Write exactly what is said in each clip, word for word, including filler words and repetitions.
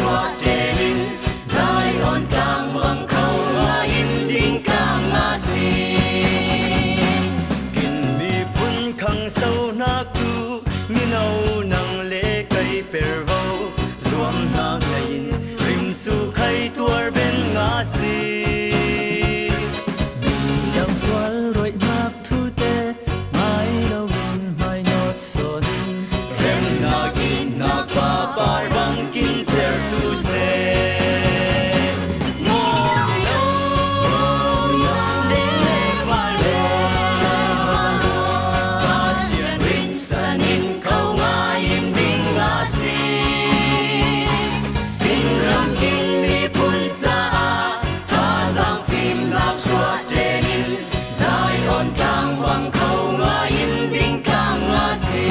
Pathian in Zion tlang bang kho ngai in ding tlang a si. Kin miphun khang so nak tu mino nang le kai per vo, zuam nak ngai in rim su khai tuar ben nga si. Biang sual roih nak thute ngai lo in mai not so ni. Remnak itnak pa par bang kin cer tu se. Mawmino, mawmino, le, le, va, le, va, lo. Pathian rinsan in kho ngai in ding a si. Kin ram kin miphun caah thazaang fimnak suah ṭhen in Zion tlang bang kho ngai in ding tlang a si.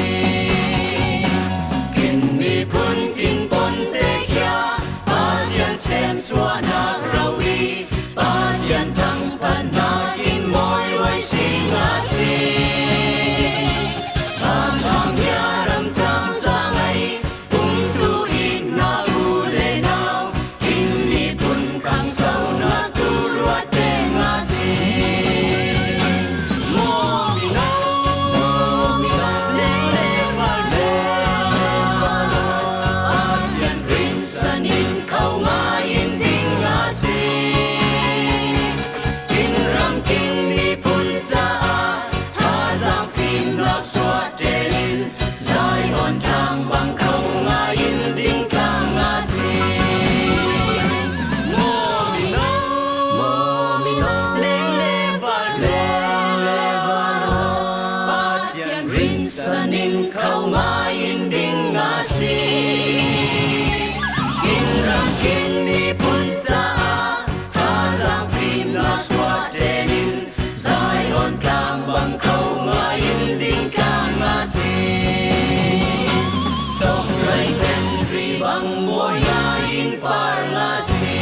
Kin miphun kin ponte khia Pathian sem suahnak ro i Pathian thangphatnak in mawi ruai sing a si. Vanhang nia ram cang cang ai umtu itnak u le nau, kin miphun khang so nak tu ruat teng a si. Mawmino, mawmino, le, le, va, le, va, lo. Pathian rinsan in kho ngai in ding a si. Kin ram kin miphun caah thazaang fimnak suah ṭhen in Zion tlang bang kho ngai in ding tlang a si. Mawmino, mawmino, le, le, va, le, va, lo. Pathian rinsan in kho ngai in ding a si. Kin ram kin miphun caah thazaang fimnak suah ṭhen in Zion tlang bang kho ngai in ding tlang a si. Sawm raisen ri bang mawi ngai in par a si.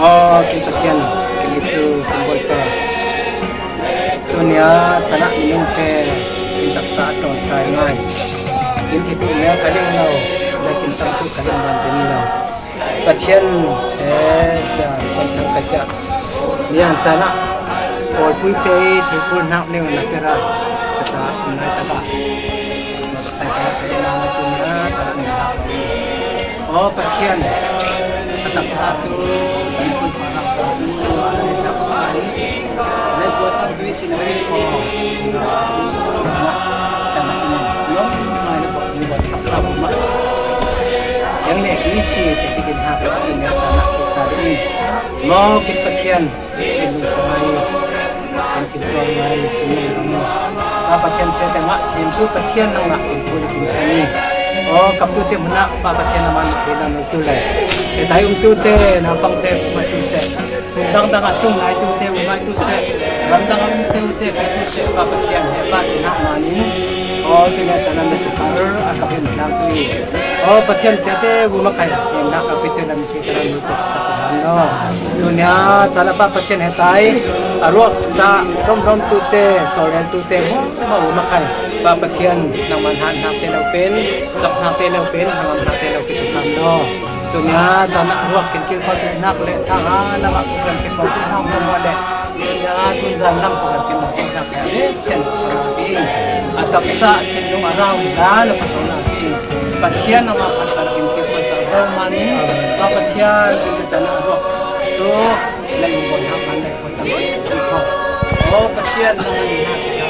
Aw, kin Pathian, kin itu, kin Bawipa. Tunia chan ah minung te kin taksa a ṭawn kai ngai. Kin thi tu nia ka ling lo, zai kin chang tu ka ling dan din lo. Pathian, eh, sia, son thang ka cia. Niang chan ah, pawl pui te i thil kul hnak neu na pera, kata nai taka. Sai ka ka na tu nia, chan ah ni hak lo. Aw Pathian, a taksa tu, kan pui pa hak tu, a ni hak pa ni. Lai kua chan tu i sin a ri ko. Kan a ni, yong mai na ko, ni ko sak ka ma. Yang le tu i si, te ti kin hak, ti ne chan ah, ti sa ri. Maw kin Pathian, kin lungsa ngai, kin thincuang ngai, kin lungdam ngai. Pa Pathian, cia te ngah, kin tu Pathian nang ngah, kin puli kin sa ngai. Aw, kap tu te hmun ah, Pa Pathian a man thei nang tu le. He tai um tu te, na pang te, mai tu se. Kum dang dang a tung ngai tu te, mai tu se. Ram dang a um te, te, mai tu se, Pa Pathian, he pa chin hak ma ni. Aw, tu ne chan a mi tu far, a kap hin nang tu i. Aw, Pathian, cia te, bu ma kai, kin nak a pi te lam Tunia chan a Pa Pathian he tai, a ruak ca, dom dom tu te, tawlrel tu te, mu, mu, mu, makai. Pa Pathian, nangman han hnak te lo pen, chap hnak te lo pen, hangam hnak te lo pen tu tham lo. Tunia chan a ruak kin kilkhol tu hnak le, thang a lam a kukan kin bau tu hnak mu, mu le. Tunia tun zan lam kukan kin bau tu hnak le, sen, sen a pi. A taksa, kin lung a rau, dan a pasal na pi. Pathian a ma khat kan kin kilkhol sa, zau manin, Pa Pathian, kin Chan a ruak tu, lei bawihnak kan lei khuacang si ko. Aw Pathian, nang an hna,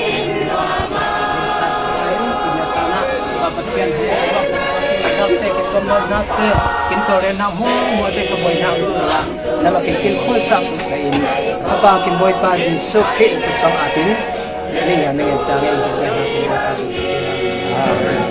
sa in, tunia chan ah, Pa Pathian he, a ruak te ki kom hna te, kin tawlrel hna hmuahhmuah te ka bawihnak tu la, na ma kin kin khual sa kut ka in, Fapa kin Bawipa Jesuh Khrih ka sawng ah tin, ning ya ning ta ning kin Bawipa kin Bawipa kin. Amen.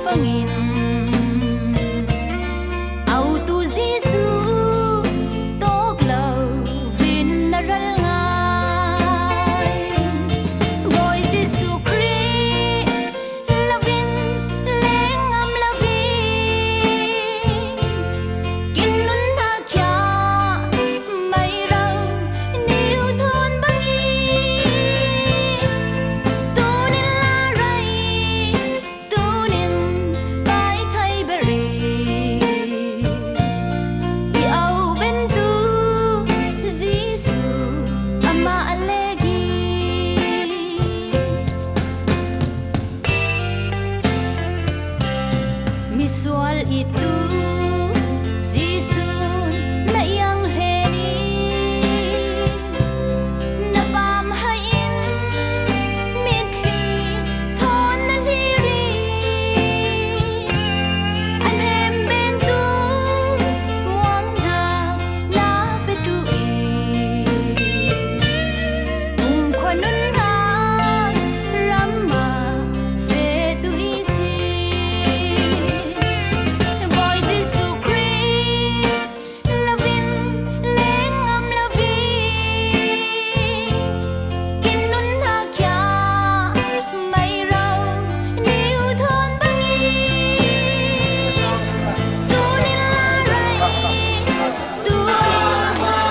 Bangin autu Jesu tawk lovin na ral ngai. Bawi Jesu Khrih lovin leng ngam lovin kin nunna khia mai rau niu thawn bangin tunin la rei tunin pai thei beri. I au bentu Jesu ama alegi. Misual itu Jesu na iang heni. Na pam hai in mitthli thawn na hliri. A hnem bentu muangna na petu i. Umkhua nunna ramah fetu i si. Bawi Jesu Khrih lovin leng ngam lovin kin nunna khia mai rau niu thawn bangin tunin la rei tunin la rei.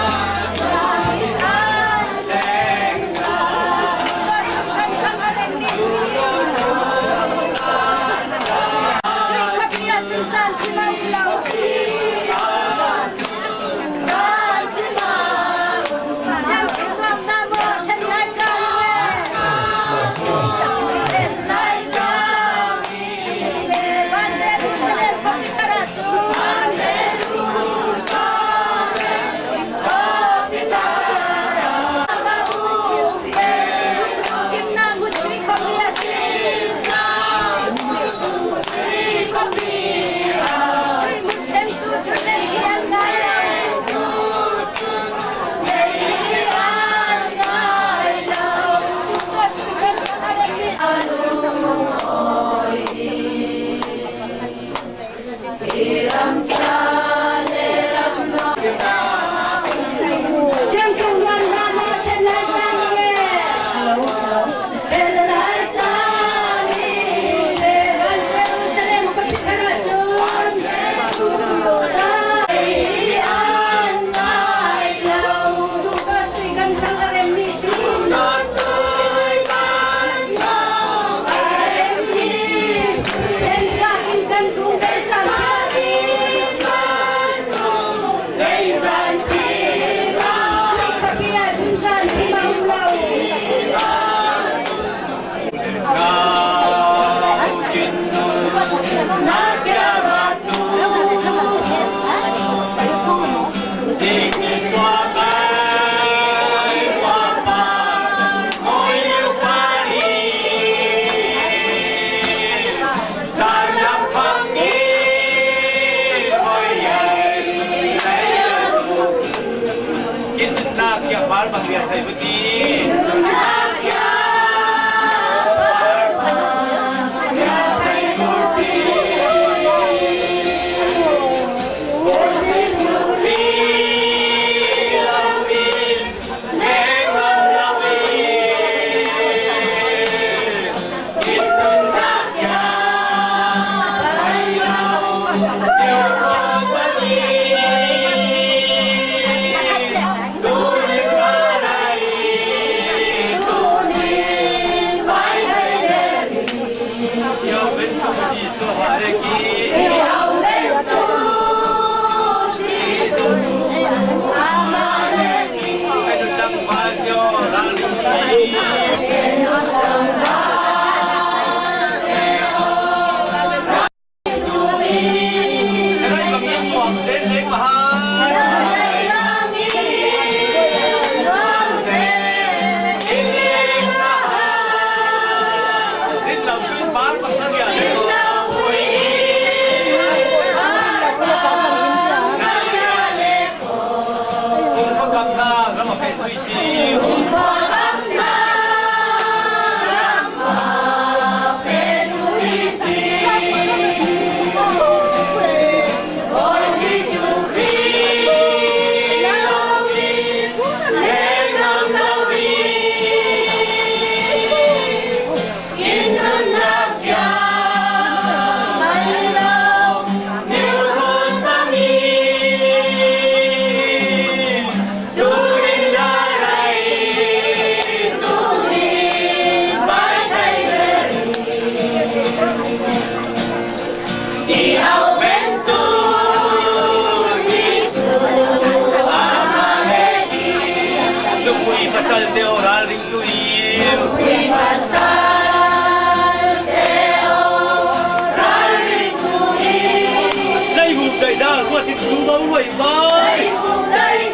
Bai, bai. Tua hi,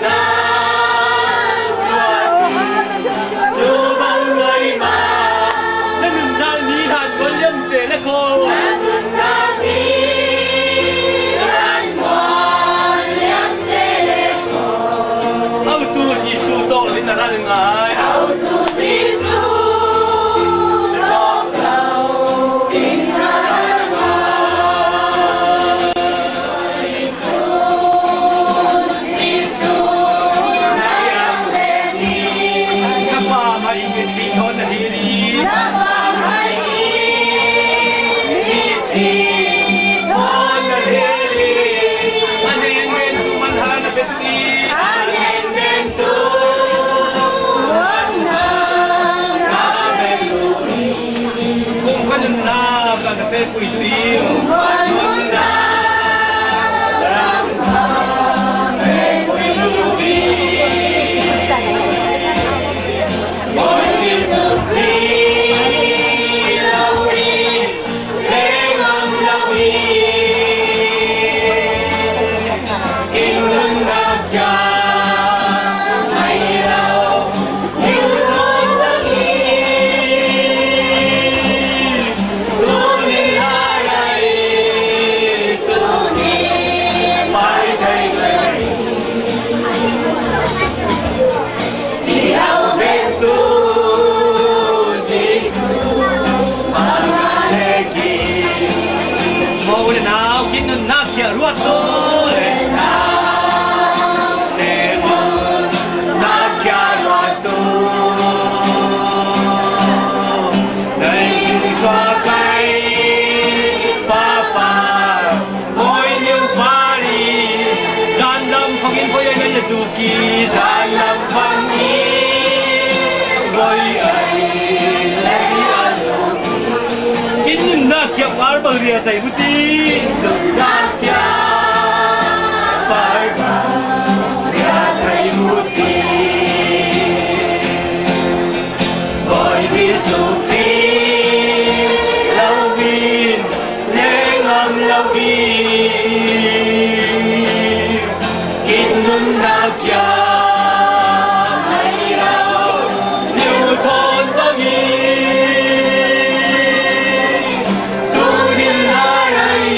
tua bang bai ma. Na nunna ni han wan liam te le ko. Na nunna ni han wan liam te le ko. Autu Jesu tawh in a ral ngai. Autu Jesu tawh in a ral ngai. Kong ka nunnak a na pekui tu i. Mo le nau, kin nunnak khia ruat tu le nau, te mo nunnak khia ruat tu. Nei sua kai papa. Moi niu pari, zanlam fangin voi ai na Yesu ki, zanlam fangin voi ai na Yesu ki. Kin nunnak khia par bang ria tai buti, nunnak khia par bang ria tai buti. Voi Jesu ki, lau min, lengam lo hi. Kin nunnak khia mai lo, niu thon bang hi. Tu din lai ai.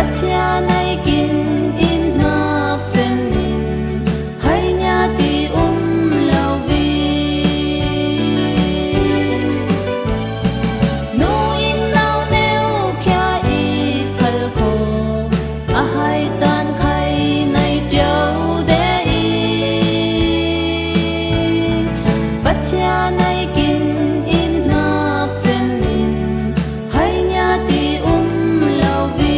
Pathian ei kin in hnak cen in hai nia ti um lo vi. Nu in nau neu khia i khal kho a hai caan khai nai ṭio de i. Pathian ei kin in hnak cen in hai nia ti um lo vi.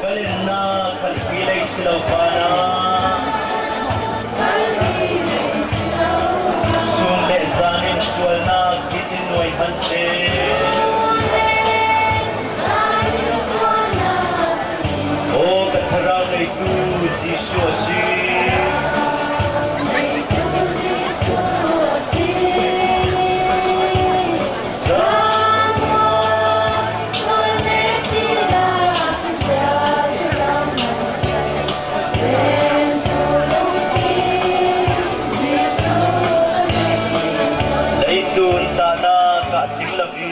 Ka lennak kalpi lei si lo phan ah, sun le zan in sualnak kin in nuai hmanh seh. Aw ka thlarau neitu Jesuh a si. Leitlun tahnak ah ding lo i,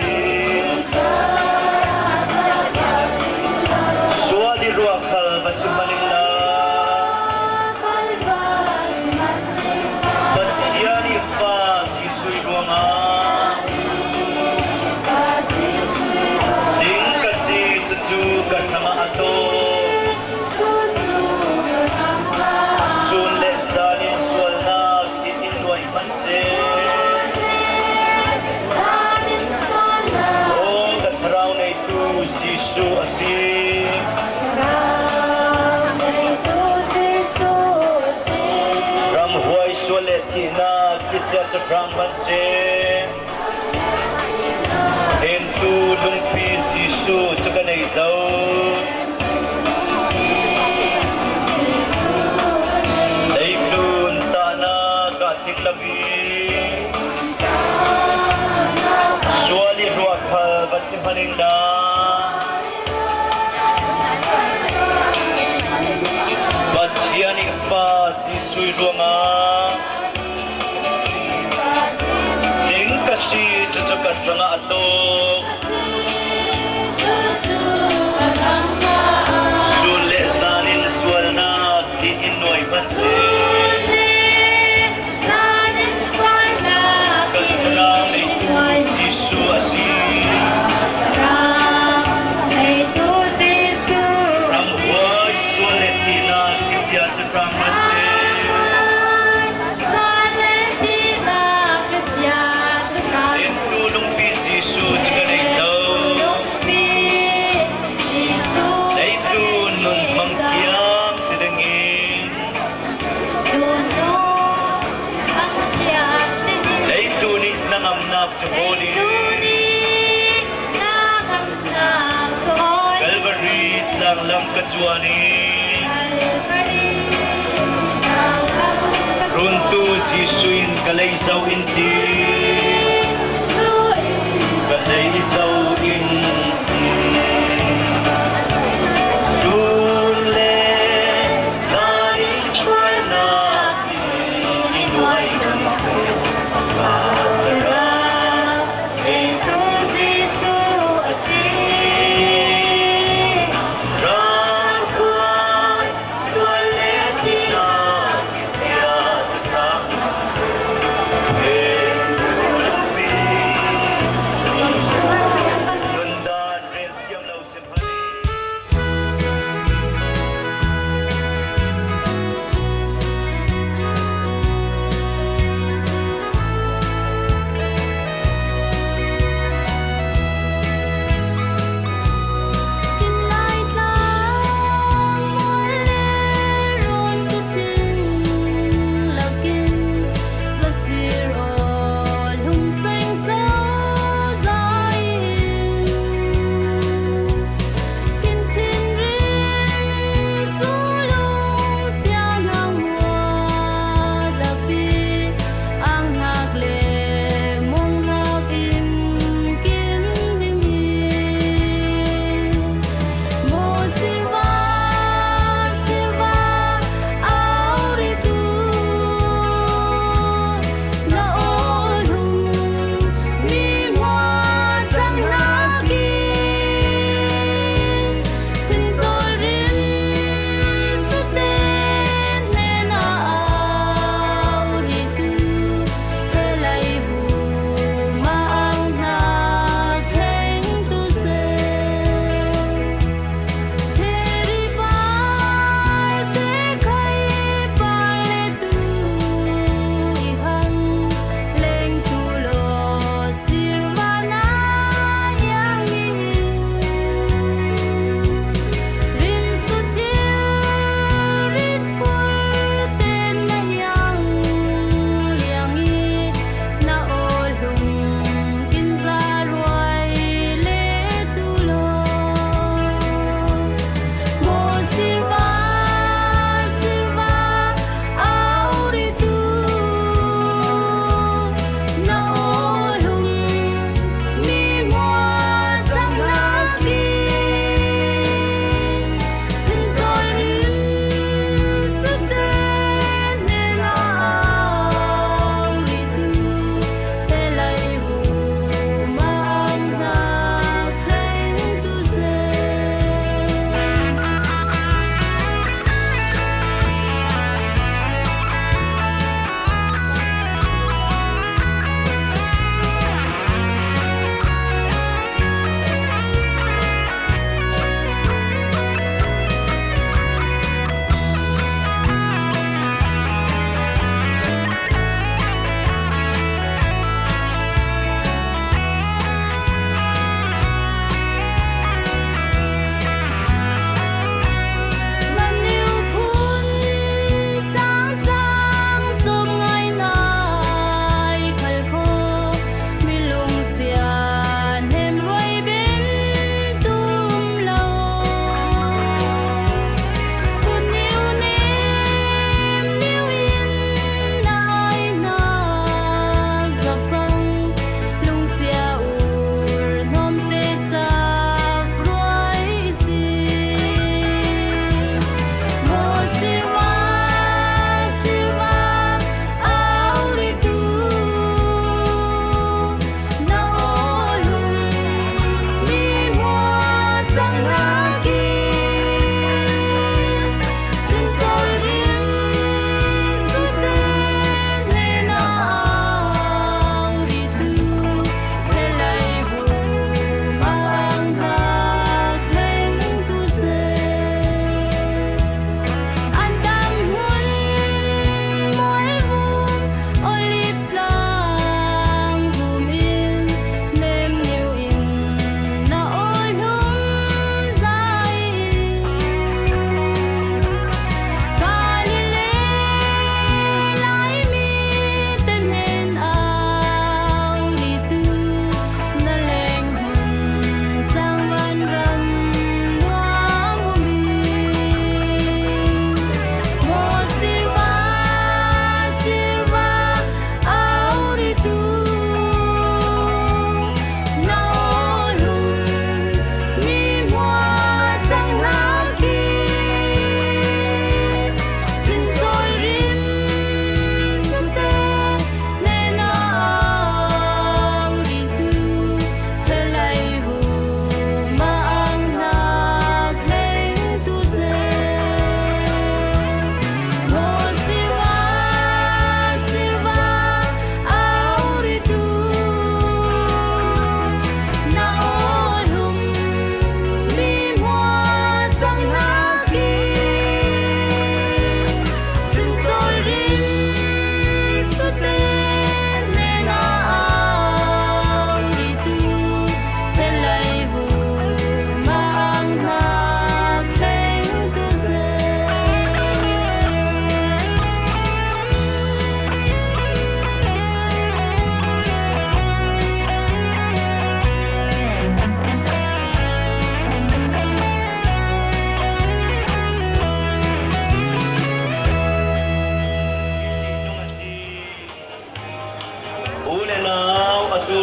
sual i ruah khal va si hmanh in la. Pathian i Fa Jesuh ruangah ding ka si, cucu ka hrangah a tlawk. Sun le zan in sualnak kin in nuai hmanh seh. Aw ka thlarau neitu Jesuh a si. Ramhuai sual le thihnak khi cia cakhrang hmanh seh. Hnemtu lungpi Jesuh cu ka nei zo. Leitlun tahnak ah ding lo i, sual i ruah khal va si hmanh in la. Pathian i Fa Jesuh ruangah ding ka si, cucu ka hrangah a tlawk. Sun le zan in sualnak kin in nuai hmanh seh. Ka thlarau neitu Jesuh a si. Ramhuai sual le thihnak khi cia cakhrang hmanh seh. Hnemtu lungpi Jesuh cu ka nei zo. Leitlun nun hmang thiam si ding i, leitlun i na ngamnak cu hawl i, Calvary tlang lam ka cuan i, Runtu Jesuh in ka lei zo in ti. Ka lei zo in ti. Sun le zan in sualnak i nuai kan seh. Ka thlarau neitu Jesuh a si. Ramhuai sual le thihnak khi cia cakhrang hmanh seh. Nundan rel thiam lo si hmanh i.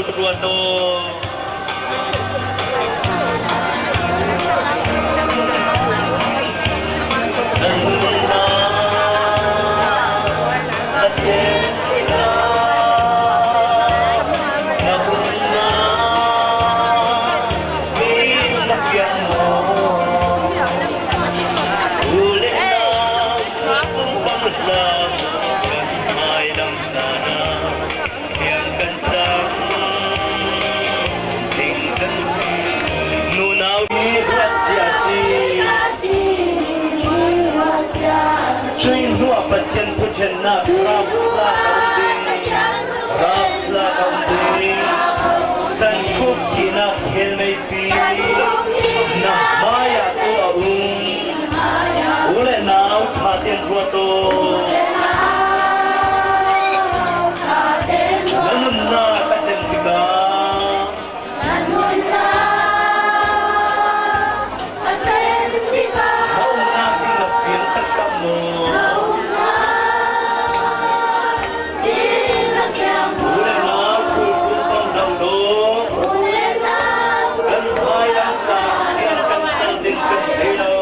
Ruat aw. Nunau hi ruat cia a si. Cuih hnuah Pathian thuṭhennak rapthlak a um ding, rapthlak a um ding. Sankhuk thihnak hmelmeipi na hmaiah tawh a um. U le nau, ṭha tein ruat aw. Na nunnak a cem tikah, na umnak ding na fiang taktak maw? U le nau, kulfung pang hlah law. Kan hmailam caah ziang kan cang ding kan thei lo.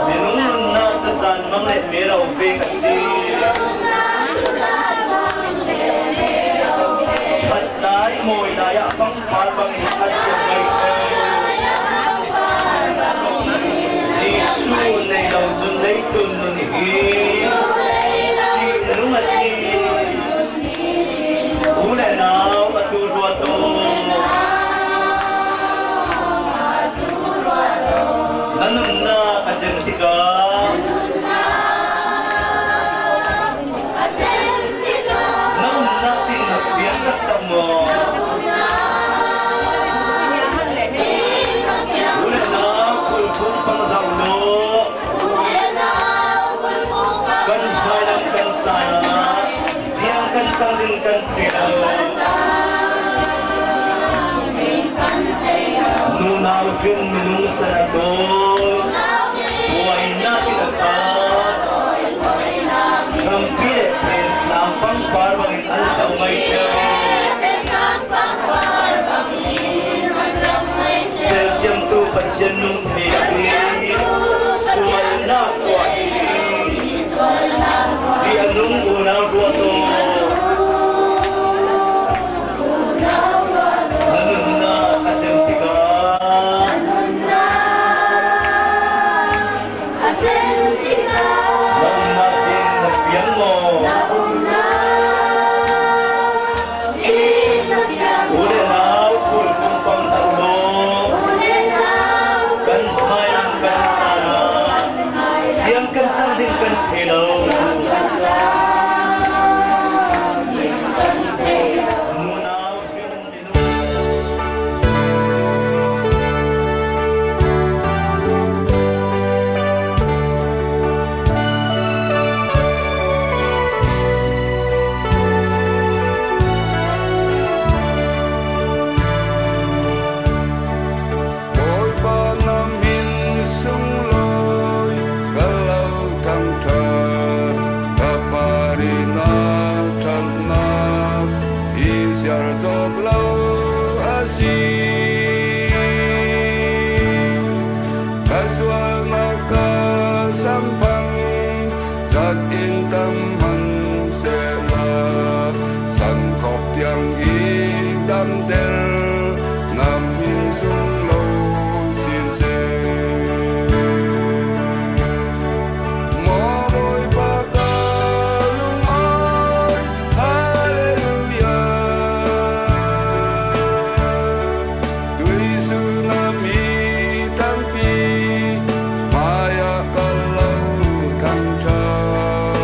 Minung nunnak cazaan mang le melo vek a si. Ṭhat lai, mawi lai ah pangpar bangin a siang ngai thei. Jesuh nei lo cun leitlun nun hi ṭihnung a si. U le nau, atu ruat aw. Na nunnak a cem tikah, na umnak ding na fiang taktak maw? U le nau, kulfung pang hlah law. Kan hmailam kan caan ah ziang kan cang ding kan thei lo. Nunau hrin minung san a tawi, buainak in a sa. Hrampi le phen tlang pangpar bangin an lo ngai ṭheu. Sersiamtu Pathian nung thei lo hi, sualnak tuah hi. Ti a nung unau ruat aw. Na nunnak a cem tikah, na umnak ding na fiang maw? U le nau, kulfung pang hlah law. Kan hmailam kan caan ah ziang kan cang ding kan thei lo. Nunau hrin minung. Bawipa, na hmin sunglawi ka lo thangṭhat, ka parih na ṭhatnak hi sialcawk lo a si. Ka sualnak ka samphang zat in tam hmanh sehla, sankhawh tiang i damter, na hmin sunglawi siseh. Maw Bawipa, ka lungawi, Hallelujah. Tuihsun ah mi tampi hmaiah ka lo thangṭhat.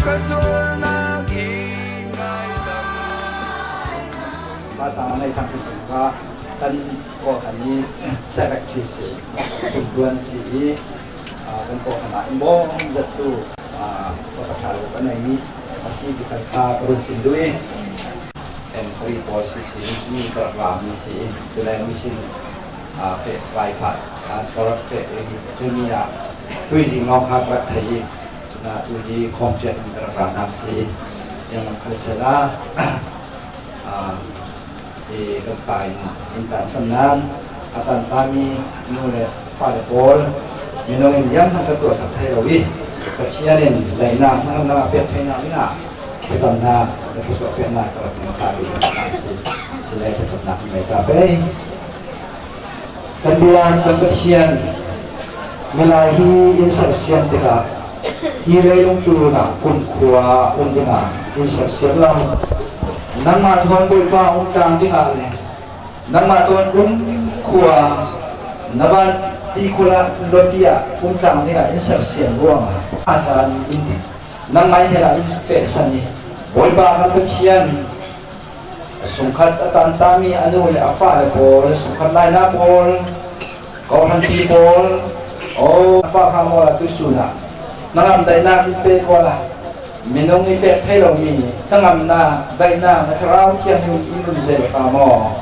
Ka sualnak i ngaidam. Pastor Nei Thang Thang kha kan kawhhran i secretary si, sungtuan si i, ah, kan kawhhran ah in bawm zattu, ah, pakhat ṭha lo kan nei i, a si ti kha ka run sin duh i, en ka ri pawl si si, mi ka rak ra mi si i, tu le mi sin, ah, feh vai phat, ah, ka rak feh i, tu mi ah, tuizing lawng kha ka rak thei i, na tu hi khawm ciat in ka rak ra nak si i, ziang lam kha sela, ah, i kan pa in, in tansan nan, a tanta mi nu le fale pawl, minung in ziang hmanh kan tuahsak thei lo i, Pathian in daihnak hmang na pek theinak dingah, thlacamnak, na thluachuah peknak ka rak in ka ri si, si le thlacamnak in mei ka pei. Kan biak kan Pathian, milai hi in sersiam tikah, hi leilung tlun ah kumkhua um dingah in sersiam lo. Nangmah thawn Bawipa um tlang dingah le nangmah thawn kumkhua na van ti khua luatpi ah um tlang dingah in sersiam ruangah a hlan in nangmah in hel ah in pehsan i, Bawipa kan Pathian, a sungkhat a tanta mi a nu le a fale pawl, a sungkhat laina pawl, kawhhranpi pawl, aw, a pa hram awla tuisun ah na ngamdaihnak in pek awla minung i pek thei lomi na ngamnak, daihnak na Thlarau Thianghlim in run zel hram aw.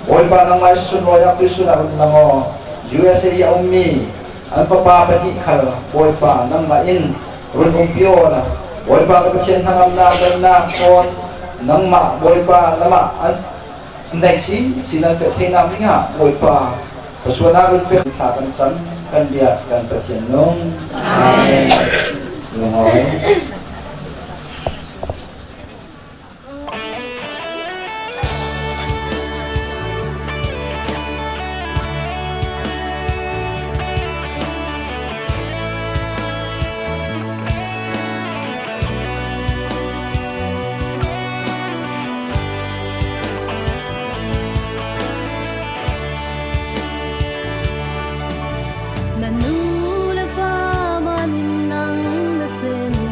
Bawipa nangmah i sunlawi ah tuisun ah run lang aw. U S A i a ummi an fapa pahnih khal Bawipa nangmah in run umpi awla, Bawipa ka Pathian, na ngamnak, daihnak thawn nangmah Bawipa lamah an neih si, si nan feh theinak dingah Bawipa ka sualnak run pek thla kan cam, kan biak kan Pathian nung. Amen. Lungawi. Na nu le pa manin nang na sen i,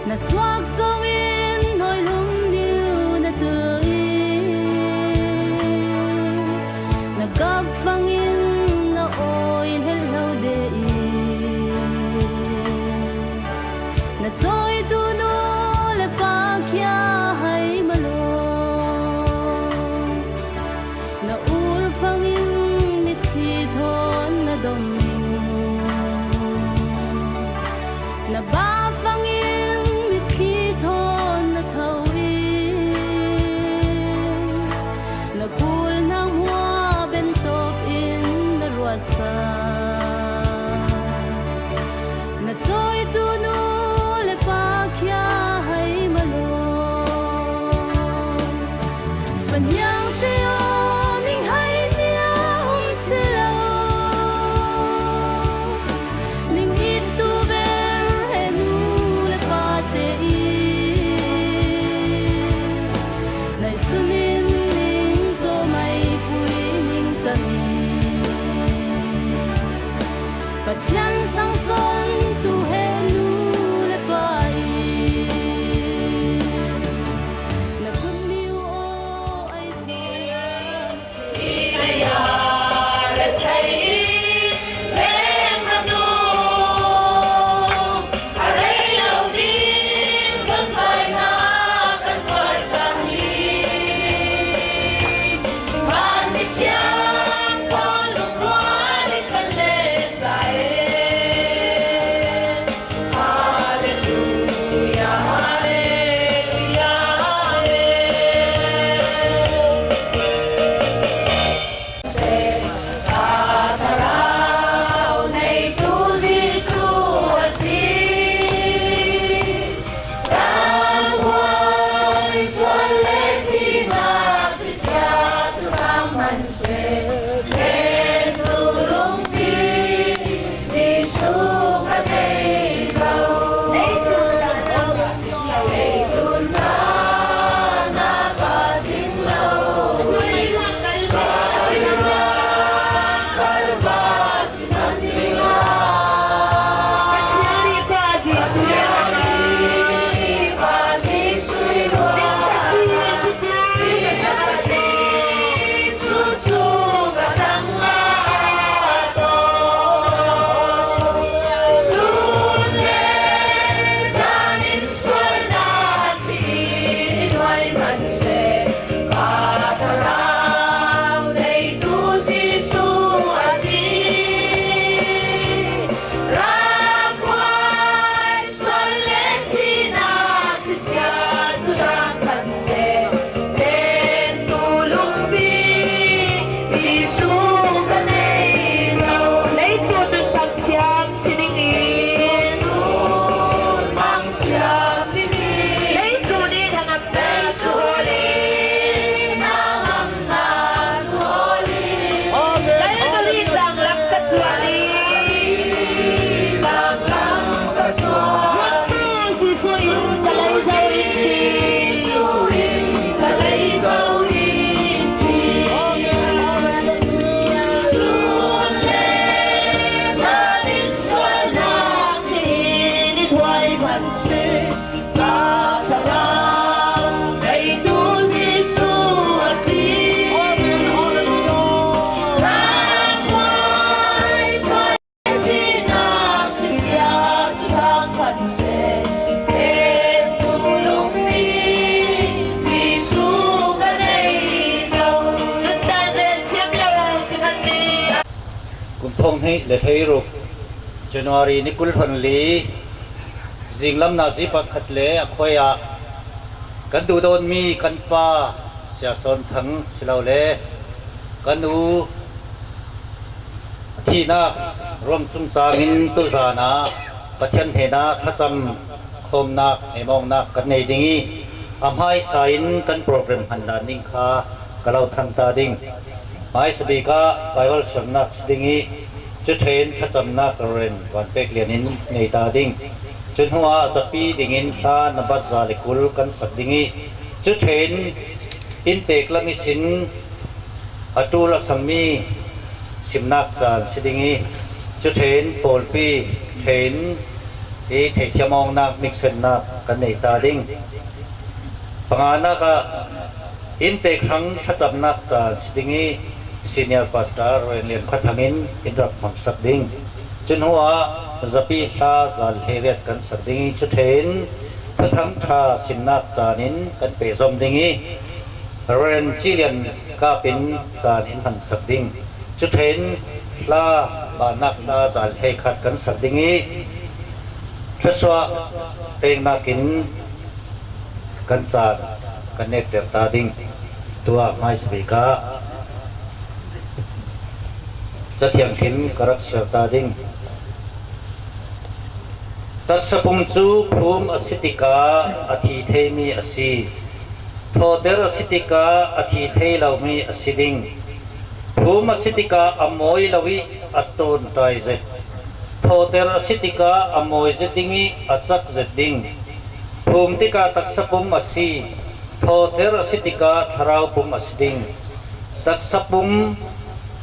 na suak zongin hawilum niu na tul i, na gap fangin na awi hlelh lo de i, na cawitu nu le pa khia hai ma lo. Na ul fangin mitthli thawn na dom in, na ba fangin mitthli thawn na tho in, na kul hna hmuah bentawp in na ruatsak. Na cawitu nu le pa khia hai ma lo. Faniang te aw, ning hai nia um ci lo. Ning ittu ber he nu Kum thong hnih le thei ruk, January ni kul hon li, zinglam nazi pakhat le a khuai ah kan duhdawtmi kan pa Sia Sawn Thang si lo le kan nu a thihnak ruang cungcangin tuzan ah Pathian hnenah thlacam khawmnak hnemawknak kan nei ding i, a hmaisa in kan program hman dan ding kha ka lo thang ta ding. Hmaisa bik ah Bible siamnak si ding i, cuthein thlacamnak Reverend Van Pek Lian in nei ta ding. Cu hnuah zapi dingin hla nambat za le kul kan sak ding i, cuthein inntek lam ihsin a ṭul a sammi simnak caan si ding i, cuthein pawlpi thein i theihthiam awknak miksennak kan nei ta ding. Panganak ah inntek hrang thlacamnak caan si ding i, Senior Pastor Reverend Lian Khua Thang in in rak hmangsak ding. Cu hnuah zapi hla za le riat kan sak ding i, cuthein Thuthang ṭha simnak caan in kan pehzom ding i, Reverend Ci Lian Kap in caan in hman sak ding. Cuthein hla, bahnak hla za le khat kan sak ding i, thluasuah peknak in kan caan kan nekter ta ding. Tuah hmaisa bik ah Cathiang Thim ka rak siar ta ding. Taksa pum cu phum a si tikah a thi theimi a si. Thawter a si tikah a thi thei lomi a si ding. Phum a si tikah a mawi lo i a ṭawnṭai zet. Thawter a si tikah a mawi zet ding i a cak zet ding. Phum tikah taksa pum a si. Thawter a si tikah thlarau pum a si ding. Taksa pum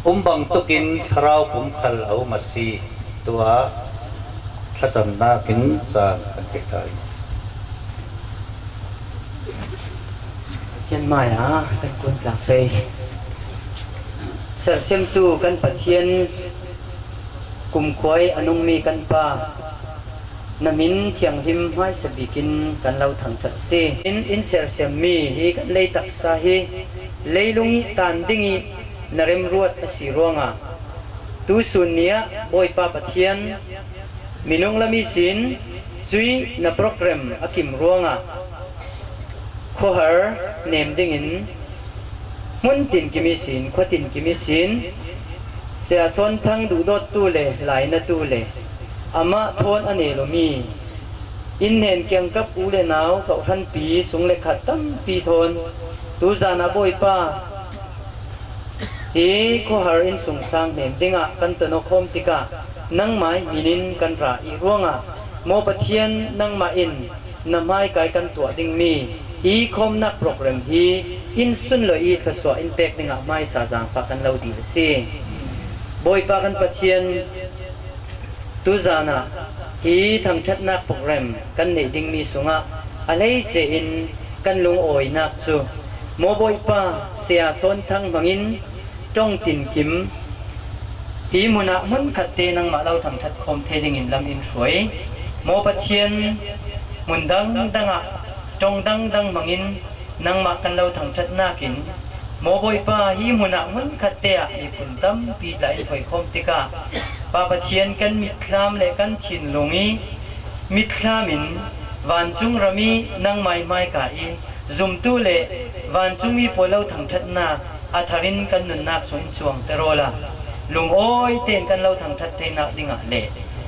um bangtukin thlarau pum khal a um a si. Tuah thlacamnak in caan kan pek ta i. Pathian hmaiah kan kun tlak pei. Sersiamtu kan Pathian, kumkhua i a nungmi kan Pa, na min thianghlim hmaisa bikin kan lo thangṭhat a si. In, in sersiammi hi kan lei taksa hi leilung i tan ding i na remruat a si ruangah, tusun ni ah Bawipa Pathian, minung lam ihsin cui na program a kim ruangah khuahar nem dingin hmun tinkim ihsin, khua tinkim ihsin, Sia Sawn Thang duhdawttu le lainatu le amah thawn a nel awmi inn hnen kiangkap u le nau, kohhranpi, sung le khat tampi thawn tuzan ah Bawipa, hi khuahar innsungsang hnem dingah kan ton aw khawm tikah nangmah i hmin in kan ra i ruangah, maw Pathian, nangmah in na hmaikai kan tuah dingmi hi khawmnak program hi in sunlawi i thluasuah in pek dingah hmaisa zaangfah kan lo dil a si. Bawipa kan Pathian, tuzan ah hi thangṭhatnak program kan neih dingmi sungah a hleice in kan lungawinak cu maw Bawipa, Sia Sawn Thang hmangin ṭong tinkim, hi hmun ah hmun khatte nangmah lo thangṭhat khawm thei dingin lam in hruai. Maw Pathian, hmun dangdang ah ṭong dangdang hmangin nangmah kan lo thangṭhatnak in, maw Bawipa, hi hmun ah hmun khatte ah miphun tampi tla in hruaikhawm tikah, Pa Pathian, kan mitthlam le kan thinlung i mitthlam in vancung ram i nangmah i hmaika i zumtu le vancungmi pawl lo thangṭhatnak a thar in kan nunnak sung in cuangter awla, lungawi tein kan lo thangṭhat theinak dingah le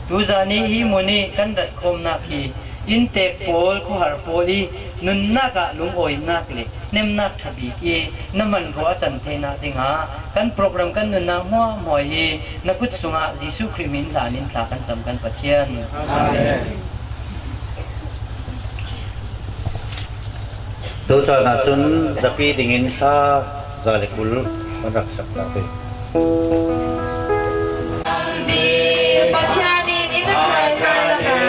tuzan i hi hmun i kan ratkhawmnak hi inntek pawl, khuahar pawl i nunnak ah lungawinak le hnemnak ṭha bik i na hmanrua a can theinak dingah kan program, kan nunnak hmuahhmuah hi na kut sungah Jesuh Khrih min hlan in thla kan cam kan Pathian. Amen. Tucaan ahcun zapi dingin hla za le kul kan rak sak ta ve. Pathian in in a hmaisa lakah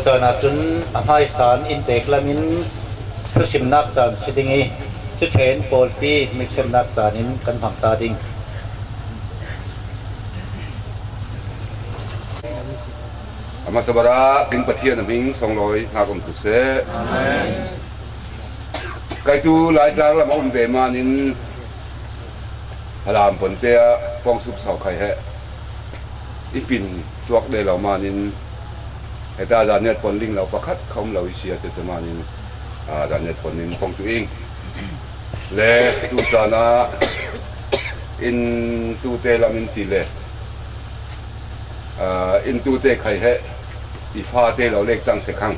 Caan ah cun a hmaisan inntek lamin thusimnak caan si ding i, cuṭhen pawlpi mitsemnak caan in kan hmang ta ding. A hmasa bar ah kan Pathian a hming sunglawi hna kong tu seh. Amen. Kaitu Laitlang lam a um ve manin Falam pon te ah kong suk sau khai he i pin tuak de lo manin heta zaniat pon ling lo pakhat kha um lo i si a te manin, aa, zaniat pon in kong tu ing. Le tu caan ah in tu te lam in ti le, aa, in tu te khai he i fa te lo lek cang se khang.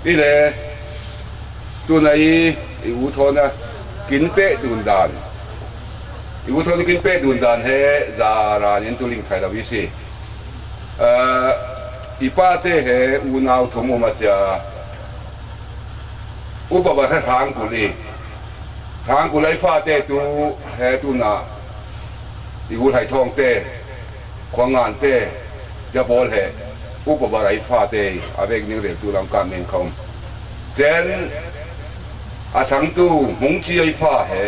I le tuna i, i u thawn a kin peh dun dan, i u thawn a kin peh dun dan he zaran in tu ling thai lo i si. Aa, i pa te he unau thum um a cia upa bar he hrang kul i, hrang kul a i fa te tu he tuna i u hlai thawng te, khuangan te, cia pawl he upa bar a i fa te i a vek ning rel tu lam ka men kha um. Cen a sang tu hmung ci a i fa he,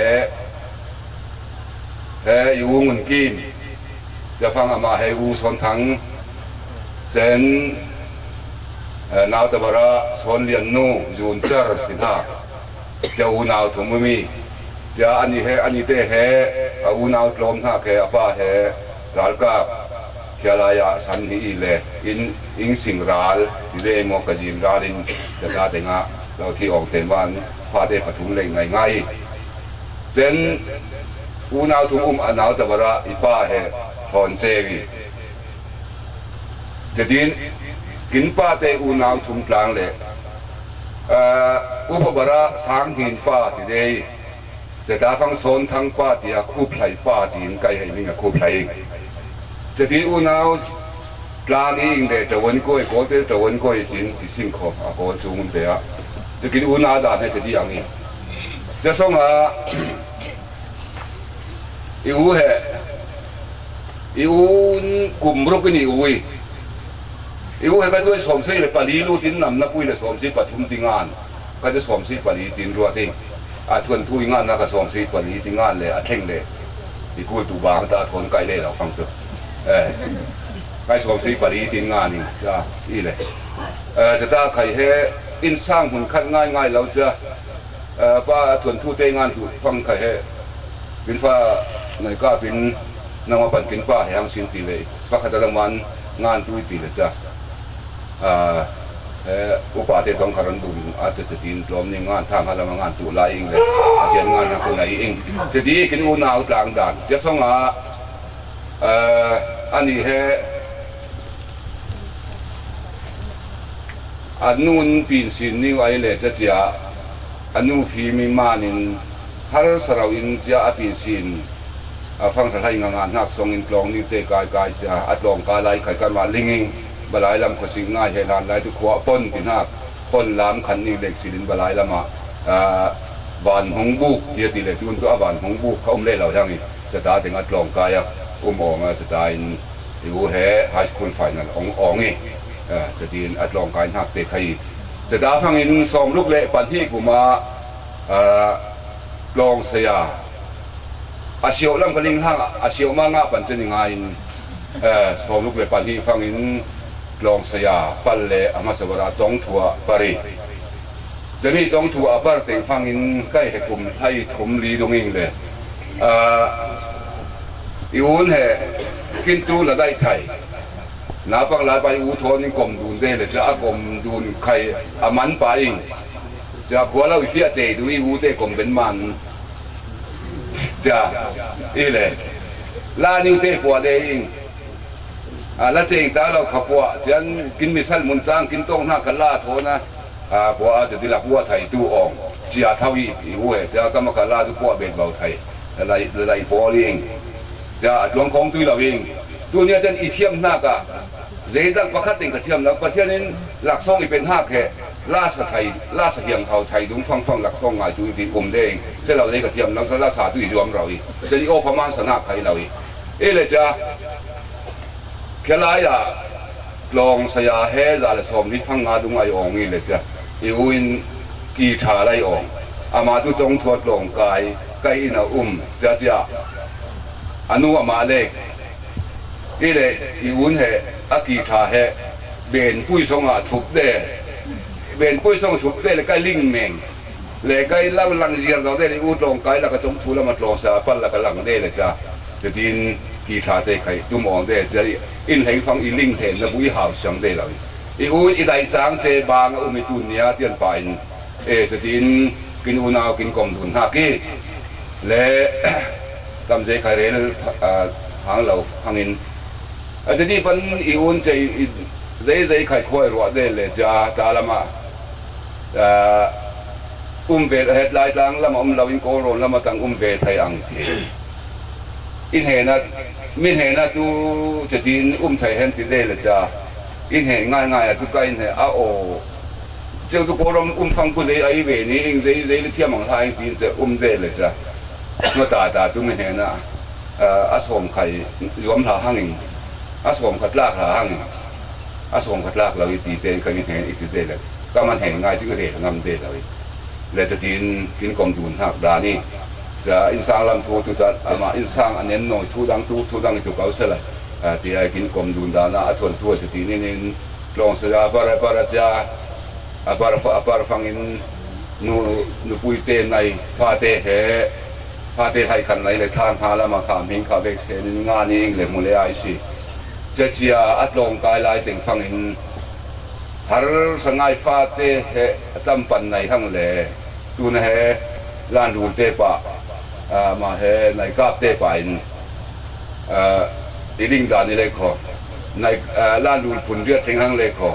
he i u Ngun Kim, cia fang amah he u Sawn Thang, cen, eh, nau ta bar ah Sawn Lian nu, Zun Car, ti hna. Cia unau thum um i, cia ani he, ani te he, a unau tlawm hna khe a pa he ralkap, khia lai ah san hi i le, in, in sing ral, ti le maw ka zin ral in, cia ta tengah, lo thi awng te man, fa te pathum leng ngai ngai i. Cen unau thum um a nau ta bar ah i pa he hawn ceu i. Cutin kin pa te unau thum tlang le, aa, upa bar ah Sang Hnin pa ti te i, Ceta fang Sawn Thang pa ti a Khup Hlai pa tiin kai hei ning a Khup Hlai. Ceti unau tlang i ing le Tavuan Kawi, Kawlte Tavuan Kawi tiin ti sing kho a Kawl cung te ah. Cekin unau dan he ceti ang i. Ca song ah i u he, i u kum ruk in i u i. I u he ka tuai sawm sei le pali lut in nam na pui le sawm sei pathum ti ngan. Ka tuai sawm sei pali tin ruat i. A thuan thu i ngan na ka sawm sei pali ti ngan le a thleng le. I kul tu bang ta a thawn kai le lo fang tu. Eh. Kai sawm sei pali tin ngan i. Ca i le. Eh, ceta khai he in sang hun khat ngai ngai lo ca. Eh, pa thuan thu te ngan tu fang khai he. Kin fa ngai ka pin nang ma pan kin pa he hang sin ti le. Pakhat a lam an ngan tu ti le ca. Ah, eh, upa te tong kha ran dum a te te tin tlawm ni ngan thang ha lam a ngan tu lai ing le. A tian ngan na ko nai ing. Te ti kin unau tlang dan. Tia song a, eh, ani he a nun pin sin ni ai le ca cia a nu fi mi manin har sarau in cia a pin sin a fang sa hlai nga nga hnak song in tlawng ni te kai kai cia a tlawng ka lai khai kan ma linging balai lam khuasik ngai he hlan lai tu khua pon ti hnak pon lam khan ni lek silin balai lam ah, ah, van hmung buk tia ti le tun tu a van hmung buk kha um le lo hiang i cata teng a tlawng kai a um awng a cata in i u he high school final awng awng i, ah, catin a tlawng kai hnak te kha i cata fangin sawm luk le pahnih kum ah, ah, tlawng saya a siau lam ka ling hang a siau ma ngah pan cen i ngai in, eh, sawm luk le pahnih fangin tlawng saya pal le a hmasa bar a cawng thu a par i. Cami cawng thu a par teng fangin kai he kum hlai thum li dung in le, ah, i un he kin tu la daih thai. Naupang lai pa i u thawn in kom dun te le ca a kom dun khai a man pa in. Ca khua lo i fiah te du i u te kom ben man. Ca i le la niu te pua de in. A la ceng ca lo kha pua cian kin misal mun cang kin tawng hna kha la thawn a, a pua a ca ti la pua thai tu awng. Cia thau i i u he ca ka ma kha la tu pua bet bau thai. La i la i pawl in. Ca a tluang khawng tui lo in. Tu nia ten i thiam hna ka Zeidang pakhat in ka thiam lo, Pathian in laksawng i pe hnak he, la sa thai, la sa hiang hau thai dung fangfang laksawng ngai tu in tin um deng, si lo dei ka thiam lo, sa la sa tu i zuam rau i, si i awpha man sa hnak khai lo i. E le ca, khia lai ah, Tlawng saya he za le sawm li phang nga dung ai awng i le cia. I u in ki tha lai awng. Ama tu cawng thua tlawng kai, kai in a um, cia cia. A nu ama le, i le, i un he, a ki tha he, ben pui song a thup de. Ben pui song a thup de le kai ling meng. Le kai lau lang ziar zo de le u tlawng kai la ka cawng thu lama tlawng sa pal la ka lang de le cia. Cia tin ki tha te khai tum awng de cia in heng fang i ling hlen na bu i hau siang de lo. I u i dai chang ce bang a um i tu nia tian pa in. E cia tin kin unau kin kom dun hna ki. Le tam zei khai rel hang lo hangin. A cia ti pan i un ce i zei zei khai khuai ruah de le cia ta lama. Um ve het lai tlang lama um lo in Kawlrawn lama tang um ve thei ang ti. In hena, min hena tu cia tin um thei hen ti de le cia. In he ngai ngai a tu ka in he a aw. Cia tu Kawlrawn um fang ku zei a i ve ni ing zei zei le thiam ang hla ing tin cia um de le cia. Nua ta ta tu min hena a sawm khai zuam hla hangin a sawm kha tlak hla hangin. A sawm kha tlak lo i ti te in ka min hen i ti te le ka man hen ngai ti ka rel ngam te lo i. Le cia tin kin kom dun hak dan i. Cia in sang lam thu tu ta ama in sang a nen nawi thu dang tu thu dang i tu kau sa la. Ti ai kin kom dun dan a a thuan thu a cia tin in in tlawng sa a bar a bar a cia a bar a bar fangin nu nupui te nai fa te he fa te hai khan lai le thang ha lama kha ming kha vek se nin nga ni ing le mu le ai si. Cia cia a tlawng kai lai teng fangin har sa ngai fa te he a tam pan nai hang le tuna he lan dul te pa ma he nai kap te pa in i ding dan i le kho nai lan dul phun riat teng hang le kho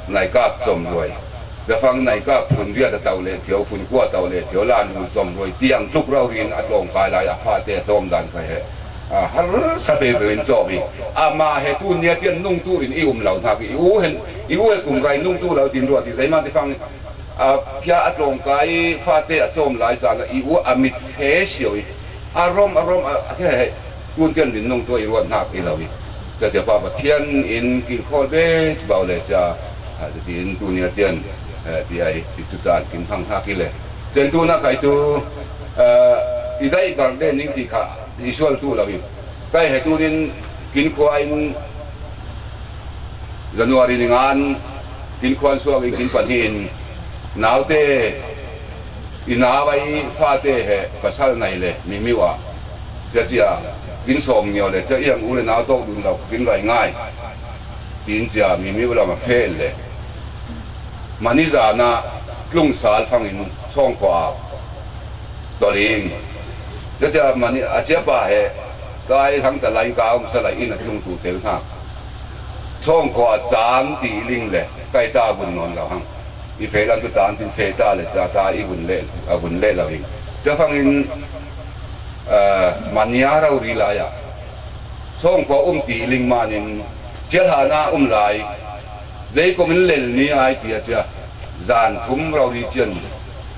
nai kap chom ruai. Zafang nai kap phun riat a tau le thio phun kua tau le thio lan dul chom ruai tiang tluk rau rin a tlawng kai lai a fa te a chom dan kai he. Har sa pe pe in chom i ama he tu nia tian nung tu rin i um lo hnak i u hen i u he kum rai nung tu lo tin ruat i zei man ti fang a phia a tlawng kai fa te a chom lai chan i u a mit fe sio i a rom a rom a he he tun tian min nung tu i ruat hnak i lo i. Cia cia pa Pathian in kin khawl ve bau le cia ti in tu nia tian ti ai ti tu chan kin hang hnak i le. Cia tu na kai tu i dai bar le ning ti kha i sual tu lo i. Kai he tu nin kin khua in January ni ngan kin khuan suak in kin pan hin naute i nau ai fate he pasal nai le mimiu ah cia cia kin sawm ngio le cia iang u le nau tawk dun lo kin rai ngai tin cia mimiu lam a fe le mani zana tlung sal fangin chawng khua a toling cia cia mani a cia pa he kai hang ta lai ka um sa lai in a tlung tu tel hna. Chawngkhua a cam ti i ling le kai ta a vun nawn lo hang. I fe lam tu tan tin fe ta le ca ta i vun le a vun le lo in. Ca fangin mania rori lai ah chawngkhua um ti i ling manin cialhana um lai. Zeikom in lel ni ai ti a cia zan thum rori cian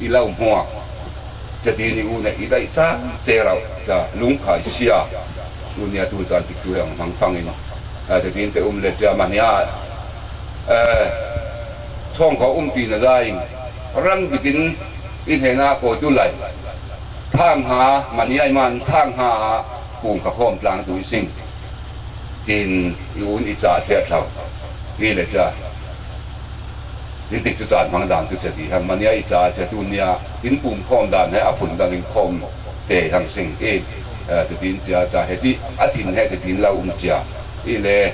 i lo hmuak. Cia ti ni u ne i daih cang ce rauh cia lungkhai sia. Tunia tu caan tikcu he hong hmang fangin cia ti in te um le cia mania chawngkho um ti na zain rang bikin in hena kaw tu lai. Thang ha mania i man thang ha ah pum kha khawm tlang tu i sing. Tin i un i ca thiat hlau. Hi le cia. Hi tik cu caan hmang dan tu cia ti hang mania i ca cia tu nia in pum khawm dan he a phun dang in khawm te hang sing i. Tutin cia ca he ti a thin he tutin lo um cia. I le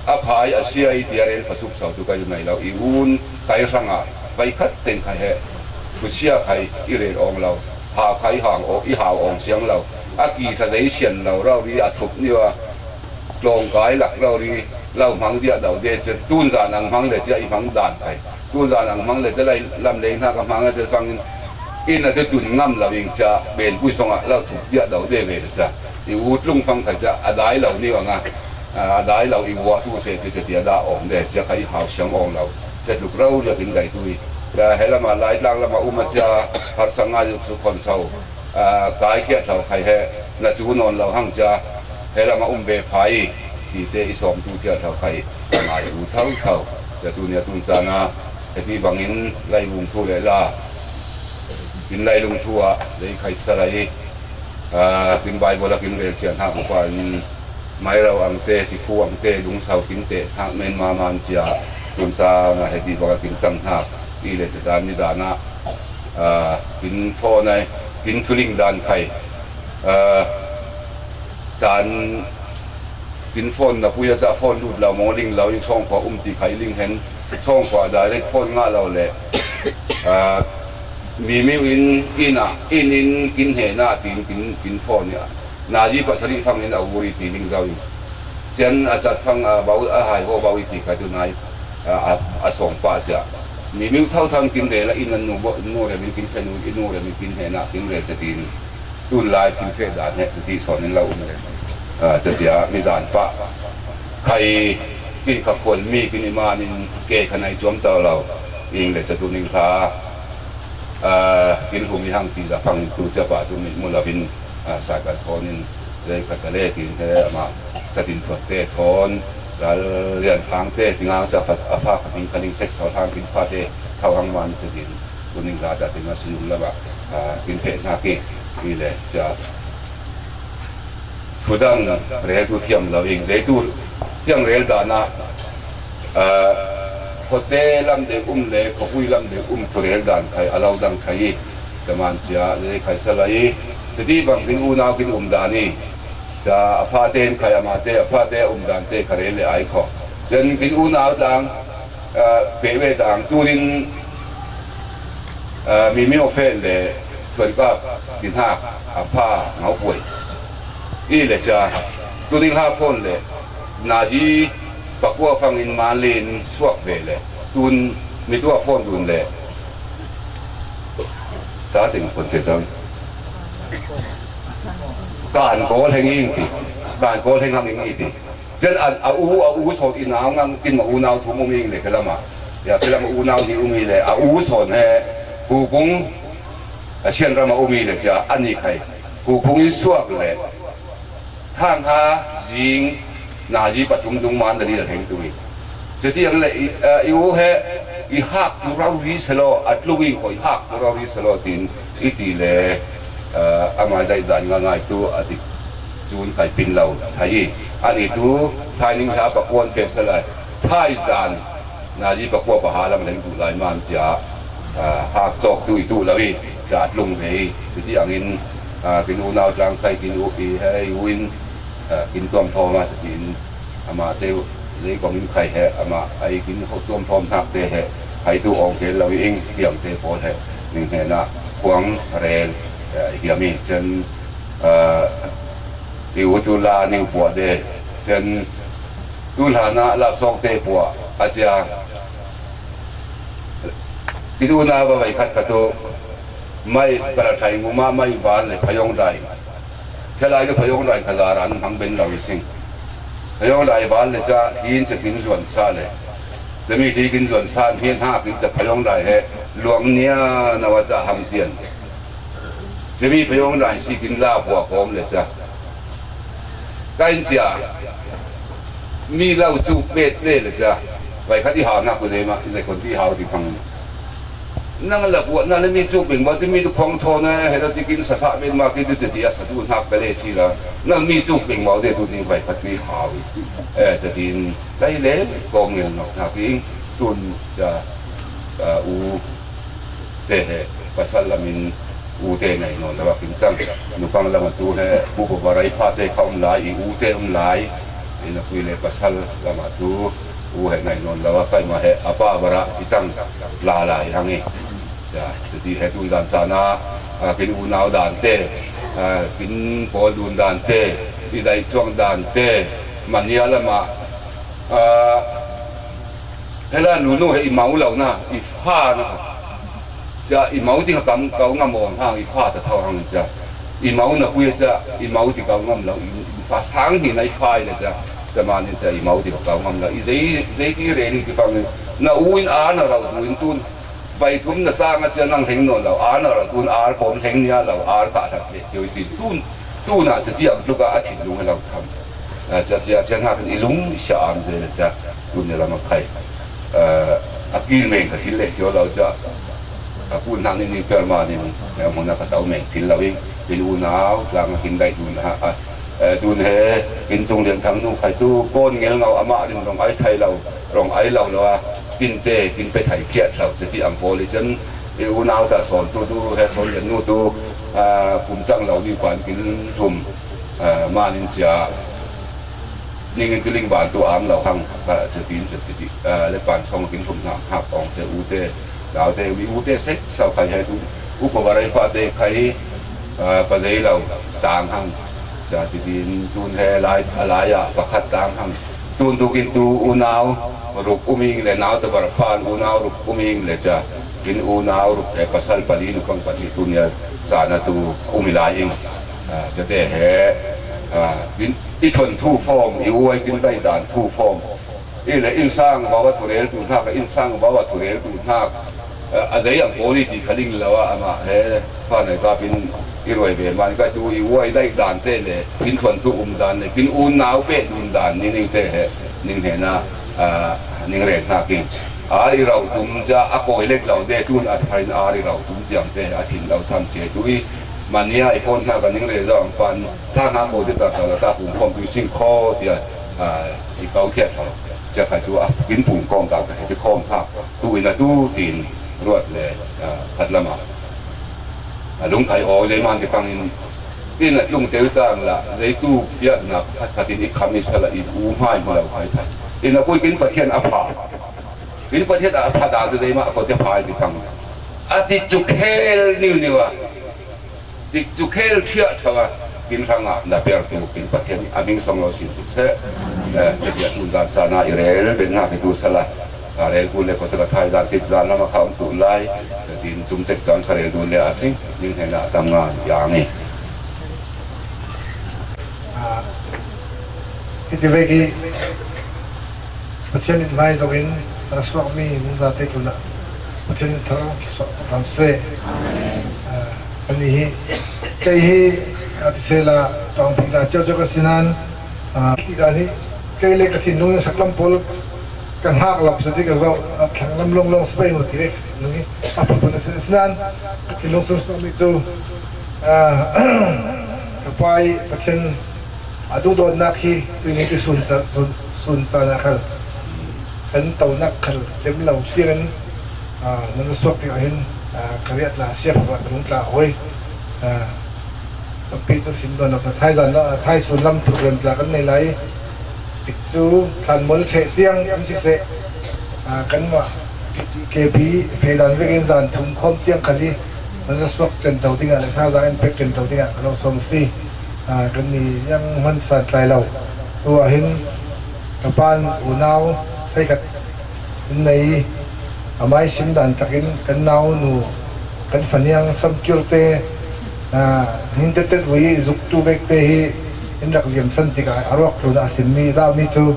a phai a sia i ti a rel pha suk sau tu ka i nai lo i un kai hrang a pai khat teng khai he. Thusia khai i rel awng lo. Hau khai hang aw i hau awng siang lo. A ki tha zei sian lo rau ri a thup ni a. Tlawngkai lak lo ri lo hmang diah do de cia tunzan ang hmang le cia i hmang dan kai. Tunzan ang hmang le cia lai lam lei hna ka hmang a cia fangin in a cia tun ngam lo in cia benpui song ah lo thuk diah do de ve le cia i u tlung fang khai cia a dai lo ni ang a a dai lo i u a tu se cia cia tia da awng de cia khai hau siang awng lo cia tluk rau ria kin dai tui cia he lam a lai tlang lam a um a cia har sang ngai su khon sau kai khiat hlau khai he na cu nawn lo hang cia He lamah um ve phai tite i sawmtu tial thau khai a ngai u thau thau. Cia tunia tun cana heti bangin lailung thu le la kin lailung thu ah lei khai salai, kin Bible a kin rel cian hak upa in mairau angte, tikhu angte, lungsau kinte hak men maman cia tun cana heti banga kin cang hak i le cia dan ni dana kin phone ai kin thuling dan khai dan kin phone na pui a ca phone lut lo maw ling lo in sawngkhua um ti khai ling hen sawngkhua direct phone ngah lo le mi miu in ina inin kin hena tin kin kin phone ya naji pasari fangin a uri ti ling zau in cian a cat fang a bau a hai ho bau i ti khai tu nai a sawng pa cia mi miu thau thau kin rel a in a nu bo nu rem in kin fenu in nu rem in kin hena kin rel te tin tun lai thil feh dan he ti sawn in lo um le cia cia mi dan pah khai kin kha khuan mi kin iman in ke kha nai cuam tau lo ing le cia tuning hla kin hum i hang ti la fang tu cia pa tu mi mu lo in saikal thawn in lei kha ta le tin he ama satin thuat te thawn lal lian phang te tingang sa a pha kha ting kha ning sek saw hang kin pha te thau hang man cia tin tuning la ta ting a siyum lama kin feh hna ki i le cia thudang rel tu thiam lo in rel tu thiam rel dana khote lam deuh um le khopui lam deuh um thu rel dan khai a lo dang khai i taman cia lei khai salai i cia ti bang kin unau kin um dan i cia a fate in khai amate a fate a um dan te kha rel le ai kho cian kin unau tlang peh ve tang tunin mi mi ofel le thuan kap tin hak a pha ngau puai i le cia tuning ha phone le naji pakua fangin man len suak ve le tun mi tua phone dun le ta ting phone te zang kan kawl heng ing ti kan kawl heng hang ing i ti Jen a u a u sawn i nau ngang tin ma u nau thum um ing le ke lama ya ke lama u nau ni um i le a u sawn he hupung a sian rama um i le kia a ni khai hupung in suak le thang ha zing na zi pathum dung man na li la heng tu i. Cheti ang le i u he i hak tu rau ri selo a tlung i ko i hak tu rau ri selo tin i ti le amai dai dan nga ngai tu a ti Cun kai pin lo thai i ani tu thai ning hla pakuan fe salai thai zan nazi pakua paha lam leng duh lai man cia hak cawk tu i tuh lo i cia tlung ve i cuti angin kin unau tlang khai kin u i hei u in kin tuam thawm a cuti in amah te uh zei kong in khai he amah ai kin ho tuam thawm hnak te he hai tu awng kel lo i ing tiang te pawl he ning hnenah khuang rel hiam i cen i u tu la ning puah de cen tu hlanah lapsawng te puah a cia i tu na va vai khat khat tu mai kala thai nguma mai val le phayong dai khelai le phayong dai khala ran hang ben lo i sing phayong dai val le ca thin cekin zuan sa le cemi thin kin zuan sa thin hak in ca phayong dai he luang nia na wa ca ham tian Cemi phayong dan si kin la pua kawm le ca. Ka in cia mi lau cu pet le le ca. Vai khat i hau nak le ma le kon ti hau ti phang. Nang la pua na le mi cu ping ba ti mi tu khong tho na he ti kin sa sa ben ma ki tu ti a sa tu nak ka le si la. Nang mi cu ping ba de tu ni vai khat ti hau. Eh, ta tin lai le kong ngel nok nak ti tun ca u te he pasal lamin u te nai nawn lo a kin cang nupang lama tu he bubu barai fate kha um lai i u te um lai i na pui le pasal lama tu u he nai nawn lo a kai ma he a pa bara i cang la lai hang i. Cuti he tun dan sana kin unau dan te kin pawl dun dan te i dai chuang dan te mania lama Hela nunu he i mau lo na i fa na cia i mau ti kha kam kau ngam awng hang i fa ta thau hang cia i mau na pui cia i mau ti kau ngam lo i fa sang hi na i fa i le cia cia ma ni cia i mau ti kha kau ngam lo i zei zei ti re ni ti pang na u in a na rau tu in tun vai thum na chang a cia nang heng nawn lo a na rau tun ar pawm heng nia lo ar kah thak le cio i tin tun tun a cia ti ang tluk a a thin lung he lo tham. Cia cia cia hnakin i lung i sia am zel cia tun ni lam a khai a kil meng ka thil leh cio lo cia a kun hnakin ni per ma nin hmuna ka tau meng thil lo in in unau tlang a kin dai tun a tun he in tung lian thang nu khai tu kon ngel ngau amah rin rong ai thai lo rong ai lo lo a kin te kin pe thai khiat thau cia ti ang pawl i chen i unau ta sawn tu tu he sawn lian nu tu kum chang lo ni pan kin thum manin cia ning in tuling ban tu ang lo hang ka cia tin cia ti le pan song kin thum hna hak ong te u te dau te mi u te sek sau khai he tu u ko varai fa te khai pa zei lo tang hang cia ti tin tun he lai a lai a pakhat tang hang tun tu kin tu unau ruk uming le nau te bar fan unau ruk uming le cia kin unau ruk te pasal pali nu pang pati tu nia cana tu umi lai ing cia te he in i thon thu form i uai kin dai dan thu form i le in sang bawa thurel tu hnak in sang bawa thurel tu hnak a zei ang pawl i ti kha ling lo a amah he fa nai ka pin i ruai ve man ka tu i uai dai dan te le in thon tu um dan le kin un nau pe dun dan ni ning te he ning he na ning rek hnak in a i rau tum cia a koi lek lo de tun a thain a i rau tum tiang te a thin lo tham cia tu i mania i phone hnak a ning re zong pan tha hna ko te ta ta ta kum khom tu sing kho tia i kau khiat tho cia khai tu a kin pum kawm ta ka he ti khawm tha tu in a tu tin ruat le khat lama a lung khai aw zei man ti fangin in a tlung teu tang la zei tu piatna khat khat in i kham i sala i u hmai hmai lo khai thai in a pui kin Pathian a pha in Pathian a pha dan tu zei ma ko te pha ti fang a ti chu khel niu niu a Tikcu khel ṭhiah ṭhau a kin hrangah na pertu kin Pathian a hming song lo sin tu seh. Cetiah tunzan cana i rel bennak hi tu sala a rel kun le kawsaka thai zan tik zan lama kha um tu lai. Tin cum cek zan kha rel dun le a sing ning hnenah a tam ngan i ang i. Hiti vek i Pathian in hmai zoin a suakmi min zate tlunah Pathian in thar suak ram seh. Ani hi kei hi a ti sela tawngpina ciauciau ka sinan ti dan hi kei le ka thinlung in saklam pawl ka hngak lam sa ti ka zoh a thlang lam longlong sa bai ti le ka thinlung hi a phapan a sin sinan ka thinlung sun suakmi cu ka pai Pathian A duhdawtnak hi tuini ti sun, sun, sun caan ah khal kan tonak khal tlem lo tiangin, aa, nan suak tikah hin, aa, ka riah tla, siaphawt ka lung tla a hawi. Aa, tampi cu sim dawn lo, thaizan lo, aa, thaisun lam program tla kan nei lai. Tikcu thlanmual ṭheh tiang kan si seh. Aa, kanmah T T K P feh dan vekin zan thum khawm tiang khal hi nan suak ṭanṭo dingah le thazaang in pek ṭanṭo dingah ka lo sawm a si. Aa, kan ni yang hman san tlai lo. Tu ah hin ka pan unau hleikhat in nei, amai sim dan takin kan nau nu, kan faniang samkirte, aa, hin tettet vui zuktu vekte hi in rak liamsan tikah a ruak tlunah a simmi, a dahmi cu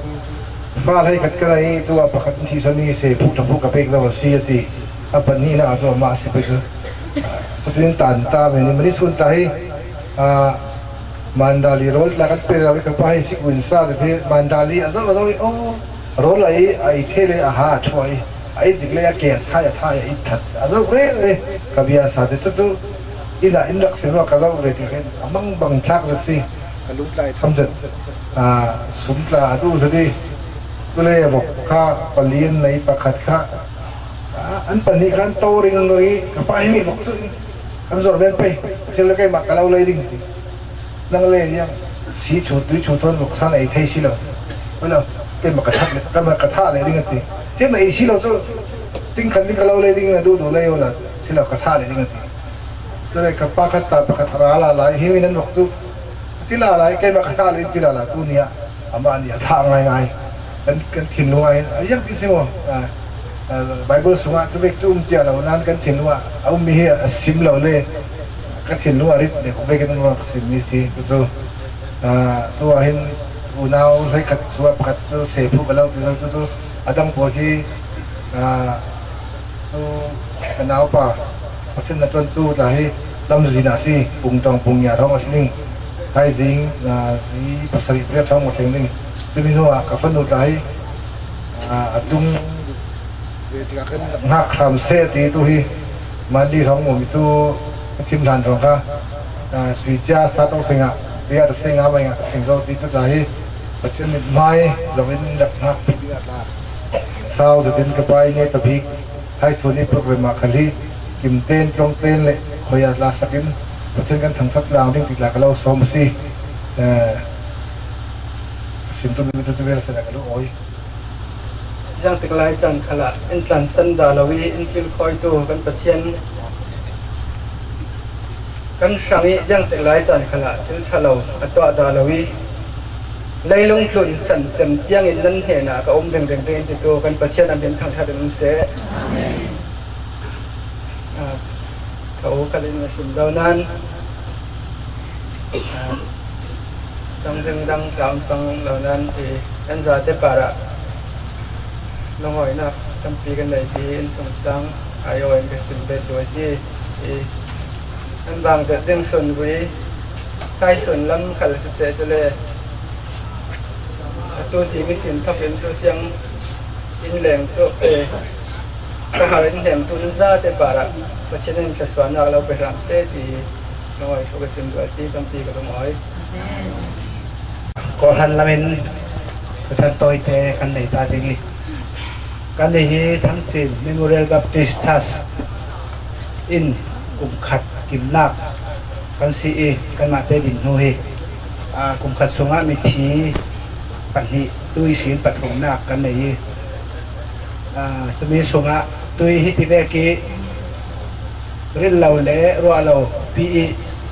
fa hleikhat ka nei, tu ah pakhat in thihsan i sei phuh ṭha phuh ka pek zo a si, a ti. A pahnihnak ah cu amah a si pei cu. Cutin tan ta men i mani sun tla hi, aa, Mandali rawl tla kan pe rero i ka pa hi sikun sa zet hi Mandali a zoh a zoh i aw rawl a i a i thei le a ha a ṭhuah i a i zik le a ke a thai a thai a i that a zoh rero i ka bia sa zet cucu inn ah in rak sim ruah ka zoh ve ti khin a mangbang thlak zet si ka lungtlai tham zet. Aa, sum tla a duh zet i cule vok kha pali an nei pakhat kha aa, an pahnih kha an to ringring i ka pa hi mi vok cu kan zuar men pei a si le keimah ka lo lei ding ti. Nang le yang si chu tui chu thawn vok san ei thei si lo. Oi lo, keimah ka thah le, keimah ka thah lei ding a ti. Keimah ei si lo cu ting khan ding ka lo lei ding na duh duh lei aw la si lo ka thah lei ding a ti. Cule ka pa khat ta pakhat a ra la lai hi mi nan vok cu a ti la lai keimah ka thah lei ti la la tu ni ah. Amah nih a thah ngaingai. Kan, kan thinlung ah hin, a ziang ti si maw? Aa, aa, Bible sungah cuvek cu um cia lo, nain kan thinlung ah a ummi hi a sim lo le ka thinlung a rit dek vek in ruang ka simmi si. Cucu, aa, tu ah hin unau hleikhat cu a pakhat cu sei phuh ka lo ti lo cucu a dang pawl hi, aa, tu ka naupa Pathian na ṭuantu tla hi lamzin ah a si, pungṭawng pungngia thawng a si ding. Thaizing, ah, i pasarih pariat hrawng maw thleng ding. Cumi hnuah ka fanu tla hi, ah, a tung ve tikah kan ngak hram seh ti tu hi. Mandi hrawng maw mi tu ka thim hlan hrawng kha, ah, sui cia sa tawh thleng ah, pia ta se nga mai nga ka thleng zo ti cu tla hi. Pathian mit mai zo in rak ngak pi ding ah tla. Sau zetin ka pai ne ta bik. Thaisun i program ah khal hi kimten, tlawngten le khuaia tla sakin Pathian kan thangthat tlang ding ti tla ka lo sawm a si. Eh, sim tum mi cu cu vel a si la ka lu awi. Ziangtik lai caan khalah in tlansan dah lo i in kilkhawitu kan Pathian kan hrang i ziangtik lai caan khalah thil ṭha lo a tuah dah lo i leilung tlun san cem tiangin nan hnenah ka um ringring ding in titu kan Pathian an min thangṭhat in um seh. Amen. Ah, ka u khalin a sim lo nan, ah, dang ding dang tla um sang lo nan i kan zate parah lungawinak tampi kan nei ti in sungsang ai aw in ka sim bet tu a si. I kan vang zet ding sun vui, kai sun lam khal siseh cule atu si mi sin thawk in tu tiang in leng tu, eh, ka har in leng tu nan zate parah Pathian in ka suahnak lo pe hram seh ti lungawi so ka sim tu a si, tampi ka lungawi. Kawhhran lamin Pathian tawite kan nei ta ding i, kan nih hi Thangchin Memorial Baptist Church in kum khat kimnak kan si i, kanmah te din hnu hi, aa, kum khat sungah mithi pahnih tui sin pathumnak kan nei i, aa, cumi sungah tui hi ti vek i, ril lo le ruah lo pi i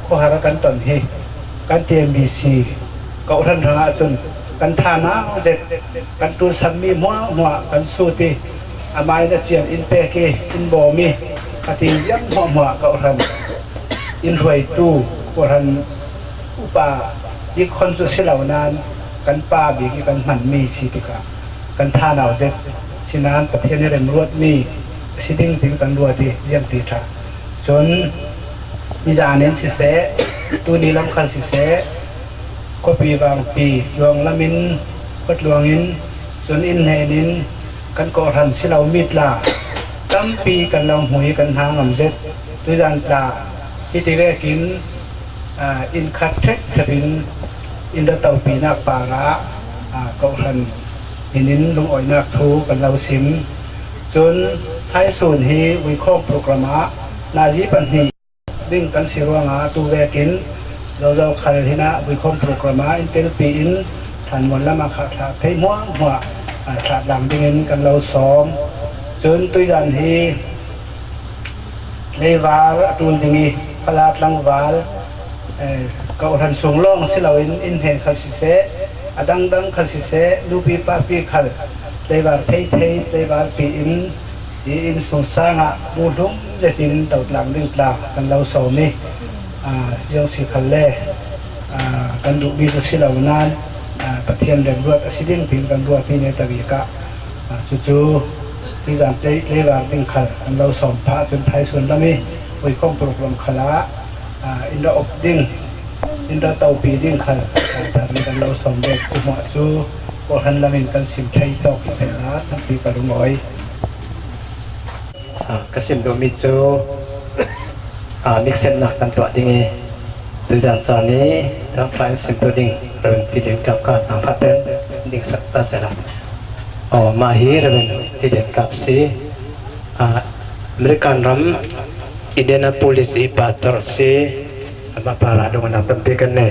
khuahar kan ton hi. Kan T M B C kawhhran hrangah cun kan thanau zet, kan ṭulsammi hmuahhmuah kan sut i, amah in a cian in pek i, in bawm i, a ti ziang hmuahhmuah kawhhran in hruaitu kawhhran upa bik hon cu si lo nain kan pa bik i kan hmanmi si tikah kan thanau zet si nain Pathian i remruatmi a si ding tiin kan ruat i ziang ti ṭha. Cun nizan in siseh, tuni lam khal siseh, khuapi vangpi luang lamin khuat luangin cun in hnenin kan kawhhran si lomi tla tampi kan lo hmu i kan hna ngam zet. Tuizan tla hiti vekin, aa, inn khat ṭhek ṭhek in in ra topinak parah, aa, kawhhran hin in lungawinak thu kan lo sim. Cun thaisun hi vuikhawm program ah nazi pahnih ding kan si ruangah tu vekin zozo khal hinah vuikhawm program ah in telpi in hlanmual lamah kha thlah thei hmuahhmuah, aa, thlah tlang dingin kan lo sawm. Cun tuizan hi leivar a ṭul ding i fala tlangval, eh, kawhhran sung lawng si loin in hnen khal siseh, a dangdang khal siseh, nupi papi khal tleivar thei thei, tleivar pi in i inn sung sangah muhlum zetin totlang ding tla kan lo sawm i, aa, ziang si khalle, aa, kan duhmi cu si lo nain, aa, Pathian remruat a si ding tiin kan ruat i ne ta bik ah, aa, cucu nizan tlei, tleivar ding khal kan lo sawm phah cun thaisun lam i vuikhawm program khalah, aa, in ra op ding, in ra topi ding khal, aa, thar in kan lo sawm dek cu hmuah cu kawhhran lamin kan sim thei tawk i sehla tampi ka lungawi. Aa, ka sim duhmi cu, aa, miksemnak kan tuah ding i, tuizan caan i Thangtlai simtu ding Reverend Ci Lian Kap kha sangfah ten dingsak ta sehla. Aw, mah hi Reverend Ci Lian Kap si. Aa, American ram Indianapolis i pastor si. Amah parah dongnak tampi kan nei.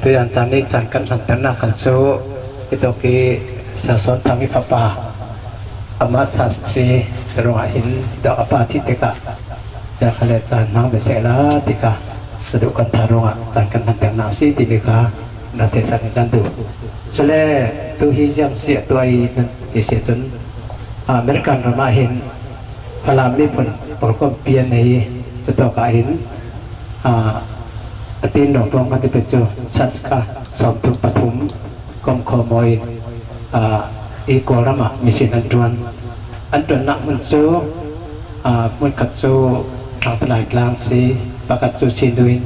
Tuizan caan i caan kan hmanternak kan cu hitawk i Sason Thang i fapa amah sa si ruangah hin dawh a pa thih tikah, cia kha le caan hmang ve sehla tikah, saduh kan tha ruangah caan kan hmanternak si timi kha na theisan in kan duh. Cule tu hi ziang si a tuah i nan i si cun, aa, American ram ah hin Falam miphun pawlkompi an nei i, cutawk ah hin, aa, a tin rawpawng kan ti pei cu church kha sawmthum pathum komkhawm aw in, aa, i Kawlram ah mission an ṭuan. An ṭuannak hmun cu, aa, hmunkhat cu Thangtalai tlang si, pakhat cu Chin in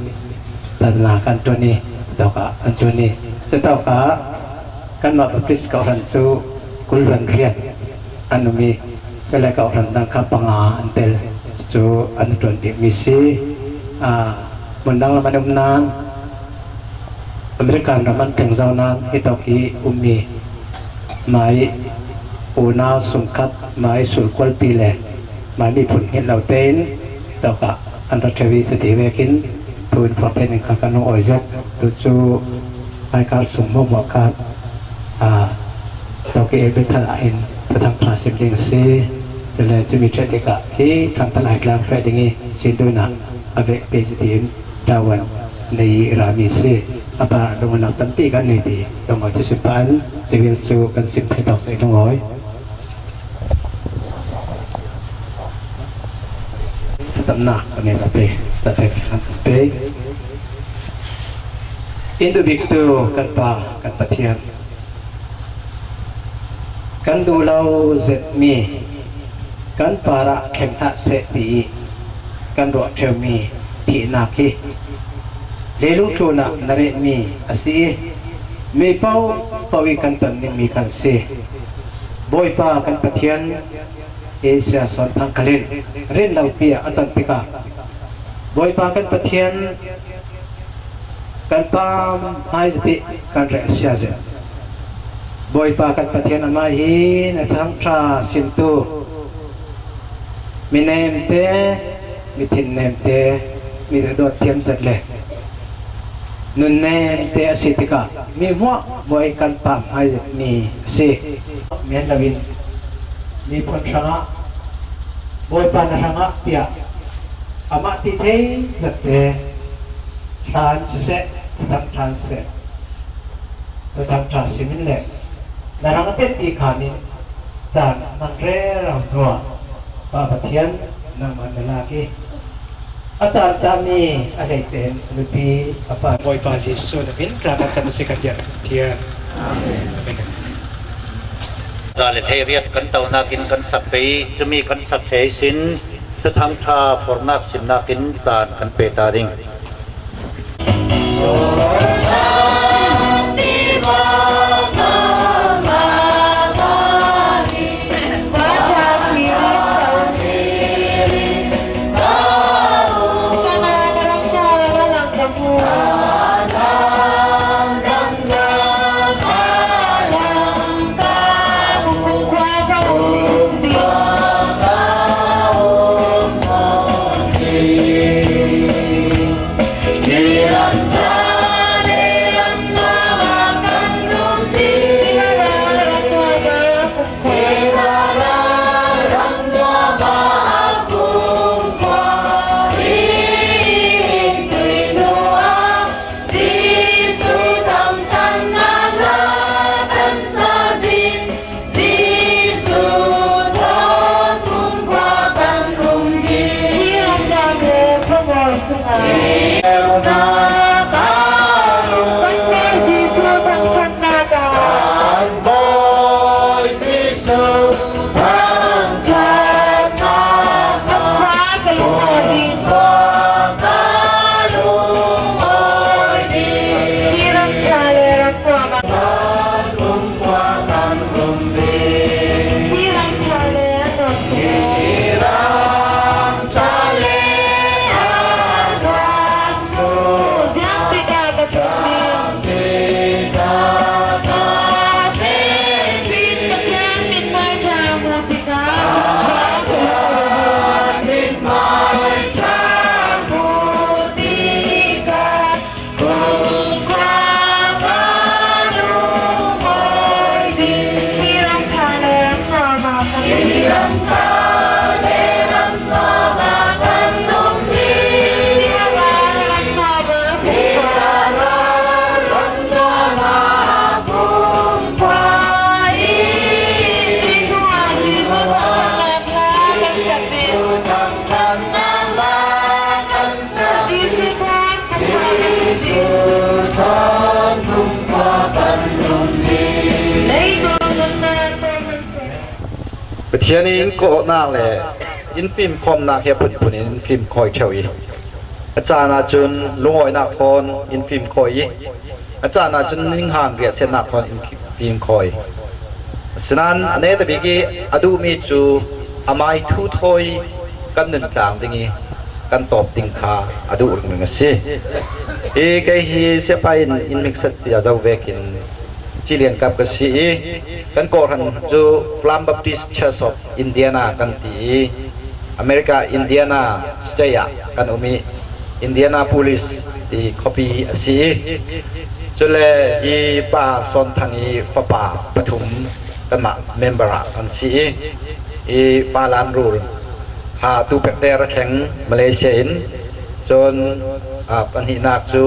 tatna kan ṭuan i, Tawkah an tun hi. Cutawkah kanmah Baptist kohhran cu kul hran riat an um i, cule kohhran dang kha panga an tel. Cu an ṭuan bikmi si. Aa, hmun dang lam an um nain, American ram an thleng zo nain hitawk i ummi mai unau sungkhat, mai sulkualpi le mai miphun hngilh lo tein hitawkah an ra ṭheu i, cuti vekin thu in forhten in kha kan lungawi zet. Tu cu hmaikar sung hmuahhmuah kha, aa, tawki April thal ah hin Thuthang ṭha sim ding a si. Cule cumi ṭheh tikah hi ṭhangthal ai tlang feh ding i, sin dun ah a vekpi cutin ṭuan nei i rami si. A par lungawinak tampi kan nei ti lungawi thusim pah an, civil cu kan sim thei tawk i lungawi. Thazaang kan nei lo te, thazaang kan pe. In duh biktu kan Pa, kan Pathian, kan duh lo zetmi, kan parah thleng hlah seh ti i kan ruah ṭheumi thihnak hi leilung tlunah na retmi a si i, mi paohpaoh i kan ton dingmi kan si. Bawipa kan Pathian, Asia sawn thangkhal in rin lopi ah a ton tikah, Bawipa kan Pathian, kan pam hmaizet i kan reh a sia zet. Bawipa kan Pathian, amah hi na Thuthang ṭha simtu, mi nemte, mi thin nemte, mi dawt thiam zet le nun nemte a si tikah, mi hmuahhmuah i kan pam hmai zetmi a si. Men loin miphun hrangah, Bawipa na hrangah tiah amah ti thei zette hlan siseh, Thuthang ṭha siseh, Thuthang ṭha simin le na hrang a tenhpi khan in caan a hman rero hnuah Pa Pathian, nangmah na lak i, a tantami a hleitein a nupi a pa Bawipa Jesuh na min tla kan tam a si kan biak Pathian. Amen. Za le theih riat kan tonak in kan sak ve i, cumi kan sak thei sin Thuthang ṭha forhnak simnak in caan kan pe ta ding. Pathian in kawhnak le in fimkhawmnak hi a phunphun in in fimkhawi ṭheu i, a caan ahcun lungawinak thawn in fimkhawi i, A caan ah cun ninghan riahsiatnak thawn in fim khawi. Asinain a netabik i a duhmi cu amai thu thawi kan nun tlang ding i kan tawp ding kha a duh ringring a si. Hi kei hi siapa in in hmiksak cia zo vekin Cilian Kap ka si i kan kawhhran cu Flam Baptist Church of Indiana kan ti i America Indiana State ah kan um i Indianapolis ti khuapi a si i cule hi pa Sawn Thang i fapa pathum kanmah member ah an si i i pa Lan Rul kha tu pekter a thleng Malaysia in cun, ah, pahnihnak cu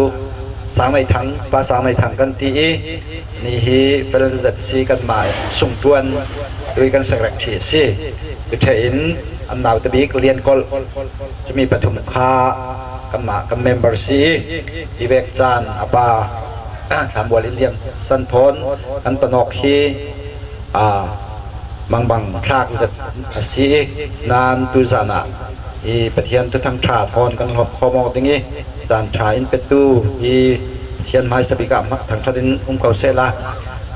Sang Nei Thang, pa Sang Nei Thang kan ti i ni hi Felzet si kanmah sungtuan tui kan secretary a si. Cu ṭheh in an nau tabik Lian Kolh cumi pathum kha kanmah kan member si i hi vek caan a pa Thlambual in liam san thawn kan tanawk hi, aa, mangbang thlak zet a si i, sinain tuzan ah i Pathian Thuthang ṭha thawn kan hlawp khawm awk ding i, caan ṭha in petu i Pathian hmaisa bik ah hmak thangṭhat in um ko sehla,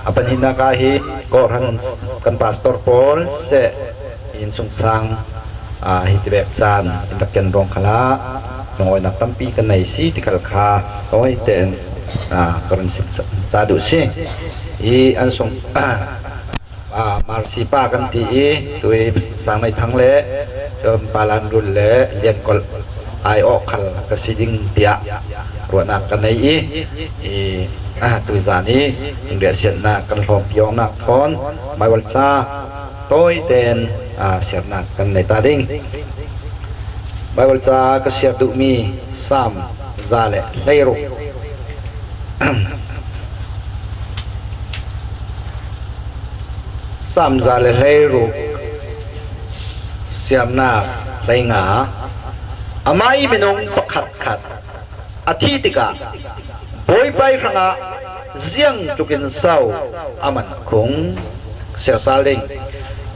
a pahnihnak ah hi kawhhran kan pastor pawl seh, innsungsang, aa, hi tivek caan in rak ken ruang khalah lungawinak tampi kan nei si ti khal kha tawi tein, aa, ka run sim ta duh si. I an sung, aa, Marsi pa kan ti i tui Sang Nei Thang le, um, Pa Lan Rul le Lian Kolh ai awk khal ka si ding tiah ruahnak ka nei i, i, aa, tui zan i in riahsiatnak kan hlawmpi awknak thawn Baibal ca tawi tein, aa, siarnak kan nei ta ding. Baibal ca ka siar duhmi Salm za le hleiruk. Salm za le hleiruk siarnak hleinga. Amah i minung pakhatkhat a thih tikah Bawipa ih hrangah ziang tlukin so a man a khung? Siar sal ding.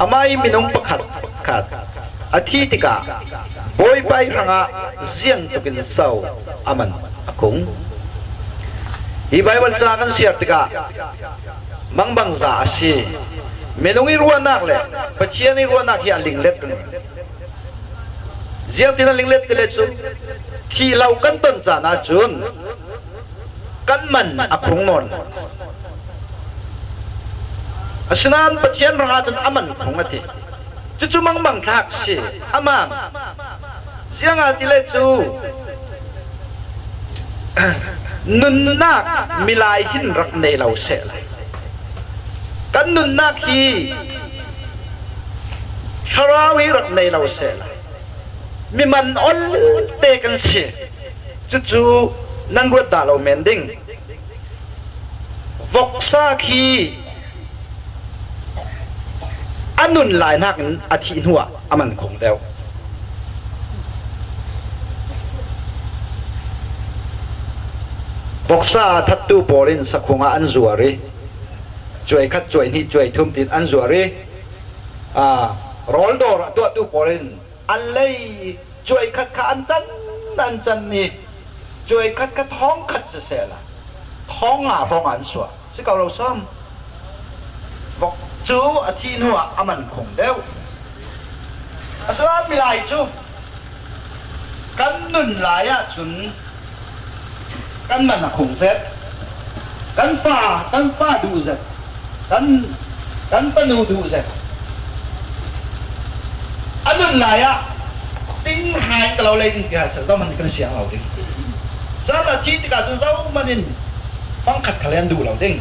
Amah ih minung pakhat khat a thih tikah Bawipa ih hrangah ziang tlukin so a man a khung? Hi Baibal ca kan siar tikah mangbangza a si. Minung ih ruahnak le Pathian ih ruahnak hi a linglet ringring. Ziangtin a linglet ti le cu thih lo kan ton caan ahcun kan man a khung nawn lo. Asinain Pathian hrangah cun a man khung a ti. Cucu mangbang thlak si. A man. Ziangahtile cu nunnak milai hin rak nei lo sehla, kan nunnak hi thlarau hi rak nei lo sehla, mi man olte kan si. Cucu nan ruat dah lo men ding. Voksa khi a nun lai nakin a thih hnuah a man khung deuh. Voksa thattu pawl in sakhung ah an zuar i, cuai khat, cuai hnih, cuai thum tin an zuar i, aa, rawl dawr a tuahtu pawl in an lei i, cuai khat kha an can, an can i, cuai khat kha thawng khat sisehla, thawng nga hrawng an suah. Si ko lo sam. Vok cu a thih hnuah a man khung deuh. Asinain milai cu kan nun lai ahcun kan man a khung zet. Kan pa, kan pa duh zet. Kan, kan panu duh zet. A nun lai ah ting hrain ka lo lei ding ti hal seh, zohman kan siang lo ding. Sasa thih tikah cun zohman in pangkhat khal an duh lo ding.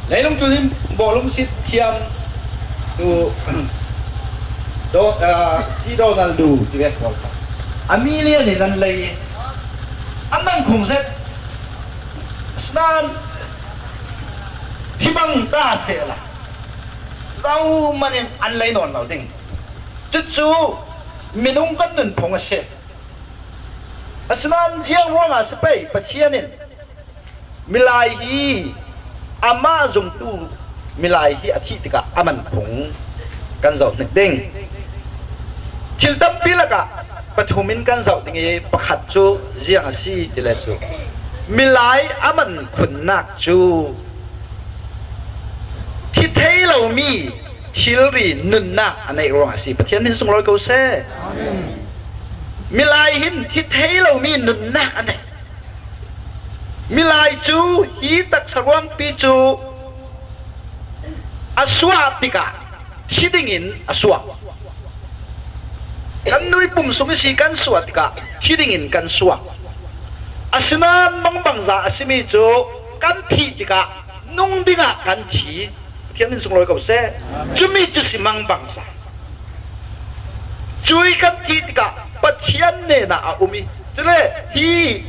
Leilung tu in bawlung sit thiam tu do, ah, si Donald du ti vek pawl kha a million in an lei i an man khung zet. Asinain thibang ta sehla zohman in an lei nawn lo ding. Cucu minung kan nunphung a si. Asinain ziang ruangah si pei Pathian in milai hi amah zumtu milai hi a thih tikah a man phung kan zoh hnik ding. Thil tampi lakah Pathum in kan zoh ding i, pakhat cu ziang a si ti le cu, milai a man khunnak cu thi thei lomi thilri nunnak a neih ruang a si. Pathian min sunglawi ko seh. Milai hin thi thei lomi nunnak a neih. Milai cu hi taksa ruangpi cu a suah tikah thi dingin a suak. Kan nui pum sung ihsi kan suah tikah thi dingin kan suak. Asinain mangbangza a simi cu kan thih tikah nung dingah kan thi. Pathian min sunglawi ko seh. Cumi cu si mangbangza. Cui kan thih tikah Pathian hnenah a um i, cule hi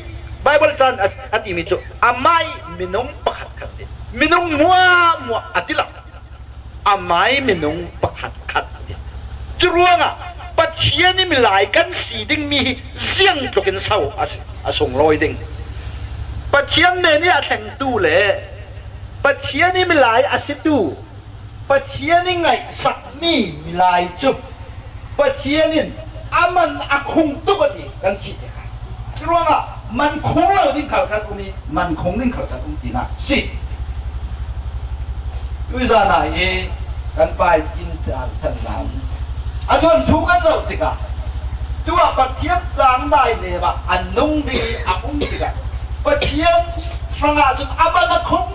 Baibal caan a, a timi cu, amah i minung pakhatkhat ti, minung hmuahhmuah a ti lo. Amah i minung pakhatkhat a ti. Curuangah Pathian i milai kan si dingmi hi ziangtlukin so a si, a sunglawi ding. Pathian hnen i a thlengtu le Pathian i milai a situ, Pathian i ngaihsakmi milai cu Pathian in a man a khung tuk a ti kan thih tikah, curuangah man khung lo ding khal kan um i, man khung ding khal kan um tinak si. Tuizan ah hi kan Pa in inn tlang san nan a thuanthu kan zoh tikah, tuah Pathian tlangdai lem ah a nung ding i a um tikah, Pathian hrangah cun a man a khung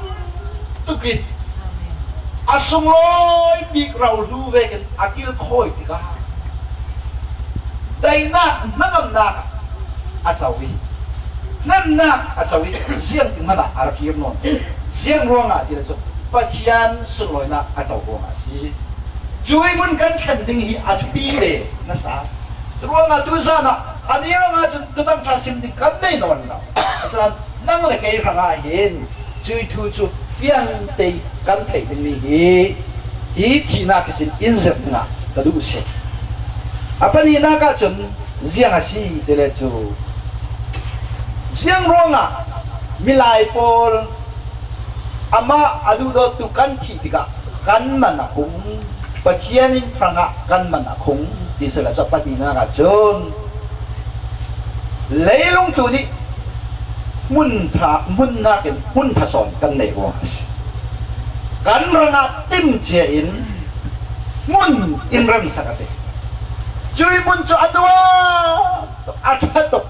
tuk i, a sunglawi bik rohlu vekin a kilkhawi tikah, daihnak hnangamnak a co i, hnemnak a co i, ziangtin hmanh ah a ra kir nawn. Ziang ruangah ti le cu Pathian sunlawinak a co ruangah a si. Cui hmun kan thlen ding hi a thupi le na sa. Ruangah tuizan ah a ni ruangah cun Thuthang ṭha sim ding kan nei nawn lo. Asinain nang le kei hrangah hin cui thu cu fiang tei kan theih dingmi hi, hi thihnak ihsin in zirh dingah ka duh a si. A pahnihnak ahcun ziang a si ti le cu, ziang ruangah milai pawl amah a duhdawttu kan thih tikah kan man a khung, Pathian in hrangah kan man a khung ti si le cu, a pahnihnak ahcun leilung tlun ih hmun ṭha, hmun hnakin hmun ṭha sawn kan neih ruang a si. Kan hrangah timcia in hmun in remsak a ti. Cui hmun cu a nuam tuk, a ṭha tuk.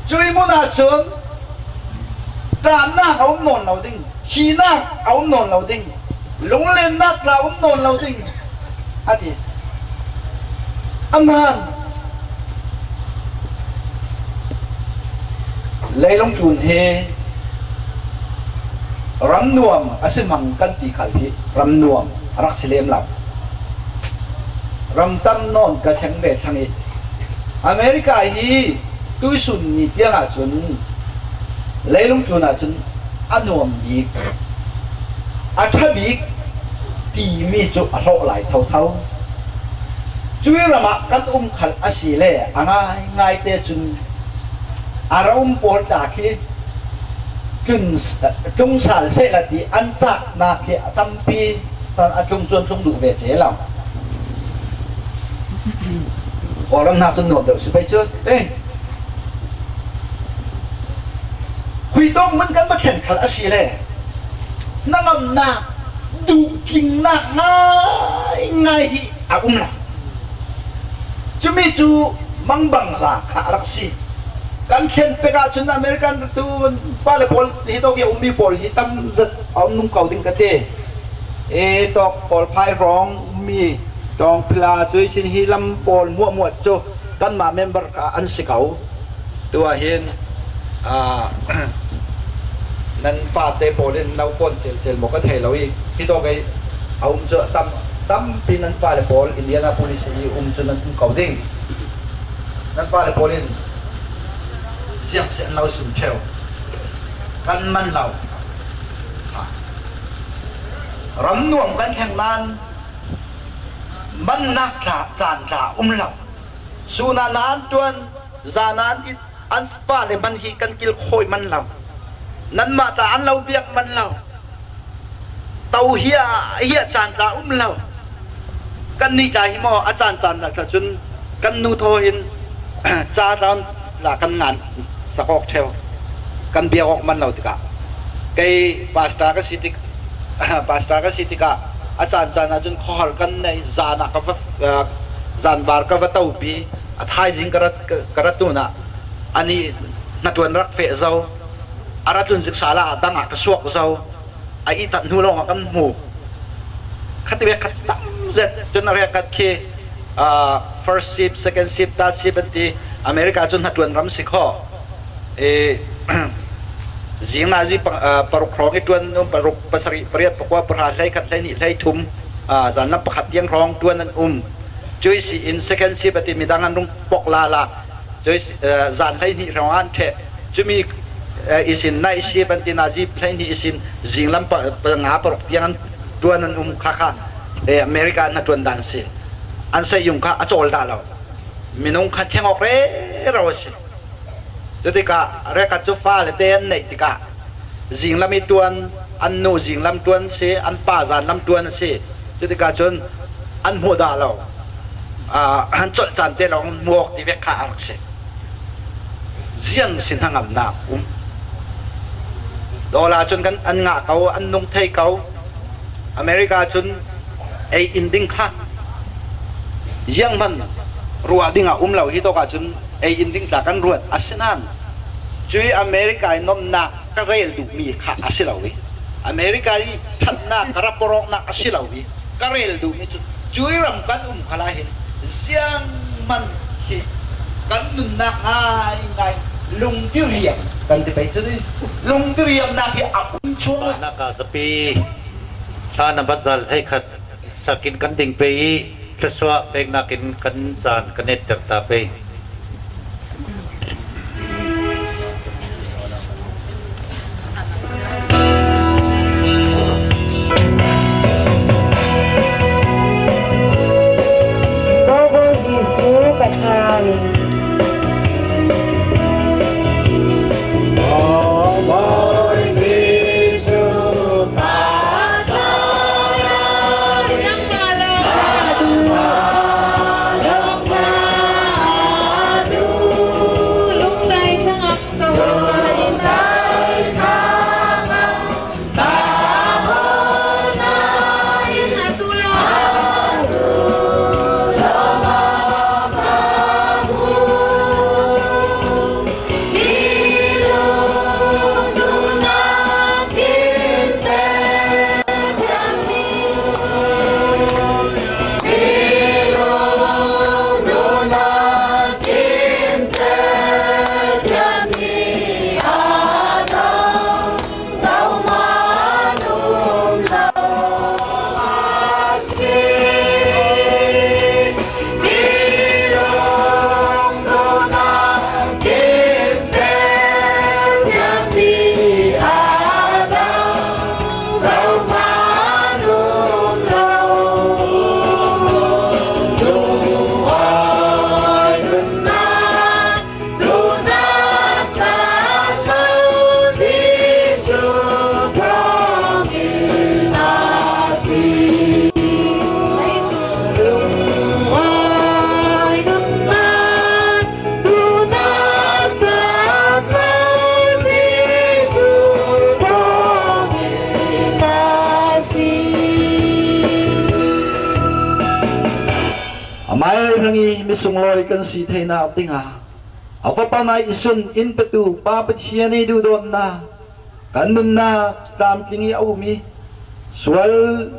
Cui hmun ahcun ṭannak a um nawn lo ding, thihnak a um nawn lo ding, lunglennak tla a um nawn lo ding a ti. A hmaan, leilung tlun hi ram nuam a si hmang kan ti khal hi ram nuam a rak si lem lo. Ram tam nawn ka thleng ve thlang i, America hi tuisun ni tiang ahcun leilung tlun ahcun a nuam bik, a ṭha bik timi cu a hlawh lai thotho. Cui ram ah kan um khal a si le a ngaingai te cun a ro um pawl tla khi tlung, tlung sal seh la ti an caknak khi a tampi caan a tlung cuan tlung duh ve ce lo. Kawlram hna cun nuam deuh si pei cu. Eh, khuitawk hmun kan va thlen khal a si le hnangamnak, duhtlingnak ngaingai hi a um lo. Cumi cu mangbangza kha a rak si. Kan thlen pek ahcun American tu pa le pawl hi tawk i a ummi pawl hi tam zet a um nung ko ding ka ti. E tawk Kawlphai hrawng ummi Tawngphila cui sin hi lam pawl hmuahhmuah cu kanmah member kha an si ko. Tu ah hin, aa, nan fate pawl in no fawn celcel maw ka thei lo i, hi tawk i a um cu a tam, tampi nan fale pawl Indianapolis i um cu nan um ko ding. Nan fale pawl in ziang si an lo sim ṭheu. Kan man lo. Ram nuam kan thleng nain mannak tla, caan tla a um lo. Sun ah na an ṭuan, zan ah an it, an fale hman hi kan kilkhawi man lo. Nanmah tla an lo biak man lo. To hi a, hi a caan tla um lo. Kannih tla hi maw a caan caan hna tla cun Kan nu thaw hin ca tlan la kan ngan sak awk ṭheu, kan biak awk man lo tikah, kei pastor ka si tik, pastor ka si tikah a caan caan ahcun khuahar kan nei, zan ah ka va, aa, zanvar ka va topi, a thaizing ka rat, ka, ka rat tunah anih hnaṭuan rak feh zo, a rat tlun zik sal ah a dang ah ka suak zo. A ihtat hnu lawng a kan hmu. Khati vek khat tam zet cun a rek khat khi, aa, first ship, second ship, third ship an ti. America cun hnaṭuan ram si kho. I, zing nazi pang-, aa, paruk hrawng i ṭuan an um, paruk, pasarih, pariat, pakua, pahra, hleikhat, hleihnih, hleithum, aa, zanlam pakhat tiang hrawng ṭuan an um. Cui si in second ship a ti, midang an rung pok lala. Cui, eh, zan hleihnih hrawng ah an ṭheh. Cumi, eh, ihsin night shift an ti, nazi hleihnih ihsin zinglam pa, panga paruk tiang an ṭuan an um kha kha, eh, America an hnaṭuan dan si. An saiyung kha a cawl dah lo. Minung kha thleng awk rero a si. Cutikah reka cu fale te an neih tikah, zinglam i ṭuan, an nu zinglam ṭuan si, an pa zanlam ṭuan a si. Cutikah cun an hmuh dah lo. Aa, an colh caan te lawng an hmu awk ti vek kha a rak si. Ziang si hnangamnak um. Dollar cun kan, an ngah ko, an nung thei ko. America cun ei in ding kha zianghman ruah dingah um lo, hi tawk ahcun ei in ding tla kan ruat. Asinain cui America i nomnak ka rel duhmi kha a si lo i, America i ṭhatnak ka rak pawrawknak a si lo i, ka rel duhmi cu cui ram kan um kha lai hin zianghman khi kan nunnak ngaingai lungdiriam kan ti pei cu, lungdiriamnak hi a um chuang. Naka zapi hla na bat zal hei khat sakin kan ding pei i, thluasuah peknak in kan caan kan etter ta pei. Bawi Jesuh ka thlarau in. Amai hrang i mi sunglawi kan si theinak dingah a fapa nai ihsun in petu Pa Pathian i duhdawtnak kan nunnak tlamtling i a um i, sual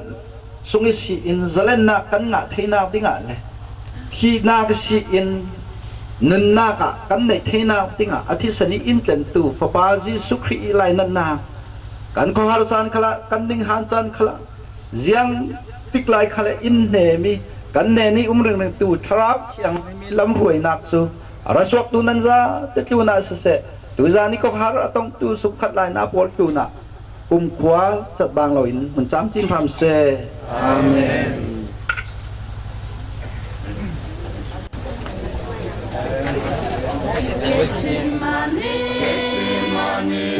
sung i si in zalennak kan ngah theinak dingah le thihnak i si in nunnak ah kan neih theinak dingah a thisen i in tlentu Fapa Jesuh Khrih i lainatnak kan khuaruahhar caan khalah, kan ninghan caan khalah, ziang tik lai khalah in hnem i kan hnen i um ringringtu Thlarau Thiang mi lamhruainak cu a ra suaktu nan zate tlunah siseh, tuzan i khuaruahhar a tongtu sungkhat lai na pawl tlunah um khua cat bang loin hmun camcin hram seh. Amen.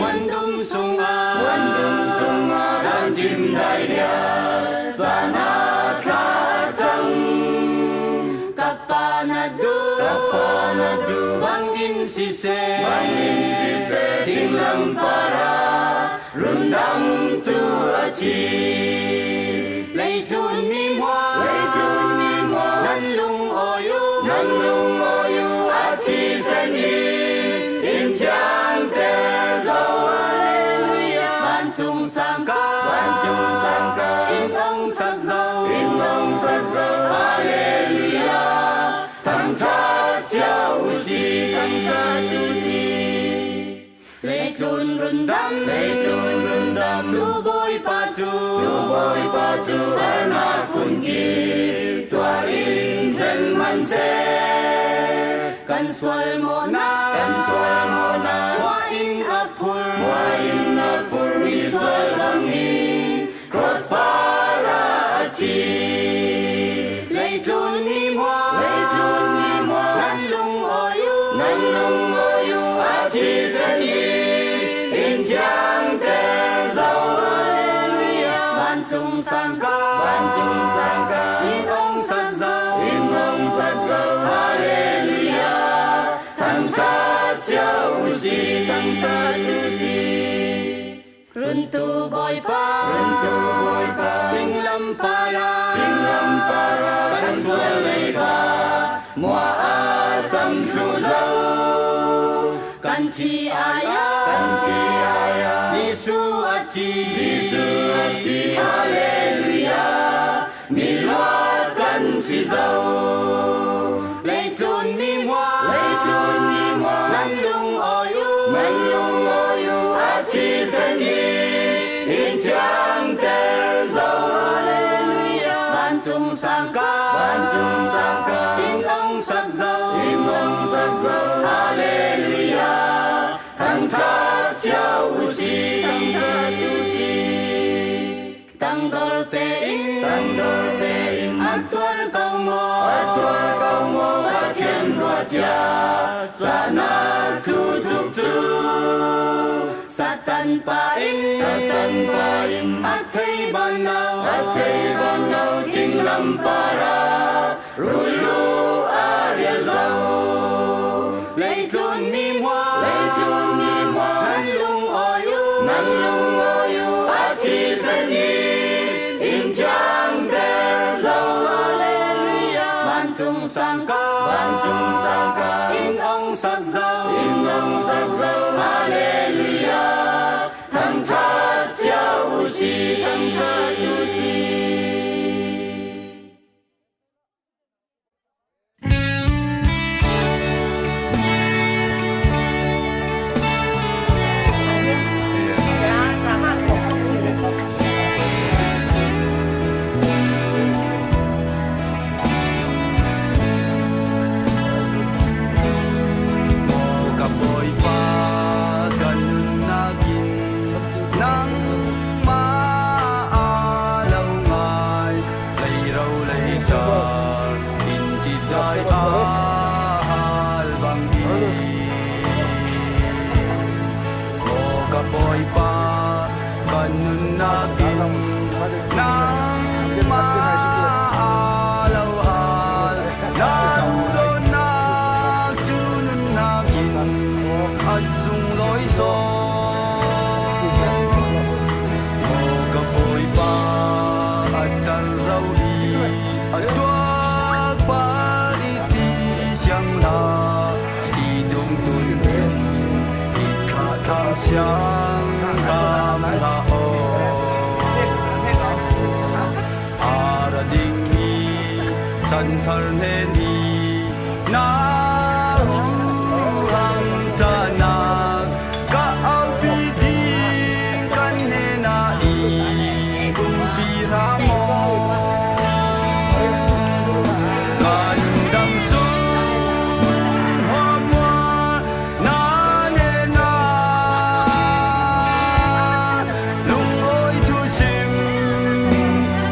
Huandum sungah, huandum sungah, zandim dai liat, zan a thla cang, ka pa na duh. Damtu a thi. Leitlun mi hmua, leitlun mi hmua, nan lungawi uh, nan lungawi uh a thisen hi in thiangter zo. Halleluiah. Vancung sangkah, vancung sangkah in ong sak zo, in ong sak zo. Halleluiah. Thangṭhat cia uh si, thangṭhat uh si. Leitlun rundam, leitlun rundam, tu Bawipa cu, tu Bawipa cu arnak phun kip tuar in ṭhen hmanhsehlaw, kan sual mawhnak, kan sual mawhnak hmua in a phur, hmua in a phur misual bang hi. Cross par ah a thi. Leitlun mi hmua, leitlun mi hmua, nan lungawi uh, nan lungawi uh a thisen hi in thiangter zo. Halleluiah. Vancung sangkah, vancung sangkah in ong sak zo, in ong sak zo. Halleluiah. Thangṭhat cia uh si, thangṭhat uh si. Runtu Bawipa, runtu Bawipa, thinglam par ah, thinglam par ah kan sual leiba hmua a sam thluh zo. Kan thi ai ah, kan thi ai ah, Jesuh a thi, Jesuh a thi, Halleluiah. Mi luat kan si zo. Leitlun mi hmua, leitlun mi hmua, nan lungawi uh, nan lungawi uh a thisen hi in thiangter zo. Halleluiah. Vancung sangkah, vancung sangkah in ong sak zo, in ong sak zo. Halleluiah. Thangṭhat cia uh si, thangṭhat uh si. Tangdor tein, tangdor tein a tuar ko maw, a tuar ko maw, Pathian ruahcia cahnak thu thuk cu. Satan pa in, Satan pa in a thei ban lo, a thei ban lo, thinglam par ah rulu a rial zo. Leitlun mi hmua, leitlun mi hmua, nan lungawi uh, nan lungawi uh a thisen hi in thiangter zo. Halleluiah. Vancung sangkah, vancung sangkah in ong sak zo, in ong sak zo. Halleluiah. Thangṭhat cia uh si, thangṭhat uh si. Aw ka Bawipa, ka nunnak in nangmah a lo ngai. Leiro leicar in tidai a hal bang hi. Aw ka Bawipa, ka nunnak in nangmah a lo hal. Na duhdawtnak cu nunnak in a sunglawi sawn. Aw ka Bawipa, a tar zo i a tuak par i ti siang hlah, i dungtun in i thlahthlam siangthlak hlah aw. A ra dingmi santhar hnen i na huham cahnak ka aupi ding, kan hnenah i umpi hram aw. Ka lungdam sung hmuahhmuah na hnenah lungawi thusim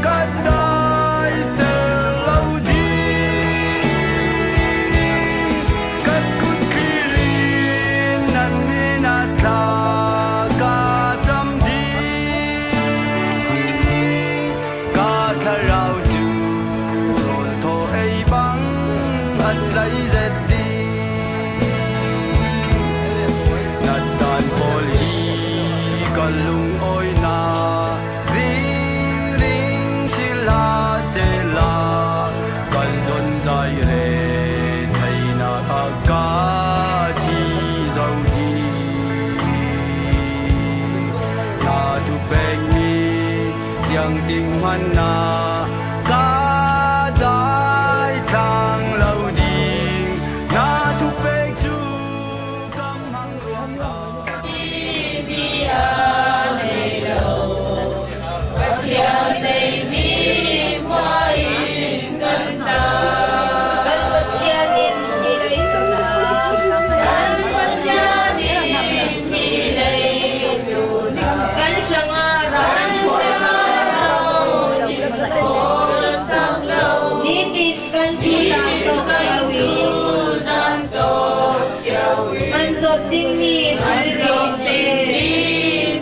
ka daiter lo ding. Ka kut thlir in nan hnenah thla ka cam ding. Ka Ang ting hmanna ka dai tlang lo ding, na thupek cu kam hmang ruangah. Pathian neimi hmuai in kan ta. Kan Pathian in hi leitlun ah. Kan Pathian in hi leitlun ah. Kan hrangah ram hrawlsak lo. Nitin kan ṭul dan tawk cio i. Kan ṭul dan tawk cio i. Hman zawt dingmi thilri in pe. Hman zawt dingmi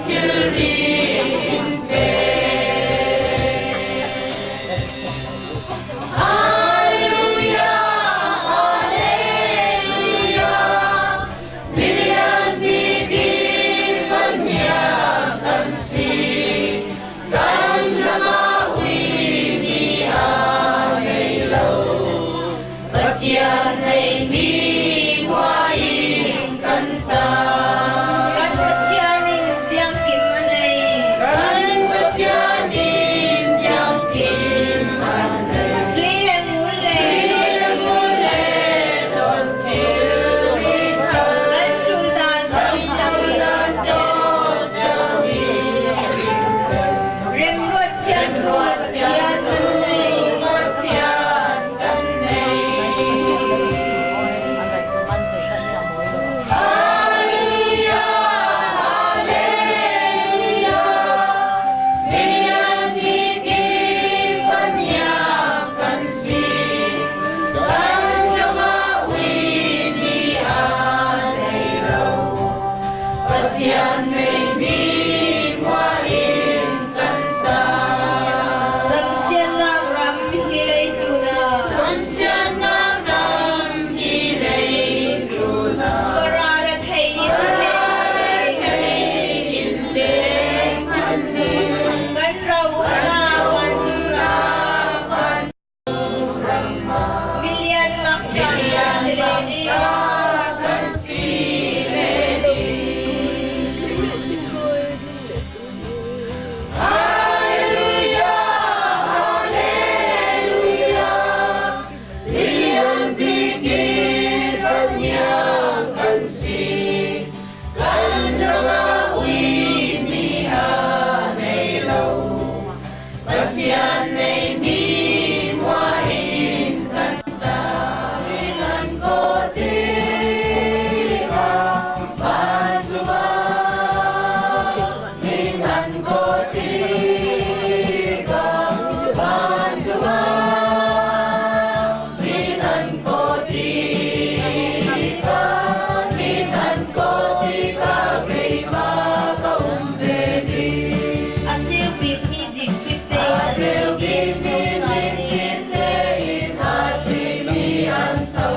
thilri in pe. Hallelujah, hallelujah. Milian bik i fanya kan si. Kan hrangah uimi a nei lo. Pathian neimi hmuai in kan ta. Kan Pathian in ziangkim a nei. Kan Pathian in ziangkim a nei. Sui le ngun le. Sui le ngun le. Dawn thilri kha. Kan ṭul dan. Kan ṭul dan tawh. Remruat chiatnu Pathian kan nei. Hallelujah, hallelujah. Milian bik i fanya kan si. Kan hrangah uimi a nei lo. Pathian neimi hmuai in kan ta. Camsiatnak ram hi leitlun ah. Camsiatnak ram hi leitlun ah. Ka ralra thei in leng. Ka ralra thei in leng hman ding. Kan rohana vancung ram. Milian maksa kan si le ding. Hallelujah, hallelujah. Milian bik i fanya kan si. Kan hrangah uimi a nei lo. Pathian neimi hmuai in kan ta. Min an kawh tikah vancung ah, min an kawh tikah vancung ah. Min an kawh tikah, min an kawh tikah keimah ka um ve ding. A thil bikmi zikpitte, a thil bikmi zikpitte in a ṭuimi an tho.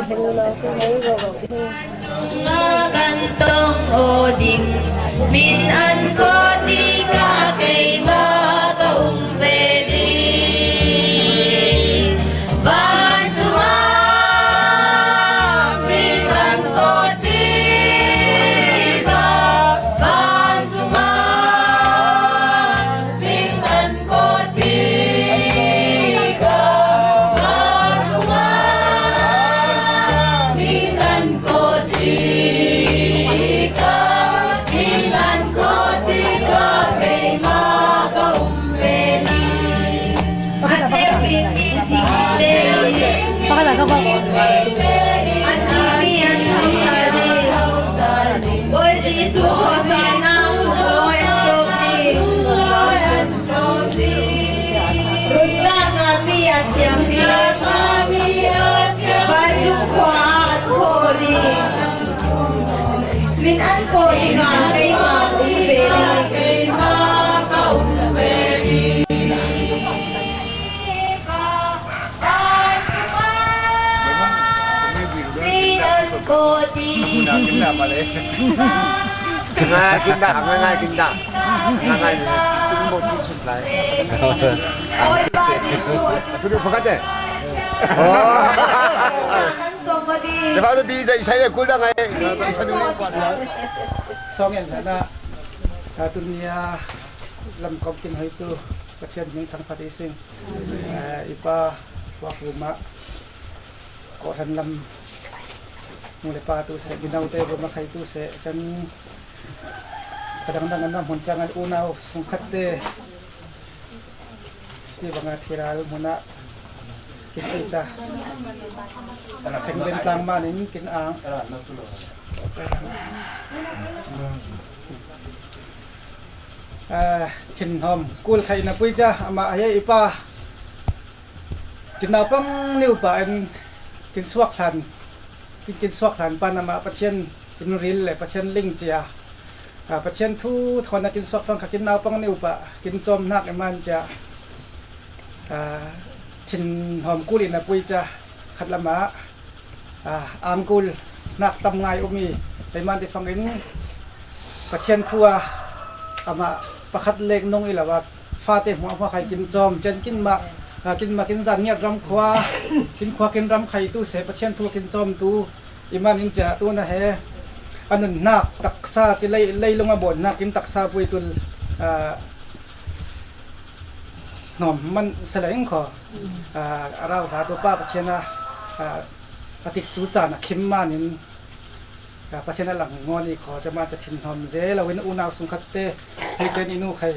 Kan tong aw ding, min an ko ti ka, keima ka um ve ding. Van suma min an ko ti ka, van suma min an ko ti ka, van suma min an ko ti ka, min an ko ti ka, keima ka um ve ding. Pakhat a, pakhat a. Pakhat a, ka bak. Min an ko ti ka, keima ka um ve ding. Ngai kinda, ngai, ngai kinda. Ngai, ngai. Tung mo ti sut lai. Oi, ba ti ko. Tung mo pakate. Oh. Cepa tu di sa isai le kul da ngai. Song en na. Ka tu nia lam kom kin hai tu. Pathian ning thang phat i sing. Eh, i pa, wa ku ma. Ko han lam. Mu le pa tu se, ginau te bu ma khai tu se. Kan kadang dang an na mun chang an unau sung khat te. Ti banga thiral muna. Kiti ta. Theng ben tlang ma ning kin ang. Ah, thin hom kul khai na pui cha, ama ai i pa. Kin naupang neu pa en kin suak hlan, kin, kin suak hlan pan ama Pathian in ril le Pathian ling cia. Ah, Pathian thu thawn a kin suak fang kha kin naupang neu pa kin chawm hnak i man cia. Ah, thin hom kul in a pui cia khat lama, ah, angkul hnak tam ngai um i, kei man ti fangin Pathian thu a amah pakhat lek nung i lo a, fate hmuahhmuah khai kin chawm, cian kin mah, ah, kin mah kin zan ngiat ram khua, kin khua kin ram khai tu se, Pathian thu kin chawm tu, i man in cia tu na he, a nun hnak taksa ti lei, leilung a bawn hnak kin taksa pui tu, ah, hnawm man sa leng kho. Ah, a rau hla tu pa Pathian a, ah, a tik cu caan a khim man in, ah, Pathian a lang ngawn i kho, cama ca thin hnawm ze lo in unau sung khat te, hei te ni nu khai,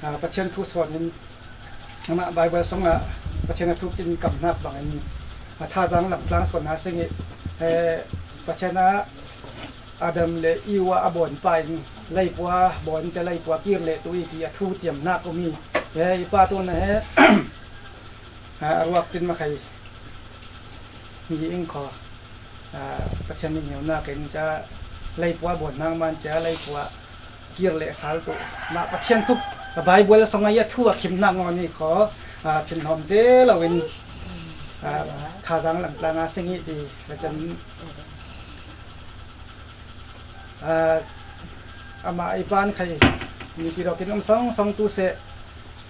ah, Pathian thu sawn in, amah Bible song ah Pathian a thu kin kam hnak bang in, ah, thazaang lamtlang sawn hna sing i, eh, Pathian a Adam le Eva a bawn pa in leipua bawn ca leipua kir le tu i ti a thu tiam hnak um i, he i pa tu na he, ha, a ruak tin ma khai mi ing kho, ha, Pathian ning heunak in ca leipua bawn hnak man ca leipua kir le sal tu, mah Pathian tuk a Bible song a i a thu a khim hnak ngawn i kho, ha, thin hawm ze lo in, ha, thazaang lamtlang a sing i ti, ha, can Aa, amah i pa an khai, mipi rawk in um song song tu seh,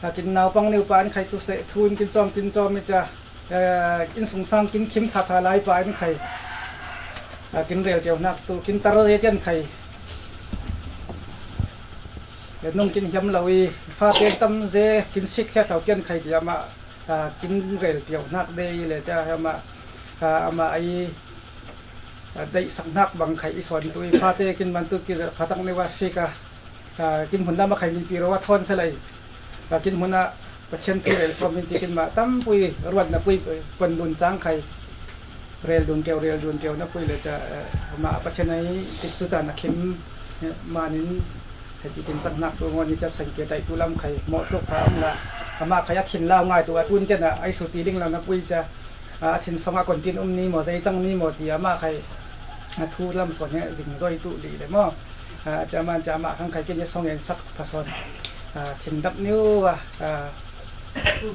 aa, kin naupang neu pa an khai tu seh, thu in kin cawm, kin cawm i ca, aa, inn sungsang kin khim ṭha ṭha lai pa an khai, aa, kin rel ṭeuhnak tu, kin tar ze tian khai, nung kin hiam lo i, fate tam ze, kin sik thliat lo tian khai ti amah, aa, kin rel ṭeuhnak de i le ca, amah, aa, amah i, Aa, daihsak hnak bang khai i sawn tu i, fate kin man tu ki phatak neu a sik a, aa, kin hmun lam a khai mipi ro a thawn sa lai. Aa, kin hmun ah Pathian thu rel khawm in ti kin mah tampui ruat na pui pon dun cang khai rel dun keu, rel dun keu na pui le ca, aa, mah Pathian ai tik cu caan a khim, aa, man in hei ti kin cak hnak tu ngawn i ca san ke daih tu lam khai mawh tluk pha am la. Amah khai a thin lau ngai tu a tun tian ah ai su ti ling lam na pui ca. A thin song a kon tin um ni maw, zei cang ni maw ti amah khai a thu lam sawn he zing zoi tu li le maw? A, ca man ca amah khang khai kin he song en sak pha sawn. A, thin dap niu a, a,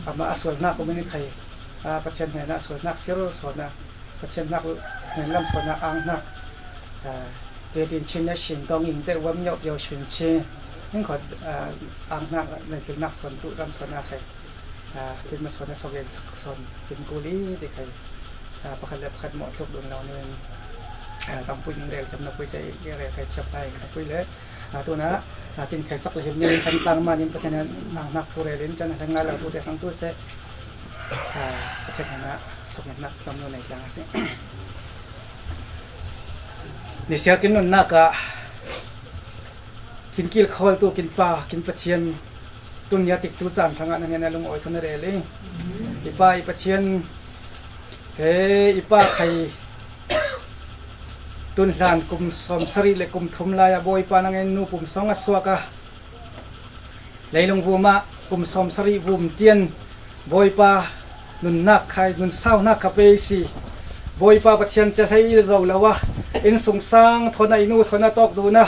amah a sual hnak um in khai, a, Pathian hnen a sual hnak sir sawn a, Pathian hnak lam sawn ah ang hnak, aa, te din chin a shin dong in te uam nyoh pio shin chin. Ning khot, aa, ang hnak nei pil nak sawn tu ram sawn a khai. Aa, tin ma sawn a sok yen sak sawn tin kuli te khai. Aa, pakhat le pakhat mawh tluk dun lo nen. Aa, tam pui ning rel tam na pui te rel khai thiam lai na pui le. Aa, tuna, aa, kin khai chak le him ning kan tang ma nin Pathian ang hnak tu rel in chan a hleng lai lo tu te khang tu se. Aa, Pathian hna sok ning hnak tam lo nei tlang a si. Nisiar kin nunnak ah kin kilkhawl tu kin pa, kin Pathian tun nia tikcu caan hrangah na hnenah lungawi thun a rel i. I pa i Pathian he i pa khai tun hlan kum sawm sarih le kum thum lai ah Bawipa nangin nu pum sawng a suak a leilung vum ah kum sawm sarih vum tian Bawipa nunnak khai, nun sau hnak kha pe i si. Bawipa Pathian cia hlei i zo lo a, innsungsang thawn a, i nu thawn a tawk dun a,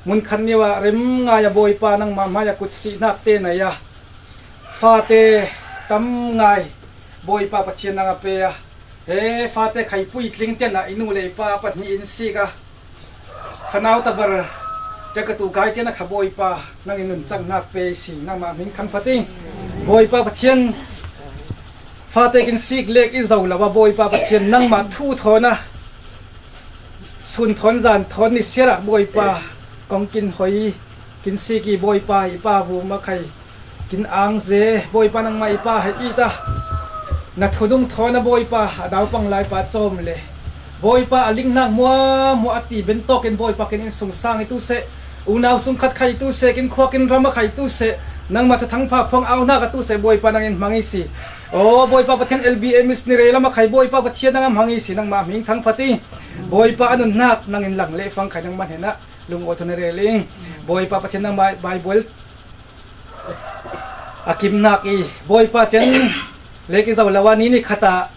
munkhan nio ah rem ngai a Bawipa nangmah hmai a kut sih hnak te nei a, fate tam ngai Bawipa Pathian nang a pe a, he fate khai puitling tian ah i nu le i pa pahnih in sik a, fanau tabar te ka tu kai tian a kha Bawipa nangin nuncanghnak pe i si, nangmah hming thangphat i. Bawipa Pathian fate kin sik lek i zo lo a Bawipa Pathian nangmah thu thawn a sun thawn zan thawn ni siar ah Bawipa kong kin hoi kin sik i Bawipa i pa vum a khai kin angze Bawipa nangmah i pa he i ta na thunung thawn a Bawipa a naupang lai pa cawm le Bawipa a lingnak hmuahhmuah a ti bentawk in Bawipa kin innsungsang i tu seh, unau sungkhat khai tu seh, kin khua kin ram a khai tu seh, nangmah thuthang pha phuang aunak a tu seh Bawipa nangin hmang i si. Aw Bawipa Pathian L B M missionary lam a khai Bawipa Pathian nangam hmang i si, nangmah hming thangphat i. Bawipa a nunnak nangin lang le fang khai nangmah hnenah lungawi thun a rel ing. Bawipa Pathian nangmah Baibal a kimnak i Bawipa cen lek i zo lo a ni ni khat ah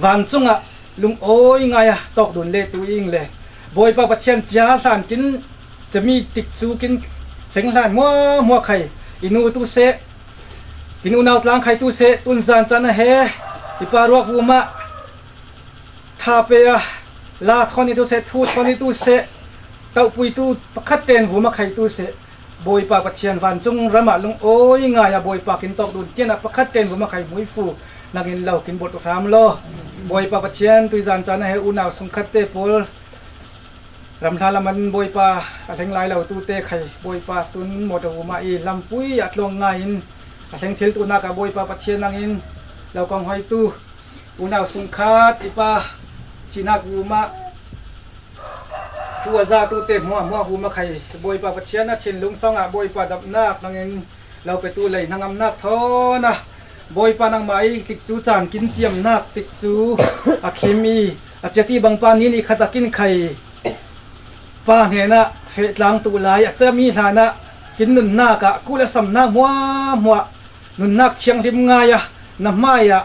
vancung ah lungawi ngai a tawk dun le tu ing le Bawipa Pathian cia hlan kin cemi tikcu kin hleng hlan hmuahhmuah khai i nu tu seh, kin unau tlang khai tu seh, tun zan can a he i pa ruak vum ah tha pe a, la thawn i tu seh, thu thawn i tu seh, tauhpui tu pakhat ten vum a khai tu seh, Bawipa Pathian vancung ram ah lungawi ngai a Bawipa kin tawk dun tian ah pakhat ten vum a khai hmuifu nangin lo kin bawlh tu hram law. Bawipa Pathian tuizan can a he unau sungkhat te pawl ramhla lam an Bawipa a hleng lai lo tu te khai Bawipa tun mawtaw vum ah i lampui a tlawng ngai in a hleng thil tunak ah Bawipa Pathian nangin lo kong hoi tu unau sungkhat i pa thihnak vum ah thu a za tu te hmuahhmuah vum a khai Bawipa Pathian a thinlung song ah Bawipa dapnak nangin lo pe tu lei hnangamnak thawn a Bawipa nangmah i tikcu caan kin tiamnak tikcu a khim i a ciat i bangpa ni ni khat a kin khai pa hnenah feh tlang tu lai a cemi hlan ah kin nunnak ah kul a samnak hmuahhmuah nunnak thianghlim ngai a na hmai ah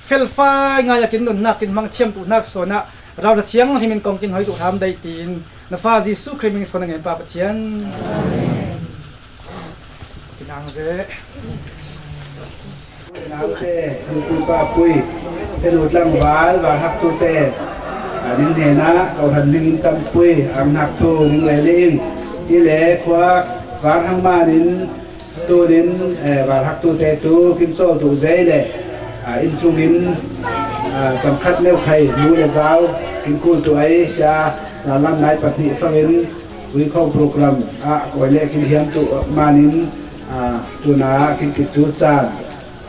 felfai ngai a kin nunnak kin hmang thiam tu hnak sawn ah rauta thianghlim in kong kin hoi tu hram dai tiin na fa Jesuh Khrih min sawn a ngen pa Pathian. Kin ang ve. Naute, nutu papui, te nu tlangval, val hak tute, a nin hnena, ko han ning in tampui, ang hnak tu ning le ling, i le khua, val hang manin, tunin, eh, val hak tute tu, kin cawl tu zei le, a, in tlungin, a, camkhat neu khai, nu le zau, kin kul tu ai, sia, lam nai pat ni fangin, Ui khawng program ah kawi le kin hiam tu manin, ah, tuna kin tikcu caan,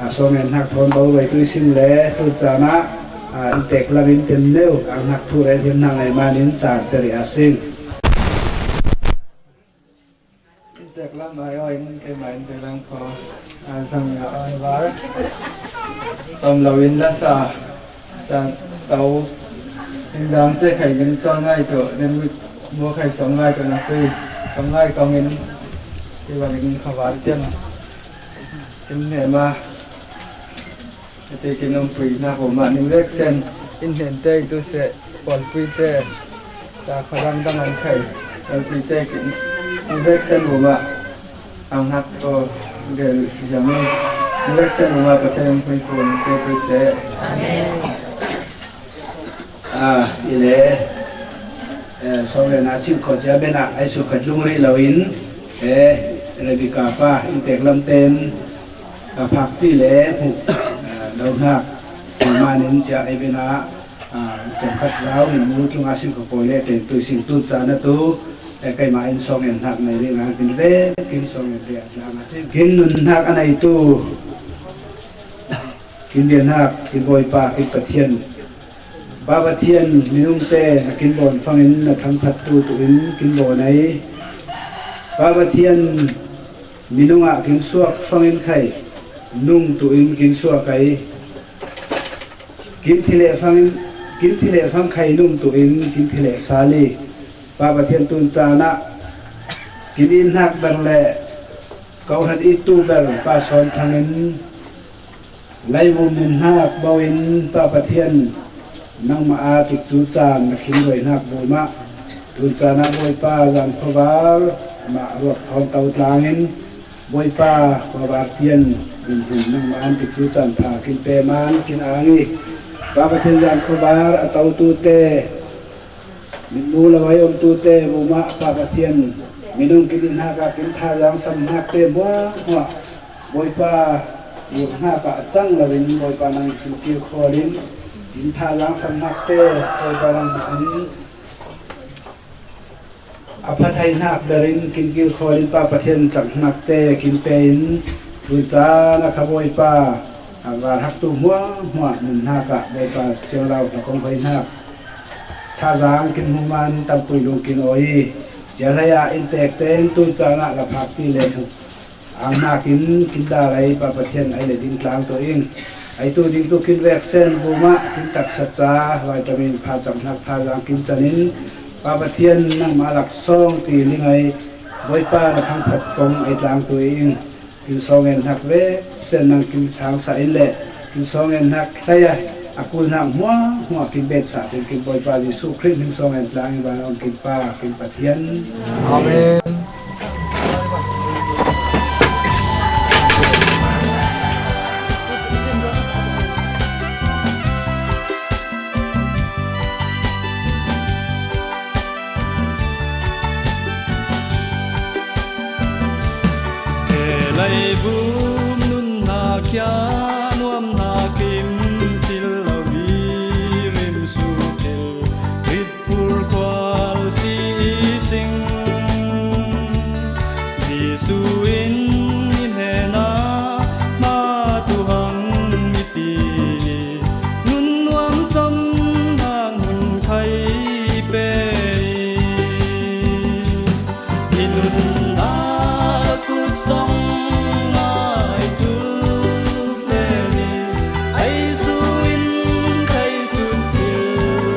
ah, sawmen hnak thawn bo vei tui sin le tun caan ah, ah, in tek lam in tin neu, ah, hnak thu le hiam hnak ngai manin caan teri a sing. In tek lam ai aw in keimah in te lang kho, ah, zang ya ai var. Som lo in la sa. Caan to in dang te khai in cawn ngai tu, nen mu khai song ngai tu na pei, song ngai kong in, ti van in khavar tiang. Kin ne ma, ti kin um pui na ko ma ning lek sen, in nen te tu se, pol pui te, ta khalang dang an khai, pol pui te kin ning lek sen ko ma. Ang hnak thaw gel ziang in, veksen uma Pathian in hmuifun pe pui seh. Amen. A, ile, eh, sawmena chim khawh cia benah ai sukhat lungri loin, eh, Rebecca pa, inntek lamten, a phakpi le hmuh, eh, lo hnak, manin cia ai benah, a, chomkhat zau hin mu tlunga sin khawh pawi le ten tui sing tun caan a tu, eh, keimah in sawng en hnak nei ringah kin ve, kin sawng en ve a tlang a si. Kin nun hnak a neitu, kin biahnak, kin Bawipa, kin Pathian. Pa Pathian, minungte na kin bawn fangin na thangphattu tuin kin bawn ei. Pa Pathian, minungah kin suak fangin khai, nung tuin kin suak ei. Kin thileh fangin, kin thileh fang khai nung tuin kin thileh sal i. Pa Pathian, tun caan ah kin in hnak ber le kohran ittu ber Pa Sawn Thang in, Laivum min hnak bo in Pa Pathian, nangmah aa tikcu caan na khin ruai hnak bu mah. Tun caan ah Bawipa, zan khuavar mah ruak thawn to tlang in, Bawipa, khuavar tian in hin nangmah aa tikcu caan pha kin pe man kin ang i, Pa Pathian, zan khuavar a to tu te, mitmu lo ai om tu te bu mah, Pa Pathian, minung kin in hnak ah kin thazaang sam hnak te hmuahhmuah, Bawipa, uk hnak ah a cang loin Bawipa nang kin kilkhawl in, kin thazaang sam hnak te Bawipa nang an a phathai hnak ber in kin kilkhawl in, Pa Pathian, cang hnak te kin pe in, tun caan a kha Bawipa, a val haktu hmuahhmuah nun hnak ah Bawipa, cianglau hna kong hoi hnak thazaang kin hmu man, tampui lung kin awi i, cia hlei ah inntek ten tun caan ah la phakpi le hmuh ang hnakin kin dar ei, Pa Pathian, ei le ding tlang tuah ing. Ei tu ding tu kin vek sen bu mah, kin taksa ca vitamin pha cang hnak thazaang kin can in, Pa Pathian, nangmah laksawng ti ling ei. Bawipa, na thangphat kong ei tlang tuah ing. Kin sawng en hnak vek sen nang kin sang sa in le, kin sawng en hnak hlei a, a kul hnak hmuahhmuah kin bet sa, kin, kin Bawipa Jesuh Khrih hmin sawng en tlang in, van om kin Pa, kin Pathian. Amen. He leivum nun hnak hian nuam hna kim thil lo i rim su thil rit phur khual si i sing. Jesuh in i hnenah hma tu hang i ti i nun nuam cam hnak nun khai pe i. I nunnak a kut song ngai tuk le ni, ei zu in kai sun thil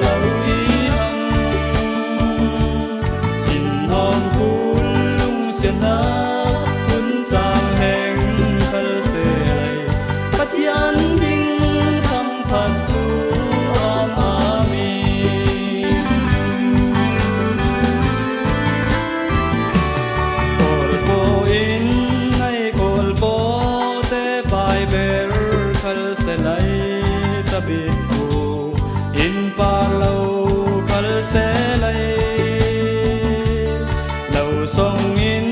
lo i hang. Thinhawm kul lungsiatna hun cang heng khal se lai, Pathian hming thangphattu am ami. Kawlpaw in ngai kawlpaw te pai ber khal se lai, cabit ku in par lo khal se lai. Lo song in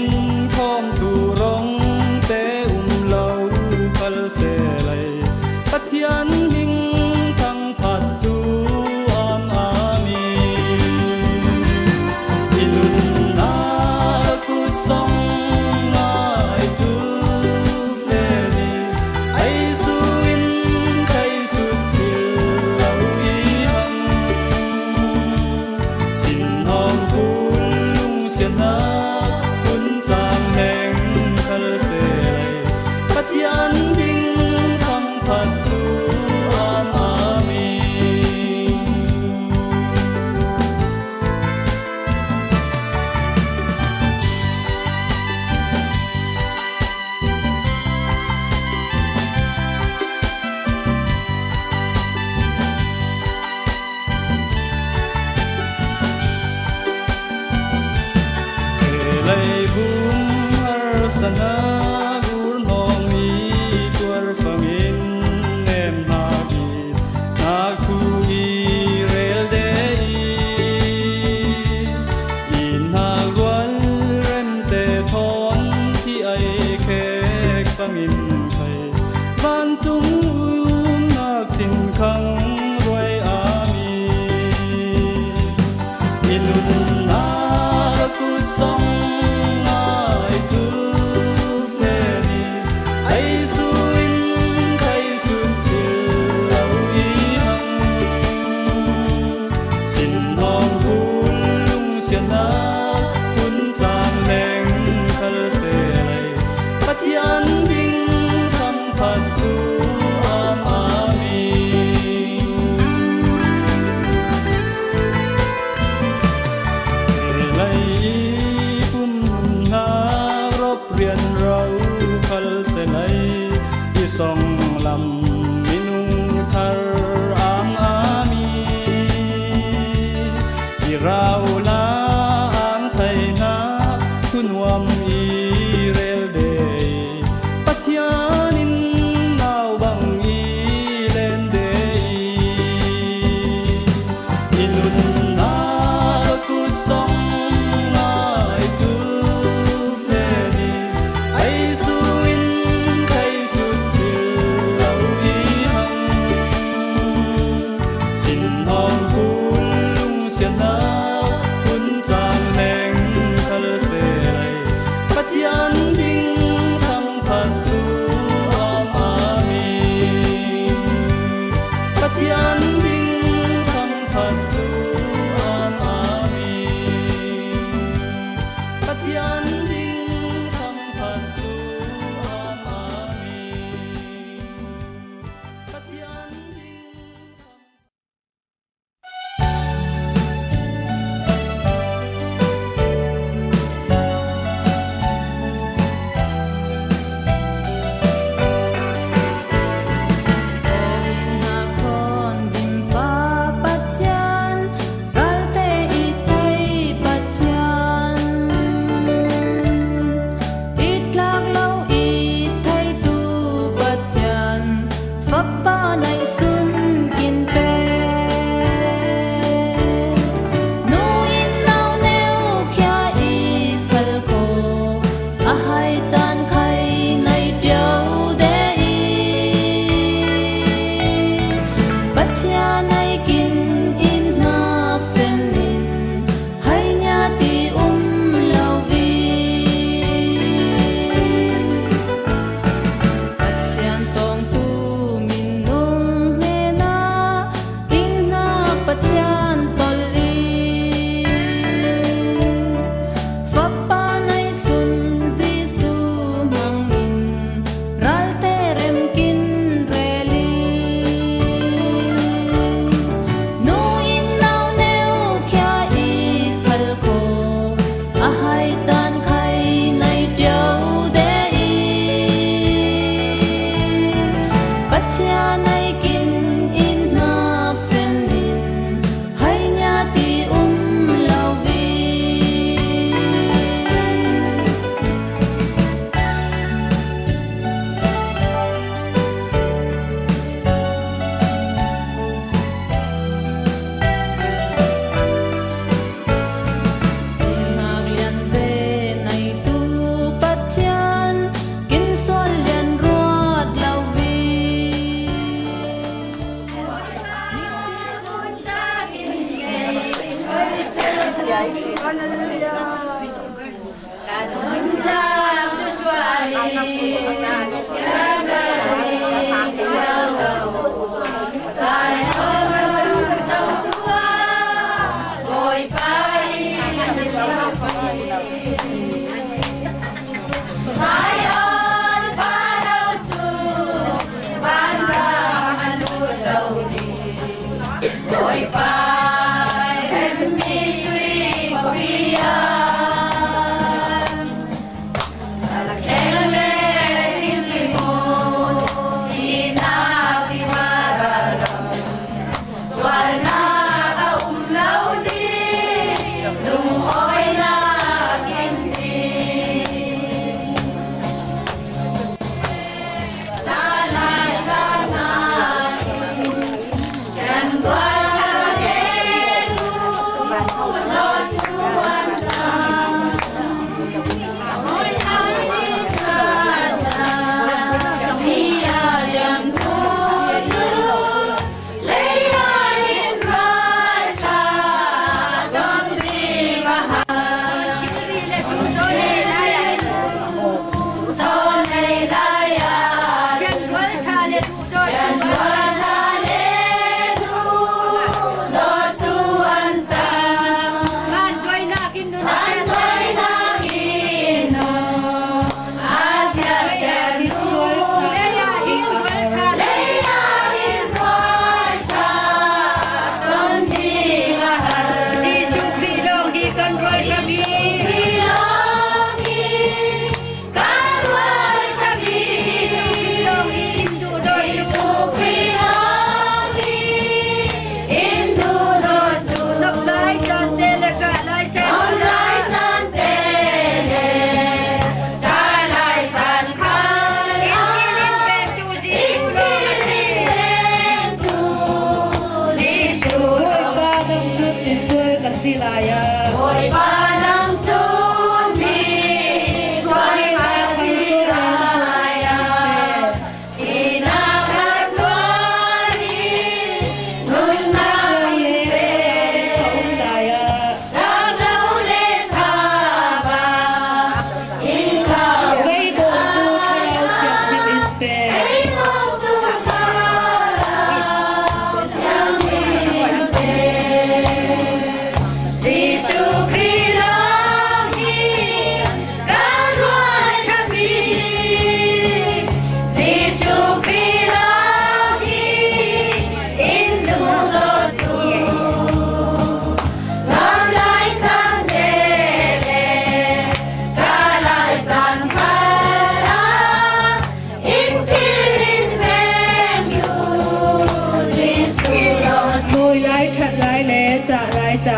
khawm tu rawng te um lo khal se lai. Pathian hming thangphattu am ami. I nunnak a kut song ngai tuk le ni, ei zu in kai sun thil lo i hang. Thinhawm kul lungsiatna hun cang heng khal se lai, Pathian hming thangphattu am ami. He leivum harsatna gur hnawm i tuar fangin nem hnak i hnak thu i rel de Phattu am am hi. Pathian ding thangphattu am am hi. Pathian ding thang Pathian ai kin in hnak cen in hai nia ti um lo vi. Pathian tawngtu minung hnenah ding hnak Pathian tolh i Fapa nai sun Jesu hmangin ralte remkin rel i nu in nau neu khia i khal ko a hai caan khai nai ṭio de i Pathian ai kin in hnak cen in hai nia ti um lo vi. Hnak lian ze nai tu Pathian kin sual lian ruat lo vi.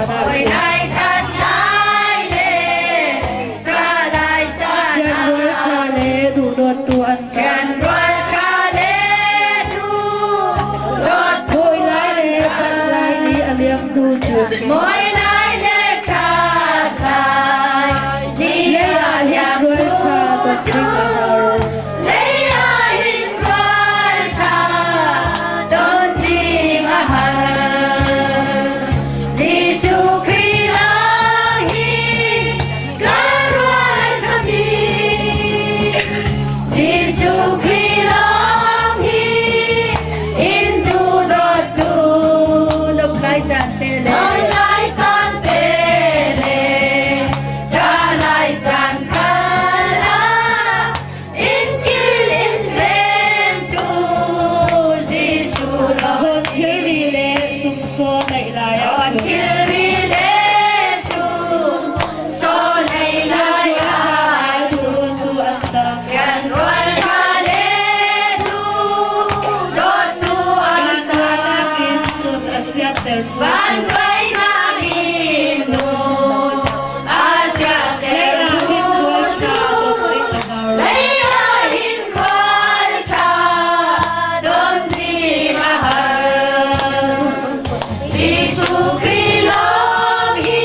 Hoih lai that lai le, ṭha lai caan. Thianrual ṭha le duhdawttu an ṭha. Thianrual ṭha le duhdawttu. Hoih lai le ṭhat lai ni a liamtu cu. Hoih lai le ṭhat lai ni a liamtu cu. Lei ah hin rualṭha ton ding a har. Jesuh Khrih lawng hi ka rualṭha mi. Jesuh Khrih lawng hi in duhdawttu. Lawmh lai caan te le. Lawmh lai caan te le. Ṭha lai caan khal ah in kil in vengtu Jesuh lawng. Thilri le sumsaw neih lai ah. Thilri le sumsaw neih lai ah. Thianrual ṭha le duhdawttu an ṭha. Vanduaina in nun a siattertu cu. Lei ah hin rualṭha ton ding a har. Jesuh Khrih lawng hi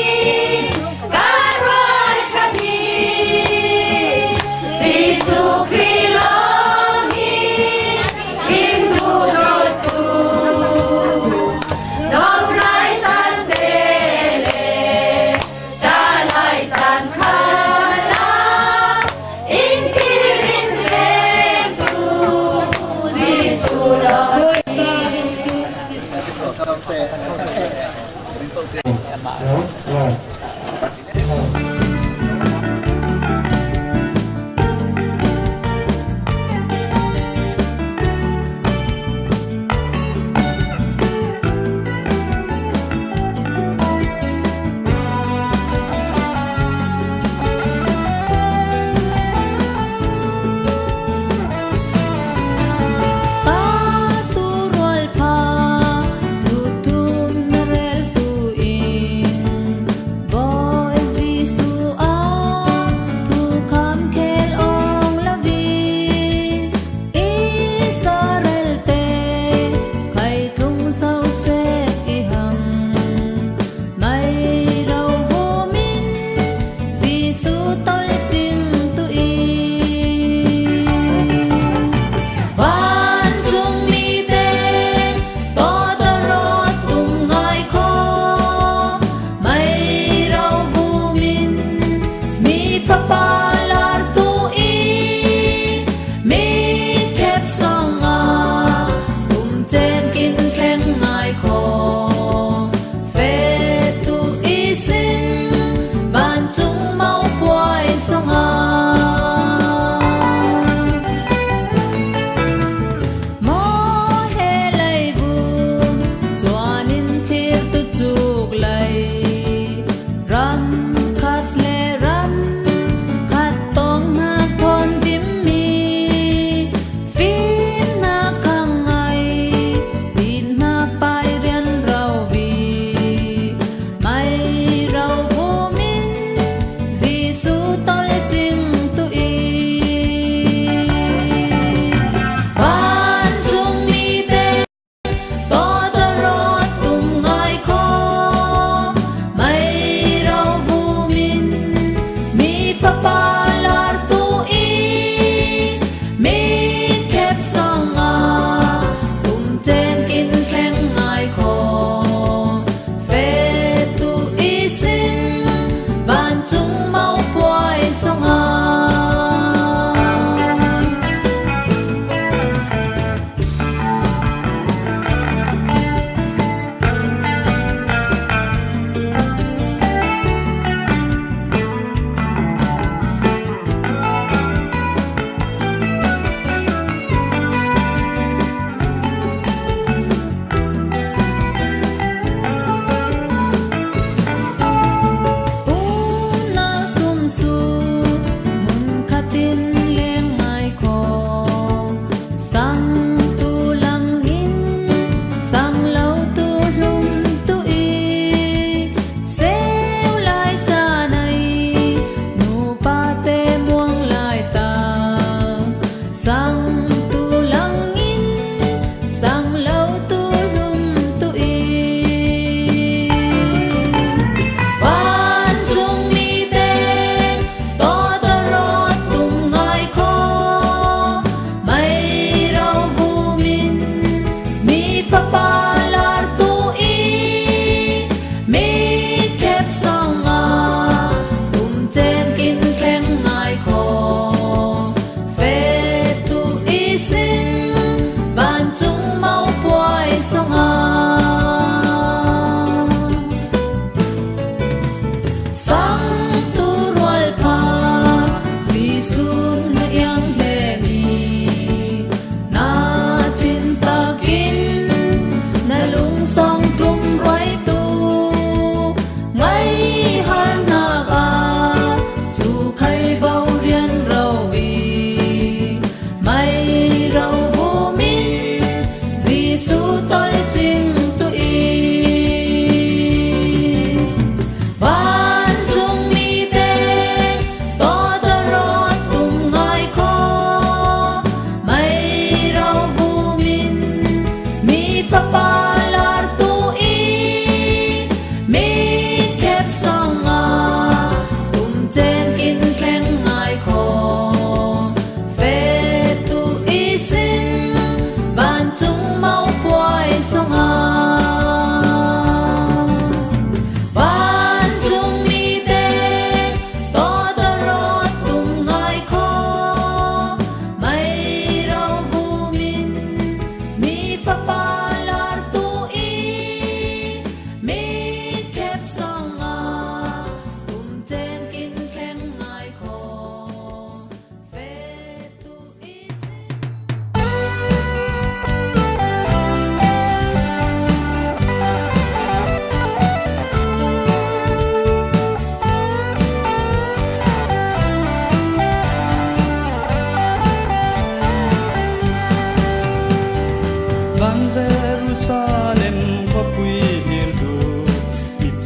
ka rualṭha mi. Jesuh Khrih lawng hi in duhdawttu. Lawmh lai caan te le ṭha lai caan khal ah in kil in vengtu Jesuh lawng si.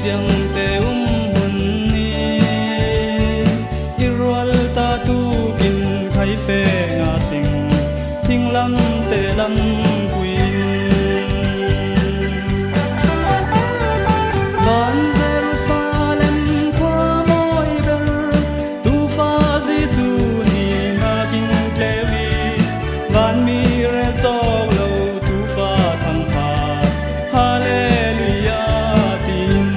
Te um hun ni i rual ta tukin khai fe nga sing, thinglamte lampuin. Van Jerusalem khua mawi ber, tufa Jesu ni nakin klewi, vanmi rel cawk lo tufa thangpha, Halleluia tin.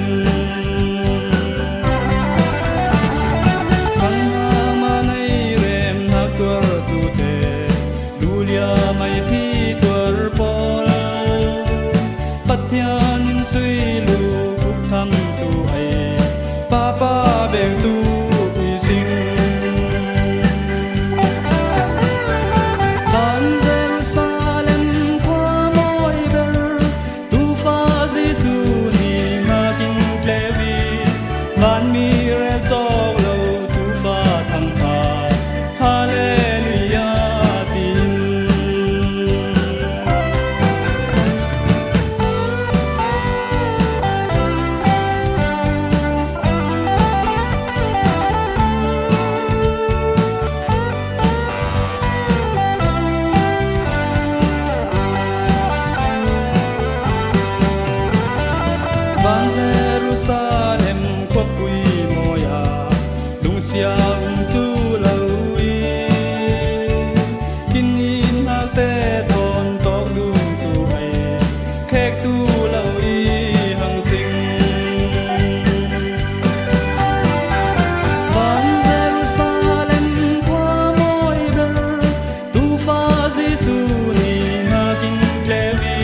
Sangmah nei remnak tuartute, lulia mai thi tuar pawl, Pathian in sui lu kuk thamtu ai, Papa bengtu i sing. Van Jerusalem khua mawi ber, tufa Jesu ni nakin klewi, vanmi rel cawk lo tufa thangpha, Halleluia tin. Van Jerusalem khuapui mawi ah lungsia umtu lo i, kin in nakte thawn tawk dungtu ai, khektu lo i hang sing. Van Jerusalem khua mawi ber, tufa Jesu ni nakin klewi,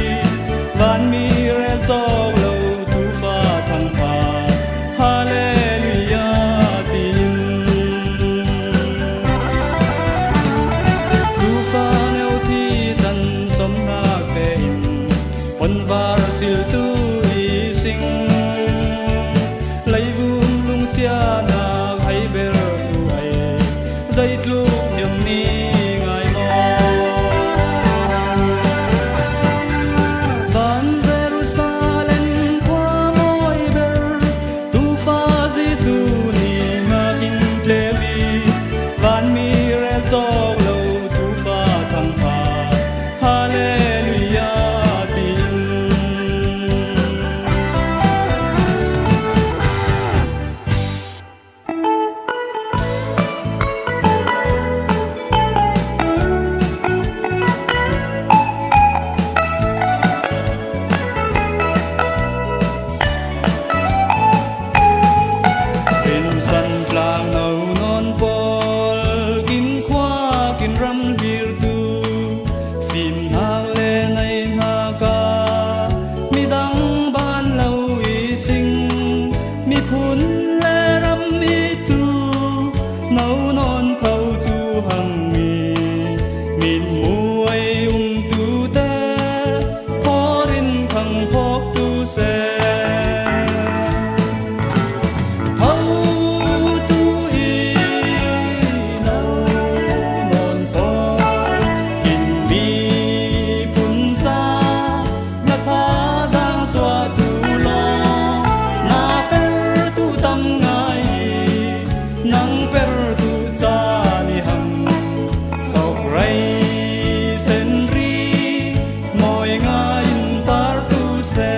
vanmi rel cawk lo tufa thangpha, Halleluia tin. Tufa neu thisan somnakte in, honvar siltu i sing. Leivum lungsianak ai bertu ai, zeitluk hiam ni ngai maw? Van Jerusalem khua mawi ber, tufa Jesu ni nakin klewi, vanmi rel cawk lo tufa thangpha, Halleluia tin. Rinsan tlak no nawn pawl, kin khua kin ram girtu, fimnak le neihnak ah midang ban lo i sing, miphun le ram i tu, no nawn khotu hang i, mitmuai umtute, pawlin khang phawktu se. Hotu i lo nawn pawl, kin miphun ca na thazaang suahtu law, na pertu tam ngai, nang pertu ca ni hang, sawk rei senri mawi ngai in partu se.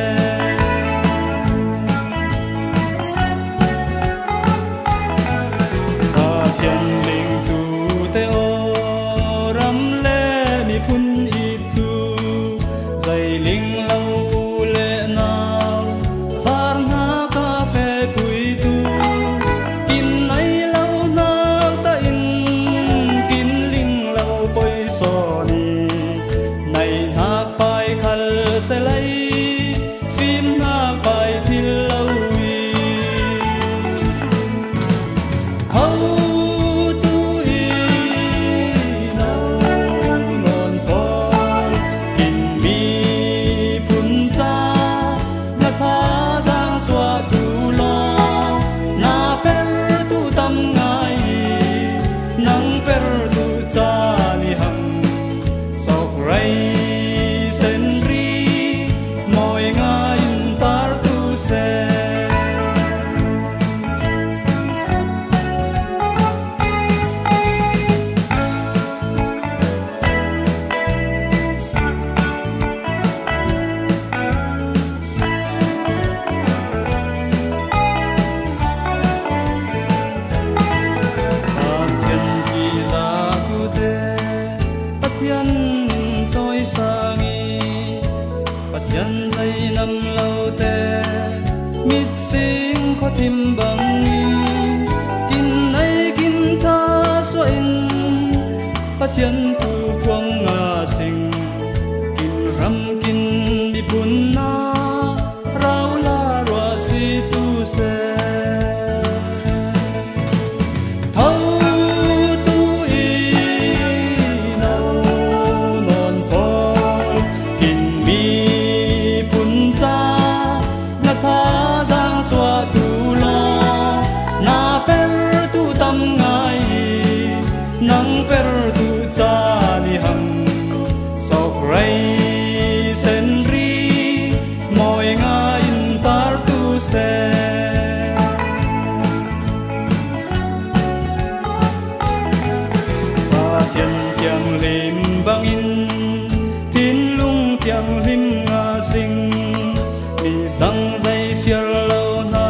Dangzai siar lo hna,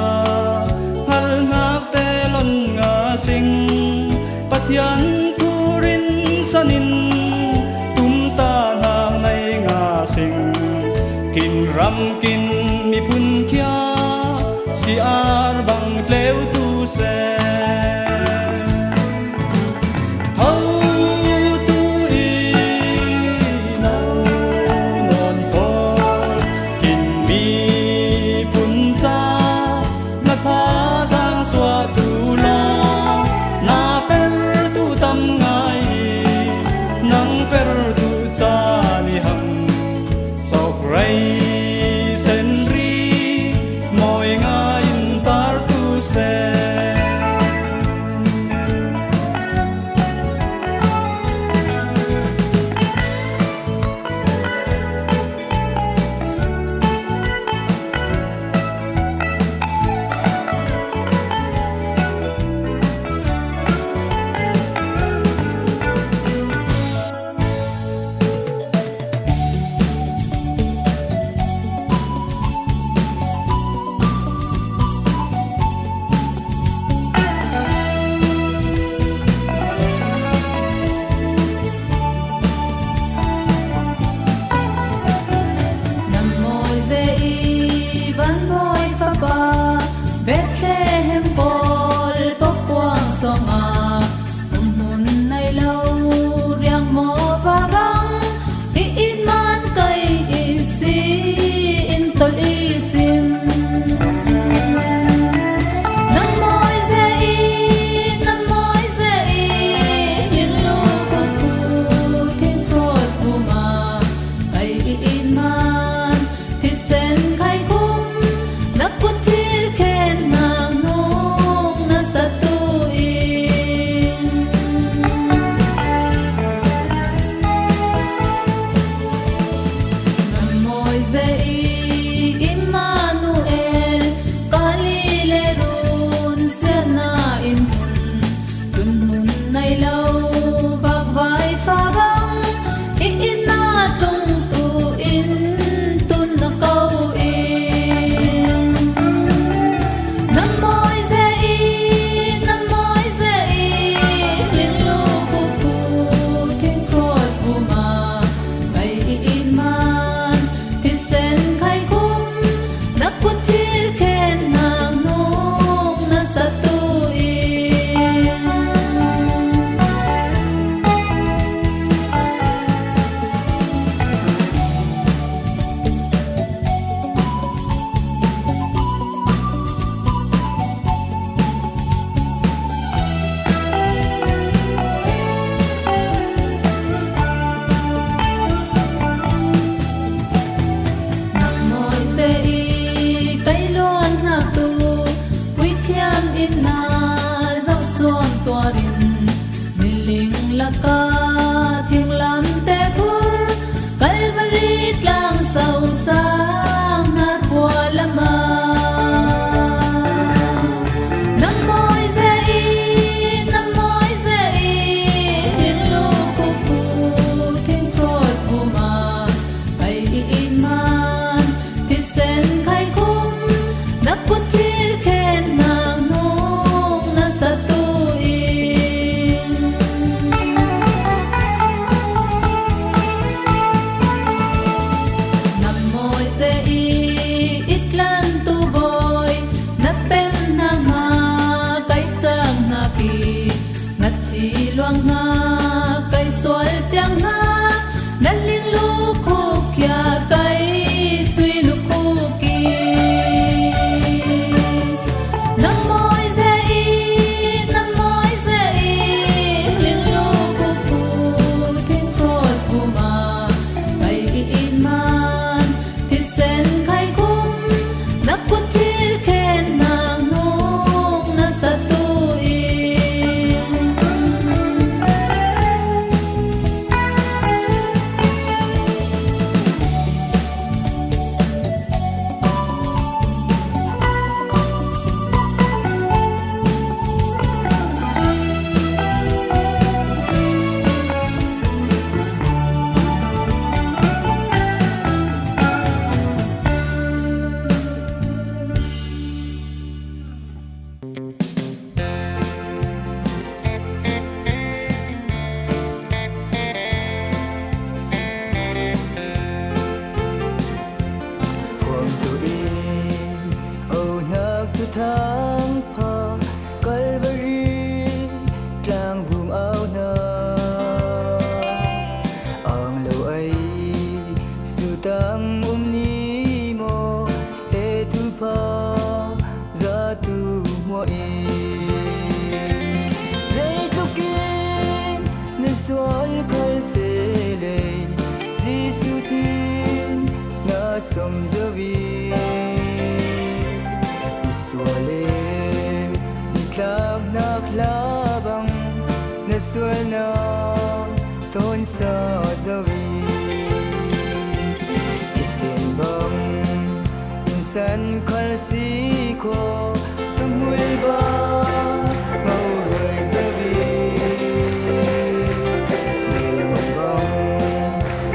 halnak te lon nga sing. Pathian thu rin sanin, tumtahnak nei nga sing. Kin ram kin miphun khia, siar bang tleu tu se. Tho tu i no non pawl, kin miphun ca na thazaang suahtu law, na pertu tam ngai i, nang pertu ca ni hang. Sawkrei senri mawi ngai in partu se. Nan mawi ze i van mawi fapa, Bethlehem pawl pawkuang sawngah, um hun nai lo riang maw va bang, i it man kai i si in tol i sim. Nan mawi ze i, nan mawi ze i, min lu kut pu thing cross buma, kai i it man, thisen khai khum, na kut thir khen nak nung na satu i. Nan mawi ze i, Immanuel, Galilee run siatna in hun, tun hun nai lo, vakvai fa bang, i inn ah tlung tu in tun na ko i. Na mawi ze i, na mawi ze i, min lu kut pu thing cross buma, kai i it man, thisen khai khum, na kut thir khen nak nung na satu i. Nang mawi ze i, kai luan nak tu, puithiam in na zoh suang tuarin, niling laka thinglamte phur, Kalvari tlang so sang na khua lama. Na mawi ze i, na mawi ze i, min lu kut pu thing cross buma, kai i it man, thisen khai khum, na kut thir khen nak nung Thangpha Calvary tlangvum au hna, anglo ei sutang um ni maw, he thupha zatu hmuah in, zeitlukin na sual khal se lei, Jesuh thin na sawm zo i, i sual le nitlak nak hla bang na sualnak thawn sa zo i, thisen bang innsan khal si khawh, tuhmui bang ngoruai zo i, lungmuang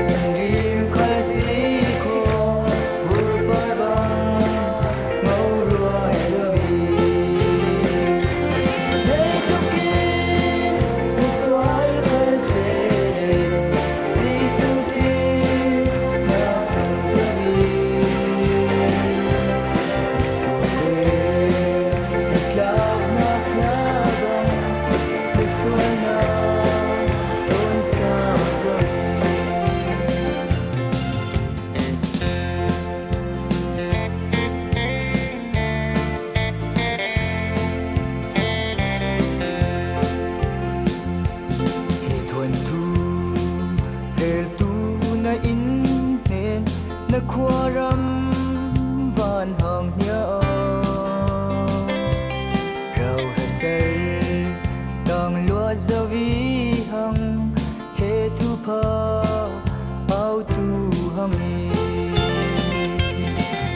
bang rim khal si khawh, vurpar bang ngoruai zo i, zeitlukin na sual khal se lei, Jesuh thin na sawm zo i, na sual le na tlaknak hla bang na sualnak thawn sa zo i, he thuanthu reltu na inn hnen, na khuaram van hang hnia ah, rauhra ser tang luat zo i hang, he thupha autu hang i,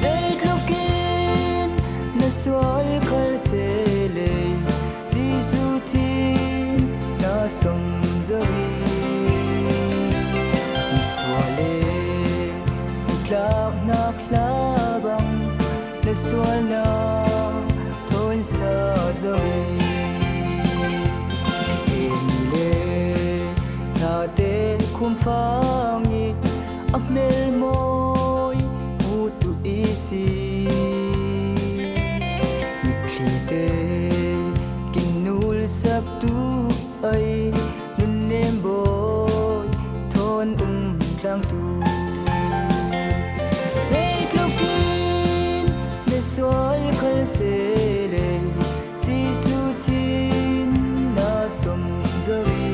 zeitlukin na sual khal se lei, Jesuh thin na sawm zo i, na sual le nitlaknak hla bang na sualnak thawn sa zo i, he ni le hlate khumfang i, a hmelmawi hmutu i si, mitlite kinulsaktu ai, nunnem bawi thawn um tlangtu, zeitlukin na sual khal se lei, Jesuh thin na sawm zo i,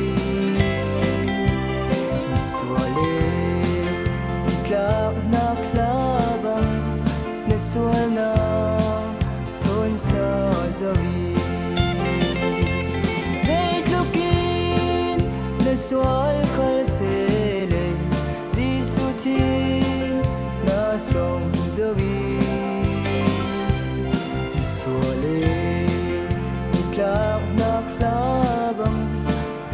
na sual le nitlaknak hla bang na sualnak thawn sa zo i, zeitlukin na sual khal se lei, Jesuh thin na sawm zo i, na sual le nitlaknak hla bang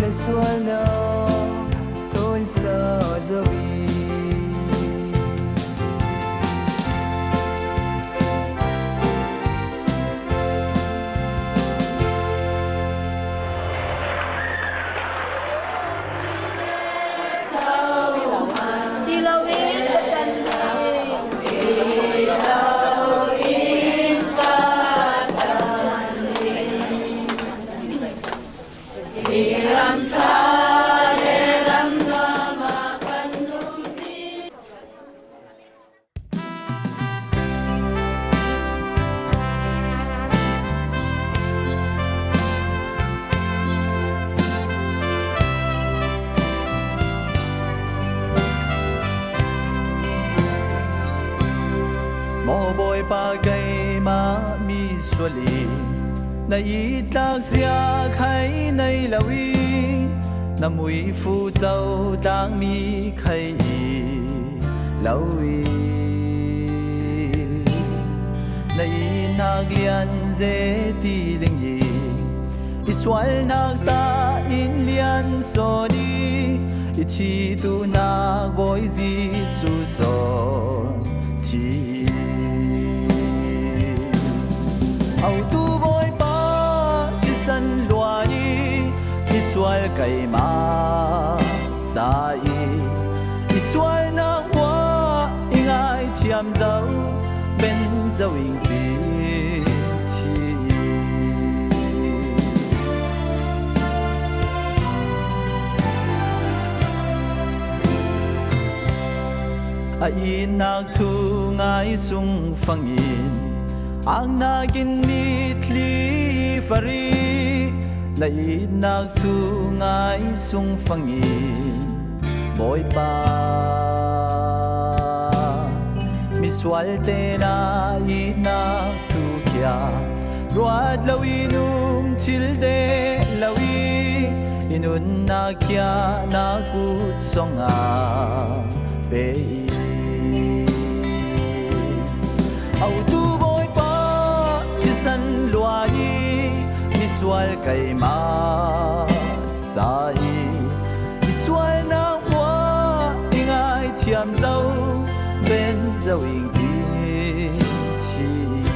na sualnak thawn sa zo i, Maw Bawipa, keimah mi sual i, na it tlak zia khai nei lo i, na muifu co tlak mi khai i lo i, na itnak lian zeti ling i, i sualnak ta in lian sawn i, i thituhnak Bawi Jesuh sawn thi i, hotu Bawipa, cisan lua i, i sual keimah ca i, i sualnak hua i ngaithiam zo, ben zo ing ti thi A itnak thu ngai sung fangin, aknakin mitthli fari, na itnak thu ngai sung fangin, Bawipa, misualte na itnak thu khia, ruat lo i nung cil deh lo i, i nunnak khia na kut song a pe i. A utu Bawipa, cisan lua i, misual keimah ca i, i sualnak uah i ngaithiam zo, ben zo ing ti ci i.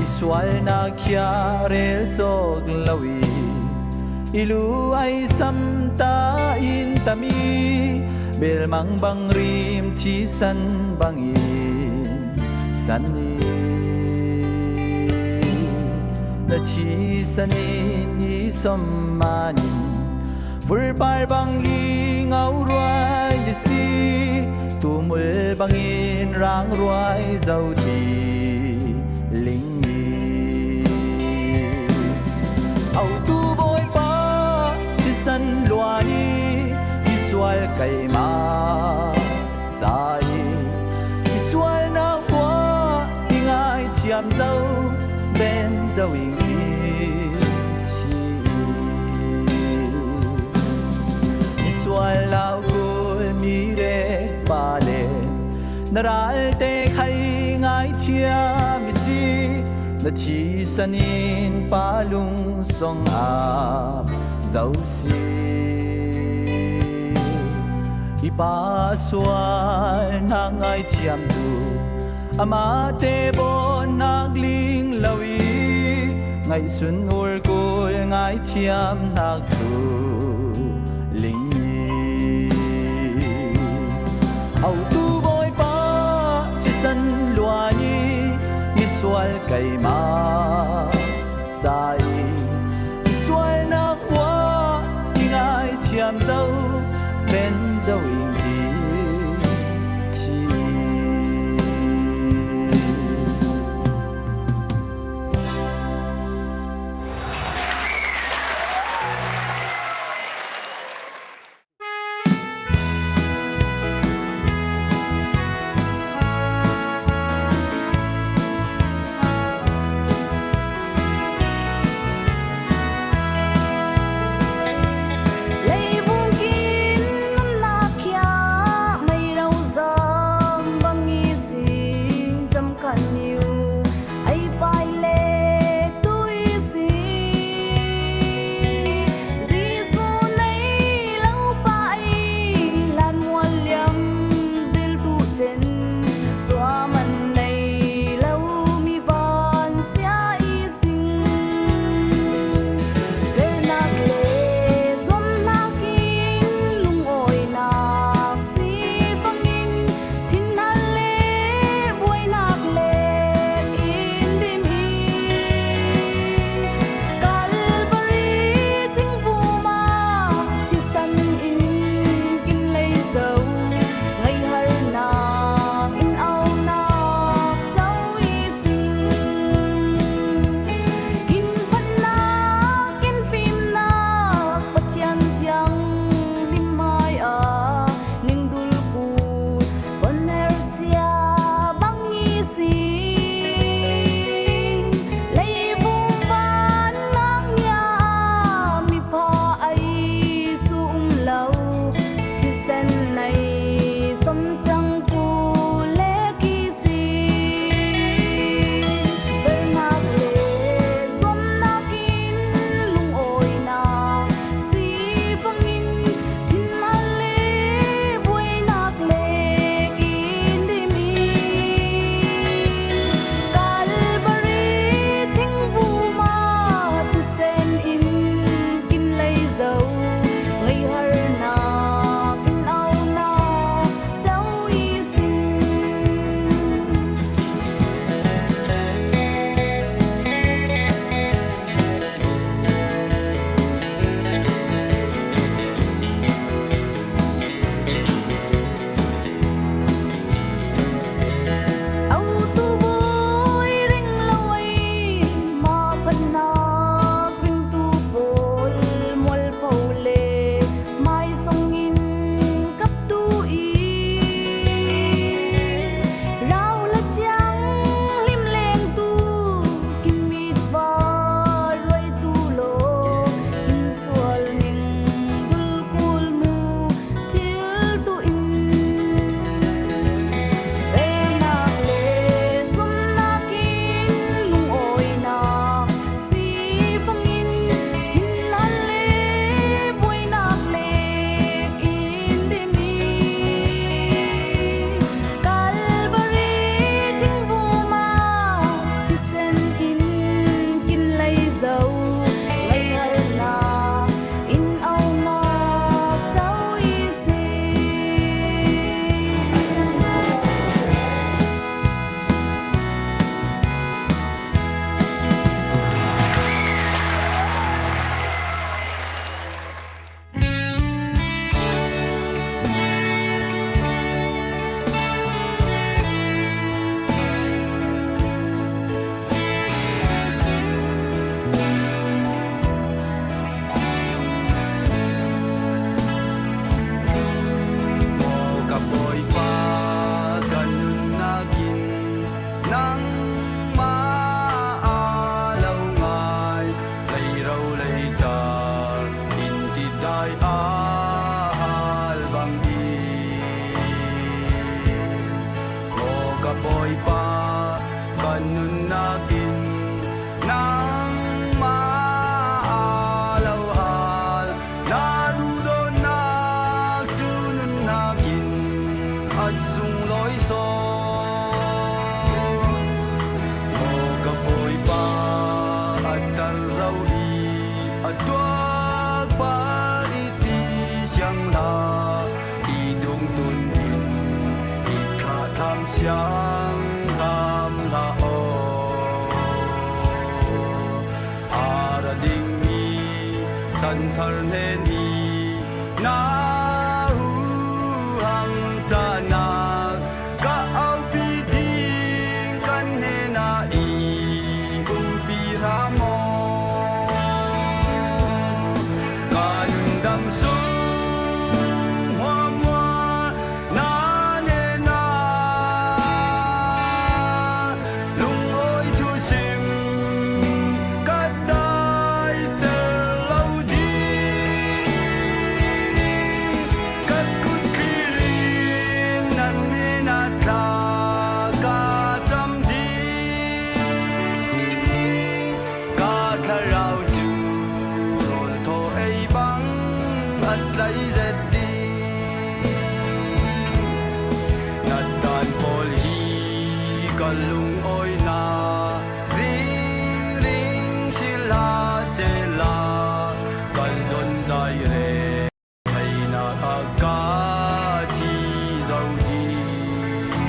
I sualnak khia rel cawk lo i, i lu ai sam ta in tam i, belmang bang rim cisan bangin san i, na cisan in i som manin, vurpar bang i ngauruai i si, tumul bangin rangruai zo ti ling i. A utu Bawipa, cisan lua i, i sual keimah ca i, i sualnak uah i ngaithiam zo, ben zo ing i ci i. I sual lo kul mi rek pa le, na ralte khai ngaithiam i si, na cisan in pa lung song a zo si. I pa sualnak ngaithiam tu, amahte bawnnak ling lo i, ngaihsun urkul ngaithiamnak tu ling i. A utu Bawipa, cisan lua i, i sual keimah ca i, i sualnak uah i ngaithiam zo, ben zo ing ti ci. Leivung kin nunnak khia Pa, ka nunnak in nangmah a lo hal, na duhdawtnak cu nunnak in a sunglawi sawn. Aw ka Bawipa, a tar zo i a tuak pah i ti siang hlah, i dungtun in i thlahthlam siang hram hlah aw. A ra dingmi santhar hnen hi na huham cahnak ka aupi ding, kan hnenah i umpi hram aw. Ka nundam sung hmuahhmuah na hnenah lungawi thusim ka daiter lo ding. Ka kut thlir in nan hnenah thla ka cam ding. Ka thlarau cu rawl thaw ei bang a tlai zet ding. Na dan pawl hi ka lungawinak ringring si hlah sehla, ka zonzai rel theinak ah ka thi zo ding.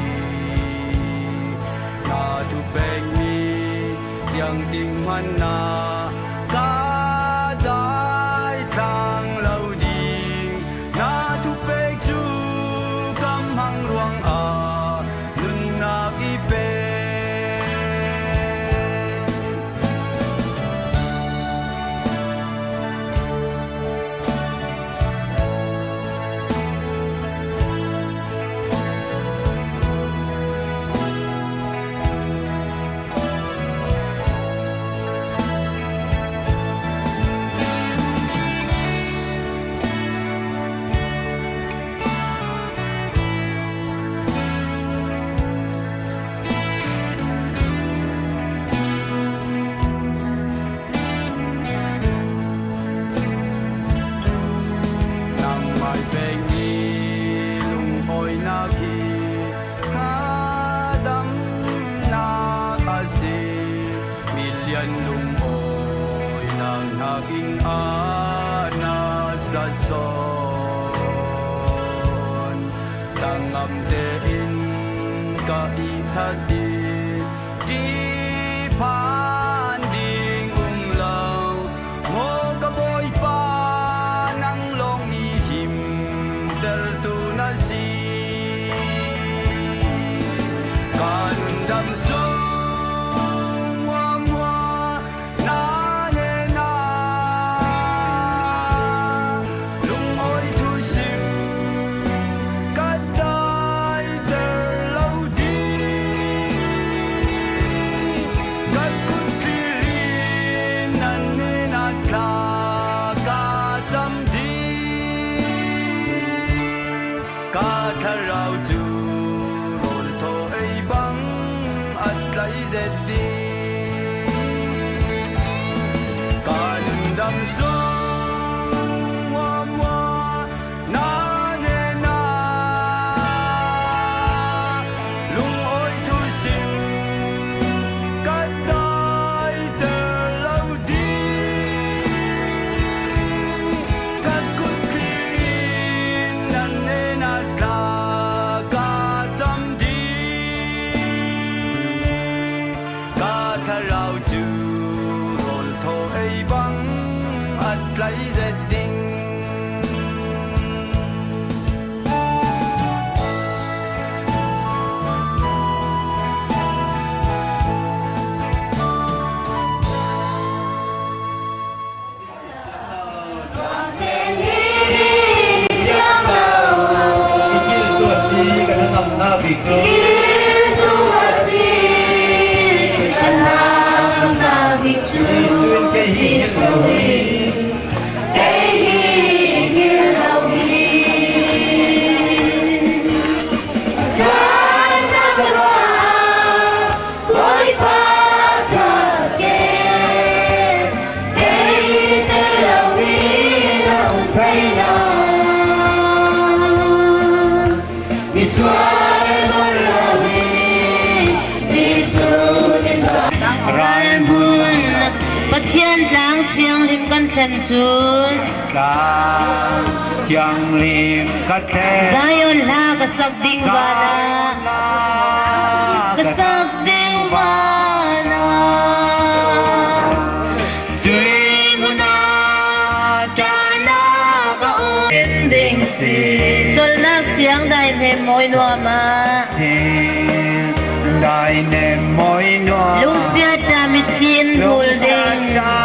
Na thupekmi ciangtin hmanh ah ka dai thlang lo ding. Na thupek cu ka hmang ruangah nunnak i pek. Nangmah i pekmi lungawinak hi hnadamnak a si. Milian lungawinak hnakin a na sat sawn. Tlangam tein ka i that i ṭih phan ding um lo. Maw ka Bawipa, nang lawng i himtertu na si. Ka nundam sung hmuahhmuah na hnenah lungawi thusim ka daiter lo ding. Ka kut thlir in nan hnenah thla ka cam ding. Ka thlarau cu rawl thaw ei bang a tlai zet ding. Ka nundam sung hmuahhmuah na hnenah lungawi thusim ka daiter lo ding. Ka kut thlir in nan hnenah thla ka cam ding. Ka thlarau cu rawl thaw ei bang a tlai zet ding. Ken cun Tlang thianghlim ka thleng. Zion hla ka sak ding vanah. Zion hla ka sak ding vanah. Cuih hmun ah ṭahnak a um ding si. Colhnak thiang dai hnem mawi nuam ah. Dai hnem mawi nuam. Lungsiat ṭha mitthli in hul ding. Lungsiat ṭha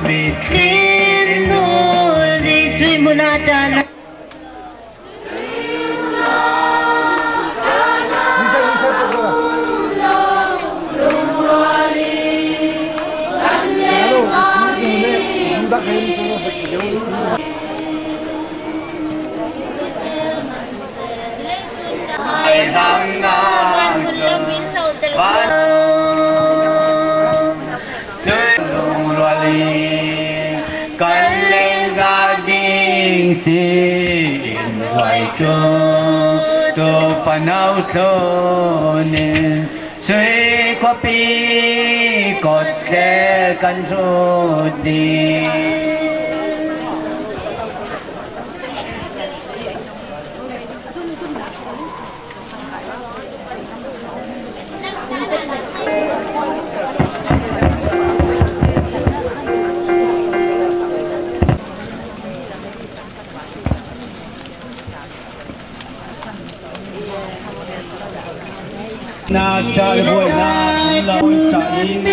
mitthli in hul ding. Cuih hmun ah ṭahnak. Cun lungrual i kan leng za ding si in ruai ṭu, tu fanau thlun in sui khuapi kawt le kan hrut ding. Na ṭah le buainak in lo sa in,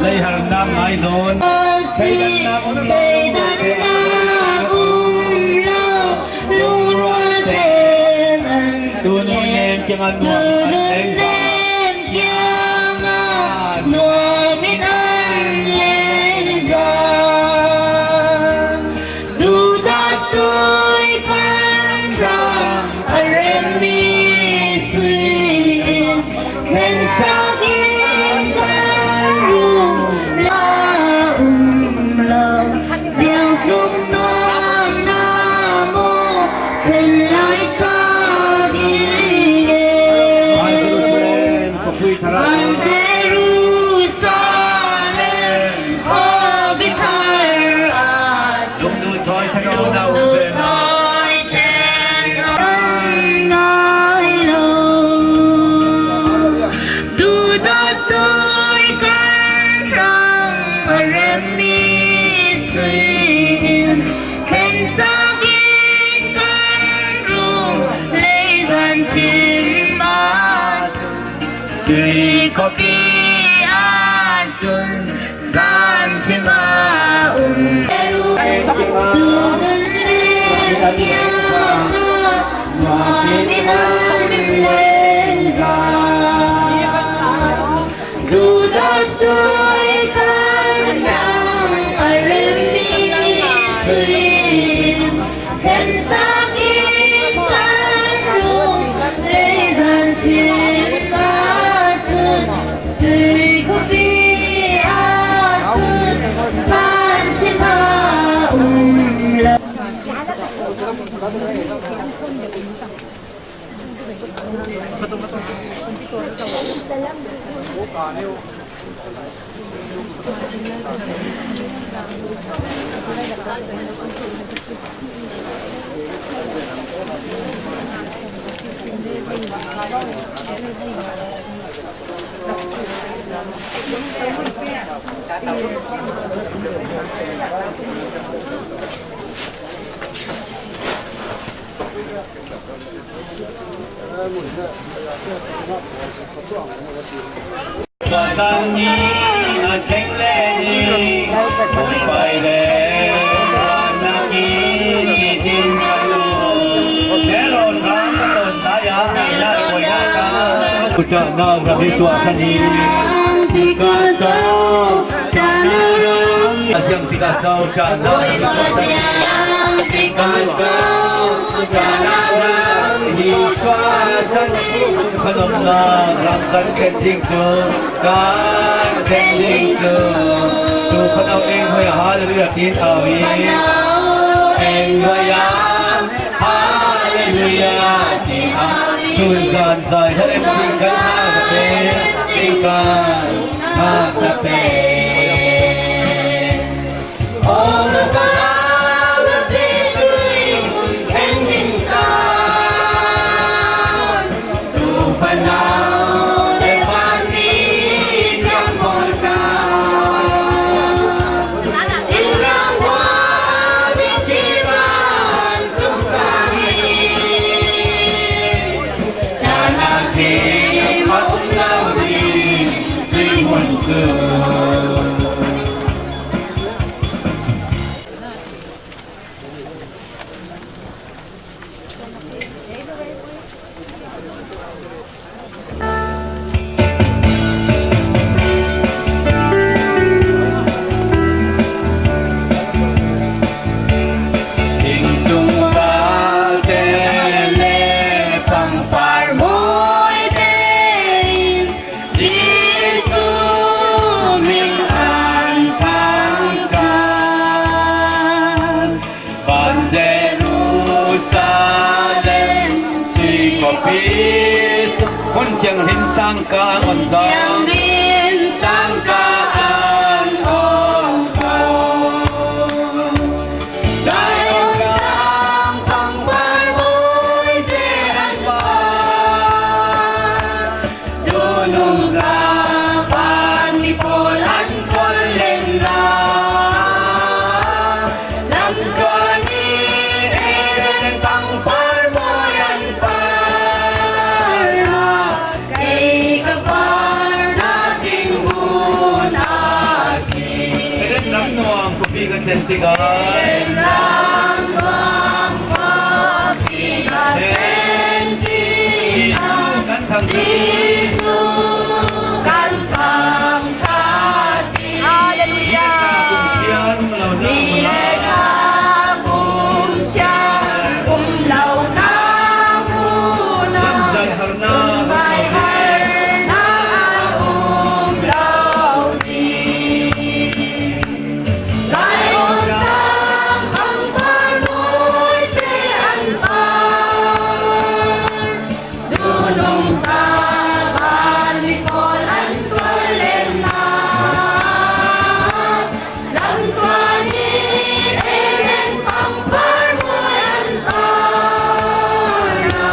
lei harnak ngai zawn, thleidannak um lo, thleidannak um lo, lungrual tein an tu nun nem kiangah nuam an lei zawn. Kiangah nuam in an lei zawn. Duhdahtui kan hrang a remmi sui in, khenhtak in kan rum la um lo. Ziangtluk nuamhnak maw, khen lai ca ding e. Van Jerusalem khawpi thar ah cun lungduh thawi ṭhen awknak um ve. Lungduh thawi ṭhen awknak ngai lo. Duhdahtui kan hrang a remmi sui in, khenhtak in kan rum lei zan thim ah cun, sui khuapi ah cun zan thim a um. Tunin le kiangah nuam in an lei zawn. Duhdahtui kan hrang a remmi sui in, khenhtak in kan rum lei zan thim ah cun, tui khuapi ah cun zan thim a um lo. Ṭahnak ram i suah khan i. Ṭahnak ram. A ziang tikah so ṭahnak ram i suah khan i. Khan omnak ram kan khen ding cu, kan khen ding cu. Tu khan om eng hoi, hallelujah, tin au i. Eng hoi, hallelujah, tin au. Sun zan zai, hallelujah, kan hau. Kan hak na pe. Ong ka ang na pe cui hun khen ding can. Tu fanau le pan mi thiam pawl na. In rang hua ding ki ban sung sa hi. Cana thei ma um lo ding, sui mun cu. Thingcung valte le pangpar mawite in Jesuh min an thangṭhat. Van Jerusalem sui kawpi sung, hmun thianghlim sangka an ong zo. Thianghlim sangka an ong zo. Zion tlang pangpar mawite an pan. Dunung za pan mi pawl an tual lenna. Lamtuan i Eden pangpar mawi an parna. Kei ka parna ding hmun a si. Eden ram nuam khuapi ka thlen tikah. Eden ram nuam khuapi ka thlen tikah. Jesuh kan thangṭhat. Jesuh kan thangṭhat. Hallelujah. Ni le ṭha kum siar um lo na hmun ah, zai harnak a um lo ding. Zion tlang pangpar mawite an par. Dunung za pan mi pawl an tual lenna. Lamtuan i Eden pangpar mawi an parna.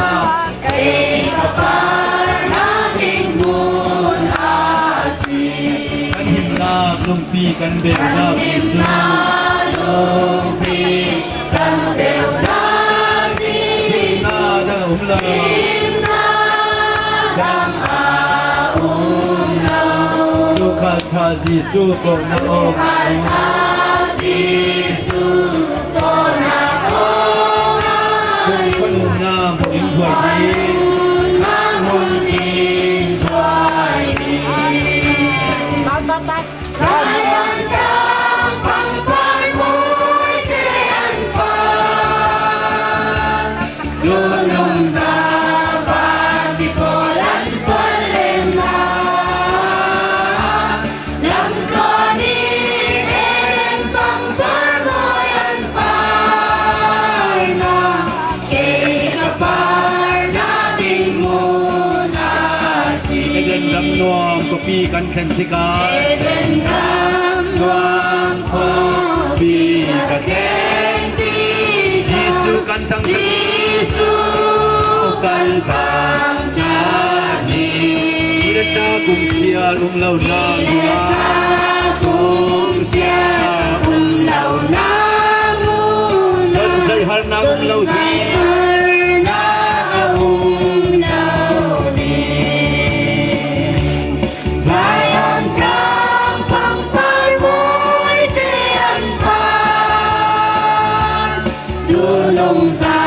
Kei ka parna ding hmun a si. Kan himnak lungpi kan beunak Jesuh. Kan himnak lungpi kan beunak Jesuh. Himnak dang a um lo. Himnak dang a um lo. Tuukhal ṭha Jesuh kawhnak a um. Tuukhal ṭha Jesuh kawhnak a um. Khuanuam in thuai ding. Khuanuam in thuai ding. Zion tlang pangpar mawite an par. Dunung za pan mi pawl an tual lenna. Lamtuan i Eden pangpar mawi an parna. Kei ka parna ding hmun a si. Eden ram nuam khuapi kan thlen tikah. Eden ram nuam khuapi ka thlen tikah. Jesuh kan thangṭhat. Jesuh kan thangṭhat. Ni le ṭha kum siar um lo na hmun ah. Ni le ṭha kum siar um lo na hmun ah. Kan zai harnak um lo ding. Harnak a um lo ding. Zion tlang pangpar mawite an par. Dunung za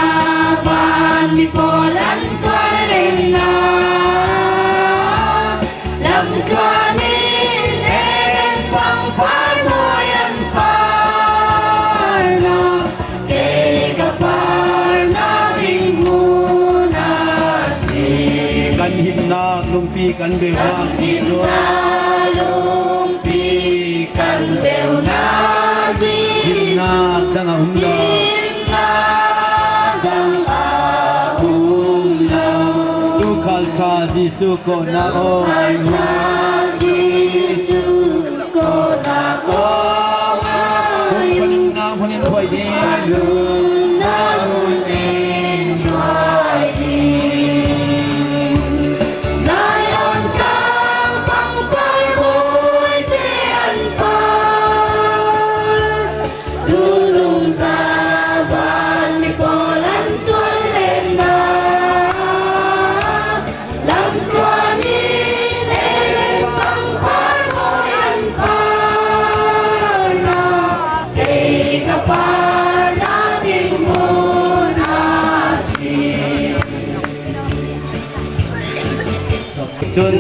pan mi pawl an tual lenna. Lamtuan in Eden pangpar mawi an parna. Kei ka parna ding hmun a si. Kan himnak lungpi kan beunak Jesuh. Kan himnak lungpi kan beunak Jesuh. Himnak dang a um lo. Himnak dang a um lo. Khalṭha Jesuh kawhna aw. Khalṭha Jesuh kawhna aw. Hong ṭhawnna hmun in thuai ding. Nunna hmun in thuai ding. Zion tlang pangpar mawite an par. Tulung zavan mi pawl an tual lenna. Lamtluan in Eden pangpar mawi an parna. Kei ka parna ding mun a si. Cun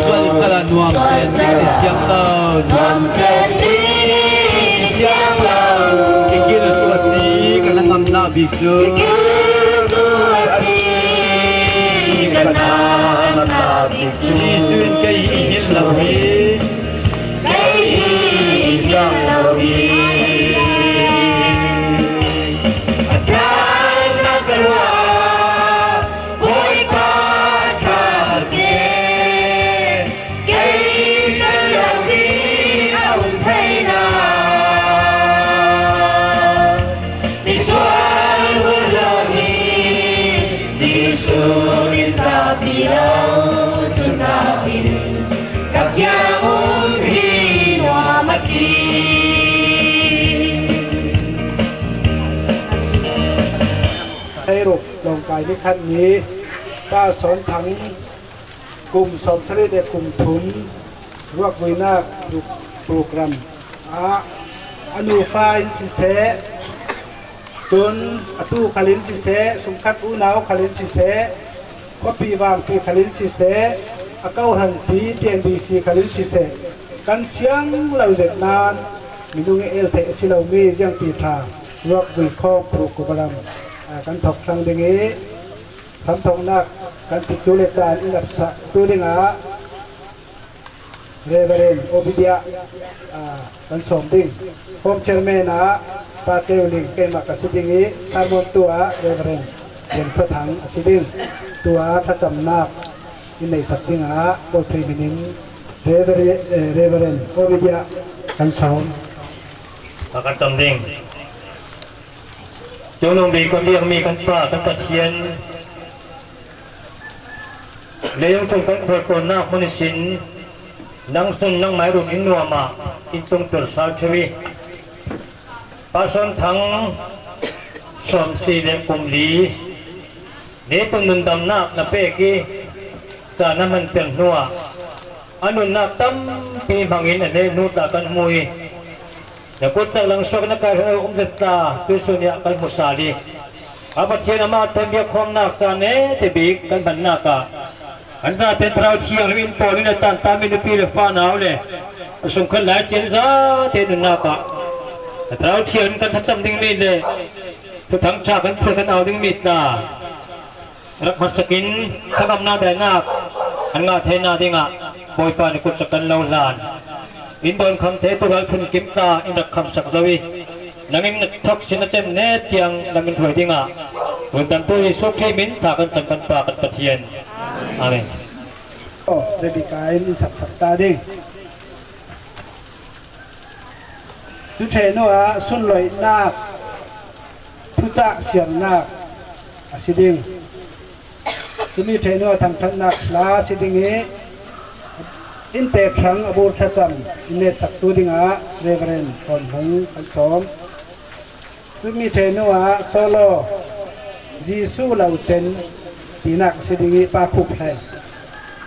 Tuan sala nuam pen siang lo, nuam pen siang lo. Kikil tu a si, ka na ngamna bik cu. Kikil tu a si, ka na ngamna bik cu. Jesuh in kei hi i hil lo hi. Kei hi i hil lo hi. A ṭhan na ka ruah, Bawipa ṭha ke. Kei ka lo hi a um thei lo. Misual hur lo hi, Jesuh min zapi lo, cun ka hin ka kiang um hi nuam a ti. Hleiruk Lawngkai ni khat ni Pa Sawn Thang kum sawmsarih le kum thum ruakbuinak program ah a nufa in siseh, cun a tu khal in siseh, sungkhat unau khal in siseh, khuapi vangpi khal in siseh, a kohranpi T N B C khal in siseh, kan siang lo zet nain minung i el theih a si lomi ziangti ṭha ruakbui khawng program ah kan thok thlang ding i, hramthawknak kan tikcu le caan in ap sahtu dingah Reverend Obidia, ah, kan sawm ding. Home chairman ah Pa Keu Ling keimah ka si ding i, sermon tu ah Reverend Lian Khuathang a si ding. Tu ah thlacamnak in neihsak dingah Kawlpui min in Reverend, eh, Reverend Obidia kan sawm. Ka kan cam ding. Cungnung bik kan biakmi kan Pa, kan Pathian, leilung cung kan khual tawnnak hmun ihsin nang cun nangmah i run in nuam ah in tungter sal ṭheu i, Pa Sawn Thang sawmsarih le kum li, Leitung nundamnak na pek i, ca na hmanter hnuah a nunnak tampi hmangin a neh hnu tla kan hmu i, na kutcak lang suak na kai hrawng um zet tla tuihsun ah kan hmu sal i, a Pathian amah thembiak khawmnak ca nete bik kan hmannak ah, kan zate Thlarau Thianghlim in pawl in a tanta mi nupi le fanau le a sungkhat lai cian zate nunnak ah, Thlarau Thianghlim kan thlacam dingmi le Thuthang ṭha kan phur kan au dingmi tla rak hmatsak in thlacamnak daihnak an ngah theihnak dingah Bawipa nih kutcak kan lo hlan. In dawn kham te tu ral phun kim tla in rak khamsak zo i, nang in na thok sin a cem ne tiang lam in hruai dingah Rundamtu Jesuh Khrih min tha kan cam kan Pa kan Pathian. Amen. Oh, Rebecca in in saksak ta ding. Cu ṭheh hnuah sunloihnak, thucah siarnak a si ding. Cumi ṭheh hnuah thangṭhatnak hla a si ding i, inntek hrang a bur thlacam in netsaktu dingah Reverend Hawn Hmung kan sawm. Cumi ṭheh hnuah solo, Jesuh lo ten tinak a si ding i, Pa Khup Hlei.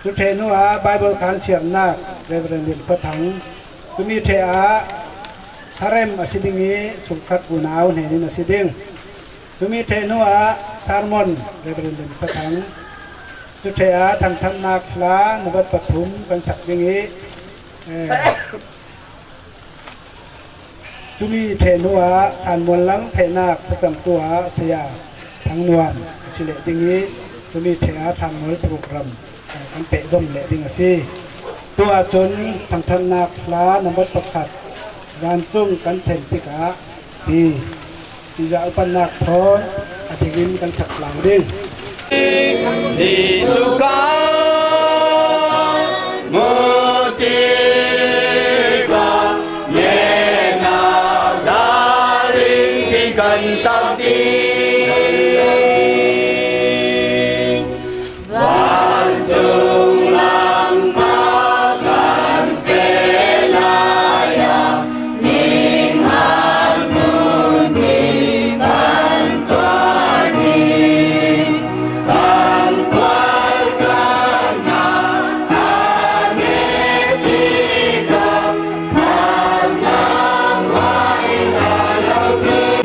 Cu ṭheh hnuah Baibal kan siarnak Reverend Lian Khuathang. Cumi ṭheh ah tharem a si ding i, sungkhat unau hnenin a si ding. Cumi ṭheh hnuah sermon Reverend Lim Khuathang. Cu ṭheh ah thangṭhatnak hla number pathum kan sak ding i, eh, cumi ṭheh hnuah Thanmual lang theihnak thlacamtu ah saya Thang Nuam a si leh ding i, cumi ṭheh ah Thanmual program kan pehzom leh ding a si. Tu ahcun thangṭhatnak hla number pakhat vancung kan then tikah ti Tizah upannak thawn a dingin kan sak tlang ding. Jesu kan muti ka nena daring kan sak ding. Vancung lam ka kan feh lai a, ning han mun hi kan tuar ding. Kan kual kan na a ne ti ka, kan lam vai na lo ding.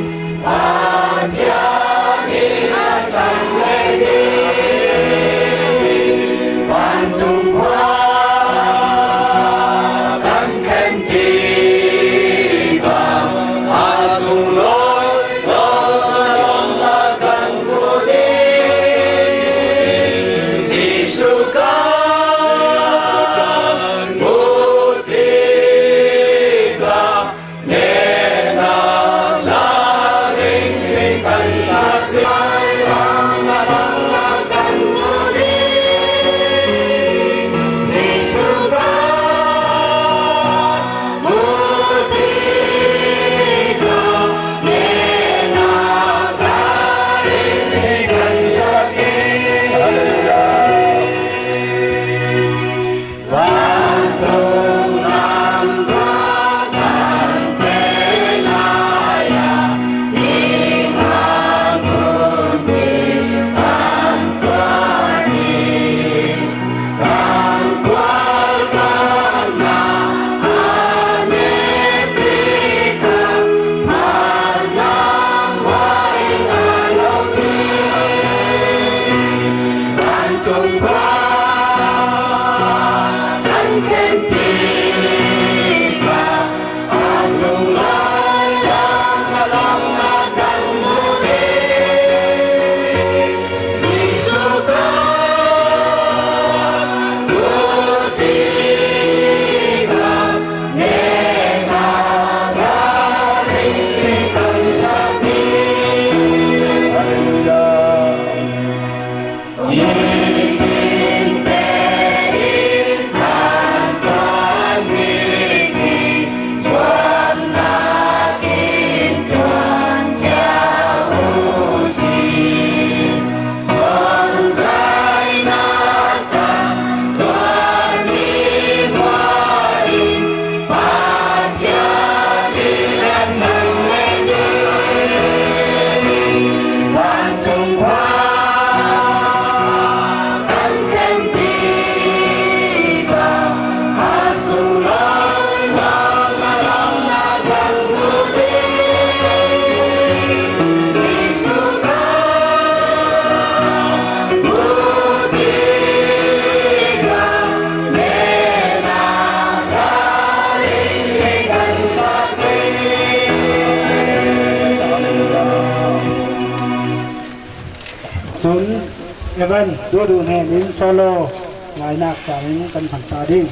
Cun Evan Duadu hnen in solo ngainak caan in kan phan ta ding.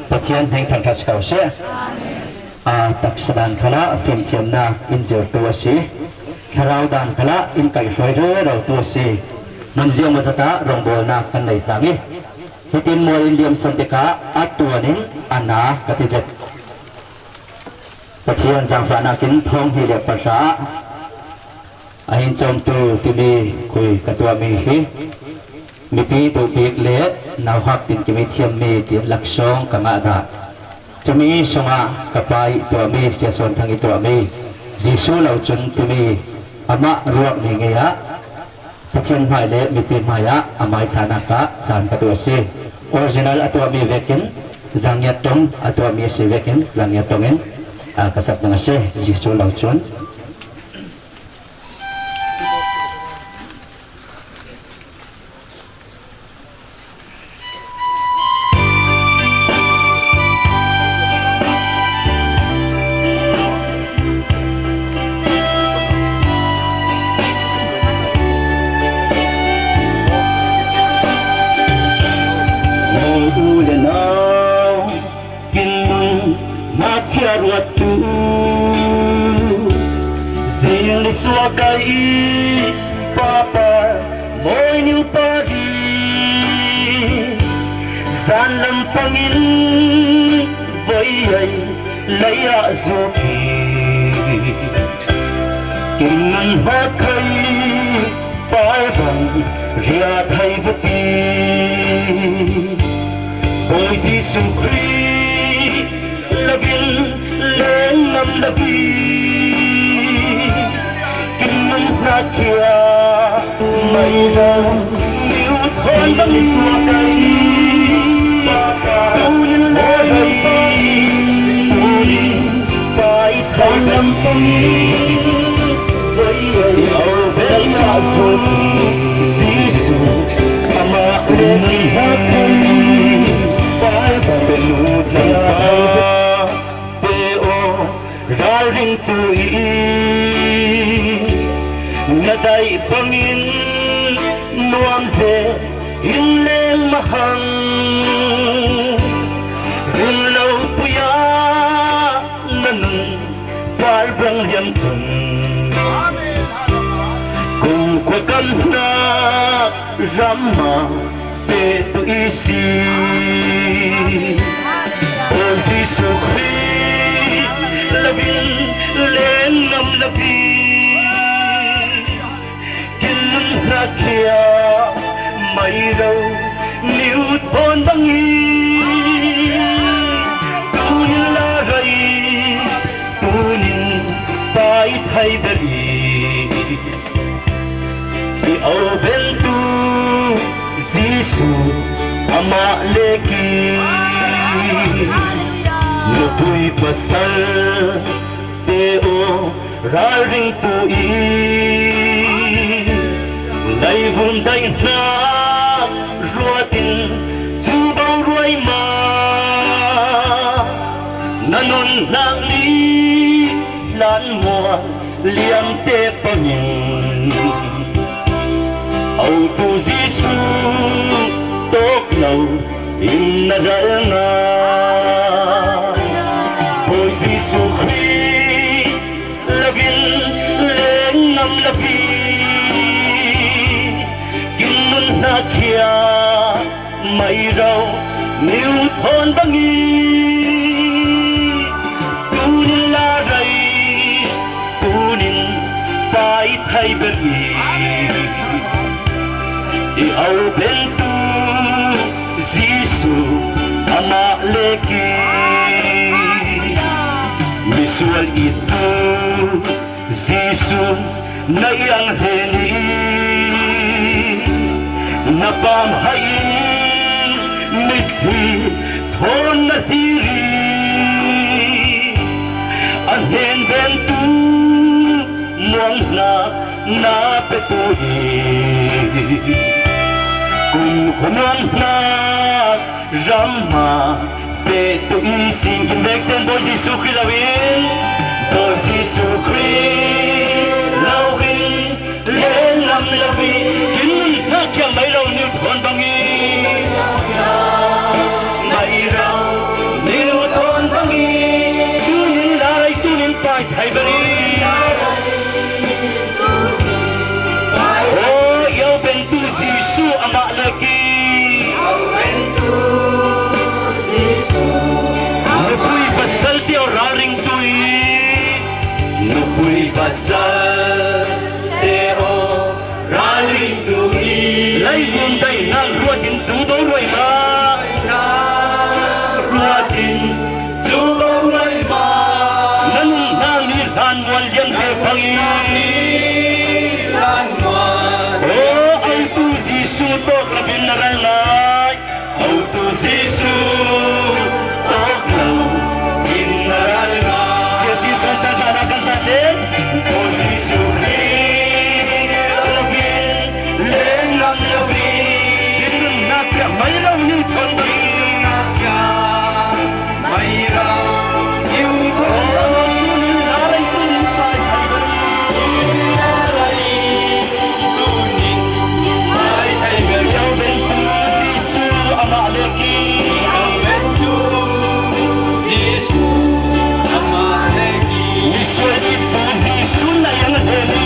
Pathian hming thangṭhat si ko seh. Aa, taksa dan khalah fimthiamnak in zirtu a si. Thlarau dan khalah in kaihhruai rerotu a si. Nan ziangmawzat ah rawngbawlnak kan nei tlang i, hitin mual in liamsan tikah a tuan in a na ka ti zet. Pathian zaangfahnak in thawng hnih le pahra ah a hin cawmtu timi kui ka tuahmi hi mipi duhbik le nauhak tinkim i thiammi ti laksawng ka ngah dah. Cumi sungah ka pa ih tuahmi, Sia Sawn Thang ih tuahmi Jesuh lo cun timi amah ruakmi ngei ah Pathian hmai le mipi hmai ah a maithanak ah dan ka tuah a si. Original a tuahmi vekin Zangiat Tong a tuahmi a si vekin Zangiat Tong in, aa, ka sak ding a si. Jesuh lo cun. Kin nung ngakchia ruattu Kai i papa, moi niu pari, zan lam pangin voi ai lei a zuki. Kin nun hak kai pai bang ria thai vati. Boi Jisu Khrist lavin leng ngam lavi. Kin nun hak kia mai lo niu thon bang suak ai. Tunin la hai tunin pai sai lam pangin. Jisu amah le ki ha thei pai bang benu thei pai. Te o, ralring tu i na dai bangin nuam ze in leng mahang. Rin lo puya na nun pai bang liam tun. Kum kua kam na ram ma te tu i si. O Jisu Khrist lavin leng ngam lavi. Kin nun hak kia mai lo niu thon bang i. Tunin la rai tunin pai thai beri. I au ben tu Jisu amah le ki. Nupui pasal te o, ralring tu i. Leivum dai na ruatin zu bau ruai ma. Na nun nak ni lan mual liam te pangin. Au tu Jisu tok lo in na ral nga. Boi Jisu Khrist lavin leng ngam lavi. Kin nun hak kia mai lo niu thon bang i. Tunin la rai tunin pai thai beri. I au ben tu Jisu amah le ki. Misual i tu Jisu na iang heni. Na pam hai in mithi thon na hiri. A hnen ben tu muang na na pe tu i. Kum kua muang na ram ma te tu i sing kin bek sen Boi Jisu Khrist lavin. Boi Jisu Khrist lavin leng ngam lavi. Kin nun hak kia mai lo niu thon bang i. Mai lo niu thon bang i. Tunin la rai tunin pai thai beri. O, i au ben tu Jisu amah le ki. Nupui pasal te o, ralring tu i. Nupui pasal te o, ralring tu i. Leivum dai na ruatin zu bau ruai ma. Ruatin zu bau ruai ma. Na nun na ni lan mual liam te pangin. O, au tu Jisu tok lavin na ral ngai. Au tu Jisu tok lo in na ral ngai. Sia Jisu ta ta na kan sa te. O Jisu Khrist lavin leng ngam lavi. Kin nun hak kia mai lo niu thon bang i. Mai lo niu thon bang i. Tunin la rai tunin pai thai beri. Tunin pai thai beri. I au ben tu Jisu amah le ki. I au ben tu Jisu amah le ki. Misual i tu Jisu na iang heni.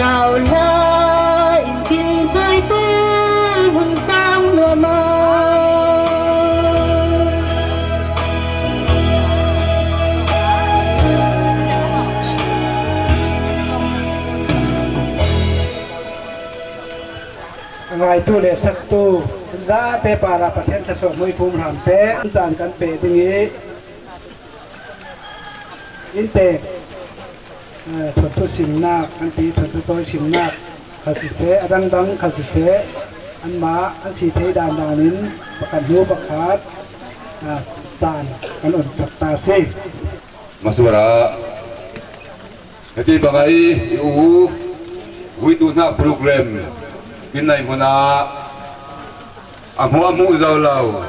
Rau la in kin choi te hun sang nuam a. Ngaitu le saktu zate para Pathian thluachuah hmuiphum hram te an tan kan pe ding i, inntek, eh, thuanthu simnak, an ti thuanthu tawi simnak khat siseh, a dangdang khat siseh, anmah an si thei dan danin pakhat hnu pakhat, ah, tan kan on tak ta si. Masura, heti bangai i u, uitu hnak program, kin nai hmuna, a hmuh a hmuh zo lo,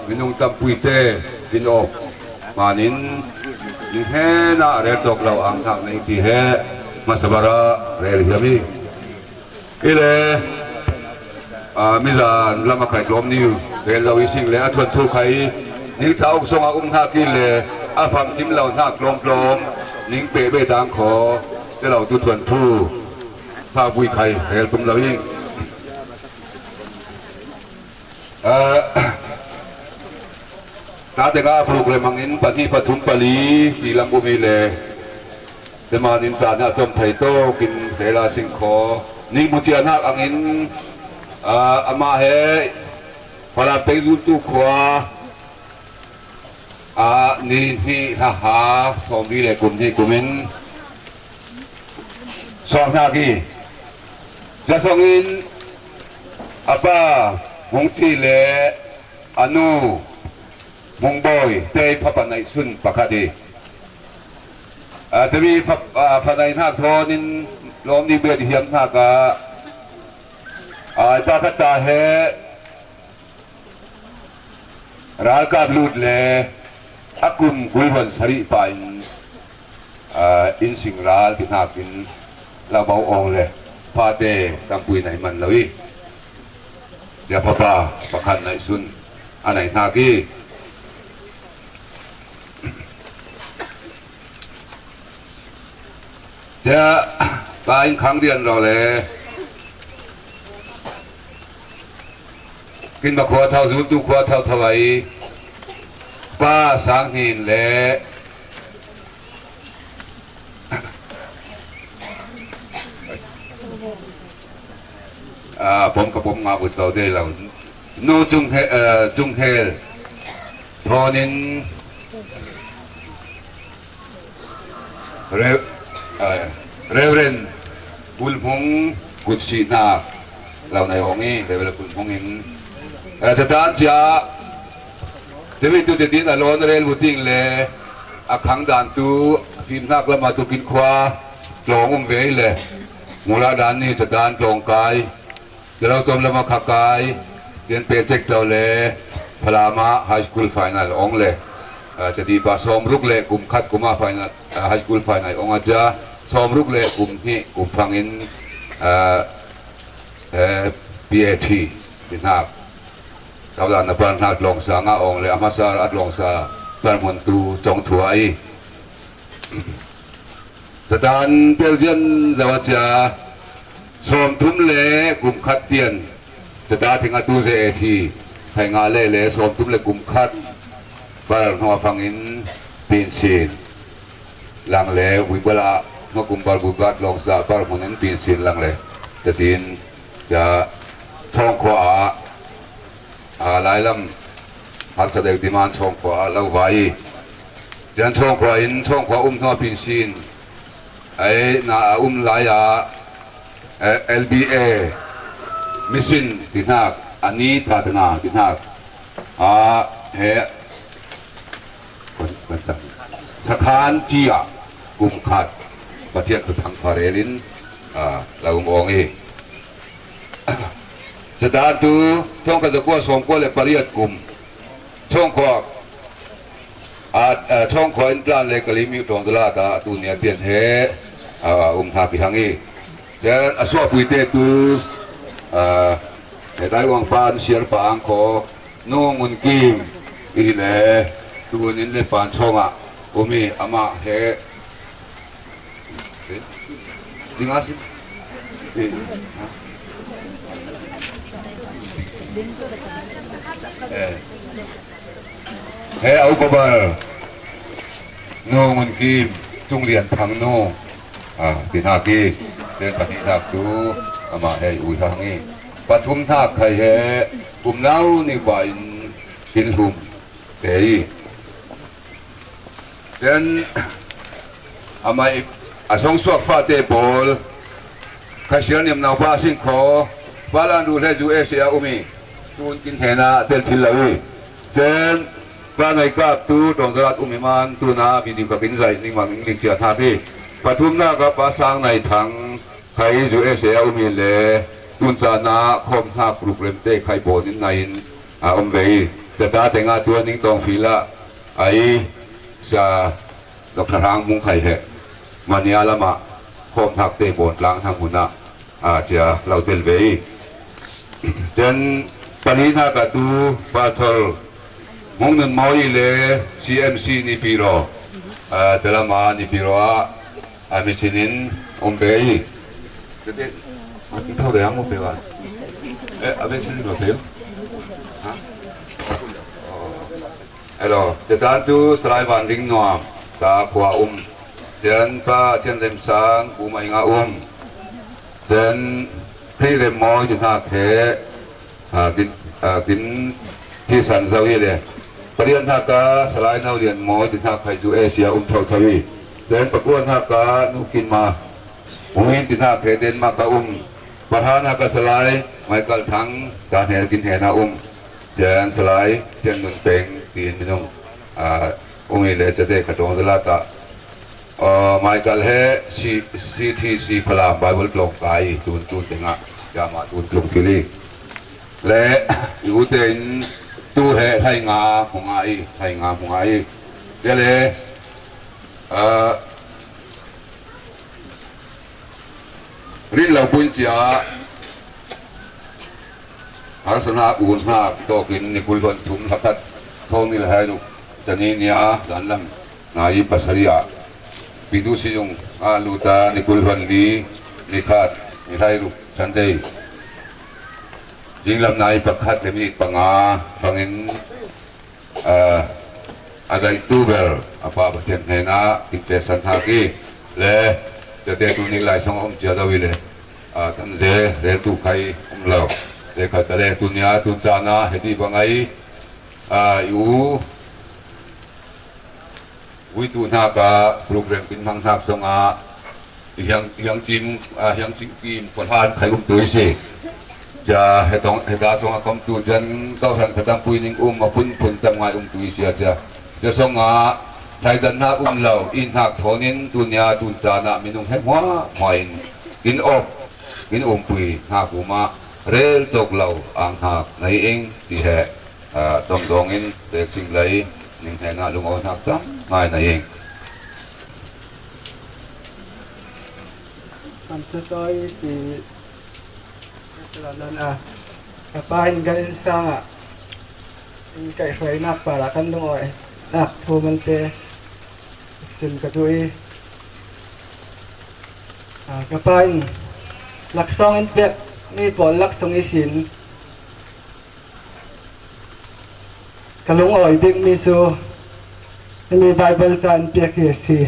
minung tampuite in awk. Manin, ning hnenah rel tawk lo ang hnak nei ti he, hmasa bara rel hiam i. I le, a, mizan lam a khai tlawm ni rel lo i sing le a thuanthu khai, ning ca uk song a um hnak i le, a famkim lo hnak tlawmtlawm, ning peh be tang khaw, te lo tu thuanthu, sa vui khai, rel tum lo i. Ah, ta tengah program angin pahnih pathum pali ti lam um i le, teman in caan ah tom thei tawk in rel a sing khaw. Ning mucia hnak angin, ah, amah he Falam peng zultu khua, ah, ni hnih haha sawmli le kum hnih kum in sawng hnak i, cia sawng in a pa Hmung Thi le a nu Hmung Bawi te fapa naih sun pakhat i, a, temi fa, a, fa naih hnak thawn in lawm ni bet hiam hnak ah, a, pakhat ta he ralkap lut le a kum gulhon sarih pa in, ah, in sing ral ti hnak in labo awng le fate tampui nai man lo i, cia fapa pakhat naih sun a nai hnak i, cia pa in khang rian lo le kin ma khua thau, zultu khua thau thau ai pa Sang Hnin le, ah, pom ka pom nga ut lo de lo. Nu Cung He, ah, Cung Hel thawn in Re, ah, Reverend Bul Hmung kut sihnak lo nai awng i, Reverend Bul Hmung in, ah, Satan cia, Timi tu tetin a lawn rel buting le a khang dan tu fimnak lam a tu kin khua tlawng um ve le mula dan ni Satan tlawng kai, Tlawng tom lam a kha kai, tian pe cek tau le Falam ah high school final awng le, ah, cati pa sawm ruk le kum khat kum a final, ah, high school final awng a cia sawm ruk le kum hnih kum phang in, ah, eh, P A T ti hnak. Kau dan a par hnak tlawng sa nga awng le a hmasa a tlawng sa par hmun tu cawng thu a i. Satan pial zian zo a cia sawmthum le kum khat tian Satan thing a tu ze e thi thai nga le le sawmthum le kum khat bar hnuah fangin pinsin lang le buibal ah hnuah kum bar buibal tlawng sa bar hmun in pinsin lang le tatin cia Thawngkhua ah, a, Lailam harsa deuh timan Thawngkhua ah lo vai i, cian Thawngkhua in Thawngkhua um hnuah pinsin ai na a um lai ah, eh, L B A mission ti hnak, a ni thatna ti hnak, a, he, sakhan cia kum khat Pathian thuthang pharel in, a, lo um awng i. Satan tu thawngkhat zakua sawmkua le pariat kum Thawngkhua, a, a, Thawngkhua in tlan le Kalim i tlawng dala ta tu nia tian he, a, um hna ki hang i. Cian a suahpui te tu, a, he Taiwan pa an siar pa ang kho, Nu Ngun Kim i le, tu in le pan chawng ah um i, amah he, Ding a si. Eh. He a upa bal nu Ngun Kim, Cung Lian Thang nu, a, ti hnak hi, ten pahnih hnak tu amah he ui hang hi. Pathum hnak khai he, kum nau ni pa in kin hlum te hi. Ten amah i a songsuak fate pawl, Kha Sial Niam naupa a sing kho, pa lan ru le U S A a um i, tun kin hnena tel thil lo i. Ten pa ngai kap tu tawng zalat um i man, tuna video ka kin zaih ning mang ing ling cia hna hi. Pathum hnak a pa Sang Nai Thang, khai U S A a um i le, tun caan ah khawm hnak ruk rem te khai bawn in nai in a um ve i. Tata tengah tu a ning tawng fil ah, ai sa Doctor Hang Mung Khai he, Mania lamah khawm hnak te bawn tlang hang hun ah, a, cia lo tel ve i. Ten pali hna ka tu Pastor Mung Nun Mawi le C M C Nipiro, a, Tel Ama Nipiro ah, a, mi sin in um ve i. Tete, a ti tho ve ang um ve wa. Eh, a ve sin lo ve. Ha? Hello, Tetan tu Salai Van Ring Nuam, ta khua um. Ten pa Thian Lem Sang, Pu Mai Nga um. Ten Pri Lem Mawi ti hnak he, a, kin, a, kin ti san zo hi le. Parian hnak a Salai No Lian Mawi ti hnak khai U S A um tho tho hi. Ten pakuan hnak a Nu Kin Ma, Mu Hin ti hnak he Denmark a um. Pahra hnak a Salai Michael Thang, ta hne kin hne na um. Jan Salai, Jan Nun Peng, tiin minung, a, um i le cate kha tawng zalat ah. A, Michael he C-, C T C Falam Bible tlawng kai, tun, tun tengah, cia mah tun tlung thil i. Le, i u tein tu he hlai nga hmu nga i, hlai nga hmu nga i. Cia le, a, Rin lo pun cia harsana un hna tawkin ni kul hluan thum hlakhat thawng ni le hai ruk cani nia dan lam nai pasarih ah Pitu Siyung ah luta ni kul hluan li ni khat ni hai ruk Sunday zinglam nai pakhat le minit panga fangin, a, a daihtu ber a Pa Pathian hnenah kin pesan hna ki le, tete tu nih Lai Song a um cia lo i le, a, kan ze rel tu khai um lo. Te kha tale tu nia tu caan ah heti bang ai, a, i u, Vuitu hnak ah program kin hmang hnak zongah i hiang, hiang cim, ah, hiang cim kim khuahlan khai umtu i si. Cia hetong, heta zongah komtu jan kau hran kha tampui ning um, a phunphun tam ngai umtu i si a cia. Cia zongah thaidan hnak um lo, inn hnak thawn in tunia tun caan ah minung he hmuahhmuah in kin op, kin umpui hnak um ah rel tok lo ang hnak na hi ing ti he. Ah, tongdong in pek sing lei ning hnenah lungawi hnak cang ngai na ing. Kan tawtawi ti, ah, ka pa in kan innsang ah in kaihhruainak par ah kan lungawi nak thu man te sim ka duh i, ah, ka pa in laksawng in pek mi pawl laksawng ihsin ka lungawi bikmi cu himi Baibal ca in piak hi a si.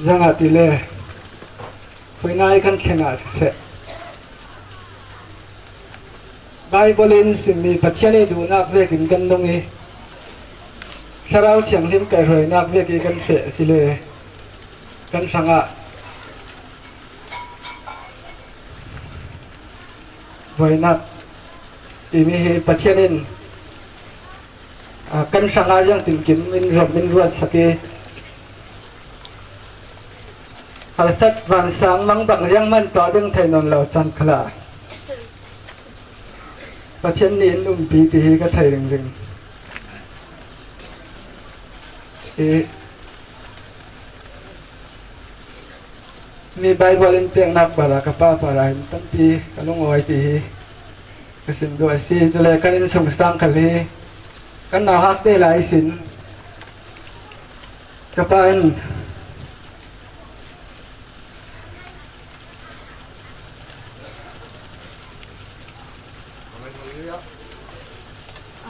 Ziangahtile, khuinai kan thleng ah siseh, Baibal in simmi Pathian i duhnak vekin kan nung i, Thlarau Thianghlim kaihhruainak vek i kan feh a si le kan hrangah buainak timi hi Pathian in, aa, kan hrangah ziangtinkim in rom in ruatsak i, harsat vansang mangbang ziangman tuah ding thei nawn lo caan khalah Pathian nih in umpi ti hi ka thei ringring. I, Mi Bible in peknak para ka pa para hin tampi ka lungawi ti hi ka sim duh a si. Cule kan innsungsang khal hi kan nauhakte lai sin ka pa in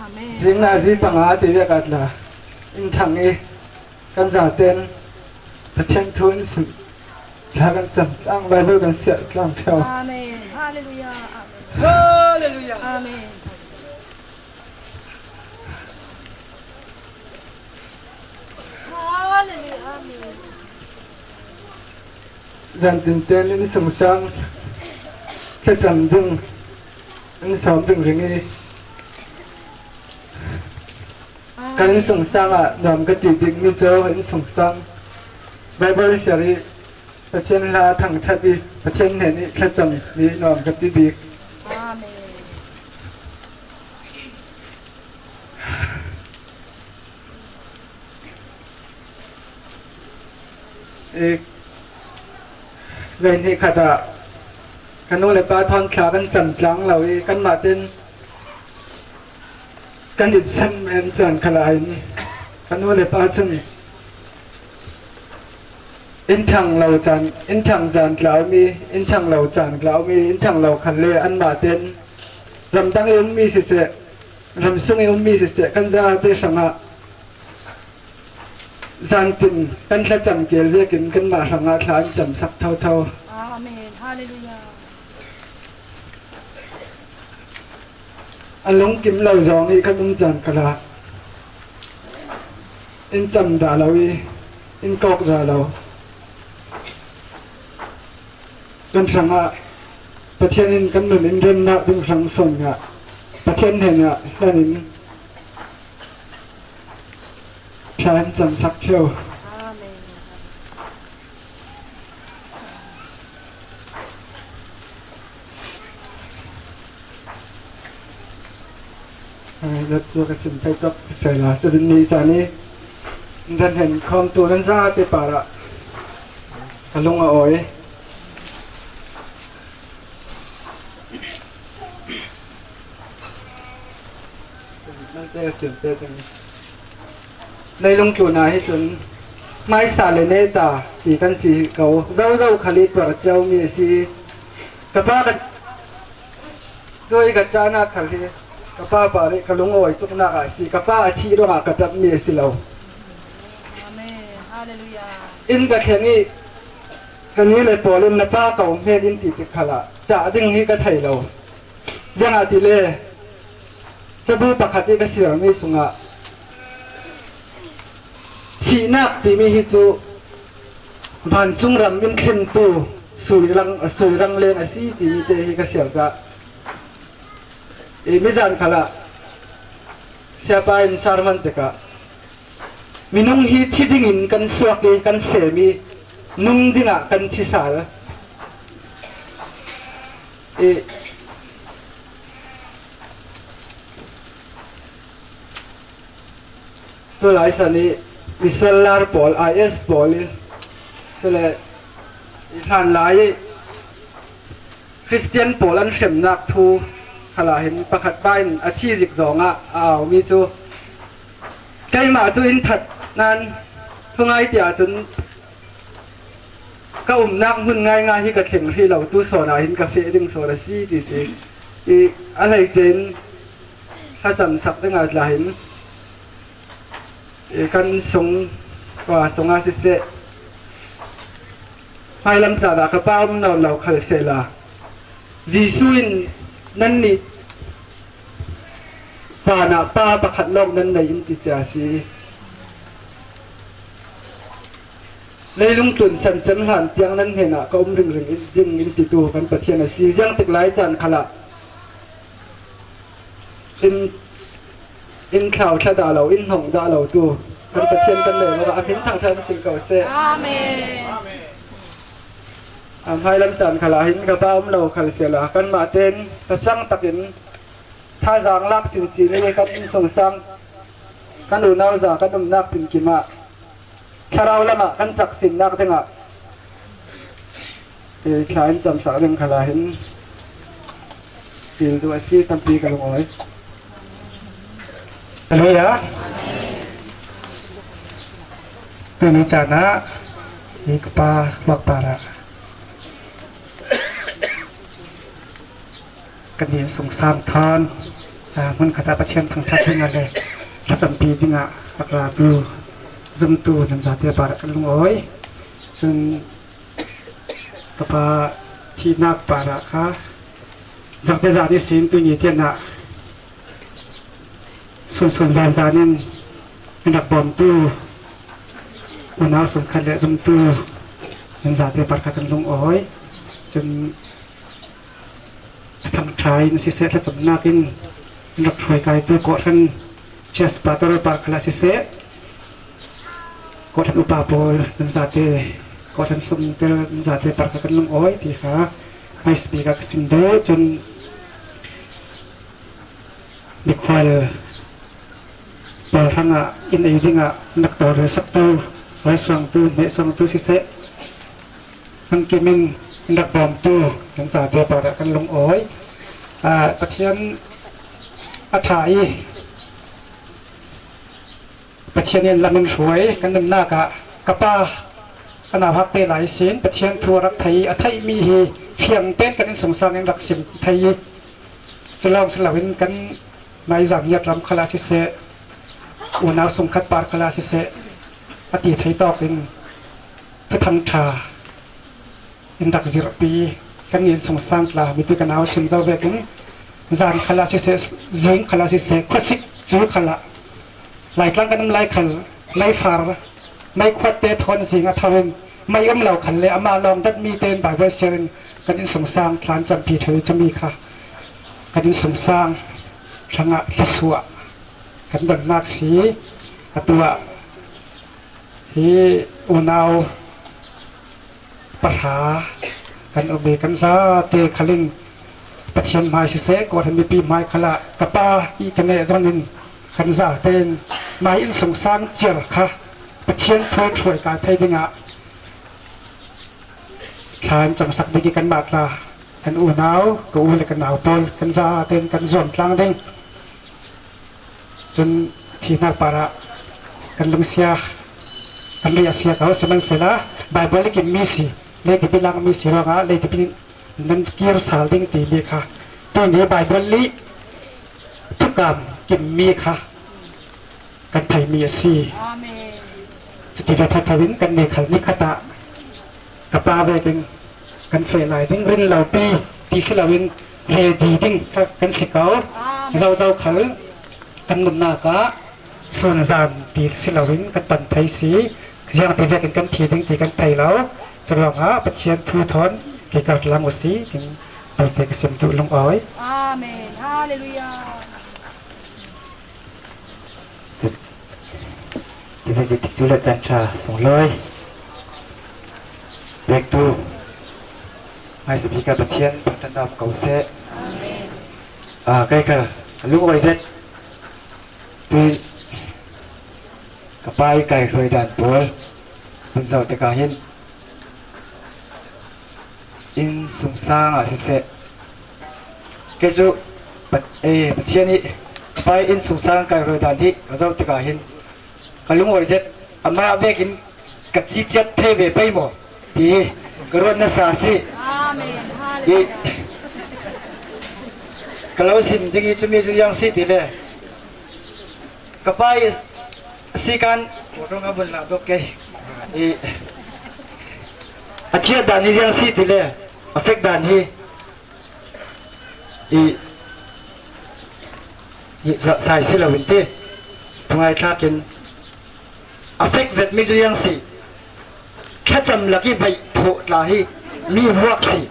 Amen. Zingna zi panga ti vek a tla in thang i kan zaten Pathian thu in sim thla kan cam tlang Bible kan siah tlang theu. Amen. Hallelujah. Amen. Hallelujah. Amen. Hallelujah. Amen. Zantin ten innsungsang thlacam ding in sawm ringring i kan innsungsang ah nuam ka ti bik mi cu innsungsang Bible siar i Pathian hla thangṭhat i Pathian hnen i thlacam mi nuam ka ti bik. Amen. I, vei hnih khat ah ka nu le pa thawn thla kan cam tlang lo i kanmah ten kan it san men caan khalah hin ka nu le pa cun in thang lo caan, in thang zan tla um i in thang lo caan tla um i in thang lo khan le anmah ten ramdang i ummi siseh, ramsung i ummi siseh, kan zate hrangah zantin kan thlacam keel vekin kanmah hrangah thla an camsak thotho. Amen. Hallelujah. A lungkim lo zong i kan um caan khalah in cam dah lo i in kawk dah lo. Kan hrangah Pathian in kan nun in remnak ding hrang sawn ngah Pathian hnenah hlan in thla in camsak ṭheu. Amen. Ai, zat cu ka sim thei tuk ka sei lai. Cazin ni caan i in ran hen khawmtu nan zate parah ka lung a awi. Nan te ka sim te cang. Leilung tlun ah hi cun hmaisa le neta ti kan si ko. Zozo khal i tuar ciomi a si. Ka pa ka Tuai ka ṭahnak khal hi ka pa parih ka lungawi tuknak ah a si. Ka pa a thih ruangah ka ṭapmi a si lo. Amen. Hallelujah. Inn ka thleng i ka nu le pawl in na pa ko hmet in ti tik khalah ṭah ding hi ka thei lo. Ziangahtile cabu pakhat i ka siarmi sungah thihnak timi hi cu vancung ram in thlentu sui rang, sui rang len a si timi te hi ka siar dah. I mizan khalah siapa in sermon tikah minung hi thi dingin kan suak i kan sem i nung dingah kan thi sal. I Tulai san i misual lar pawl, I S pawl i, cule i hlanlai i Khristian pawl an hremnak thu khalah hin pakhat pa in a thi zik zongah a aumi cu, keimah cu in that nan thungai tiah cun ka umnak hmun ngaingai hi ka thleng hrih lo, tu sawn ah hin ka feh ding sawn a si ti si. I a hleice in thlacam sak dingah tla hin i kan sung, pa sungah siseh, hmailam caan ah ka pa um nawn lo khal sehla, Jesuh in nannih banah pa pakhat lawng nan nei in ti cia a si. Leilung tlun san cem hlan tiang nan hnenah ka um ringring in, ding in titu kan Pathian a si. Ziangtik lai caan khalah in, in thlau thla dah lo, in hnong dah lo tu kan Pathian kan lei lo, a hmin thangṭhat in sim ko seh. Amen. A hmailam caan khalah hin ka pa um lo khal sehla, kanmah tein ka cang takin thazaang lak sinsin i kan innsungsang, kan unau za kan umnak pinkim ah thlarau lamah kan cak sinnak dingah Thla in camsak ding khalah hin pil duh a si tampi ka lungawi. Halleluiah. Tuni caan ah hi ka pa Huak Par ah kan inn sungsang thawn, aa, hmun khat ah Pathian thangṭhat dingah le thlacampi dingah rak latu zumtu nan zate par ah kan lungawi. Cun ka pa thihnak par ah kha zangte zan ihsin tuni tiang ah sunsun zanzan in in rak bawmtu unau sungkhat le zumtu nan zate par kha kan lungawi. Cun thangṭha in siseh, thlacamnak in in rak hruaikaitu kawhhran church pastor par khalah siseh, kawhhran upa pawl nan zate, kawhhran sumtel nan zate par kha kan lungawi ti kha hmaisabik ah ka sim duh. Cun mikhual pawl hrangah in ei dingah nak tawlrel saktu, ralsuangtu, hmehsuangtu siseh, hmangkim in in rak bawmtu nan zate par ah kan lungawi. Aa, Pathian a ṭha i Pathian in lam in hruai kan nunnak ah ka pa a nauhakte lai ihsin Pathian thu a rak thei i a theihmi hi fiang tein kan innsungsang in rak sim thei i, cu lawng si loin kan mai zangiat ram khalah siseh, unau sungkhat par khalah siseh, a ti thei tawk in Thuthang ṭha in rak zirhpi kan innsungsang tla mipi kan au sim zo vekin zan khalah siseh, zing khalah siseh, khuasik cu khalah Laitlang kan um lai khal meifar, meikhuatte thawn zing a tho in mei um lo khal le amah lawng datmi tein Baibal siar in kan innsungsang tla in campi ṭheu i cumi kha kan innsungsang hrangah thluasuah kan donnak si. Atu ah hi unau pahra kan um i kan zate khal in Pathian hmai siseh, kawhhran mipi hmai khalah ka pa i ka neh zong in kan zate in mah innsungsang ciar kha Pathian thu hruai kai thei dingah thla in camsak ding i kanmah tla kan unau, ka u le ka nau pawl kan zate in kan zuam tlang ding. Cun thihnak parah kan lungsia, kan riahsia ko sihmanhsehlaw Baibal i kimmi si, leitipi langmi si ruangah leitipi nan kir sal ding timi kha tuni Baibal i thukam kimmi kha kan theihmi a si. Amen. Cuti le thatho in kan ni khal ni khat ah ka pa vekin kan feh lai ding rin lopi ti si loin ready ding kha kan si ko. Amen. Zozo khal kan nunnak ah sunzan ti si loin kan pan thei si. Ziangti vekin kan thi ding ti kan thei lo. Curuangah Pathian thu thawn kei kar lang uh si. Kin paite ka sim duh lungawi. Amen. Hallelujah. Tivek i tikcu le caan ṭha sunglawi pektu hmaisabik ah Pathian thangṭhat um ko seh. Amen. Ah, kei kha ka lungawi zet. Tui ka pa i kai hruai dan pawl hun zoh tikah hin innsungsang ah siseh, kei cu Pat-, eh, Pathian i ka pa i innsungsang kai hruai dan hi ka zoh tikah hin ka lungawi zet, amah vekin ka ciciat thei ve pei maw ti hi ka ruat nasa a si. Amen. I, ka lo sim ding i cumi cu ziang si ti le ka pa i a si kan kawtawng a vun lam dawk kei. I, a thiat dan hi ziang si ti le a fek dan hi i, i sai si lo in ti thungai thlak in a fek zetmi cu ziang si. Thlacam lak i vaih thawh tla hi mi vuak si.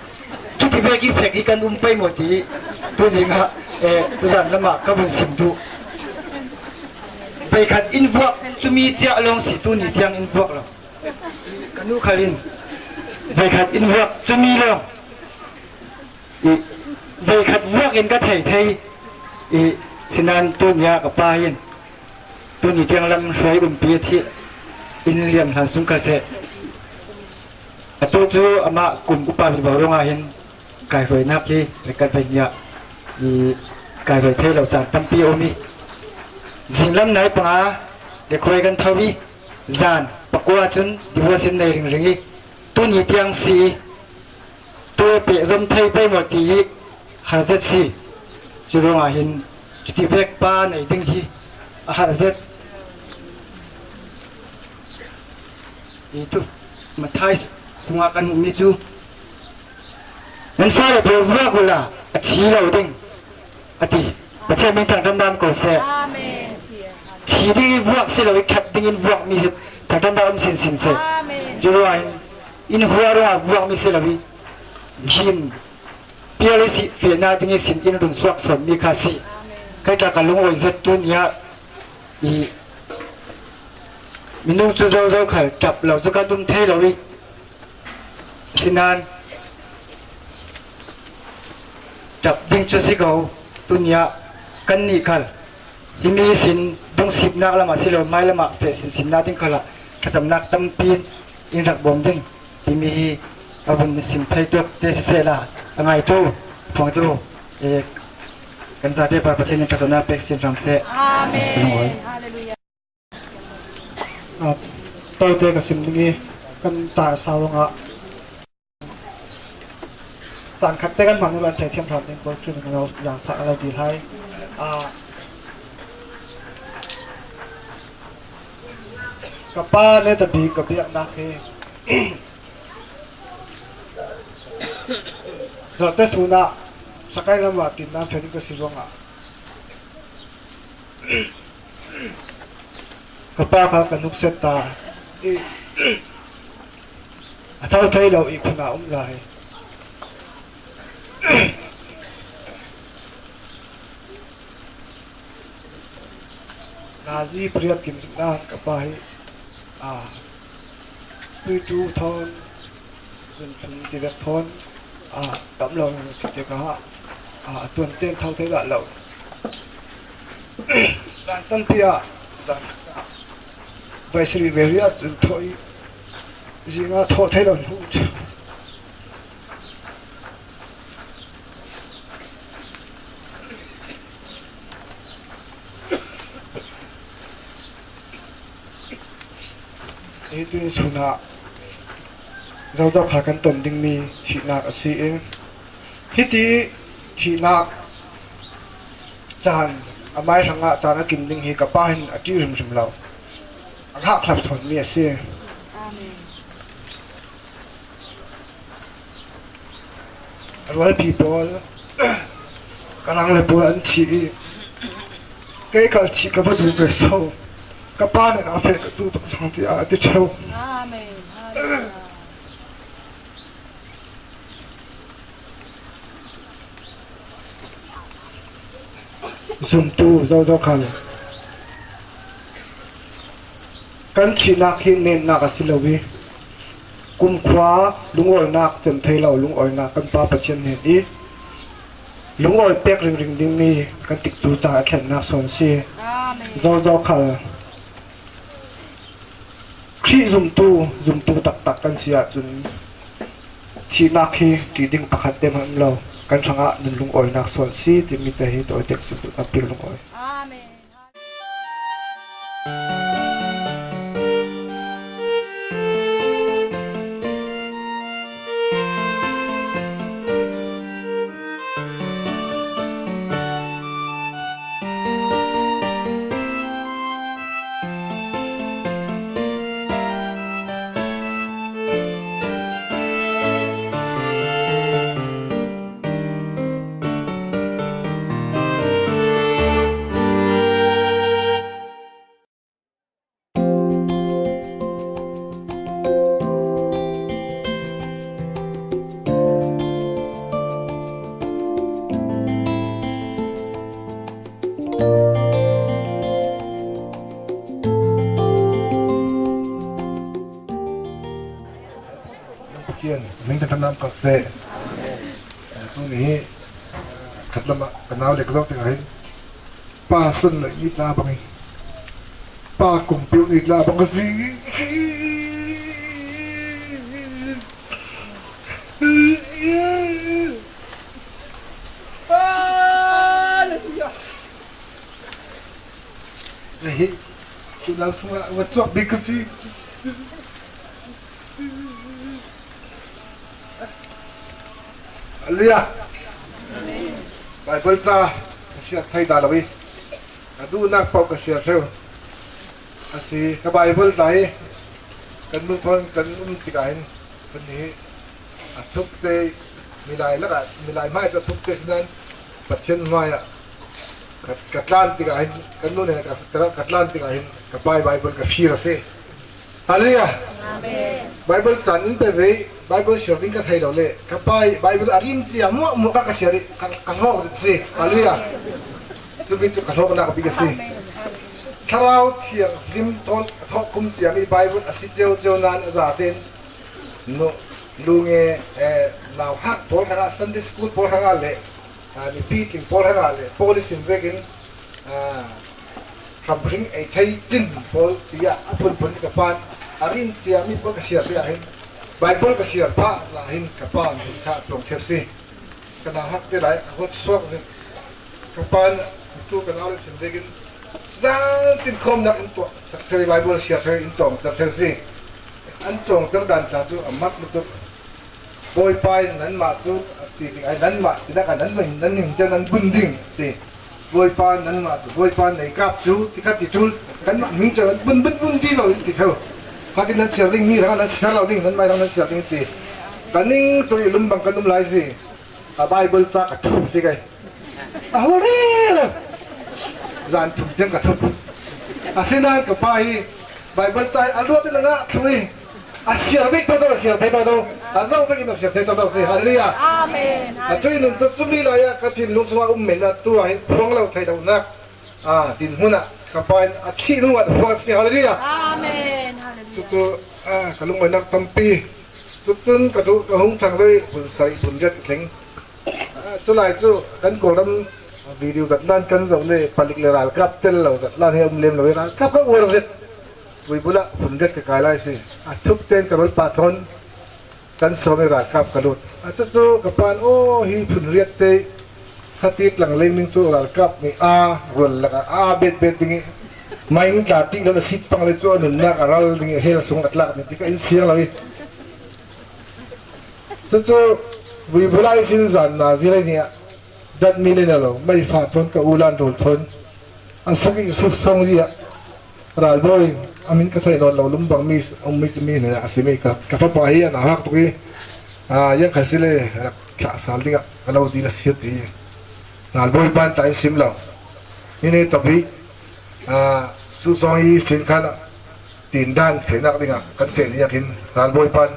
Cuti vek i fek hi kan um pei maw ti tuzing ah, eh, tuzan lamah ka vun sim duh. Veikhat in vuak cumi ciah lawng si, tuni tiang in vuak lo. Ka nu khal in veikhat in vuak cumi lawng i veikhat vuak in ka thei thei i sinan tuni ah ka pa in tuni tiang lam hruai umpi a thih in liam hlan sung ka seh. Atu cu amah kum upa vivo ruangah hin kaihruainak hi rekat ve nia i kaihruai thei lo caan tampi a um i, zinglam nai panga le khuai kan tho i, zan pakua cun divorce in nei ringring i, tuni tiang si i, tu pehzom thei pei maw ti i, har zet si. Cu ruangah hin cuti vek pa nei ding hi a har zet. I tu Matthai sungah kan hmuhmi cu, "Nan fale pawl vuak uhla, a thi lo ding," a ti. Pathian min thangṭhat ko seh. Amen. Thi ding i vuak si lo i, ṭhat ding in vuakmi hi thangṭhat um sinsin seh. Amen. Cu ruangah hin in hua ruangah vuakmi si lo i, zin pial i si, fehnak ding i sin in run suak sawnmi kha si. Kei tla ka lungawi zet tu nia i minung cu zozo khal ṭap lo cu kan um thei lo i, sinan ṭap ding cu si ko. Tu nia kan nih khal himi sin dungsipnak lamah si lo, mai lamah feh sinsinnak ding khalah ṭhasamnak tampi in rak bawm ding timi hi a vun sim thei tuak te sisehla, a ngaitu, phuangtu, eh, kan zate pa Pathian in ṭhasamnak pek sin hram seh. Amen. Hallelujah. Ah, tawite ka sim ding i kan ta sa ruangah caan khat te kan hmang ula an thei thiam hram ding ko, cun ka lo zang sa a lo dil hai. Ah, ka pa le ta bik ka biaknak hi Zawte sun ah sakai lam ah tinnak feh ding ka si ruangah ka pa kha ka nukset ta i, a tho thei lo i khun ah um lai. Nazi pariat kim zikna ka pa hi, aa, tuitu thawn, zunthum tivek thawn, aa, tam lo si tikah, aa, a tuan ten tho thei dah lo. Zan tampi ah, zan, vaisri veri ah zun thawh i, zingah thawh thei lo hnu. Hi tuin sun ah zozo kha kan ton dingmi thihnak a si i, hiti thihnak caan a mai hrangah caan a kim ding hi ka pa hin a ṭih hrimhrim lo, a hngakhlap sawnmi a si. Amen. A rualpi pawl, ka rang le pawl an thih i, kei kal thih ka va duh ve so, ka pa nih a feh ka duh tuk cang, tiah a ti ṭheo. Amen. Hallelujah. Zumtu zozo khal kan thihnak hi nennak a si lo i, kumkhua lungawinak cem thei lo lungawinak kan Pa Pathian hnen i, lungawi pek ringring dingmi kan tikcu ca a thlennak sawn si. Amen. Zozo khal Khrih zumtu, zumtu taktak kan si ahcun thihnak hi ṭih ding pakhat te hmanh um lo. Kan hrangah nan lungawinak sawn si timi te hi tawitek zumtu tampi lungawi. Amen. Pathian min thangṭhat kal seh. Tuni hi khatlam ah ka nau le ka zoh tikah hin pa sun lo ni tla bang i, pa kung pio ni tla bang ka si. Hallelujah. Hei, tunau sungah va chuak bik ka si. Hallelujah. Bible ca ka siar thei dah lo i, ka duhnak paoh ka siar theu. A si, ka Bible tla hi kan nu thawn kan um tikah hin kan hi a thukte, milai lakah, milai hmai cu a thukte sinan Pathian hmaiah ka, ka tlan tikah hin, kan nu nih ka, ka, ka tlan tikah hin ka pa ih Bible ka fir a si. Hallelujah. Amen. Bible caan in pe ve, Bible siar ding ka thei lo le, ka pa ih Bible a rin cia muahmuah ka, ka siar ih ka, ka hlawk zet si. Hallelujah. Cumi cu ka hlawknak bik a si. Amen. Thlarau Thianghlim thawn a thawhkum ciami Bible a si ciocio nain a zaten nu, lunge, eh, nauhak pawl hrangah, Sunday school pawl hrangah le, ah, mipi tling pawl hrangah le, Paul ihsin vekin, ah, hramhring ei thei cin pawl tiah a phunphun ka pan a rin ciami pawl ka siar tiah hin, Bible ka siar phah lah hin ka pa nih kha a cuang ṭheu si. Ka nauhak te lai a huat suak zet. Ka pa nih tu ka nau le sin vekin zan tin khawmnak in tuah sak ṭheu i Bible siar ṭheu in cawngter ṭheu si. An cawngter dan tla cu a mak lutuk. Bawipa in nanmah cu a ti tikah nanmah tinak ah nan, nan hming cio nan bun ding ti. Bawipa nanmah cu, Bawipa nei kap cu tikhat ti ṭul, kanmah hming cio nan bun, bun, bun vivo in ti ṭheu. Khatin nan siar ding, mi hrangah nan siar lo ding, nanmah hrang nan siar ding ti. Ka ning tu i lum bang kan um lai si. A Bible ca ka thup si kei. A hul rih lo. Zan thum tiang ka thup. Asinain ka pa hi Bible ca hi a luat in a ngah thluh i a siar bik toto, a siar thei toto, a zoh bik in a siar thei toto si. Hallelujah. Amen. A cuih nun cu cumi lai ah ka thinlung sungah um men ah tu ah hin phuang lo thei lonak, ah, dinhmun ah ka pa in a thih hnu ah phuang si. Hallelujah. Amen. Hallelujah. Cucu, ah, ka lungawinak tampi. Cucun ka duh, ka hung ṭhang ve, vun sarih vun riat ka thleng. Ah, culai cu kan Kawlram video zatlan kan zoh le palik le ralkap tel lo zatlan hi a um lem lo i ralkap ka uar zet. Buibul ah phunriat ka kai lai si. A thuk tein ka rualpa thawn kan sawm i ralkap ka lut. Ah, cucu ka pan, aw, hi phunriat te khati tlang leng ning cu ralkap nih aa rual lakah aa betbet ding i main tla ṭih lo le sit pang le cu a nunnak a ral ding i a hel sung a tlak ding ti ka in siang lo i. Cucu Buibul ah ihsin zan nazi lei nih ah datmi le na lo, meifa thawn ka ulan rawl thawn a suk i suk sawng zia ralbawi a min ka theih nawn lo lum bang mi, um mi, mi hna a simi ka, ka fapa hi a nauhak tuk i, aa, yang kha si le rak thlah sal dingah ka lo dil a si ti hi. Ralbawi pan tla in sim lo. Ni ne tawp hi, aa, suk sawng i sin khan tin dan fehnak dingah kan feh ni akin ralbawi pan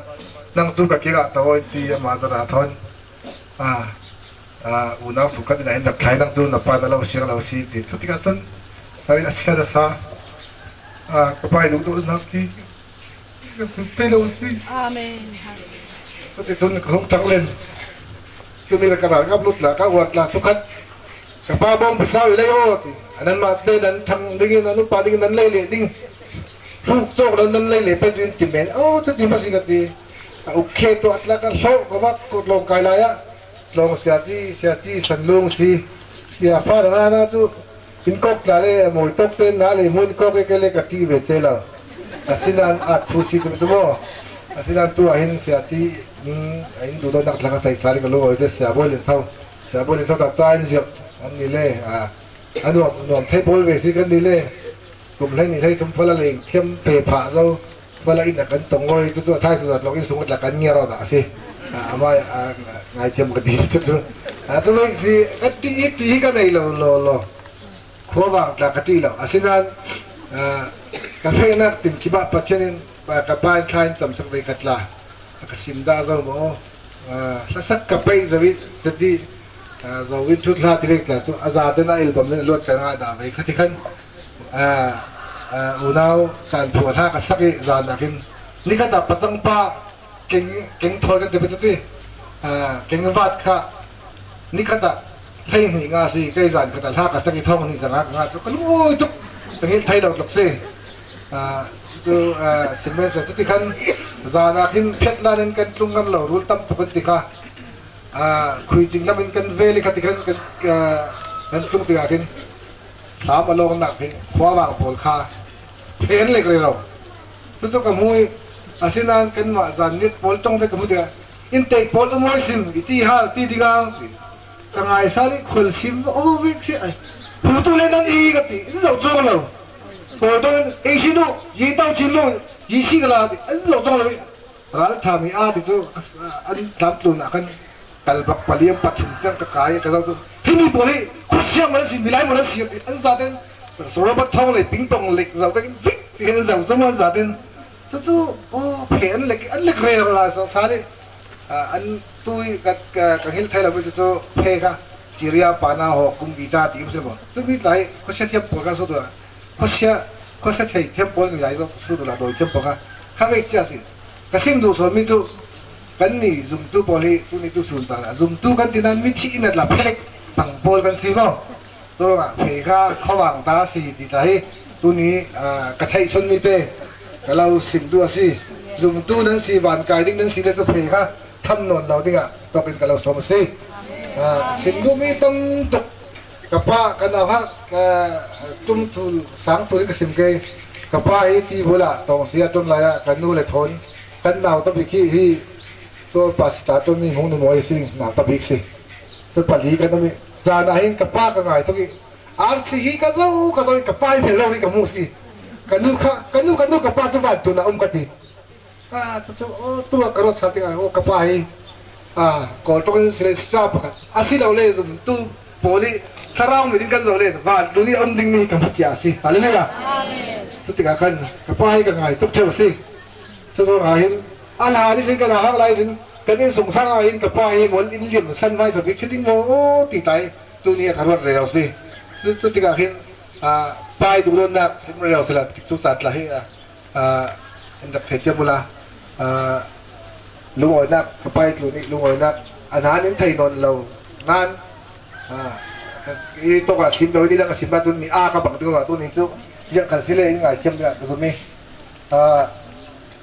nang cu ka kik ah tawi ti ama zara thawn, aa, aa, unau sungkhat in ah hin rak thlai nang cu na pa na lo siang lo si ti. Cutikah cun ka rin a chia na sa, aa, ka pa i duhdawtnak khi ka sut thei lo si. Amen. Cuticun ka hung ṭhak len. Cumi le ka ralkap lut la ka uat la thukhat ka pa bawng pisa i lei aw ti. A nanmah te nan ṭhang dingin, a nupa dingin nan lei leh ding. Hruk cawk lo nan lei leh pei cu in ti men. Aw, cuti hmasa ka ti. A uk khe tuah tla ka hlawh ka vak ko tlawng kai lai ah. Tlawng siaci, siaci, sanlung si. Sia fa na na cu in kawk tla le a mawi tawk te na le hmun kawk e ke le ka ṭih ve ce lo. Asinain a thu si tum tum aw. Asinain tu ah hin siaci, mm, a in duhdawtnak tla ka thei sa le ka lungawi te sia bawi len tho. Sia bawi len tho ta ca in ziak an ni le, a, a nuam, nuam thei pawl ve si kan ni le. Kum hlei ni hlei thum fala leng thiam pe phah zo. Fala in a kan tong ngoi cucu a thai sudat lawng in sung a tla kan ngiar awk a si. A, amah, a, ngaithiam ka ti cucu. A, cu vek si, ka ti, ti hi ka nei lo, lo, lo. Khuavang tla ka ṭih lo. Asinain, a, ka fehnak tin kibah Pathian in, a, ka pa in thla in camsak ve ka tla. A ka sim dah zo maw? Aa, hlasak ka peih zo i, zati, aa, zo in thut hla ti vek tla cu a za te na album in a luat ka ngah dah ve kha ti khan, aa, aa, unau caan phu a hla ka sak i zan ah khin nikhat ah pacang pa keng, keng thawi kan ti pah ti, aa, keng vat kha nikhat ah hlei hnih nga si, kei zan khat ah hla ka sak i thawng hnih zanga ka ngah cu ka lungawi tuk, ka hngilh thei lo tluk si. Aa, chu, aa, sim men se, chuti khan zana khin phet nan in kan tlung ngam lo, rul tam tuk kan ti kha. Aa, khui ching lam in kan vel i kha ti khan kan, aa, kan tlung ti kha khin. Hlam a lawng nak khin khua vang pawl kha phen lek rero. Chu chu ka hmu i, a sinan kanmah zan nit pawl tawng te ka hmu ti kha. In tek pawl um hoi sim, i ti hal, ti ding ang ti. Ka ngaisal i khual sim va aw vek si ai. Hu tu le nan i ka ti, in zau chuang lo. Pawl tawng ei si nu, yi tau chin lo, yi si ka la ti, in zau chuang lo. Ral tha mi a ti chu, an tlam tlun a kan kal bak paliam pathum tang ka kai ka zau chu. Hi mi pawl hi, khusia ma si, milai ma si ti, an za ten. Soro ba thong le ping pong le zau ka vik ti an zau chu ma za ten. Chu chu, o, phe an lek, an lek rero la sa, sa le. A, an tui ka, ka, ka hil thei lo chu chu, phe ka, Chiria pana ho kum bi ta ti um se mo. Chu mi tlai, khusia thiam pawl ka so tu a. Khusia, khusia thei thiam pawl mi lai zo su tu la doi thiam pawl ka. Kha vek chia si. Ka sim duh sawn mi chu, kan ni zumtu pawl hi, tu ni tu sun sa la. Zumtu kan ti nan mi thi in at la phelek pang pawl kan si mo. Turuangah phe kha khuavang ta si ti ta hi tuni, aa, ka theih sawn mite ka lo sim duh a si. Zumtu nan si, van kai ding nan si le chu phe kha tham nawn lo dingah tawkin ka lo sawm a si. Aa, sim duh mi tam tuk ka pa, ka nau kha, ka tum thul, sang thul in ka sim kei. Ka pa hi ti bula tawng si a tun lai ah ka nu le thawn kan nau ta bik hi, hi tua pa si ta tun mi hmung ni mawi si, nau ta bik si. Tua pali kan um i, zan ah hin ka pa ka ngai tuk i, R C hi ka zo, ka zo i ka pa i hmel lo ri ka mu si. Ka nu kha, ka nu, ka nu ka pa chu van tun a um ka ti. A, chu chu, o, tu a ka rawt sa ti ngai, o, ka pa hi. A, kawl tuk in si le star pakhat. A si lo le zumtu pawl i, thlarau mi ding kan zo le, van tun i um ding mi ka hmu chia si. Hallelujah. Chu tikah khan, ka pa hi ka ngai tuk theu si. Chu chu ngai hin, a la ni sin ka na hak lai sin, kan in sung sang a hin ka pa hi mol in liam san mai sa bik si ding mo, o, ti tai. Tuni a ka ruat rero si. Chu, chu tikah hin, a, pai duh lo nak sim rero si la, tik chu sat la hi, a, a, in rak thei thiam ula, a, lungawinak, ka pai tlu nih lungawinak, a nan in thei nawn lo nan, a, i tawk a sim lo, i dang a sim a chun mi a ka bang ding lo, tuni chu, ziang khan si le in ngai thiam ding a ka zum i, a,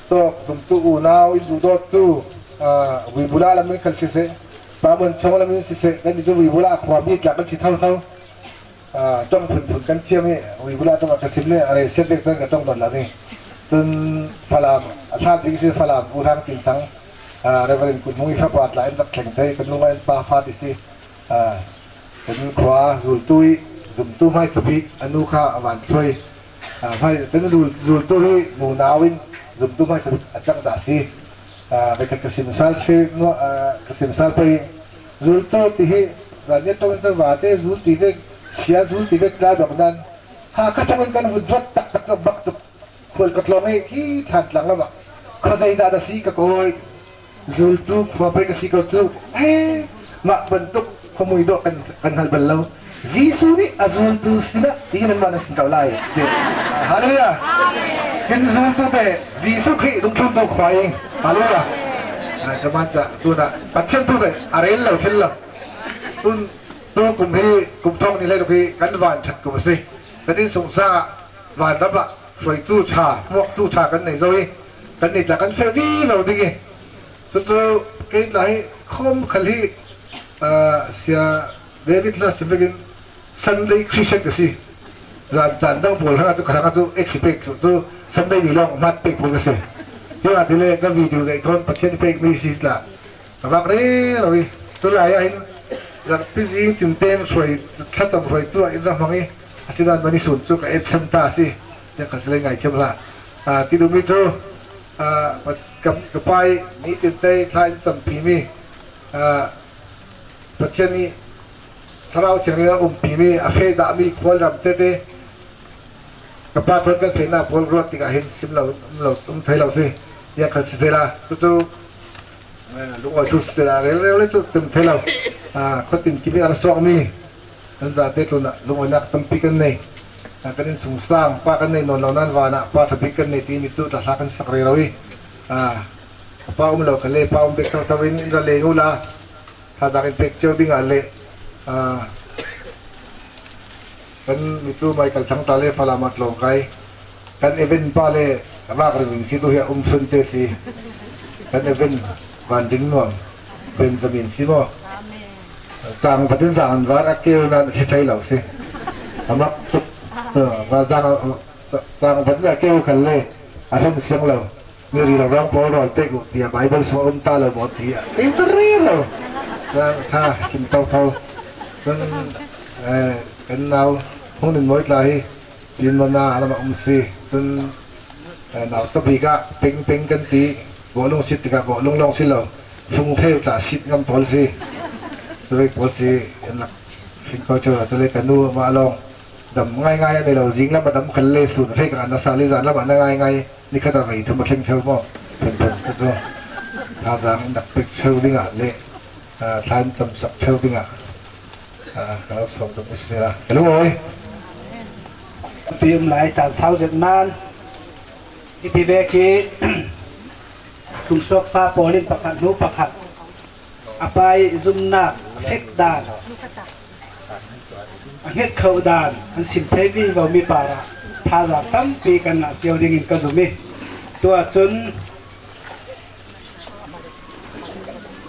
tawk zumtu unau in duhdawttu, a, Vuibula lam in khal siseh, Pamun Chawng lam in siseh, kan i cu Vuibula a khua mi tlak kan si thotho. A, ṭawng phunphun kan thiam i, Vuibula ṭawng a ka sim le, a rei siat vek cun ka ṭawng nawn lo ni. Tun Falam, a thlat ding si Falam, U Hrang Cin Thang, a, Reverend Kun Hmung i fapa tla in rak thleng thei, kan lungah in pa fa ti si. A, kan khua zultu i zumtu hmaisa bik a nu kha a van thluai. A, hmai, kan zul, zultu hi nunau in zumtu hmaisa bik a cang dah si. A, ka, ka, ka sim sal si, a, ka sim sal pei zultu ti hi, zan nia tawng in sa vate zul ti vek, sia zul ti vek tla bak nan. Ha, ka thawng in kan hun duat tak tak bak tuk. Khual ka tlawng i khi thlan tlang lamah khuazei dah na si ka kawi. Zultu khua pei ka si ko cu. He, mah bantuk khuamui dawh kan, kan hngal bal lo. Jesuh nih a zultu sinah ti nanmah nan sin ko lai. Hallelujah. Kan zultu te Jesuh Khrih dungthluntu khua i. Hallelujah. Ai, caman ca tunah Pathian tu te a rel lo thil lo. Tun tu kum hi, kum thawng ni hlei tuk hi kan van ṭhat kum a si. Kan innsungsang ah vanram ah hruaitu ṭha, hmuaktu ṭha kan nei zo i, kan ni tla kan feh vivo ding i. Cucu kei tla hi khawm khal hi, aa, Sia David hla sim vekin Sunday Christian ka si. Zan, zan dang pawl hrangah cu, ka hrangah cu eksi pek cu, cu Sunday ni lawng hmat pek pawl ka si. Ziangahtile ka video zeih thawn Pathian i pekmi si tla. Ka vak rero i, tulai ah hin zarhpi zing tinten hruai, thlacam hruaitu ah in ra hmang i, a sinan mani sun cu ka etsan ta a si. Tiang kha si le ngaithiam hlah. Aa, ti duhmi cu, aa, ka, ka pai ni tinte thla in campimi, aa, Pathian nih Thlarau Thianghlim a umpimi, a feh dahmi khualram tete, ka pa thawn kan fehnak pawl ruat tikah hin sim lo, um lo, um thei lo si. Tiang kha sisela, cucu, eh, lungawi thu sisela, rel rel le cu sim thei lo. Ah, khuatin kim i an suakmi kan zate tlunah lungawinak tampi kan nei. Ah, kan innsungsang pa kan nei nawn lo nan vanah pa ṭha bik kan nei timi tu tla hla kan sak rero i, ah, ka pa um lo kha le pa um bek thotho in in ra leng uhla. Thazaang in pek cio dingah le, aa, kan mitu Michael Thangta le Falam ah tlawng kai Kan event pa le a vak ringring si tu hi a um sun te si. Kan event van ding nuam Benjamin si maw? Chang patin zang an var a keu nan a si thei lo si. A mak tuk. Chang patin a keu khal le a hong siang lo. Mi ri lo rang pawl rawl pek uh tia Bible sung um ta lo maw tia. Tiu ta ri lo. Tha kim tau tau. Kan nau hong nin mawi tla hi. Tin mana a lamah um si. Tun nau ta bik ah peng peng kan ti. Bawlung sit tikah bawlung lawng si lo. Fung thei uh tla sit ngam pawl si. Turik pawl si. Kan lak fing kau chau la chale ka nu mah lawng. Dam ngaingai a nei lo zing lamah dam khal le sun a theih ka an a sa le zan lamah na ngaingai ni khat a vei thum a thleng theu maw? Phen phen ka chu tha zang in dak pek theu dingah le thlan chamsak theu dingah ka lo sawm tum i sila ka lungawi. Pi um lai chan sau zet nan i ti vek hi. Kum suak pa pawlin pakhat hnu pakhat a pai zumnak a fek dan a hnget khoh dan an sim thei vivo mi parah thazang tampi kan ngah cio dingin ka zum i. Tua cun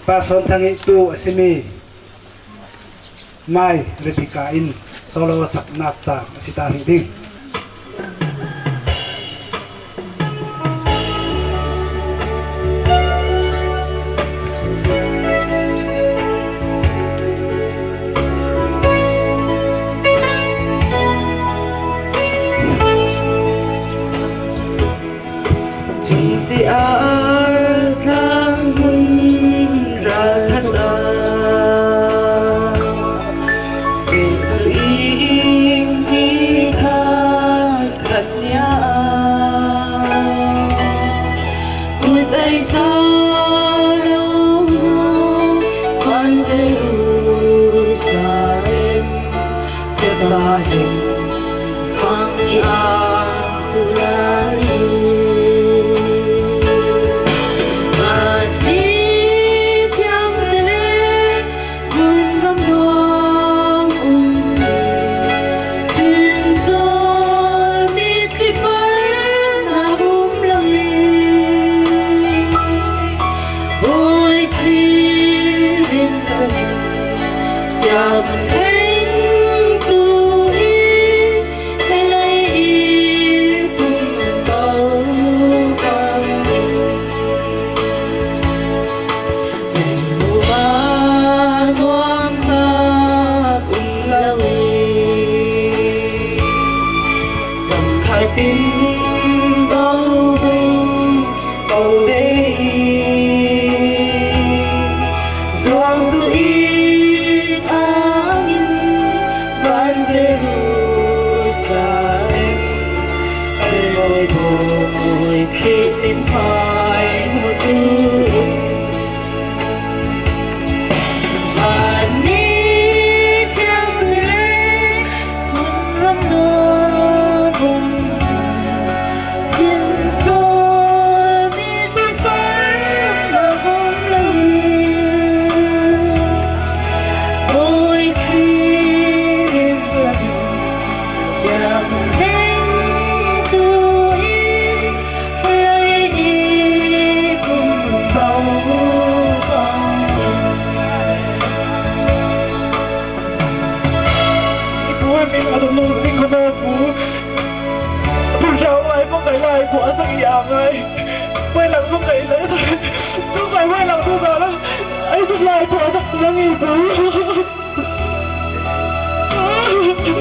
Pa Sawn Thang i tu a simi Mai Rebecca in solo saknak cang a si ta hi ding. Cingsi ar tlang hmun ralkhat ah, Petu ing ni khat khat nia ah, kut ai sa lo, khuan Jerusalem, Jerusalem. Oi, Khrih rinsan, thiam thengtu hi, vawlei i pumto bang, lungmuang nuamhnak um lo i, zam khat in bawlung Ko bei zuang tu i angin van Jerusalem, Bawi Khrih in hmai hmutu in, van mi thiang le Pu, hemi a lungdong ding kho maw, Pu? Pu Hlau ai mong kai lai, Pu a sak i a ngai. Wai lang mong kai lai. Tu kai wai lang tu ka lang. Ai sak lai, Pu a sak lang i, Pu. Pu,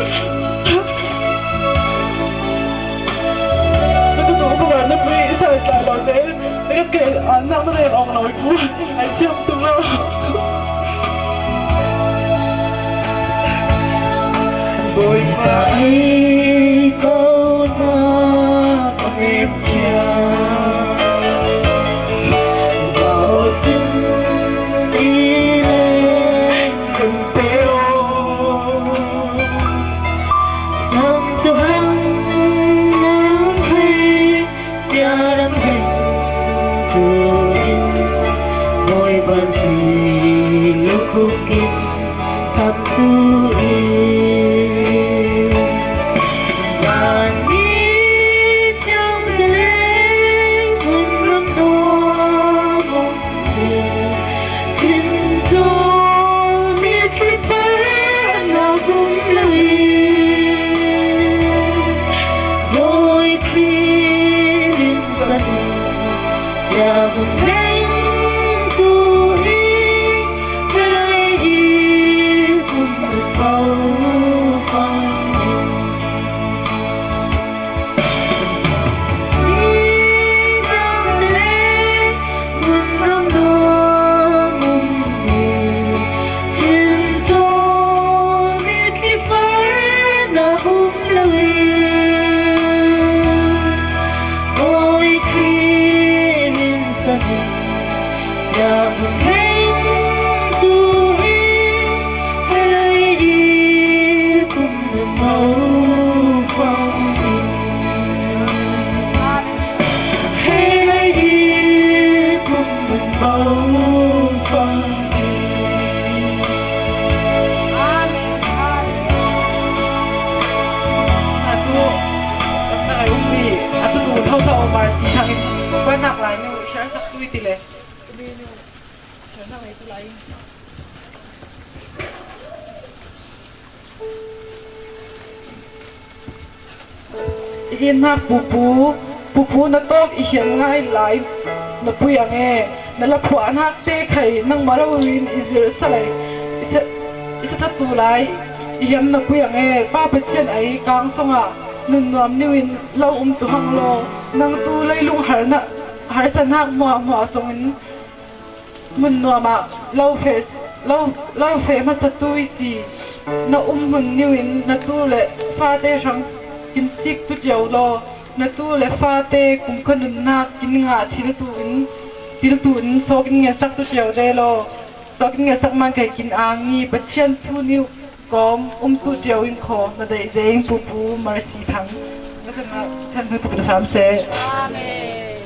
Pu, Pu, na pu i sa lai lo te. Kat ke an nak na ren ong lo i, Pu. Ai siam tung lo. Bawipa ei ko na ka ngim khia. Vau sim i le kan pe o. Sang tu hang nang hei. Tia ram hen tu in, Bawi van si lukhuk in thak tu in. Van mi Atu, atu tu thau thau Mercy thangin kuanak lai nu share sak tui ti le. I ginnak pupu, pupu na tawk i hiam ngai lai na pui ang e. Na la phuah nak te khai nangmah lo in i zir sa lai, i sa, i sa tu lai i hiam na pui ang e. Pa Pathian ei kang songah nun nuam niu in lo um tu hang lo. Nang tu leilung harna, harsa nak muahmuah songin mun nuamah lo fe, lo, lo fe hmasa tu i si. Na um hmun niu in na tu le fate hrang kin sik tu cio law, na tu le fate kumkhua nunnak kin ngah thil tu in, thil tu in sawk in ngensak tu cio de law. Sawk in ngensak man kei kin ang i Pathian thu niu kawm um tu cio in khaw na deih zeng pupu Mercy thang. Na kan na chan hnu tu sam se. Amen.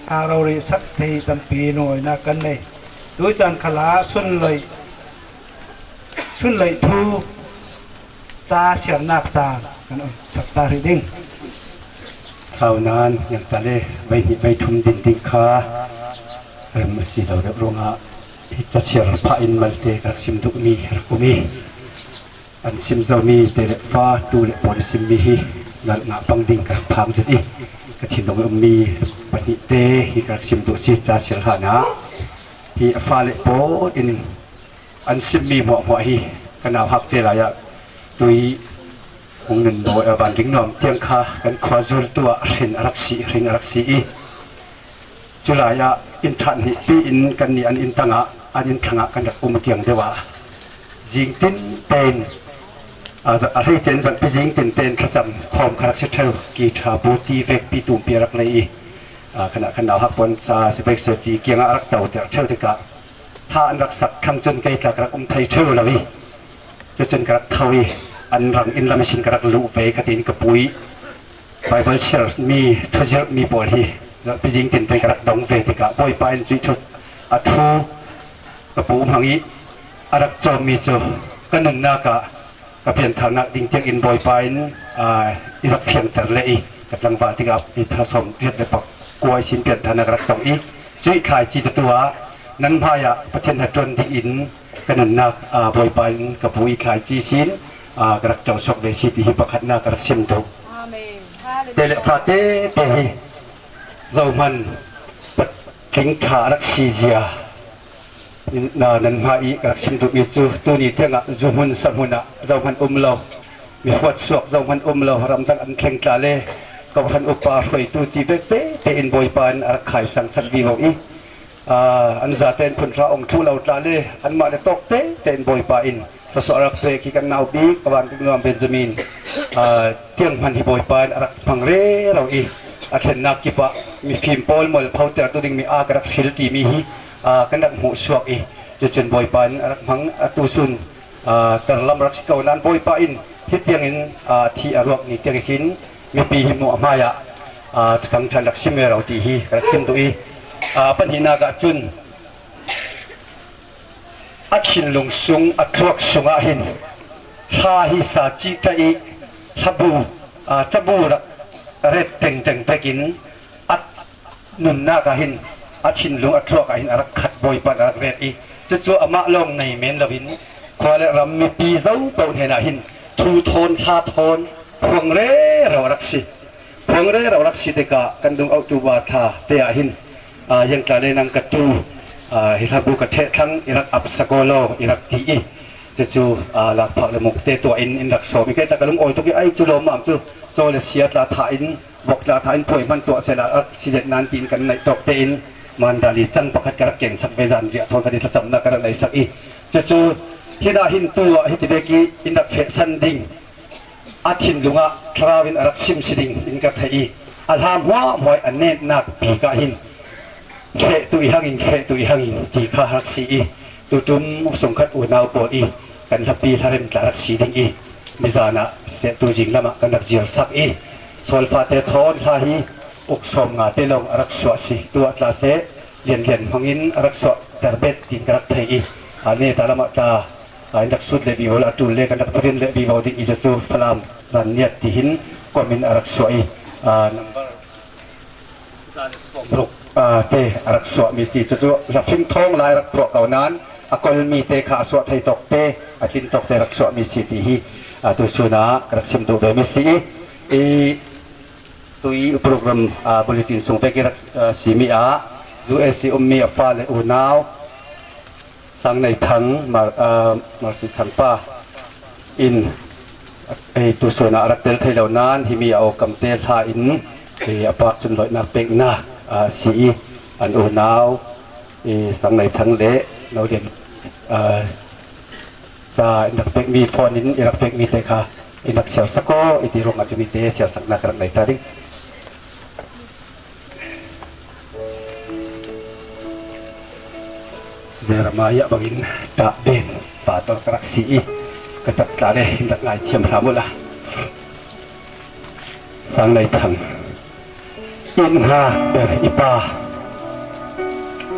A rori sak thei tampi lungawinak kan nei. Tuicaan khalah sunlei, sunlei thu ca siarnak caan kan sak ta rih ding. Sau nan yang ta le vei hnih vei thum din ding kha rem a si lo deuh ruangah hi ca siar phah in malte ka rak sim duhmi rak um i, an sim zomi te le fa tu le pawl a simmi hi nalh ngah pang ding ka rak phang zet i, ka thinlung i ummi pahnih te hi ka rak sim duh si. Ca siar hlan ah hi a fa le pawl in an simmi hmuahhmuah hi ka nauhak te lai ah tui hung nun bawi a van ring nuam tiang kha kan khua zul tu ah hrin a rak si, hring a rak si i, Cu lai ah inn ṭhat hnih pi in kannih an inn tangah, an inn thlangah kan rak um tiang deuh ah, zingtin tein, a, a hleice in zangpi zingtin tein thlacam khawm kha rak si ṭheu, ki ṭha bu ti vekpi tumpi a rak lei i, a, khanah khan nauhak puan ca si pek seh ti kiangah a rak toter ṭheu tikah, thla an rak sak thlang cun kei tla ka rak um thei ṭheu lo i, cucun ka rak tho i, an rang inn lam ihsin ka rak luh ve ka tiin ka pu i, Baibal siarmi, thuzirhmi pawl hi zalpi zingtin tein ka rak dong ve tikah Bawipa in cuih thu, a thu ka pu hmang i a rak cawmmi cu ka nunnak ah ka pianthaknak ding tiangin Bawipa in, aa, i rak fiangter le i ka tlangval tikah i thasawm riat le pakua ihsin pianthaknak ka rak tong i cuih thlaici tu ah nan hmaiah Pathian hnaṭuan dingin ka nunnak, aa, Bawipa in ka pu i thlaici sin, aa, ka rak cawng suak ve si ti hi pakhatnak ka rak sim duh. Amen. Te le fate te hi zohman patling ṭha a rak si zia na nan hmai i ka rak sim duhmi cu tuni tiangah zuhmun sahmun ah zohman um lo, mihuat suak zohman um lo, ramdang an thleng tla le kohhran upa hruaitu ti vek te tein Bawipa in a rak khaisang sak vivo i, aa, an zatein phunhra ong thluh lo tla le anmah le tawk te tein Bawipa in thluasuah a rak pek hi kan nau bik a van nuam Benjamin, aa, tiang hman hi Bawipa in a rak hmang rero i a thlennak kip ah mifim pawl mualphotertu dingmi a ka rak hril timi hi, aa, kan rak hmuh suak i cucun Bawipa in a rak hmang a tu sun, aa, tarlam rak si ko nain Bawipa in hi tiangin, aa, thih a ruak ni tiang ihsin mipi hi hmuh a hmaiah, aa, thuthang ṭhan rak sim rero ti hi ka rak sim duh i, aa, pahnihnak ah cun a thinlung sung a thluak sungah hin hla hi sa cih ṭha i hlabu, aa, cabu rak ret tengteng vekin a nunnak ah hin a thinlung a thluak ah hin a rak khat Bawipa in a rak ret i Cucu amah lawng nei men loin khua le ram mipi zo paoh hnenah hin thu thawn, hla thawn, phuang rero a rak si. Phuang rero a rak si tikah kan dung auhtu ba thla te ah hin, aa, ziangtla le nang ka tu, aa, hi hla bu ka ṭheh thlang i rak ap sak aw law i rak ti i, cucu, aa, lakphak le mukte tuah in in rak sawm i, kei ta ka lungawi tuk i, ai cu lawmmam cu caw le sia tla thah in, vok tla thah in phuai hman tuah sehla a rak si zet nan tiin kan naih tawk tein mandali cang pakhat ka rak kensak ve, zan riah thawn khat i thlacamnak ka rak neisak i, cucu hinah hin tu ah hiti vek i in rak fehsan ding a thinlung ah Thlarau in a rak sim si ding in ka theih i, a hla hmuahhmuah a netnak bik ah hin fehtu i hangin, fehtu i hangin ti kha rak si i, tutum sungkhat unau pawl i kan hlapi hlarem tla rak si ding i, mizan ah sehtu zing lamah kan rak zirsak i, sualfate thawn hla hi uk sawm nga te lawng a rak suah si. Tu ah tla seh lianlian hmangin a rak suah ter bet tiin ka rak thei i, a neta lamah tla, aa, in rak sut leh vivo, a ṭul le kan rak phurin leh vivo ding i, cucu Falam zan niat tihin kom in a rak suah i, aa, number zan sawmruk, aa, te a rak suahmi si. Cucu hlafing thawng lai rak phuah ko nan a kolmi te kha a suah thei tawk te, a tlin tawk te rak suahmi si ti hi, aa, tu sun ah ka rak sim duh vemi si i, i tui program, aa, bulletin sung vek i rak, aa, simi ah U S i ummi a fa le unau Sang Nei Thang, Mar-, aa, Marsi Thang pa in, ei, tu sun ah a rak tel thei lo nan himi a awkamte hla in, ei, a pak cun lawihnak peknak, aa, si i, an unau, ei, Sang Nei Thang le Nolian, aa, ca in rak pekmi, phone in i rak pekmi te kha in rak siarsak aw i ti ruangah cumi te siarsaknak ka rak nei ta ding. Jeremiah bangin tahben pator ka rak si i, ka tat tla le in rak ngaithiam hram uhla. Sang Nei Thang. It hnak ber i pa,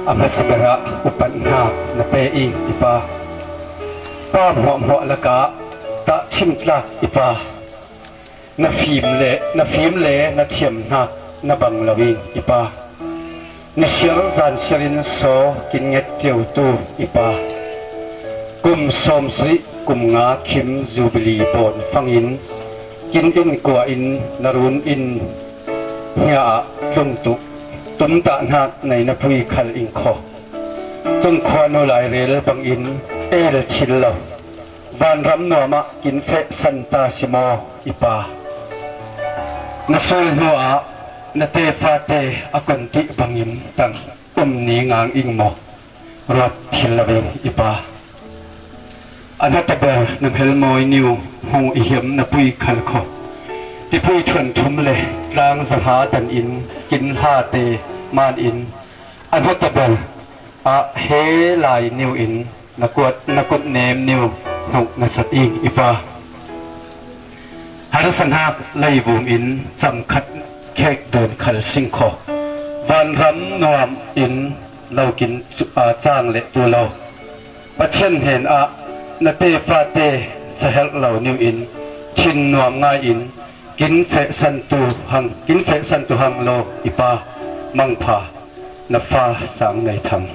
a hmasa ber ah upat hnak na pe i i pa, pa hmuahhmuah lakah tahṭhimtlak i pa, na fim le, na fim le na thiam hnak na bang lo i i pa, ni siar zan siar in saw kin nget ṭiotu i pa, kum sawmsarih kum nga khim Jubilee bawn fangin kin in kua in na run in hnia ah tlung tuk, tumtah hnak nei na pui khal in khaw. Cungkhua nu lairel bangin el thil lo, vanram nuam ah kin fehsan ta si maw i pa? Na sual hnu ah na tefate a kon tih bangin tang um ni ngang ing maw? Ruat thil lo i pa. A hnatabel na hmelmawi niu hmu i hiam na pui khal kho. Tipui thuan thum le tlang zahra dan in kin hla te man in a hnatabel ah he lai niu in na kuat, na kut nem niu hnuk na sat ing i pa. Harsa hnak leivum in camkhat khek dun khal sing kho. Vanram nuam in lo kin cu-, aa, cang le tu lo. Pathian hnen ah na tefate sahelh lo niu in thin nuam ngai in kin fehsan tu hang, kin fehsan tu hang lo i pa. Mangpha, na fa Sang Nei Thang.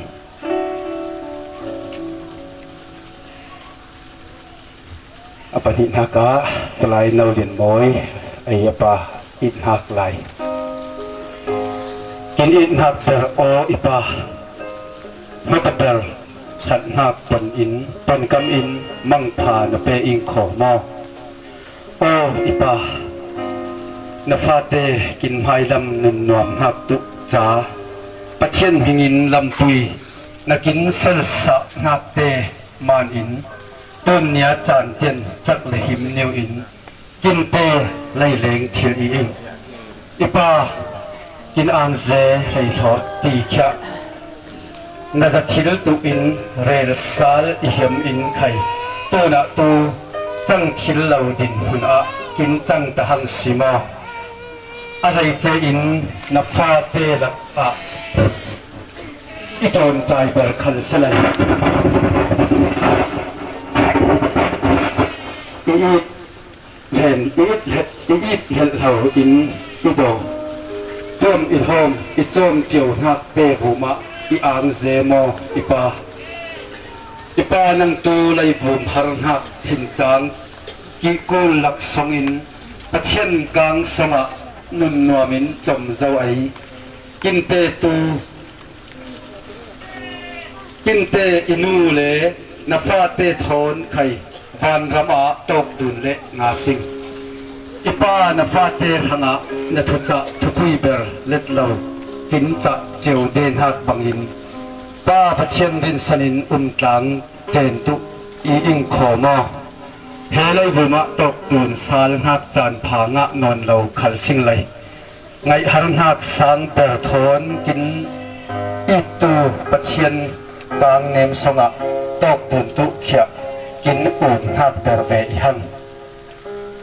A pahnih hnak ah Salai Nolian Mawi, ei a pa, it hnak lai. Kin it hnak ber aw i pa, hmata ber ṭhat hnak pon in, ponkam in mangpha na pe ing kho maw? Aw i pa, na fate kin hmailam nun nuam hnak tuk ca Pathian hmingin lampui na kin selsah hnak te man in, tun nia caan tian cak le him niu in kin te leileng thil i ing. I pa, kin angze hlei hlawt ti khiah na za thil tuk in relsal i hiam in khai. Tunah tu cang thil lo din hmun ah kin cang ta hang si maw? A hleice in na fate lakah i ṭawnṭai ber khal si lai. I it hlen, i it hlet, i it hlelh lo in i daw. Tuam i hlawm, i cawm ṭio hnak te vumah i angze maw i pa? I Pa, nang tu leivum harhnak thincang kihkul laksawng in Pathian kang songah nunnuam in com zo ei. Kinte tu, kinte i nu le na fate thawn khai vanram ah tawk dun le nga sing. I Pa, na fate hrangah na thucah thupui ber let lo, kin cah cio dehnak bangin Pa Pathian rinsan in um tlang ten tuh i ingkhawm aw. He leivum ah tawk dun sal hnak caan pha ngah nawn lo khal sing lai. Ngaihharnak sang ber thawn kin ittu Pathian kang nem songah tawk dun tuh khiah kin um hnak ber ve i hang.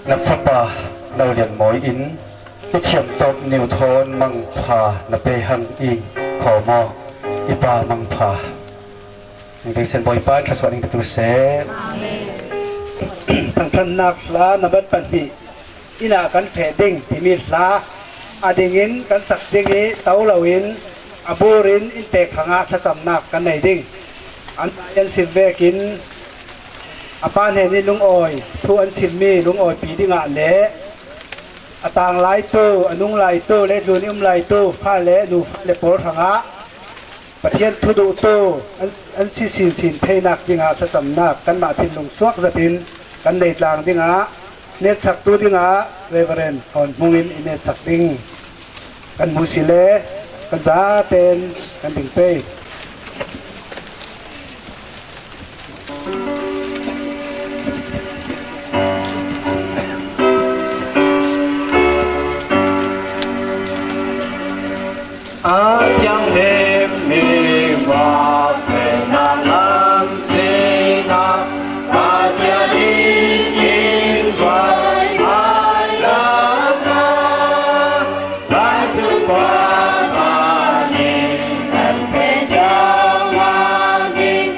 Na fapa no lian mawi in i thiam tawp niu thawn mangpha na pe hang i khawm aw. I Pa mangpha. Ningteng sen Bawipa in thluasuah ning petu seh. Thangṭhatnak hla na bat pahnih inn ah kan feh ding timi hla a dingin kan sak ding i to loin a burin in pek hrangah thlacamnak kan nei ding. An an sim vekin a pa hnen i lungawi thu an simmi lungawipi dingah le a tanglaitu, a nunglaitu, leitlun i umlaitu fale nu fale pawl hrangah Pathian thuduhtu an, an si sinsin theinak dingah thlacamnak kanmah thinlung suak zetin kan nei tlang dingah netsaktu dingah Reverend Hawn Hmung in i netsak ding kan hmu si le kan zaten kan ding pei. A thianghlim mi mah fehna lam sinah Pasian in in zuai ngai lo maw? Vancung khua mah nih kan feh ciang mah nih,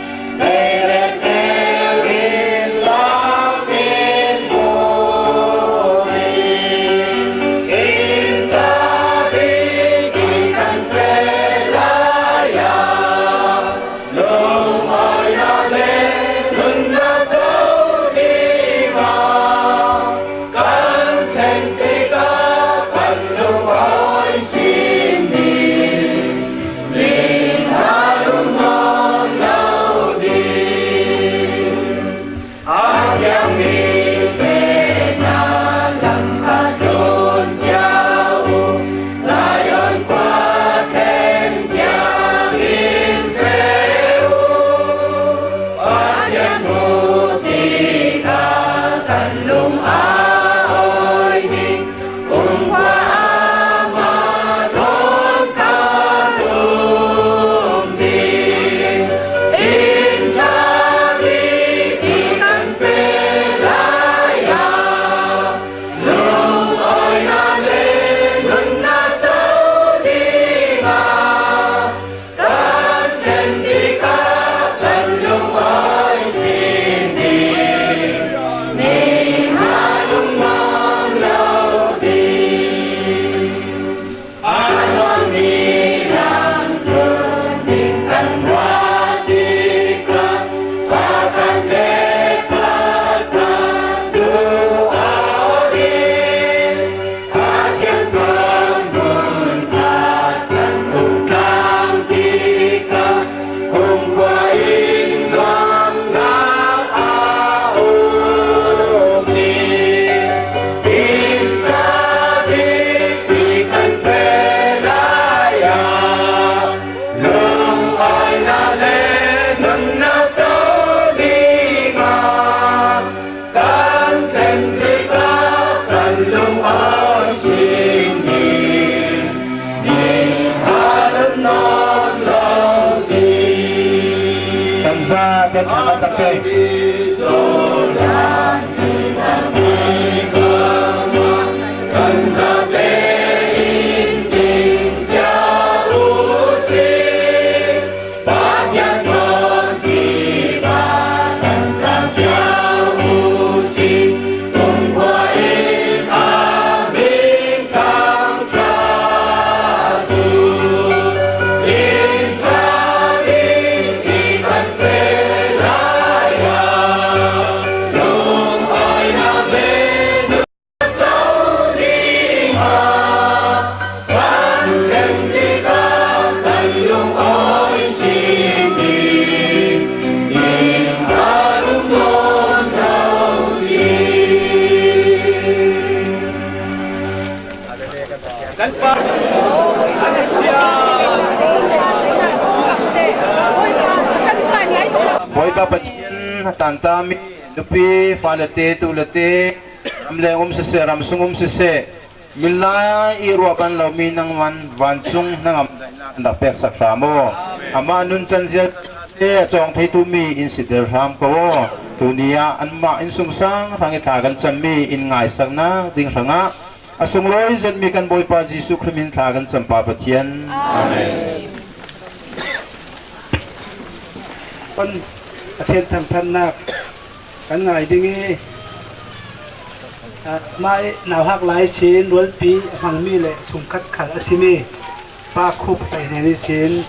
Kan za te thang kan cak te. Bawipa Pathian, a tan ta mi nupi, fale te, tule te, ram leng um siseh, ram sung um siseh, milai i ruah ban lo mi nangman vancung na ngamdaihna kan rak peksak hram aw. Amah nuncan zia te a cawng theitu mi in sit der hram ko aw. Tuni ah anmah in sungsang hrang i thla kan cam mi in ngaisakna ding hrangah a sunglawi zetmi kan Bawipa Jesuh Khrih min thla kan campa Pathian. Amen. Kan Pathian thangṭhatnak kan ngai ding i, ah, mah i nauhak lai sin rualpi a hmangmi le chungkhat khal a simi Pa Khup Paihnen ihsin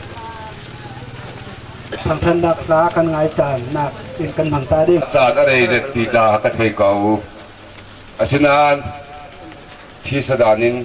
thangṭhatnak hla kan ngai caan nak in kan hmang ta ding. Caan a rei zet ti tla ka thei ko. Asinain thisa dan in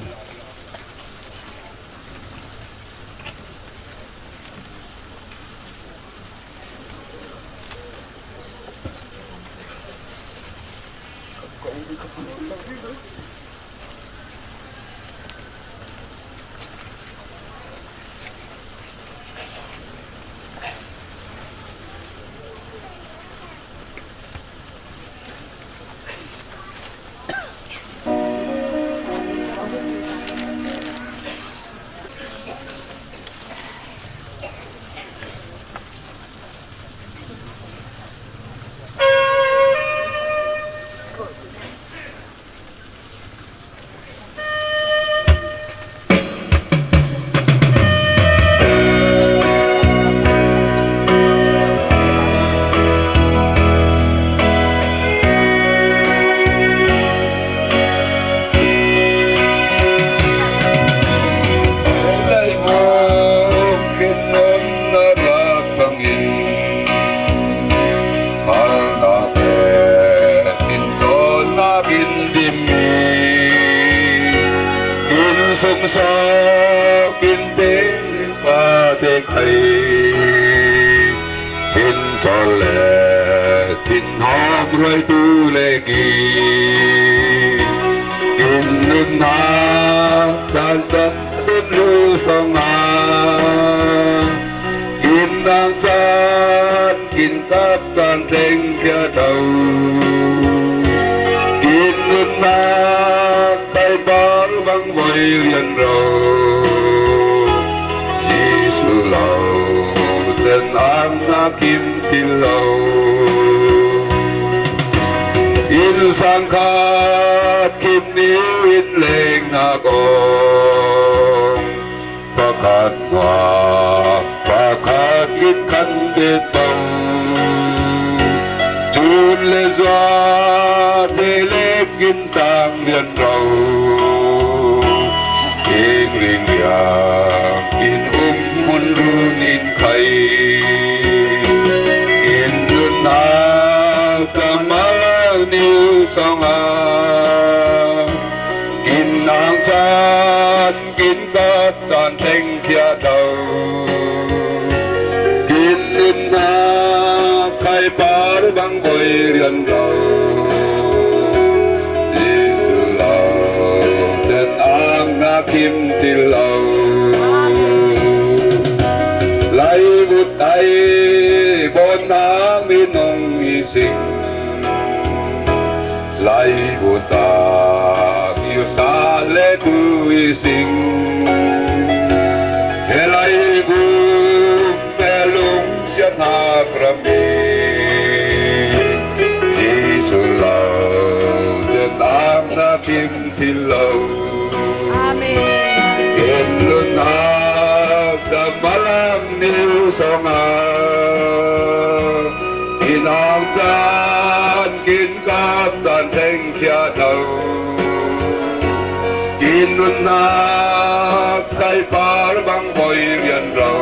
Leivum khin nunna rak bangin halnak le thincawnnak in dimmi, in sumsawk in teng fate khai, thincawn le thinhawm ruaitu le gi, in nunnak kan tat tun lu song a, in nang can kin kap can thleng khia tho. In nunnak kaipar bang voi rian ro, Jesuh lo ten ang na kim til lo. In sang khat kim niu in leng nak ong, pakhat hnuah pakhat in kan bet bang, cun le zuate lek in tang rian ro, ing ring riang in um hmun run in khai, in nunnak ka mal niu song a, in ang can kin kap can thleng khia tho. Kin nunnak kaipar bang voi rian ro, Jesuh lo ten ang na kim til lo. Laibut ai bawn nang minung i sing, laibut ah girsa le tu i sing. He laibut he lungsiat hak ram i, Jesuh lo ten ang na kim til lo. Amen. Ken nunnak ka malam niu song a, in ang can kin kap can thleng khia tho. Kin nunnak kaipar bang voi rian ro,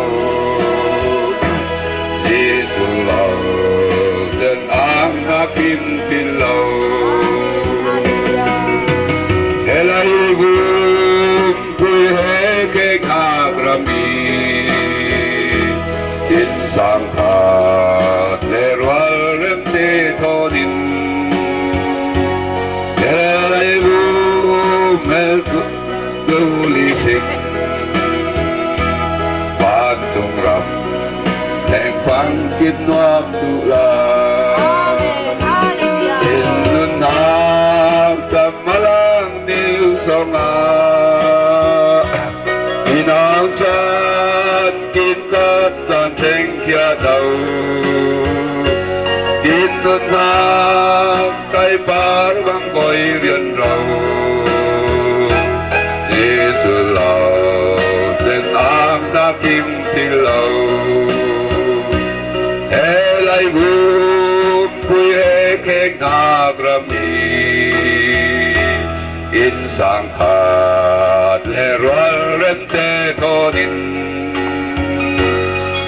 Jesuh lo ten ang na kim til lo. He laibut pui he kek hak ram i, in sang khat le rual remte thawn in, he laibut mel tu li sik, vantung ram leng fang Kin nuam duh lai. Amen. Halleluiah. In nunnak tam malang ning song ah, in ang can kin kat tan theng khia tau. Kin nunnak kai par bang koi rian rau. Jesu lau, zen ang na kim ti lau. He lai vum pui he khek nak ram hi. In sang khat le rual rem te thon in.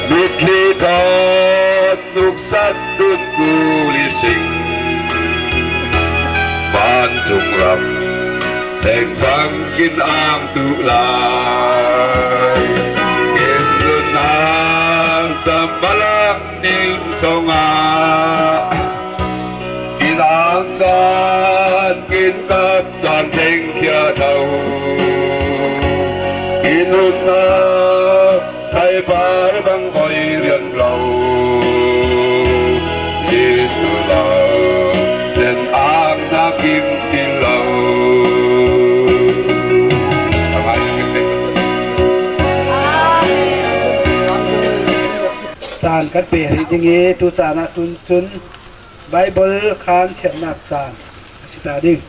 Mit li thon nuk sat dun ku li sing. Van tung ram teng vang kin ang tu lai. Kin dun ang tam balang ning song ah. Kin ang san kin kap tan teng kia tau. Kin un na Khai par bang koi rian rau. Jesu lau, zen ang na kim ti lau. Caan kan pe hi ding i, tu caan ah tun cun Baibal khan chiahnak caan a si ta ding.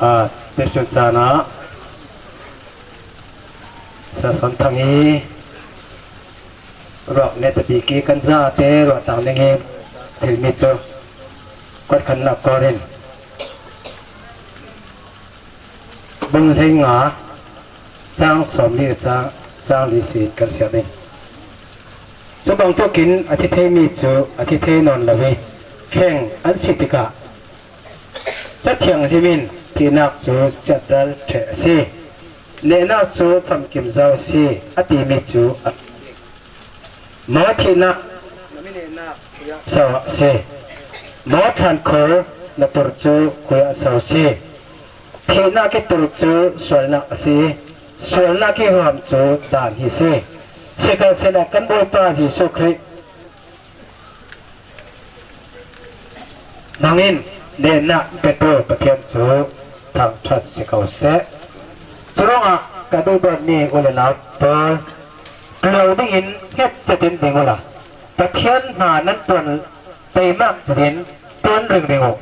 Aa, tuisun caan ah Sason Thang i ruak netabik i kan zate ruah tang ding i thilmi cu kuat khatnak kor in bung hleinga cang sawmli le cang, cang li si kan siat ding. Cu bangtuk in a thi theimi cu a thi thei nawn lo i kheng an si tikah Ca Thianghlim in thihnak cu ciatdal ṭheh a si, nehnak cu famkim zau a si, a timi cu a maw thihnak na mi nehnak khuiah so a si? Maw ṭhan kho na tur cu khuiah so a si? Thihnak i tur cu sualnak a si, sualnak i huam cu daan hi a si. Sikhalsehla kan Bawipa Jesuh Khrih hmangin nehnak petu Pathian cu thangṭhat si ko seh. Curuangah ka duhdawtmi u le nau pawl, ṭulo dingin hnget zetin ding uhla, Pathian hna nan ṭuan teimak zetin ṭuan ringring uh.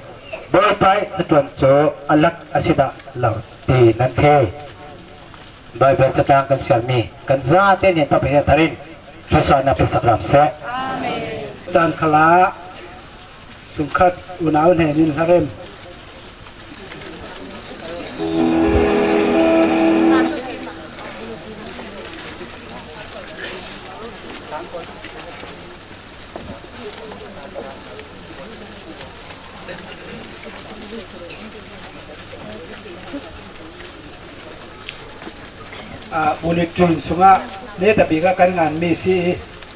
Bawipa i hnaṭuan cu a lat a si dah lo ti nan thei. Baibal catlang kan siarmi kan zate nih Pathian thar in hrisatnak pe sak hram seh. Amen. Caan khalah sungkhat unau hnen in hlarem. Aa, unit ṭin sungah netabik ah kan nganmi si i,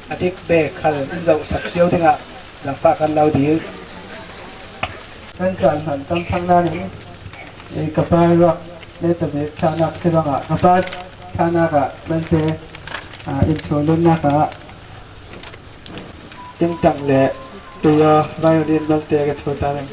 a dik bek khal in zohsak cio dingah langfah kan lo dil. Kan caan hman tam thang nain, eh, ka pa ruak netabik ṭhahnak si ruangah ka pa ṭhahnak ah Malte, aa, in thu nunnak ah Tingtang le tuya violin Malte ka thu ta ding.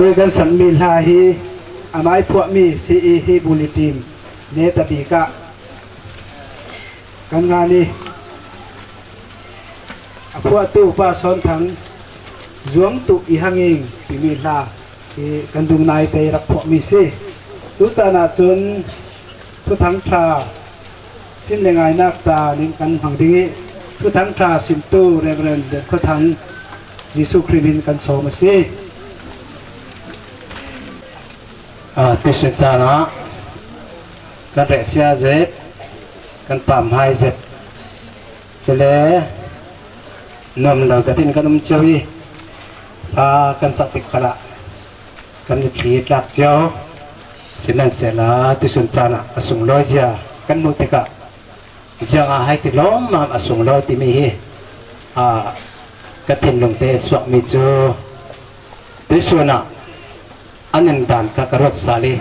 Kan sanmi hla hi a maiphuahmi si i hi bulletin ne ta bik ah kan ngan i a phuahtu pa Sawn Thang zuang tuh i hanging timi hla hi kan dung naite rak phuahmi si. Tutan ah cun Thuthang ṭha sim le ngainak ca ning kan hmang ding i Thuthang ṭha simtu Reverend Khuathang Jesuh Khrih in kan sawm a si. Ah, tuisun caan ah kan rehsia zet, kan pamhai zet, cule nuam lo zet in kan um cio i, fa kan sak tik khalah kan mitthli tlak cio. Sinain sehla tuisun caan ah a sunglawizia kan hmuh tikah, ziang a hai ti lawmmam a sunglawi timi hi, aa, ka thinlungte suakmi cu tuisun ah a nundan kha ka ruat sal i,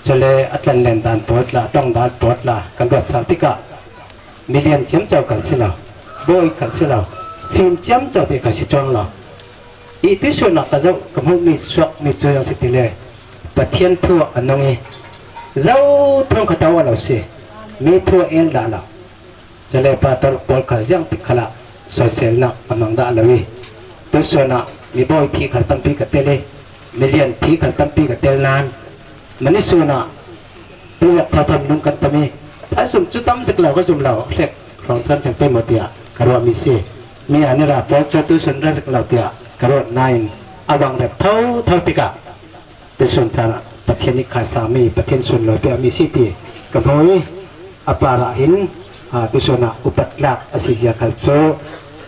cule a tlanlen dan pawl tla, a ṭong dan pawl tla kan ruat sal tikah milian ciamco kan si lo, bawi kan si lo, fim ciamco te kan si cuang lo. I tuisun ah ka zoh ka hmuhmi suakmi cu ziang si tile Pathian thu ah a nung i, zo thawng kha to a lo si, mi thu a el dah lo. Cule pastor pawl kha ziang tik khalah soiselnak a mang dah lo i, tuisun ah mi bawi thi khal tampi ka tel i, milian thi khal tampi ka tel nain, mani sun ah tuyak thawthawm nung kan tam i, thaizum cu tam zik lo ka zum lo, hrek hrawng caan hrek pei maw tiah ka ruahmi si. Mi an i ra pawl cu tuisun ra zik lo tiah ka ruat nain a vang rep thotho tikah, tuisun caan ah Pathian nih khaisami, Pathian sunlawi piakmi si ti ka hmu i, a par ah hin, aa, tuisun ah upat tlak a si zia khal cu,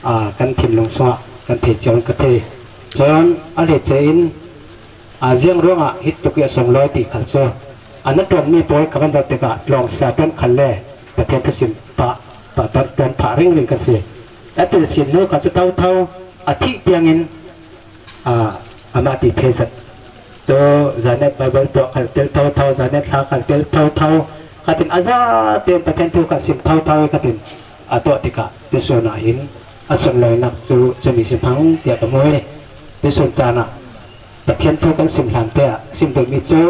aa, kan thinlung sungah kan thei cio in ka thei. Cun a hleice in, aa, ziang ruangah hi tuk i a sunglawi ti khal cu a na ṭuanmi pawl ka van zoh tikah tlawngsia ṭuan khal le Pathian thusim pah, pah ṭuan phah ringring ka si. A pilsin hnu kha cu thotho a thih tiangin, aa, amah ti thei zet. Tu zanet Bible tuah khal tel thotho, zanet hla khal tel thotho. Khatin a zaten Pathian thu kha sim thotho i khatin a tuah tikah tuisun ah hin a sunlawinak cu cumi si hmang tiah ka hmu i, tuisun caan ah Pathian thu kan sim hlan te ah sim duhmi cu,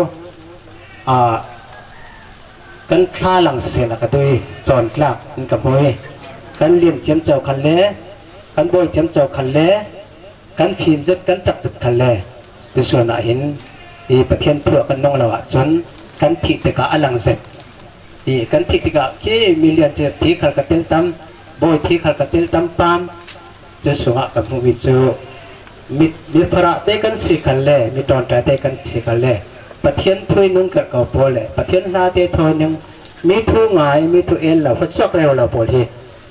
aa, kan thla lang siseh la ka duh i cawntlak in ka hmu i, kan lian ciamco khal le kan bawi ciamco khal le kan fim zet, kan cak zet khal le tuisun ah hin i Pathian thu ah kan nung lo ahcun kan thih tikah a lang zet. I kan thih tikah khi milian ci thi khal ka tel tam, bawi thi khal ka tel tam pam. Cu sungah kan hmuhmi cu mi, mi farah te kan si khal le mi ṭawnṭai te kan si khal le Pathian thu i nung kerh ko pawl le Pathian hla te thawi ning, mi thu ngai, mi thu el lo, hruatsuak rero lo pawl hi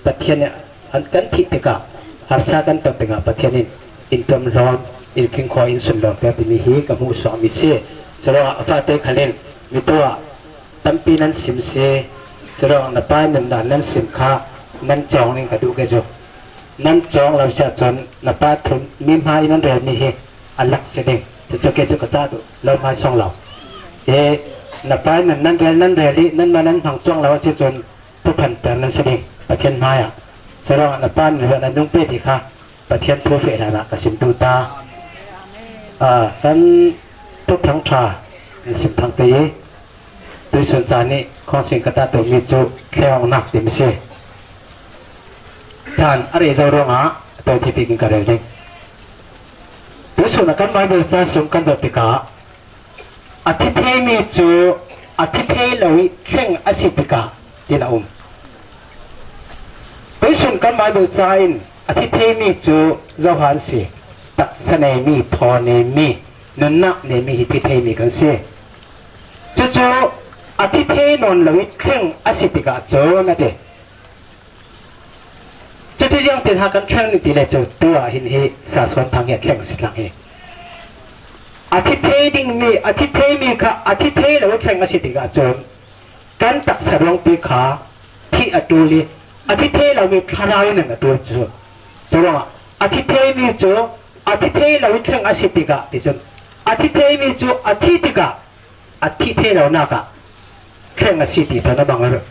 Pathian nih an kan thih tikah harsa kan ton tikah Pathian in in tuamhlawm, in khingkhawi, in sunlawm pek timi hi ka hmuhsuakmi si. Curuangah a fate khal in mi tu ah tampi nan sim si. Curuangah na pa nundan nan sim kha nan cawng ning ka duh ke cu. Nan cawng lo si ahcun na pa thum mi hmai nan relmi hi a lak si ding. Cucu ke cu ka cah duh lo hmai song lo. Hi na pa nun nan rel, nan rel i nanmah nan hmang cuang lo a si cun thuphan per nan si ding Pathian hmai ah. Curuangah na pa nun ruah nan nung pe ti kha Pathian thu feh hlanah ka sim duh ta. Aa, kan Thuthang ṭha in sim thang te i tuisun caan nih khuangsing ka tahtermi cu thlehawknak timi si. Caan a rei zo ruangah a tawi thei bik in ka rel ding. Tuisun a kan Baibal ca sung kan zoh tikah, a thi theimi cu a thi thei lo i thleng a si tikah, tin a um. Tuisun kan Baibal ca in a thi theimi cu Johan si, taksa neimi, thaw neimi, nunnak neimi hi thi theimi kan si. Cucu a thi thei nawn lo i thleng a si tikah cun a ti. Cucu ziangtin ha kan thleng nih ti le cu tu ah hin hi Sasawn Thang hi a thleng si thlang hi. A thi thei dingmi, a thi theimi kha a thi thei lo thleng a si tikah cun kan taksa ruangpi kha thih a ṭul i a thi thei lomi thlarau in a ṭul cu. Curuangah a thi theimi cu a thi thei lo i thleng a si tikah ti cun a thi theimi cu a thi tikah a thih thei lonak ah thleng a si ti thawn a bang a rel.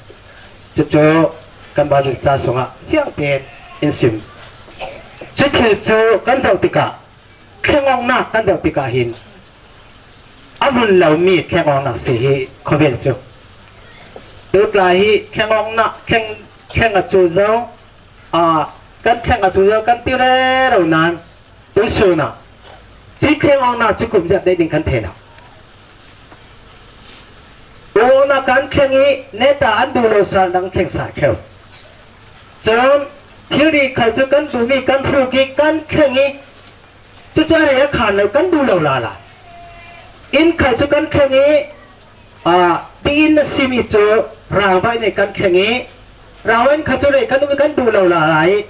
Cucu kan Baibal ca sungah fiang tein in sim. Cu thil cu kan zoh tikah Thleng awknak kan zoh tikah hin a hmun lomi thleng awknak si hi khawvel cu. Tutlai hi thleng awknak, thleng, thleng a cu zo, aa, kan thleng a cu zo kan ti rero nain tuisun ah cui thleng awknak cu kum ziat ding kan thei lo. Awknak kan thleng i neta an duh lo sal dang thleng sal kheu. Cun thilri khal cu kan duhmi kan hruk i kan thleng i cucu a rei a khan lo kan duh lo lala. Inn khal cu kan thleng i, aa, ti inn a simi cu rangva in kan thleng i rangva in kha cu rei kan um i kan duh lo lala i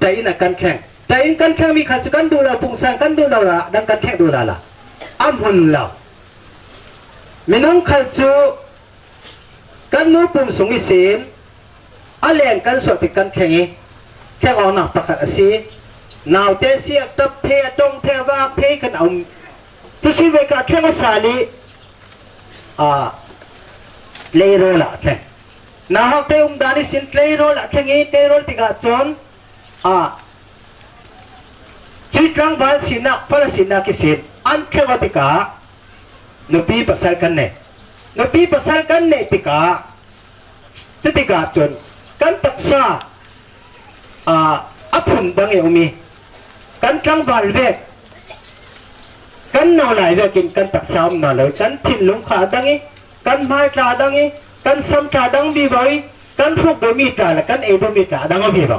ṭai inn a kan thleng. Ṭai inn kan thlengmi khal cu kan duh lo pungsan kan duh lo la dang kan thleng duh lala. A hmun lo. Minung khal cu kan nu pum sung ihsin a leng kan suah tik kan thleng i thleng awknak pakhat a si. Naute si a ṭap thei, a ṭong thei, a vak thei kan a um. Cu si vekin thleng aw sal i, aa, tleirawl ah thleng. Nauhakte umdan ihsin tleirawl ah thleng i tleirawl tikah cun, aa, cui tlangval sinak, fala sinak ihsin an thleng aw tikah nupi pasal kan nei. Nupi pasal kan neih tikah, cutikah cun kan taksa, aa, a phun dang i um i kan tlangval vek, kan nolai vekin kan taksa um nawn lo i kan thinlung kha a dang i kan hmai tla a dang i kan sam tla a dang vivo i kan hruk duhmi tla le kan ei duhmi tla a dang a vivo.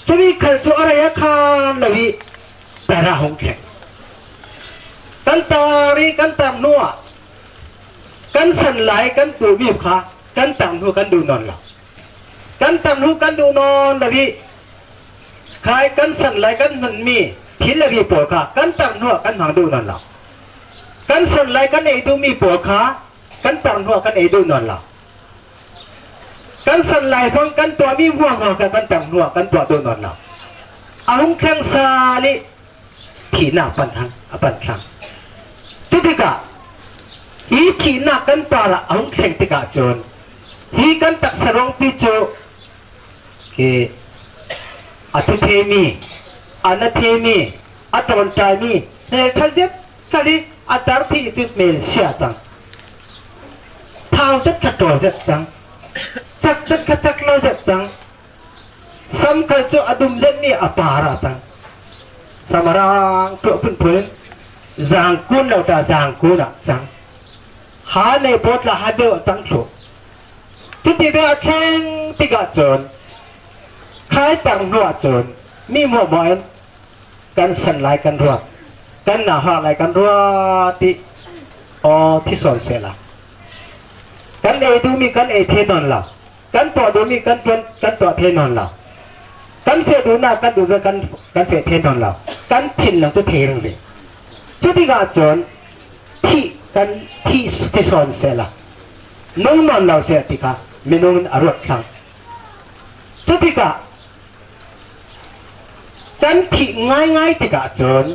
Cumi khal cu a rei a khan lo i tar ah hung thleng. Kan tar i kan tar hnuah kan san lai kan duhmi kha kan tar hnu kan duh nawn lo. Kan tar hnu kan duh nawn lo i khai kan san lai kan hmanmi thil le ri pawl kha kan tar hnuah kan hmang duh nawn lo. Kan san lai kan ei duhmi pawl kha kan tar hnuah kan ei duh nawn lo. Kan san lai hmang kan tuahmi hmuahhmuah kha kan tar hnuah kan tuah duh nawn lo. A hung thleng sal i thihnak pan thlang, a pan thlang. Cutikah hi thihnak kan parah a hung thleng tikah cun hi kan taksa ruangpi cu hi a thi theimi, a na theimi, a ṭawnṭaimi hmelṭha zet khal i a tar thih i cu hmel sia cang. Thau zet kha ṭawl zet cang. Cak zet kha cak lo zet cang. Sam khal cu a dum zetmi a par ah cang. Sam a rang ṭuah phunphun in zangkun lo ta zangkun ah cang. Ha nei pawt la ha deuh ah cang thluh. Cuti ve a thleng tikah cun khai tar hnu ah cun mi hmuahhmuah in kan san lai kan ruat, kan nauhak lai kan ruat ti aw thi sawn sehla. Kan ei duhmi kan ei thei nawn lo, kan tuah duhmi kan tuan, kan tuah thei nawn lo, kan feh duhnak kan duh ve kan, kan feh thei nawn lo, kan thinlung cu thei ringring. Cutikah cun thih kan thih thi sawn sehla, nung nawn lo seh tikah minung in a ruat thlang. Cutikah kan thih ngaingai tikah cun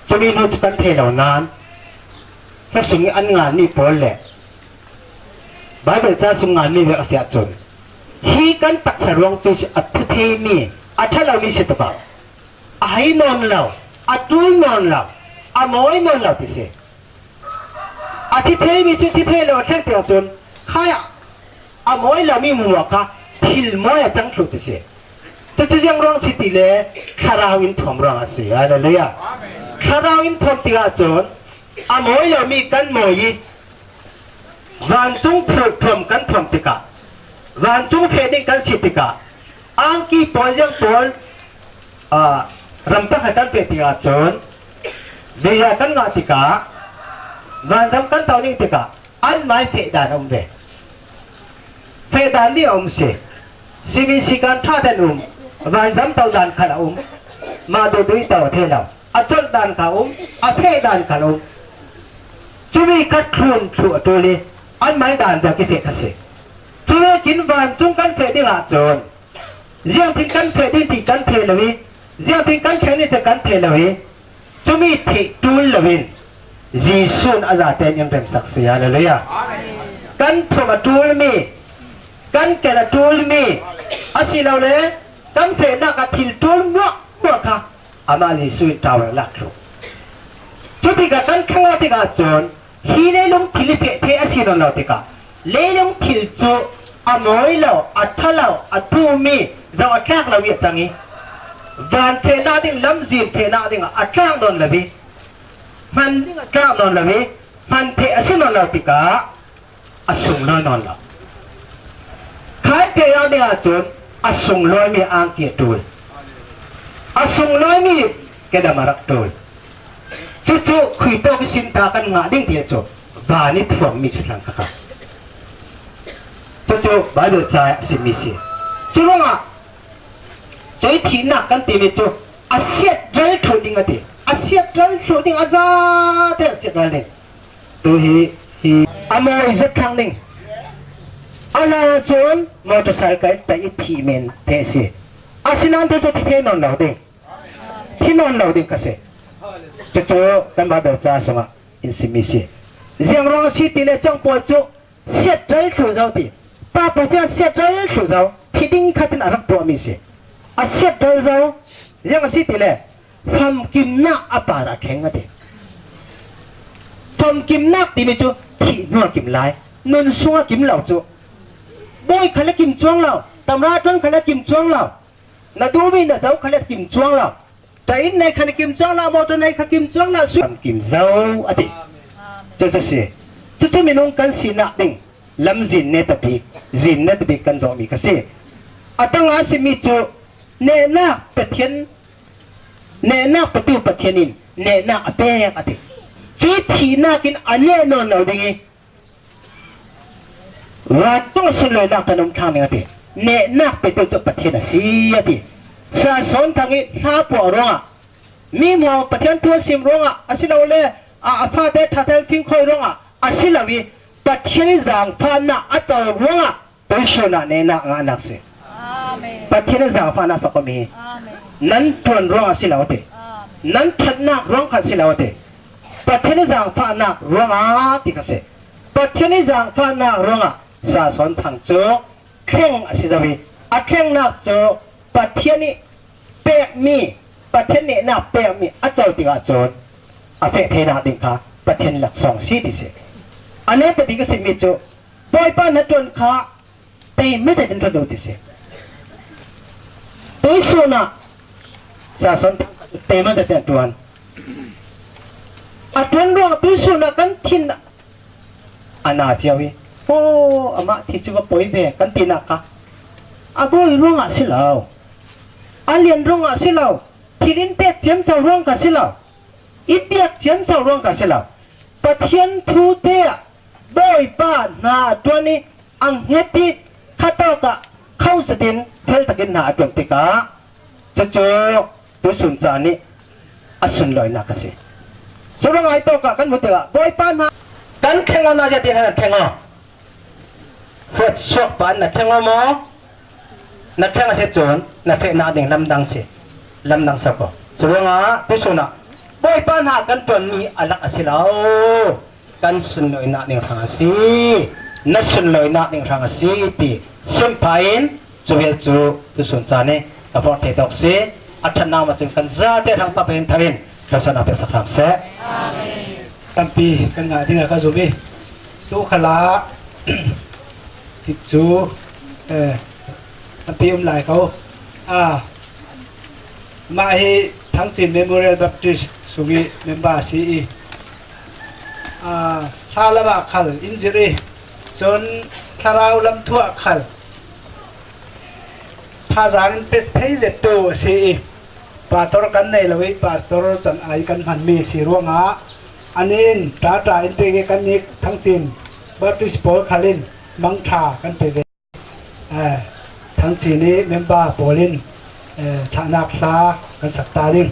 cumi hnu cu kan thei lo nain ca sung i an nganmi pawl le Baibal ca sung nganmi vek a si ahcun hi kan taksa ruangpi cu a thi theimi, a ṭha lomi si tuk ah a hei nawn lo, a ṭul nawn lo, a mawi nawn lo ti si. A thi theimi cu thi thei lo a thleng tikah cun khai ah a mawi lomi hmuahhmuah kha thil mawi a cang thluh ti si. Cucu ziang ruang si ti le thlarau in thuam ruang a si. Hallelujah. Thlarau in thuam tikah cun a mawi lomi kan mawi i vancung thuam kan thuam tikah, vancung feh ding kan si tikah, angki pawl ziang pawl, aa, ramtang he kan feh tikah cun visa kan ngah tikah, vanzam kan to ding tikah anmai feh dan a um ve. Feh dan nih a um si. Simi sikan ṭha dan um, vanzam to dan khal a um. Mah duhdui to a thei lo. A colh dan kha a um, a feh dan khal a um. Cumi kha thlun thluh a ṭul i anmai dan bia kifeh kha si. Cuvekin vancung kan feh ding ahcun ziangtin kan feh ding ti kan thei lo i, ziangtin kan thleng ding ti kan thei lo i, cumi theih ṭul loin Jesuh in a zate in in remsak si. Hallelujah. Kan thuam a ṭulmi, kan ken a ṭulmi, asilole kan fehnak a thil ṭul hmuahhmuah kha Amah Jesuh in tau a lak thluh. Cutikah kan khangah tikah cun hi leilung thil i feh thei a si nawn lo tikah, leilung thil cu a mawi lo, a ṭha lo, a tummi, zoh a tlak lo i a cang i, van fehnak ding, lamzin fehnak dingah a tlak nawn lo i, hman ding a tlak nawn lo i, hman theih a si nawn lo tikah, a sunglawi nawn lo. Kha i fehnak dingah cun a sunglawimi angki a ṭul. A sunglawimi kedam a rak ṭul. Cucu khui tawk ihsin ta kan ngah ding ti cu van i thuammi cu hlan kha kha. Cucu Baibal ca ah a simmi si. Curuangah cuih thihnak kan timi cu a siatral thluh ding a ti. A siatral thluh ding, a zate a siatral ding. Tu hi, hi a mawi zet thlang ding. A hlan cun motorcycle in tah i thih men te a si. Asinain tu cu thi thei nawn lo ding. Thi nawn lo ding kha si. Cucu kan Baibal ca sungah in simmi si. Ziang ruang a si ti le cang pawl cu siatral thluh zo ti. Pa Pathian siatral thluh zo. Thi ding khat in a rak tuahmi si. A siatral zo. Ziang a si ti le famkimnak a parah a thleng a ti. Famkimnak timi cu thih hnu a kim lai, nun sung a kim lo cu. Bawi khal a kim cuang lo, tamra ṭuan khal a kim cuang lo, na duhmi na zoh khal a kim cuang lo, ṭa inn nei khan a kim cuang lo, motor nei kha kim cuang lo, sui famkim zo a ti. Cucu si. Cucu minung kan sinak ding lamzin netabik, zin netabik kan zawhmi kha si. A tangah a simi cu nehnak Pathian Nehnak petu Pathian in nehnak a pek a ti. Cuih thihnak in a neh nawn lo ding i, vancung a sunlawinak kan um thlang ding a ti. Nehnak petu cu Pathian a si a ti. Sason thang i hla puah ruangah, mi hmuau Pathian thu a sim ruangah, asilole a, a fate ṭhathel fingkhawi ruangah a si lo i, Pathian i zaangfahnak a co ruangah tuisun ah nehnak ngahnak si. Amen. Pathian i zaangfahnak sak awmi. Amen. Nan ṭuan ruangah si lo ti. Amen. Nan ṭhatnak ruang khan si lo ti. Pathian i zaangfahnak ruangah ti kha si. Pathian i zaangfahnak ruangah Sason thang cu thleng a si zo i, a thlengnak cu Pathian i pekmi, Pathian nehnak pekmi a co tikah cun a feh theinak ding kha Pathian laksawng si ti si. A netabik a simi cu Bawipa na ṭuan kha tei hmasa in ṭuan lo ti si. Tuisun ah Sason tei hmasa in ṭuan. A ṭuan ruang tuisun ah kan thin a na cio i, "Aw, amah thi cu va poi ve," kan tinak kha a bawi ruangah si lo, a lian ruangah si lo, thil in pek ciamco ruang kha si lo, in biak ciamco ruang kha si lo. Pathian thu te ah Bawipa hna a ṭuan i a hnget i khatawk ah khoh zetin fel takin hna a ṭuan tikah, cucu tuisun ca nih a sunlawinak a si. Curuangah hi tawkah kan hmuh tikah Bawipa hna kan thleng awknak zia ti hna kan thleng aw. Huat suak pa na thleng aw maw? Na thleng a si cun na fehnak ding lamdang si. Lamdang sak aw. Curuangah tuisun ah Bawipa hna kan ṭuanmi a lak a si lo. Kan sunlawinak ding hrang a si, na sunlawinak ding hrang a si ti simphah in, cu vial cu tuisun ca nih ka forh thei tawk si. A ṭhatnak ma cun kan zate hrang tapa in thar in thluasuahnak peksak hram seh. Tampi kan ngah dingah ka zum i, tu khalah tikcu, eh, tampi um lai ko. Ah, mah hi Thangcin Memorial Baptist sung i member a si i, ah, thla lamah khal in zirh i, cun thlarau lam thu ah khal thazaang in pe thei zettu a si i, pastor kan nei lo i, pastor can ai kan hmanmi a si ruangah, anih in ṭaṭa in pek i, kannih Thangcin Baptist pawl khal in mangṭha kan pe ve. Eh, Thangcin i member pawl in, eh, thahnak hla kan sak ta ding.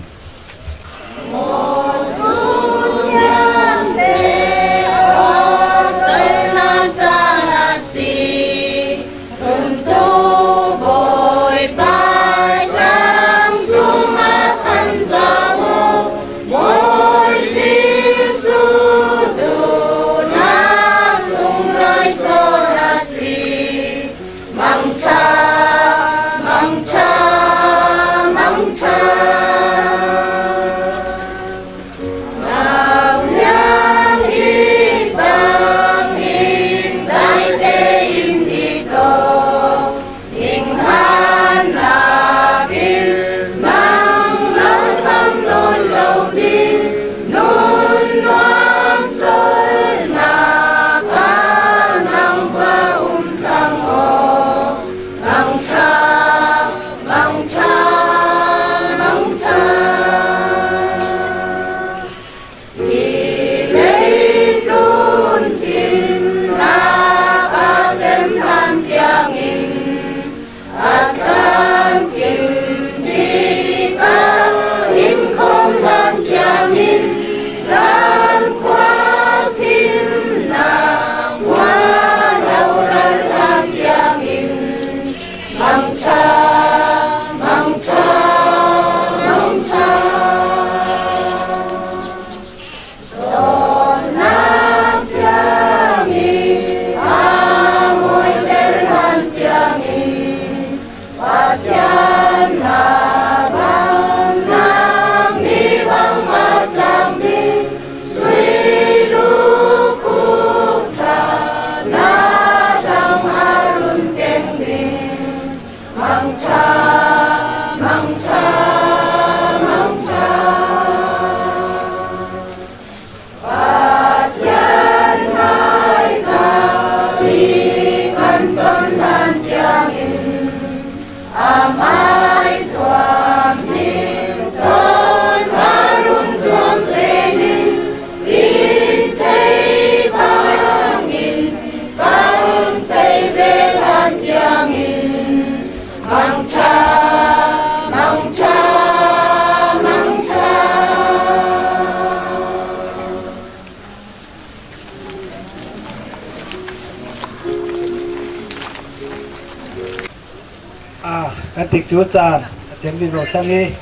A, kan tikcu caan a siam ding rawh tang i,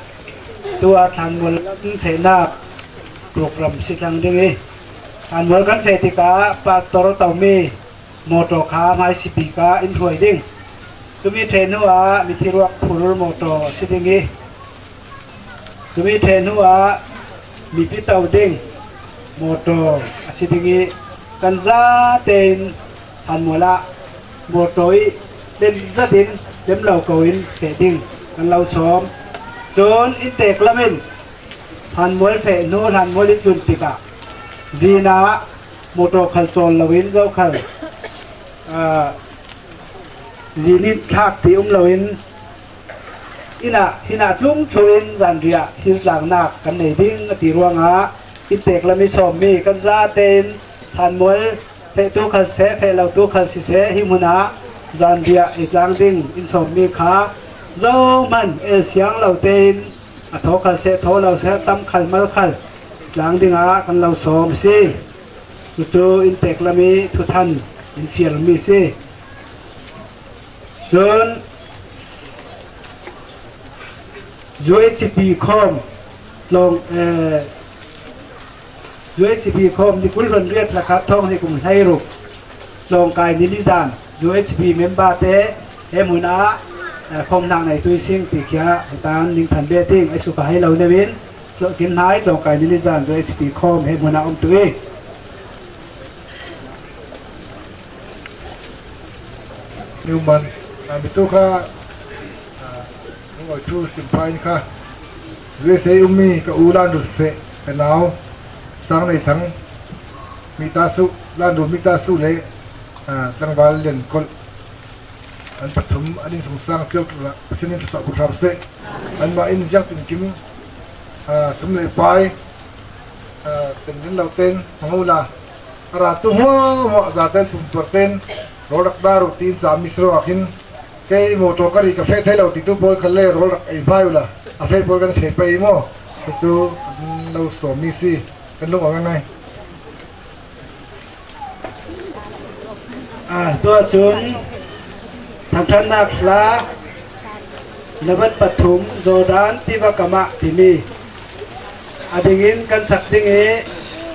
tu a thlanmual lam fehnak program si thlang ding i, thlanmual kan feh tikah pastor a tomi mawtaw kha hmaisabik ah in hruai ding. Tumi ṭheh hnuah mithiruak phur mawtaw a si ding i, tumi ṭheh hnuah mipi to ding mawtaw a si ding i, kan zatein thlanmual ah mawtaw i lem zatin lem lo ko in feh ding kan lo sawm. Cun inntek lam in thlanmual feh hnu thlanmual in tlun tikah zin ah mawtaw khal cawl loin zokhal, aa, zin in thlak ti um loin, inn ah, inn ah tlung thluin zanriah thil tlaknak kan nei ding a ti ruangah inntek lam i sawmmi kan zatein thlanmual fehtu khal seh, feh lotu khal siseh, hi hmun ah zanriah i tlang ding in sawmmi kha zohman el siang lo tein a thaw khal seh, thaw lo seh, tam khal, mal khal tlang dingah kan lo sawm a si. Cucu inntek lam i thuthan in fialmi a si. Cun U H P khawm tlawng, eh, U H P khawm ni kul hluan riat lakah thawng hnih kum hleiruk tlawngkai ni nizan U H P member te he hmun ah, eh, khawmhnak neitu i sing ti kha hitan ning phan ve ding a suk a hei lo neuin, kin hmai tlawngkai ni nizan U H P khawm he hmun ah um tu i. Newman, ah, mi tu kha, ah, Nungawi thu sim pha in kha, U S A ummi ka u Lanru seh, ka nau Sang Nei Thang, mi ta su, Lanru mi ta su le, ah, tlangval Lian Kolh, an pathum an innsungsang cio tlukah Pathian in thluachuah put hram seh. Anmah in ziangtinkim, ah, sum le pai, ah, tenrin lo ten hmang uhla, a ratu hmuahhmuah zaten pumper ten rawl rak dar uh tiin cami si ruangah khin kei mawtaw ka ri ka feh thei lo titu pawl khal le rawl rak ei hmai uhla, a feh pawl kan feh pei maw? Cucu kan lo sawmmi si, kan lung a ngai. Ah, tuah cun thangṭhatnak hla nabat pathum Jordan tiva kamah timi a dingin kan sak ding i,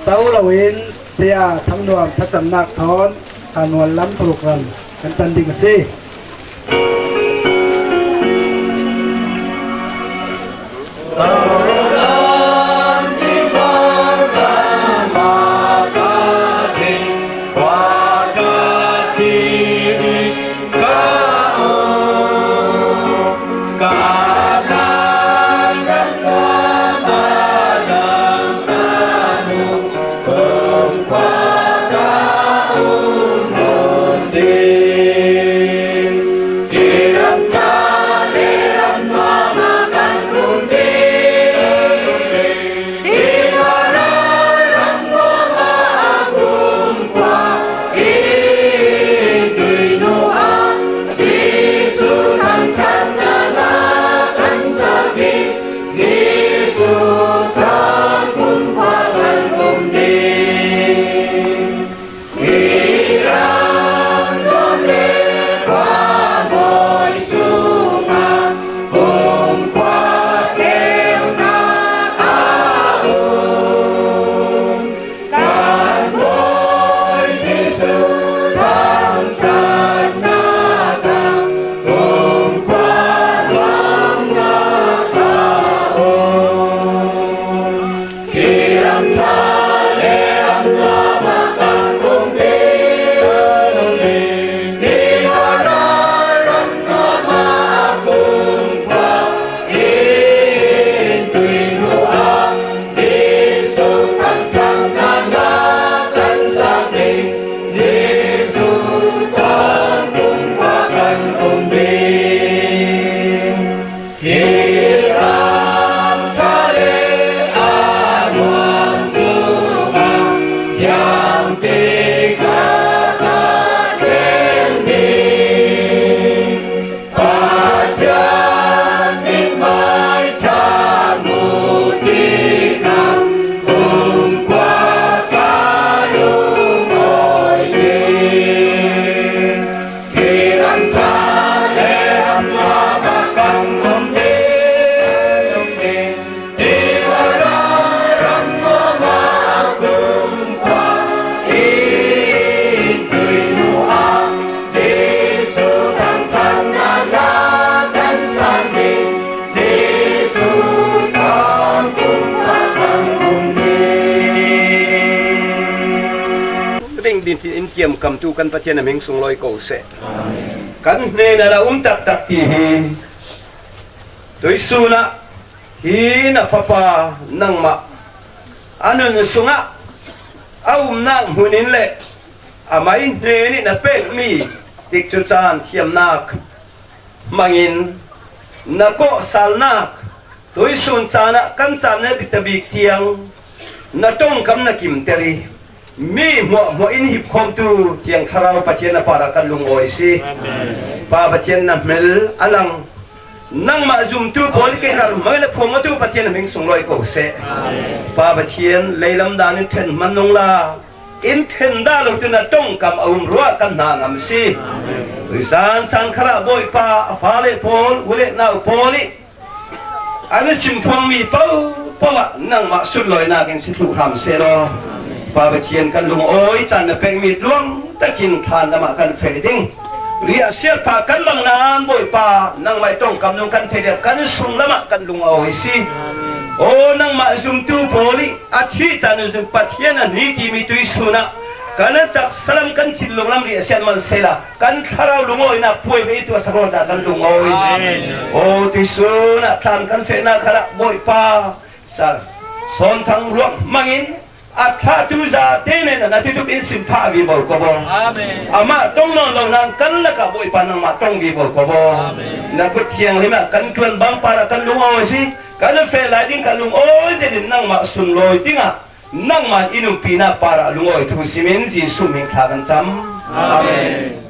to loin saya thangnuam thlacamnak thawn thlanmual lam program kan tan ding a si. Thiamkamtu kan Pathian na hming sunglawi ko seh. Kan hnenah na um taktak ti hi tuisunah hi na fapa nangmah a nun sungah a umnak hmunin le amai hnenih na pekmi tikcu caan thiamnak hmangin na kawhsalnak tuisun caan ah kan caan na biktabik tiang na ṭongkam na kimter i mi hmuahhmuah in hipkhawmtu Thiang Thlarau Pathian na parah kan lungawi si. Pa Pathian na hmel a lang nangmah zumtu pawl i kei har mai na phuangtu Pathian na hming sunglawi ko seh. Pa Pathian leilam dan in ṭhen hman nung la in ṭhen dah lo tu na ṭongkam a um ruah kan hna ngam si. Zan caan khalah Bawipa a fale pawl u le nau pawl i an simphuangmi popo ah nangmah sunlawinak in si thluh hram seh law. Pa Pathian kan lungawi caan na pekmi tluang takin thlan lamah kan feh ding. Riahsiat pha kan bang nan Bawipa nangmah i ṭongkam nung kan thei deuh kan sunglamah kan lungawi si. Aw nangmah zumtu pawl i a thih caan in Pathian a ni timi tuisun ah kan taksa lam kan thinlung lam riahsiat man sehla kan thlarau lungawinak puai ve tu a sakhaw ta kan lungawi. Aw tuisun ah thlan kan fehnak khalah Bawipa Sar Sawn Thang Ruang hmangin a thlahtu zate nen na tutup in sim phah vivo ko bo. Amah ṭong nawn lo nan kan lakah Bawipa nangmah ṭong vivo ko bo. Na kut thianghlim ah kan ṭuan bang parah kan lungawi si. Kan feh lai ding kan lungawi zet in nangmah sunlawi dingah nangmah in umpinak parah lungawi thu simin Jesuh hming thla kan cam. Amen.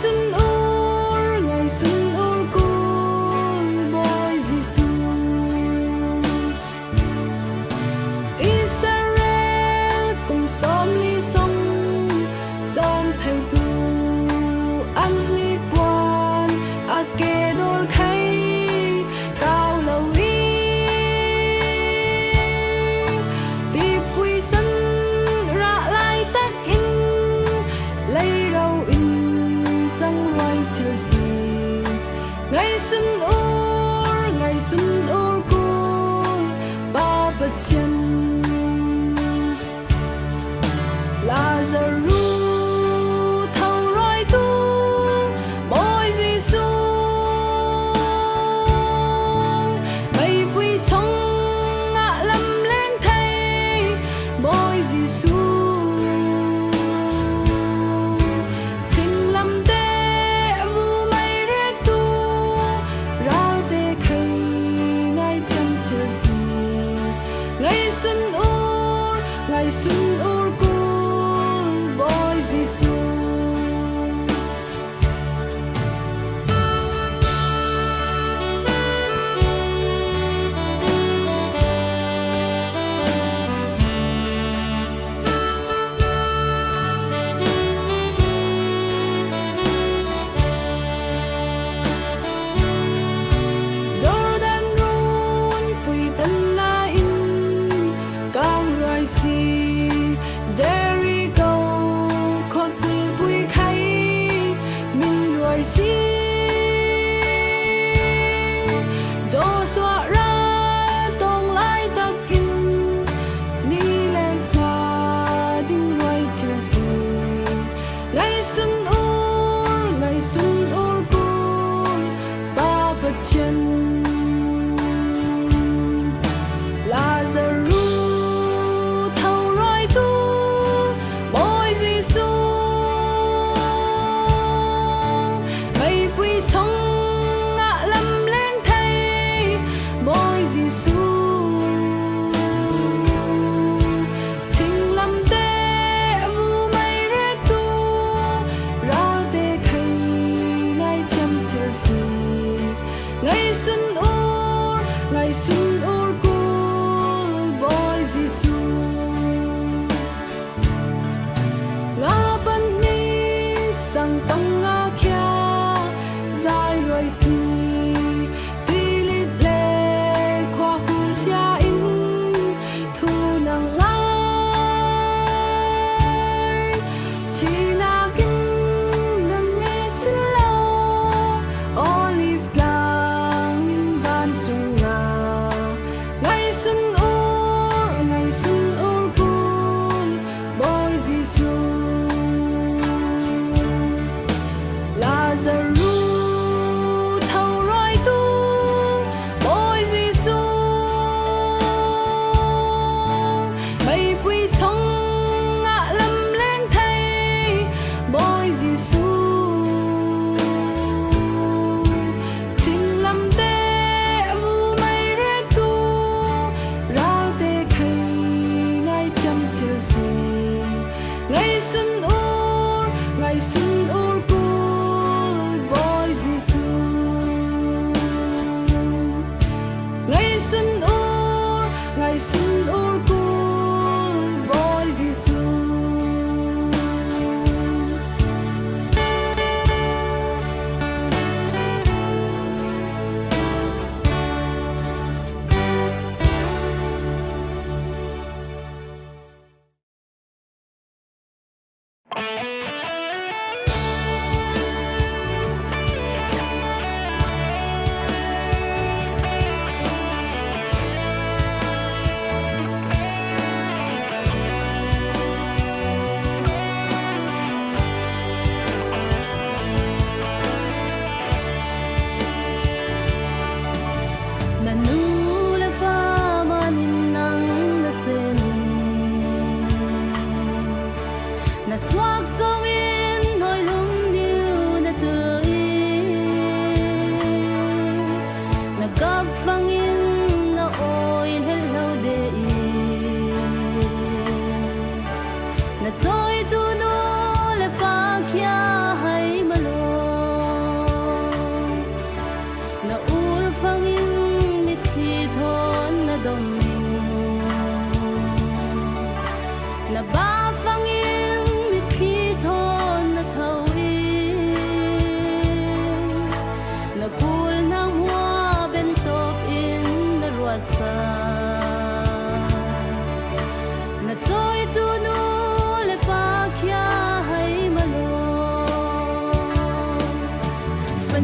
Sun ur, ngaihsun ur kul Bawi Jesuh. Israel kum sawmli sung cawn theitu an li kuan a ke dawl thei kau lo i, tipui san rah laitakin leiro in cangruai thil si. Ngaihsun ur, ngaihsun ur kul Pa Pathian. Lazaru tho rawitu Bawi Jesuh, meipui sungah lamleng thei Bawi Jesuh, thinglamteh vumei rektu, ralte khei ngaithiam thil si.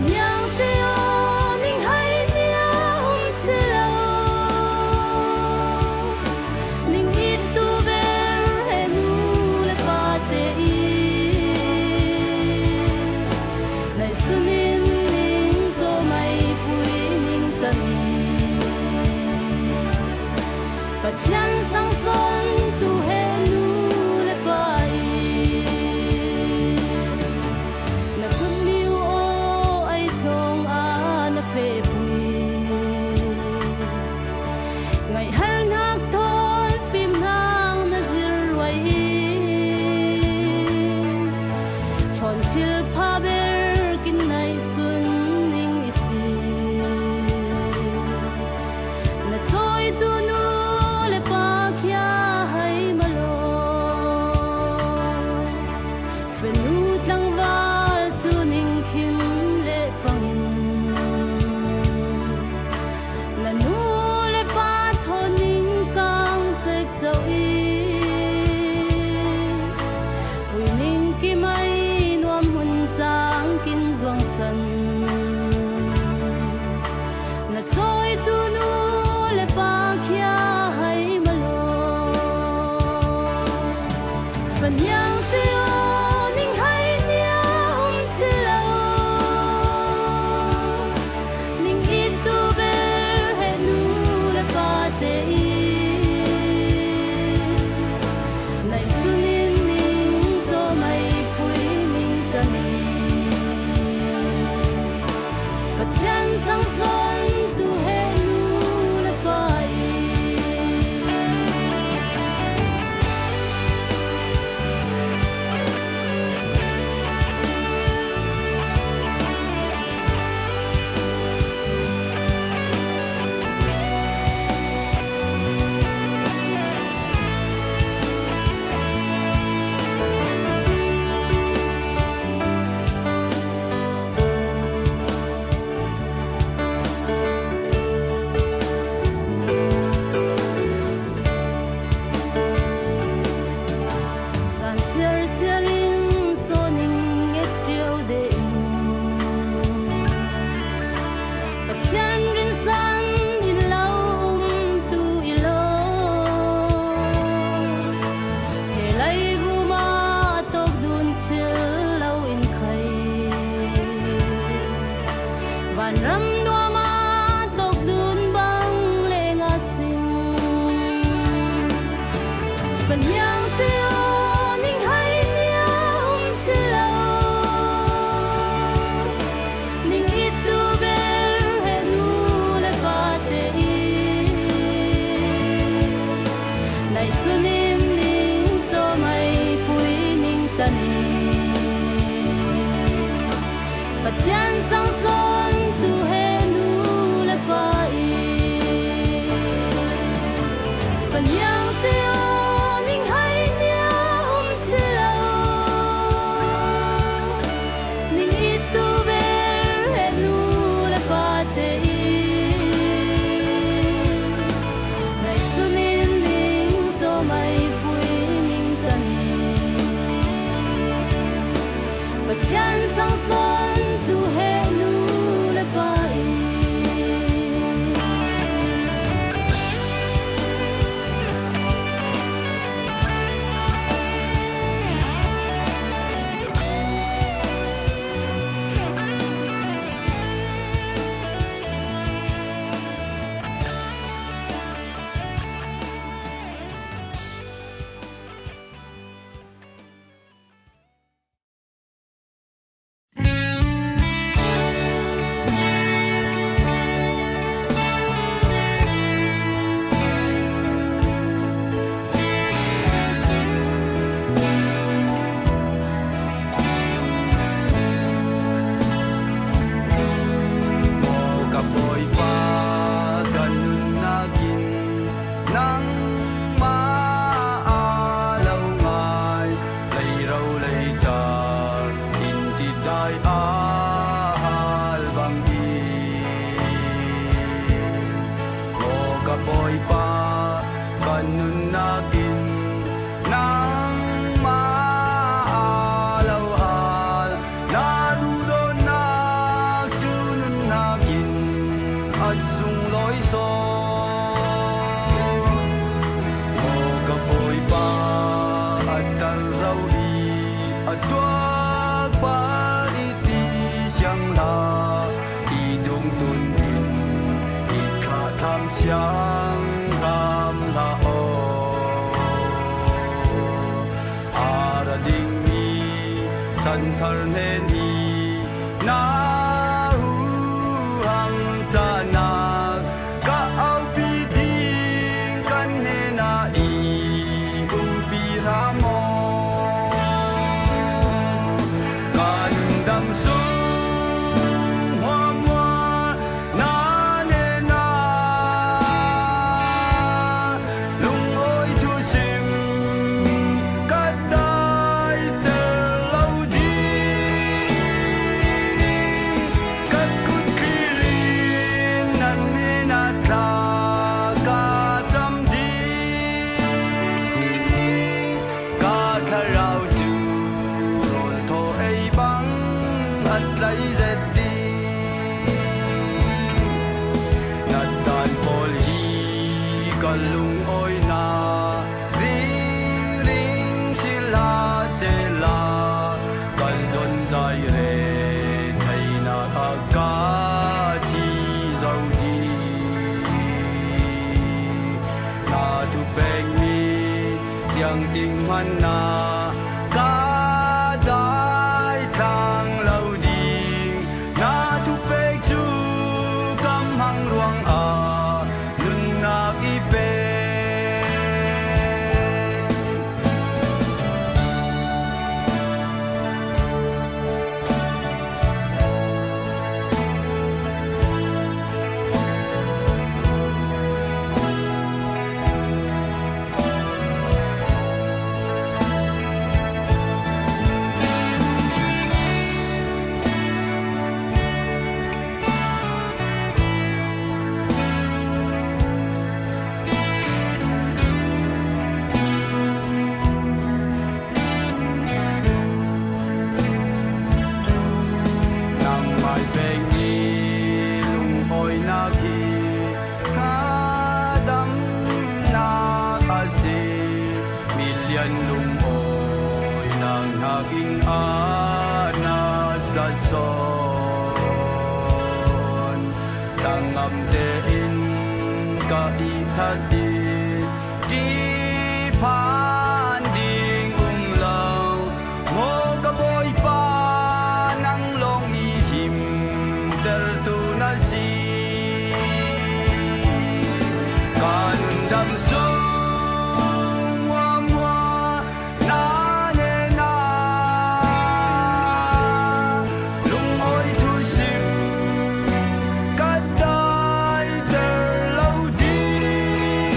Niangte aw, ning hai nia um ci lo. Ning ittu ber he nu le pate i, nai sunin ning zo mai pui ning cani. Pathian sang son tu he nu le pa i, na kut niu aw ai thong a na fepui. Ngai har nak thon fim nang na zir wai i, thon thil pha ber kin nai sun ning i si. Na cawitu nu le pa khia hai malo. Fenu tlangval cu ning khim le fangin, na nu le pa thawn ning kang cek co i, pui ning ki mai nuam hun cang kin zuang san. Na cawitu nu le pa khia hai malo. Faniang te aw, ning hai nia um ci lo. Ning ittu ber he nu le pa te i, nai sunin ning caw mai pui ning cani. Pathian sang son tu he nu le pa i. Zan siar siar in sawn ning et riau de in, Pathian rinsan in lo um tu i lo. He laibuma tawk dun thil lo in khai. Vanram nuama tawk dun bang le nga sing. Faniang te aw, ning hai nia um ci lo. Ning ittu ber he nu le pa te i, nai sunin ning caw mai pui ning cani. Pathian sang son tu he nu le pa i. Faniang te aw, ning hai nia um ci lo. Ning ittu ber he nu le pa te i, nai sunin ning caw mai pui ning cani. Pathian sang son tu he nu le pa i. Aw ka Bawipa, ka nunnak in nangmah a lo ngai, leiro leicar in tidai a hal bangin. Aw ka Bawipa, ka nunnak in nangmah a lo hal, na duhdawtnak Thar hnen hi na huham cahnak ka aupi ding, kan hnenah i umpi hram aw. Kan dam sung hmuahhmuah na hnenah lungawi thusim ka daiter lo ding. Ka kut thlir in nan hnenah thla ka cam ding. Ka thlarau cu rawl thaw ei bang a tlai zet ding. Na dan pawl hi ka lungawinak ringring si hlah sehla, ka zonzai ret theinak ah ka thi zo ding. Na thupekmi ciangtin hmanah ka dai thlang lo ding. Na thupek cu ka hmang ruangah nunnak i pek. Nangmah pekmi lungawinak hi hnadamnak a si. Milian lungawinak hnakin a na sat sawn. Tlangam tein ka ihthat i ṭih phan ding um lo. Maw ka Bawipa, nang lawng i himtertu na si. Ka nundam sung hmuahhmuah na hnenah lungawi thusim ka daiter lo ding.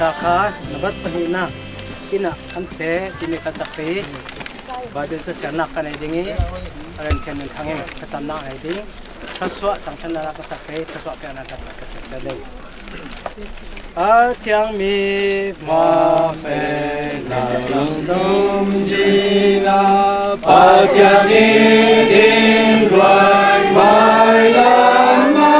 Taka nabat pahihna inn ah kan feh timi kan takpi. Bible casiatnak kan ei ding i, a rian thian nun thangin ka camnak ei ding. Thluasuah thangṭhatnak ka sak kei, thluasuah piaknak ka sak kei. A thiang mi hmasa na lungdum zina, Pathian in in ruai mai lama,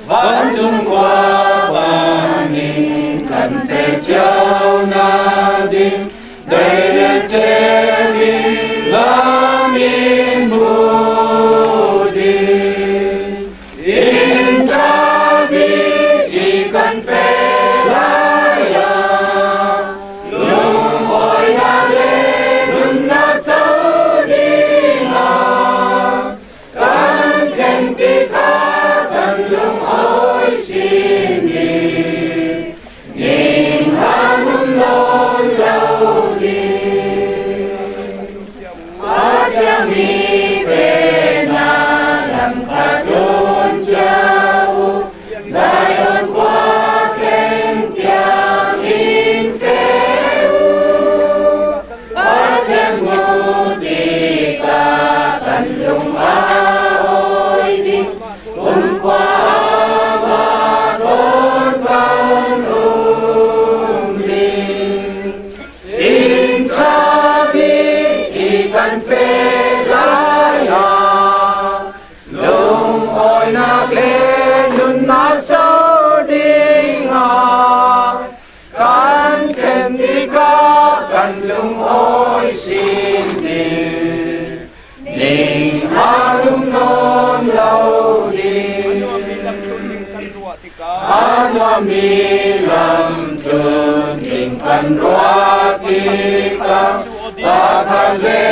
vancung khua panin kan feh ciau nading, Direct training lamin hudin, in ṭha bik i kan feh lai-a, lungawinak le nunnak co dingah, kan khen tikah kan lungawi sin ding, ning hang um nawn lo ding. A ciami fehna lam khat un ciah uh, Zion khua khempeuh tiang in feh uh. Pathian hmuh tikah kan lung a awi ding, kumkhua ah mah thawn kan um ding. In ṭha bik i kan feh lai-ah, lungawinak le nunnak co dingah, kan khen tikah kan lungawi sin ding, ning hang um nawn lo ding. A nuam i lam tlun ding kan ruah tikah, pakhat le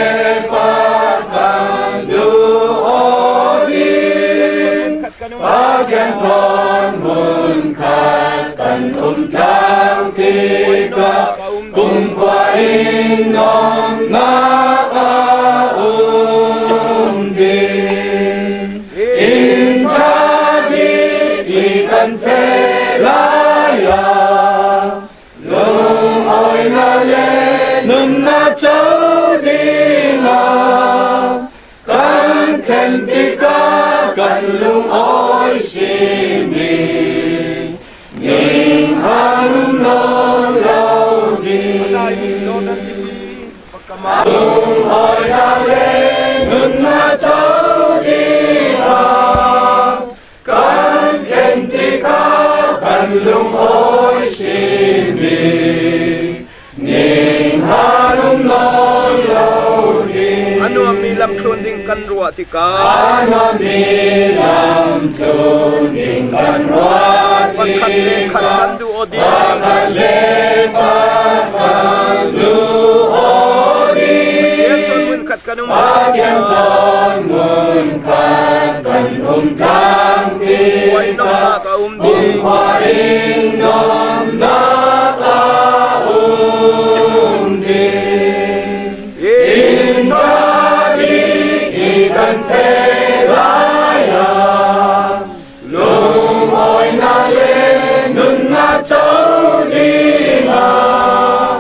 pakhat kan duh aw ding. Pathian thawn hmun khat kan um tlang tikah, kumkhua in nuamhnak a um ding. In ṭha bik i kan feh lai-ah, lungawinak le nunnak co dingah, kan khen tikah kan lungawi sin ding, ning hang um nawn lo ding. Lungawinak le nunnak co dingah, kan khen tikah kan lungawi sin ding, ning hang um nawn lo ding. A nuam i lam tlun ding kan ruah tikah, a nuam i lam tlun ding kan ruah tikah, pakhat le khat kan duh aw ding. Pakhat le pakhat kan duh aw ding. Pathian thawn hmun khat kan um. Pathian thawn hmun khat kan um tlang tikah, kumkhua in nuamhnak a um ding. In ṭha bik i kan feh lai-ah, lungawinak le nunnak co dingah,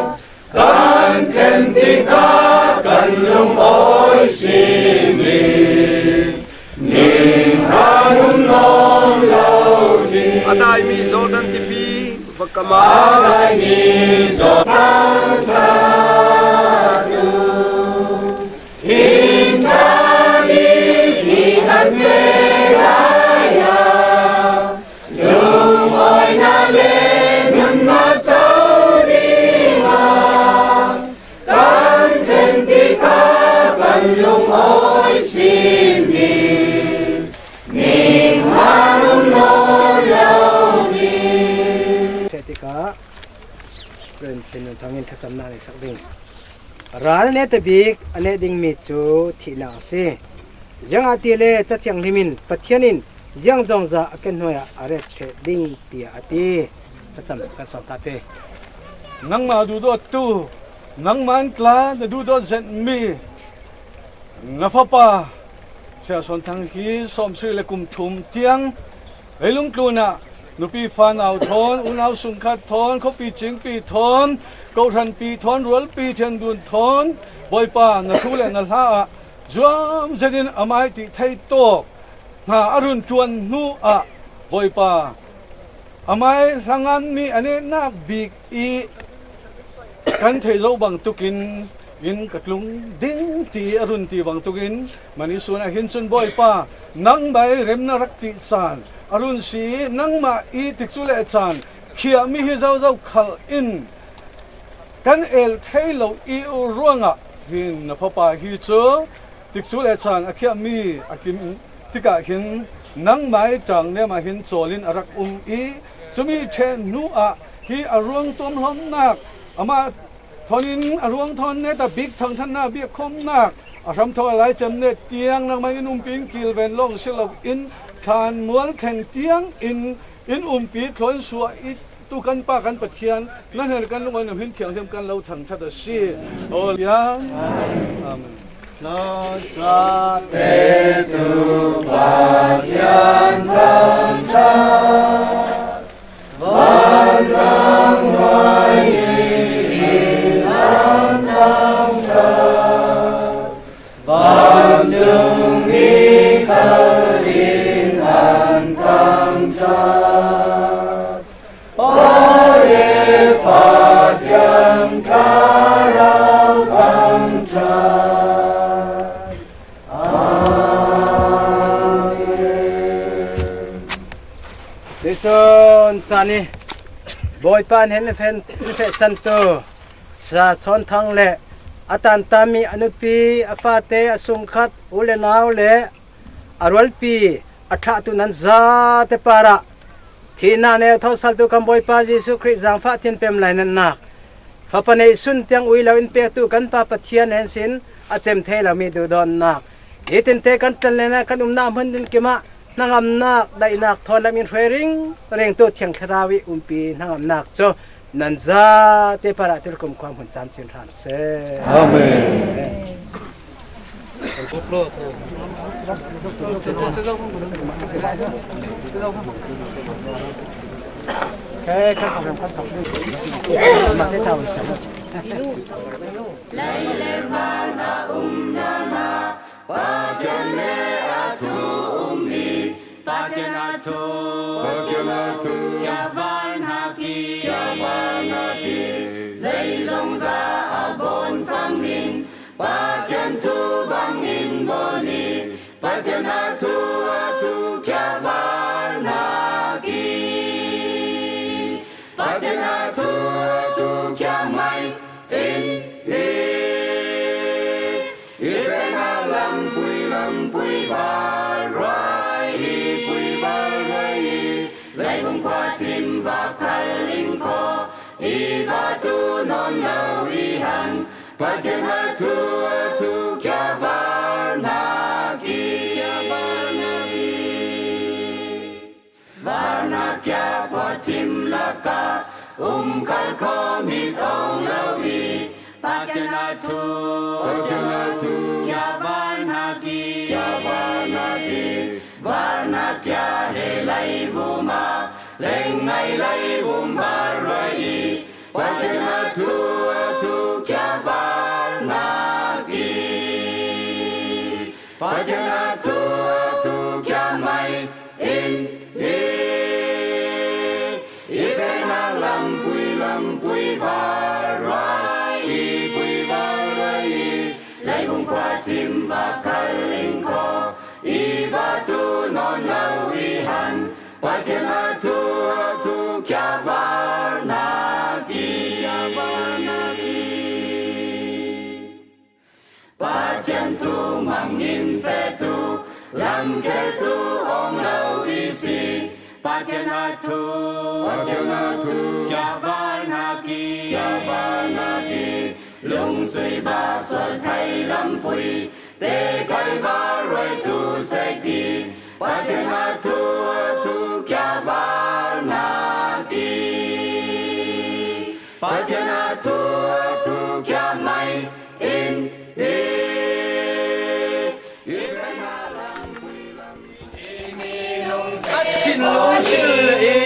kan khen tikah kan lungawi sin ding, ning hang um nawn lo ding. A daimi Jordan tipi va kam a, a daimi Jordan thangṭhat uh, in ṭha bik i kan feh lai-ah, lungawinak le nunnak co dingah, kan khen tikah kan lungawi sin ding, ning hang um nawn lo ding. Feh tikah Rev. Thin Nun Thang in thlacamnak nei sak ding. Ral neta bik a neh dingmi cu thihnak a si. Ziangahtile Ca Thianghlim in Pathian in ziangzongza a ke hnuai ah a ret ṭheh ding, tiah a ti. Thlacam kan sawm ta pei. Nangmah duhdawttu, nangmah in tla na duhdawt zetmi na fapa Sia Suan Thang hi sawmsarih le kum thum tiang leilung tlun ah Nupi fanau thawn, unau sungkhat thawn, khuapi cingpi thawn, kohhranpi thawn, rualpi thiandun thawn, Bawipa, na thu le na hla ah zuam zetin a mai tih thei tawk hna a run ṭuan hnu ah, Bawipa, a mai hlangan mi a netnak bik i kan theih zo bangtuk in, in ka tlung ding ti a run ti bangtuk in, mani sun ah hin cun Bawipa, nangmah i remnak rak tih caan a run si i, nangmah i tikcu le caan khiahmi hi zozo khal in kan el thei lo i ruangah hin na fapa hi cu tikcu le caan a khiahmi a kim tikah hin nangmah i ṭangnem ah hin cawl in a rak um i, cumi ṭheh hnu ah hi a ruang tuamhlawmhnak, amah thawn in a ruang thawn net ah bik thangṭhatnak, biakkhawmnak, a hramthawk a laicem net tiang nangmah in umpi in kilven lawng si lo in thlanmual thleng tiang in in umpi thlawn suah i tu kan Pa kan Pathian, na hnen kan lungawi nuam hin thianghlim kan lo thangṭhat a si. Aw lian. Amen. Tlawmte tu Pathian thangṭhat, vanrang huai in an thangṭhat, vancungmi khal in an thangṭhat, Pa le Fa Thiang Thlarau thangṭhat. Amen. Tuisun caan i Bawipa nih in fehsantu Sa Sawn Thang le a tantami a nupi, a fate, a sungkhat, u le nau le a rualpi, a ṭhahtu nan zate parah thihnak neu tho saltu kan Bawipa Jesuh Khrih zaangfah thinpem lainatnak, fapa neih sun tiang ui lo in pektu kan Pa Pathian nih in a cem thei lomi duhdawtnak, nitin te kan ṭanlennak, kan umnak hmun dinkim ah hnangamnak, daihnak thawn lam in hruai ringringtu Thiang Thlarau i umpi hnangamnak cu nan zate parah thil kumkhua hmun camcin hram seh. Amen. Lei le van a um hna hna, Pathian le a thu ummi, Pathian a thu, Pathian a thu, kia var hna ki, kia var hna ki, zeizong za a bawn fang in, Pathian thu bang in bawn i, Pathian a thu, a thu kia var hna ki, Pathian a thu, a thu kia mai in i, i fehnak lampui, lampui val ruai i, pui val ruai i, leivung khua chim va khal in kho i, va tu nawn lo i han, Pathian a thu, a thu kia var hna ki, kia var hna ki. Varnak kia khuathim lakah um khal kho mit awng lo i, Pathian a thu, Pathian a thu, kia var hna ki, kia var hna ki. Varnak kia he leivum ah leng ngai leivum var ruai i, Pathian a thu, a thu kia var hna ki. Pathian a thu, a thu kia mai in i, i fehnak lampui, lampui val ruai i, pui val ruai i, leivung khua chim va khal in kho i, va tu nawn lo i han, Pathian a thu, a thu kia var hna ki, kia var hna ki. Pathian thu mang in fehtu, lamkeltu awng lo i si. Pathian a thu, Pathian a thu, kia var hna ki, kia var hna ki. Lungsui ba sual thei lampui, te kai va ruaitu sek i, Pathian a thu, a thu kia var hna ki. Pathian a thu, a thu kia mai in i, i fehnak lampui lam i, a thinlung sil i,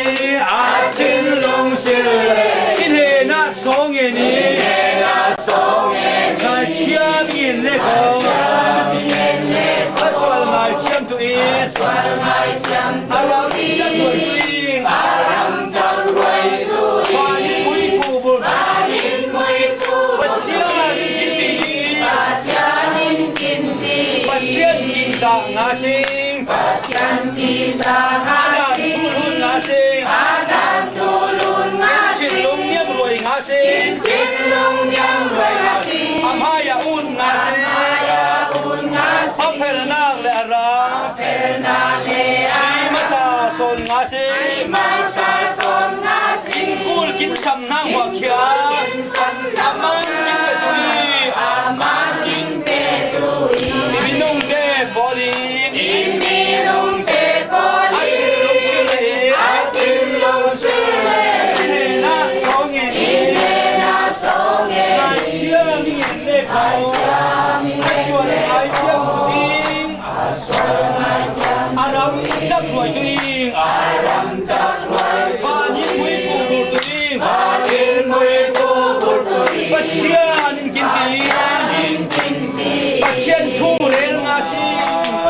Pathian kizak nga sing. Pathian kizak nga sing. Adam thulun nga sing. Adam thulun nga sing. Thinlung niamruai nga sing. Thinlung niamruai nga sing. A hmai ah ut nga sing. A hmai ah ut nga sing. A felnak le a ram. A felnak le a ram. Zi masa sawn nga sing. Zi masa sawn nga sing. Kul kin sam nang wa khia. Kul kin sam nang wa khia. Amah kin petu i. Amah kin petu i. I minung te pawl i. I minung te pawl i. A thinlung sil le. A thinlung sil le. I nena sawng in. I nena sawng in. Ngai ciang in le ko. Ngai ciang in le ko. A sual ngai ciang tu ding. A sual ngai ciang tu ding. A ram cak ruai tu ding. A ram cak ruai tu ding. Van in mui fu bur tu ding. Van in mui fu bur tu ding. Pathian in kin ti. Pathian in kin ti. Pathian thu rel nga sing.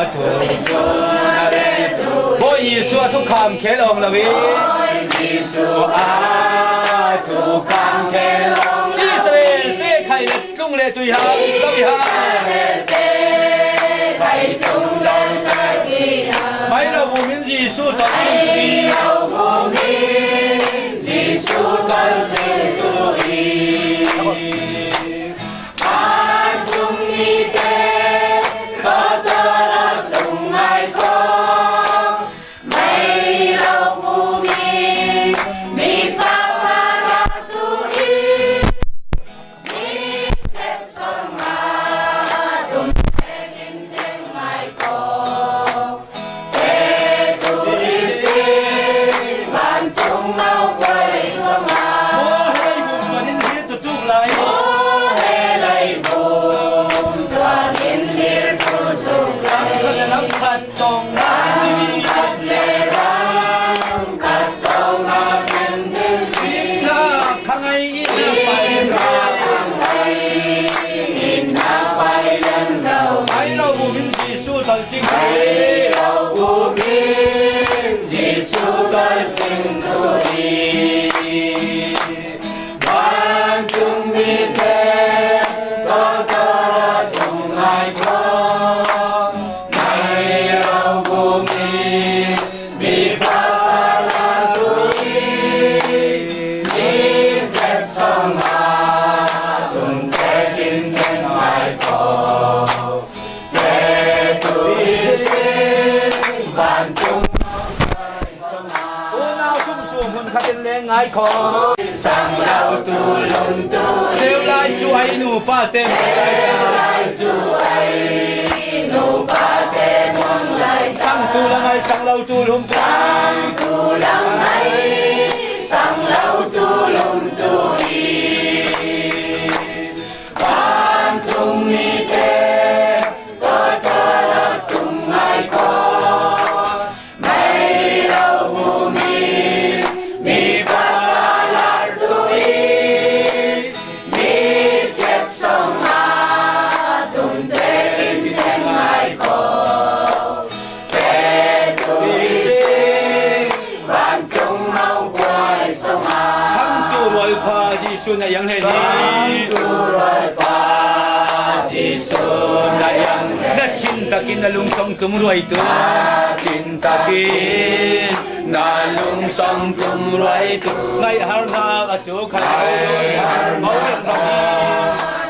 A thu. Bawi Jesuh a thukham khel awng lo i. Bawi Jesuh a thukham khel awng lo i. Israel te khai le tlung le tui ha. Lo i ha. Israel te khai tlung le tui ha. Mai lo vum in Jesuh tawh tlung tui. Mai lo vum in Jesuh tawh tlung tui. Vancung mite tawtaw lo tung ngai ko. Mai lo vum in mi fapa lo tu i. Mi kep song a tum tekin teng ngai ko. Petu i si, vancung naubuai song a. Maw he lai vum chuan in hlir tu tuk lai. Maw he lai vum chuan in hlir tu tuk lai. Ram khat le ram khat tawng. Ram khat le ram khat tawng a kan dil hi. Ina khangai ina pai. Ina khangai ina pai lian lo. Mai lo vum in Jesuh tal ching. Mai lo vum in Jesuh tal ching tu hi. Vancung mite tawtaw lo tung ngai ko. Mai lo vum in mi fapa lo tu i. Mi kep song a tum tekin teng ngai ko. Petu i si, vancung. Unau sumsum hun khat in leng ngai khawm. Sang lo tu lum tu. Seu lai chu ai nupa te. Seu lai chu ai nupa te muang lai. Sang tu la ngai sang lo tu lum tu. Sang tu la ngai sang lo tu lum tu i. Vancung mite tawtaw lo tung ngai khawm. Mai lo vum in mi fapa lo tu i. Mi kep song a tum tekin teng ngai khawm. Petu i si, vancung naubuai song a. Sangtu rualpha Jesuh na iang hlei ni. Sangtu rualpha Jesuh na iang hlei. Na thin takin na lungsong tum ruai tu. Na thin takin na lungsong tum ruai tu. Ngaihharnak a chu khai. Ngaihharnak a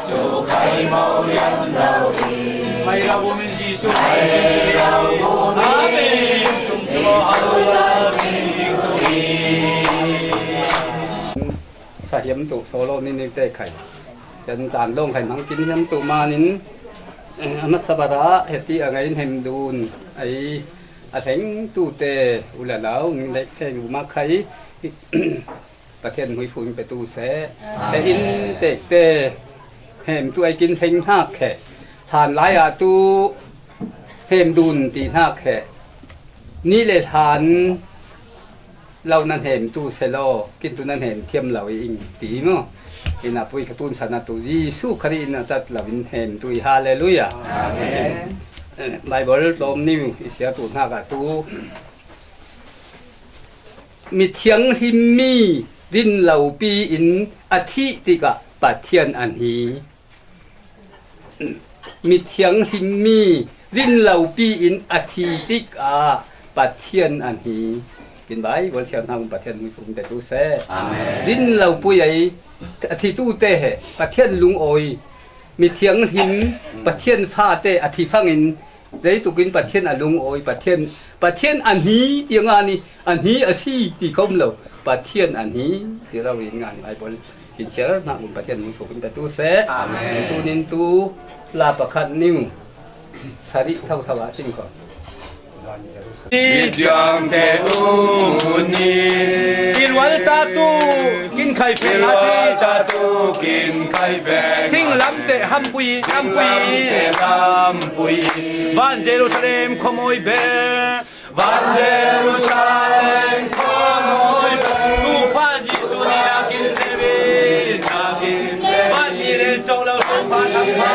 chu khai mo lian lo i. Mai lo vum in Amen. Sahiam tu solo ni ni te khai. Jan tan long khai mang kin hiam tu manin, eh, a masa bara heti a ngai in hem dun ai a thleng tu te ula lau ning lek thei u ma khai. Pathian hmuifun petu se. Amen. He in tek te hem tu ai kin thleng hnak he. Hlan lai ah tu hem dun ti hnak he. Ni le hlan lo nan hem tu se lo, kin tu nan hem thiam lo i ing ti maw? Ina pui ka tun sana tu Jesuh Khrih in a tat lo in hem tu i. Hallelujah. Amen. Eh, Bible tlawm niu i sia tu hnak ah tu mithianghlim mi rinlopi in a thih tikah Pathian a hni. Mithianghlim mi Rin lopi in a thi tikah Pathian a hni. Kin Baibal siangtho hna Pathian hmui sum te tu seh. Amen. Rin lopi ei a thitute he Pathian lungawi, mithianghlim, Pathian fate a thi fangin, leitukin Pathian a lungawi, Pathian, Pathian a hni tiang a ni, a hni a si ti khom lo, Pathian a hni ti lo in ngan Baibal kin siar hna un Pathian hmui sum te tu seh. Amen. Tunin tu la pakhat ning sarih thotho a sin ko. Niang te u ni. Irual ta tu kin khai phe na si. Irual ta tu kin khai phe. Thing lam te hampui, hampui. Thing lam te hampui. Van Jerusalem khuamawi be. Van Jerusalem khuamawi be. Tufa Jesuh ni nakin sebi, nakin sebi. Van mi rel cawk lo tufa thangpha.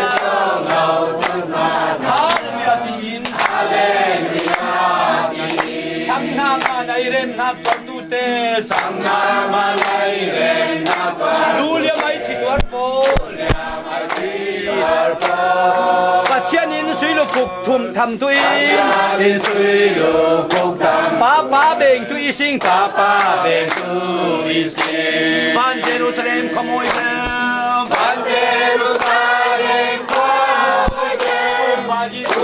Hallelujah tiin. Hallelujah tiin. Sang hna ma nai rem hna tuan tu te. Sang hna ma nai rem hna tuan tu te. Lu liam ai thi tuar pawl. Pathian in sui lukuk thum tham tu in. Pathian in sui lukuk tham. Papa beng tu i sing. Papa beng tu i sing. Van Jerusalem khuamawi be. Van Jerusalem khuamawi be. Van Jerusalem.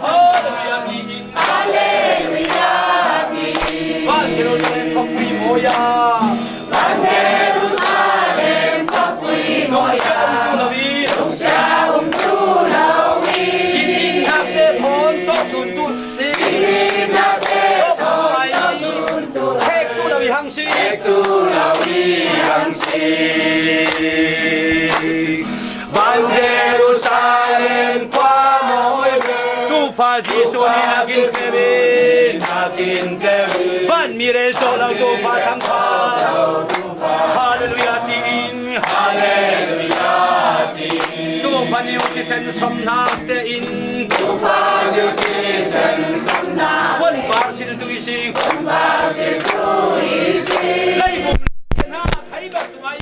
Hallelujah, tiin. Hallelujah, tiin. Van Jerusalem khuapui mawi a. Van Jerusalem khuapui mawi a. Lungsia um tu lo i. Lungsia um tu lo i. Kin in hnak te thawn tawh tun tu si. Kin in hnak te thawn tawh tun tu. Hek tu lo i hang si. Hek tu lo i hang si. Van Jerusalem khuamawi be. Tufa Jesuh ni nakin sebi, nakin sebi. Van mi rel cawk lo tufa thangpha. Hallelujah tiin. Hallelujah tiin. Tufa ni u thisen somnak tein. Tufa ni u thisen somnak. Puan par sil tu i si. Puan par sil tu i si. Leibum hna khai bak tu mai.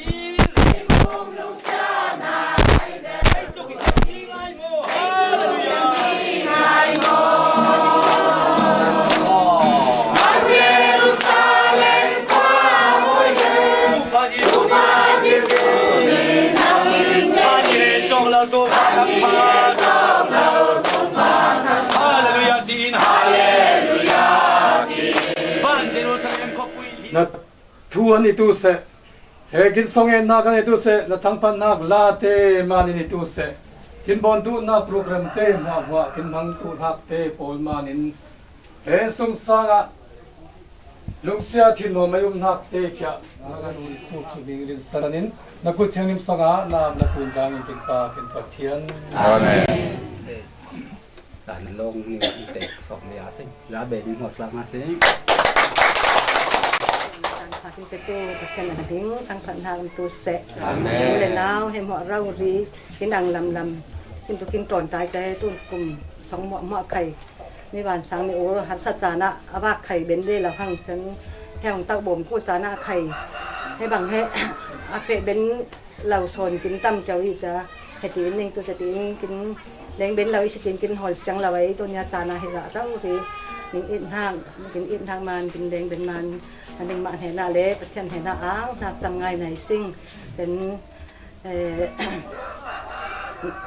Hallelujah, tiin. Hallelujah, tiin. Van Jerusalem khuapui hi. Na thu an i tu seh. He kin song etnak kan i tu seh, na thangphatnak la te manin i tu seh. Kin bawn duhnak program te hmuahhmuah kin hmang tu hnak te pawl manin he sung sangah lungsia thinhawm ei um hnak te khiah na kan si suk cu ding rinsan in na kut thiangnim sangah na am na kun dang in kin pa kin Pathian. Amen. Tan lawng ni i tek sawm le a si. La be ni hmuak tlak hna si. Tan kha kin cetu Pathian a ding thangphat hna um tu seh. Amen. U le nau he hmuah rau ri kin ang lam lam kin tu kin ṭawn tai te tun kum song hmuah hmuah khai mi van sang mi u harsa caan ah a vak khai ben ve lo hang cun he hong tauh bawm ko caan ah khai he bang he a feh ben lo sawn kin tam cio i ca, he tiin ning tu ca tiin kin leng ben lo i si tiin kin hawl siang lo ei, tu nia caan ah he zah rau ri ning it hnak, kin it hnak man, kin leng ben man, a ningmah hnenah le Pathian hnenah ang hnak tam ngai na i sing. Cun, eh,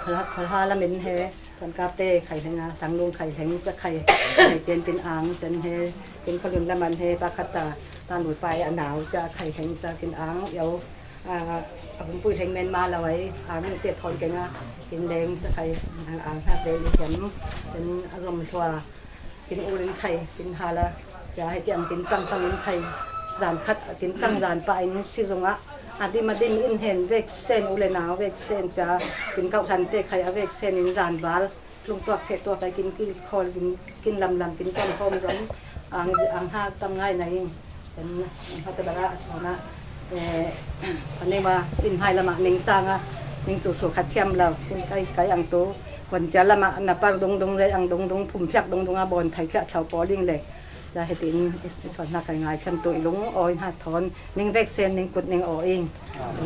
khuaha, khuaha lam in he, kan kap te khai hleng a, tanglung khai hleng, ca khai, khai cen pin ang, cun he, kin khualun lam an he, pakhat ta, ta lui pai a nau, ca khai hleng, ca kin ang, yo, a, a pumpui hleng men ma lo ai, ang te thawn keng a, kin leng ca khai, ang, ang hnak leng i hiam, kin a zom hlua, kin ur in khai, kin hal a, ca hei tiang kin cang tang in khai, zan khat, kin cang zan pah in si zong ah, a dim a dim in hen vek sen u le nau vek sen ca, kin kauh hlan te khai a vek sen in zan val, tlung tuak pheh tuak ai kin kil khawl, kin, kin lam lam, kin cang khawm zong, ang, ang hnak tam ngai na in. Kan hmatabar ah a sawn ah, eh, kan nei ma in hmai lamah ning cang a, ning cu su khat thiam lo, kin kai, kai ang tu, kan cia lamah na par dungdung le ang dungdung, phumphek dungdung a bawn thai tliah thlau pawl in le, Ca hitin i suan hnak kai ngai khan tu i lung aw i hnak thawn ning vek sen ning kut ning aw ing.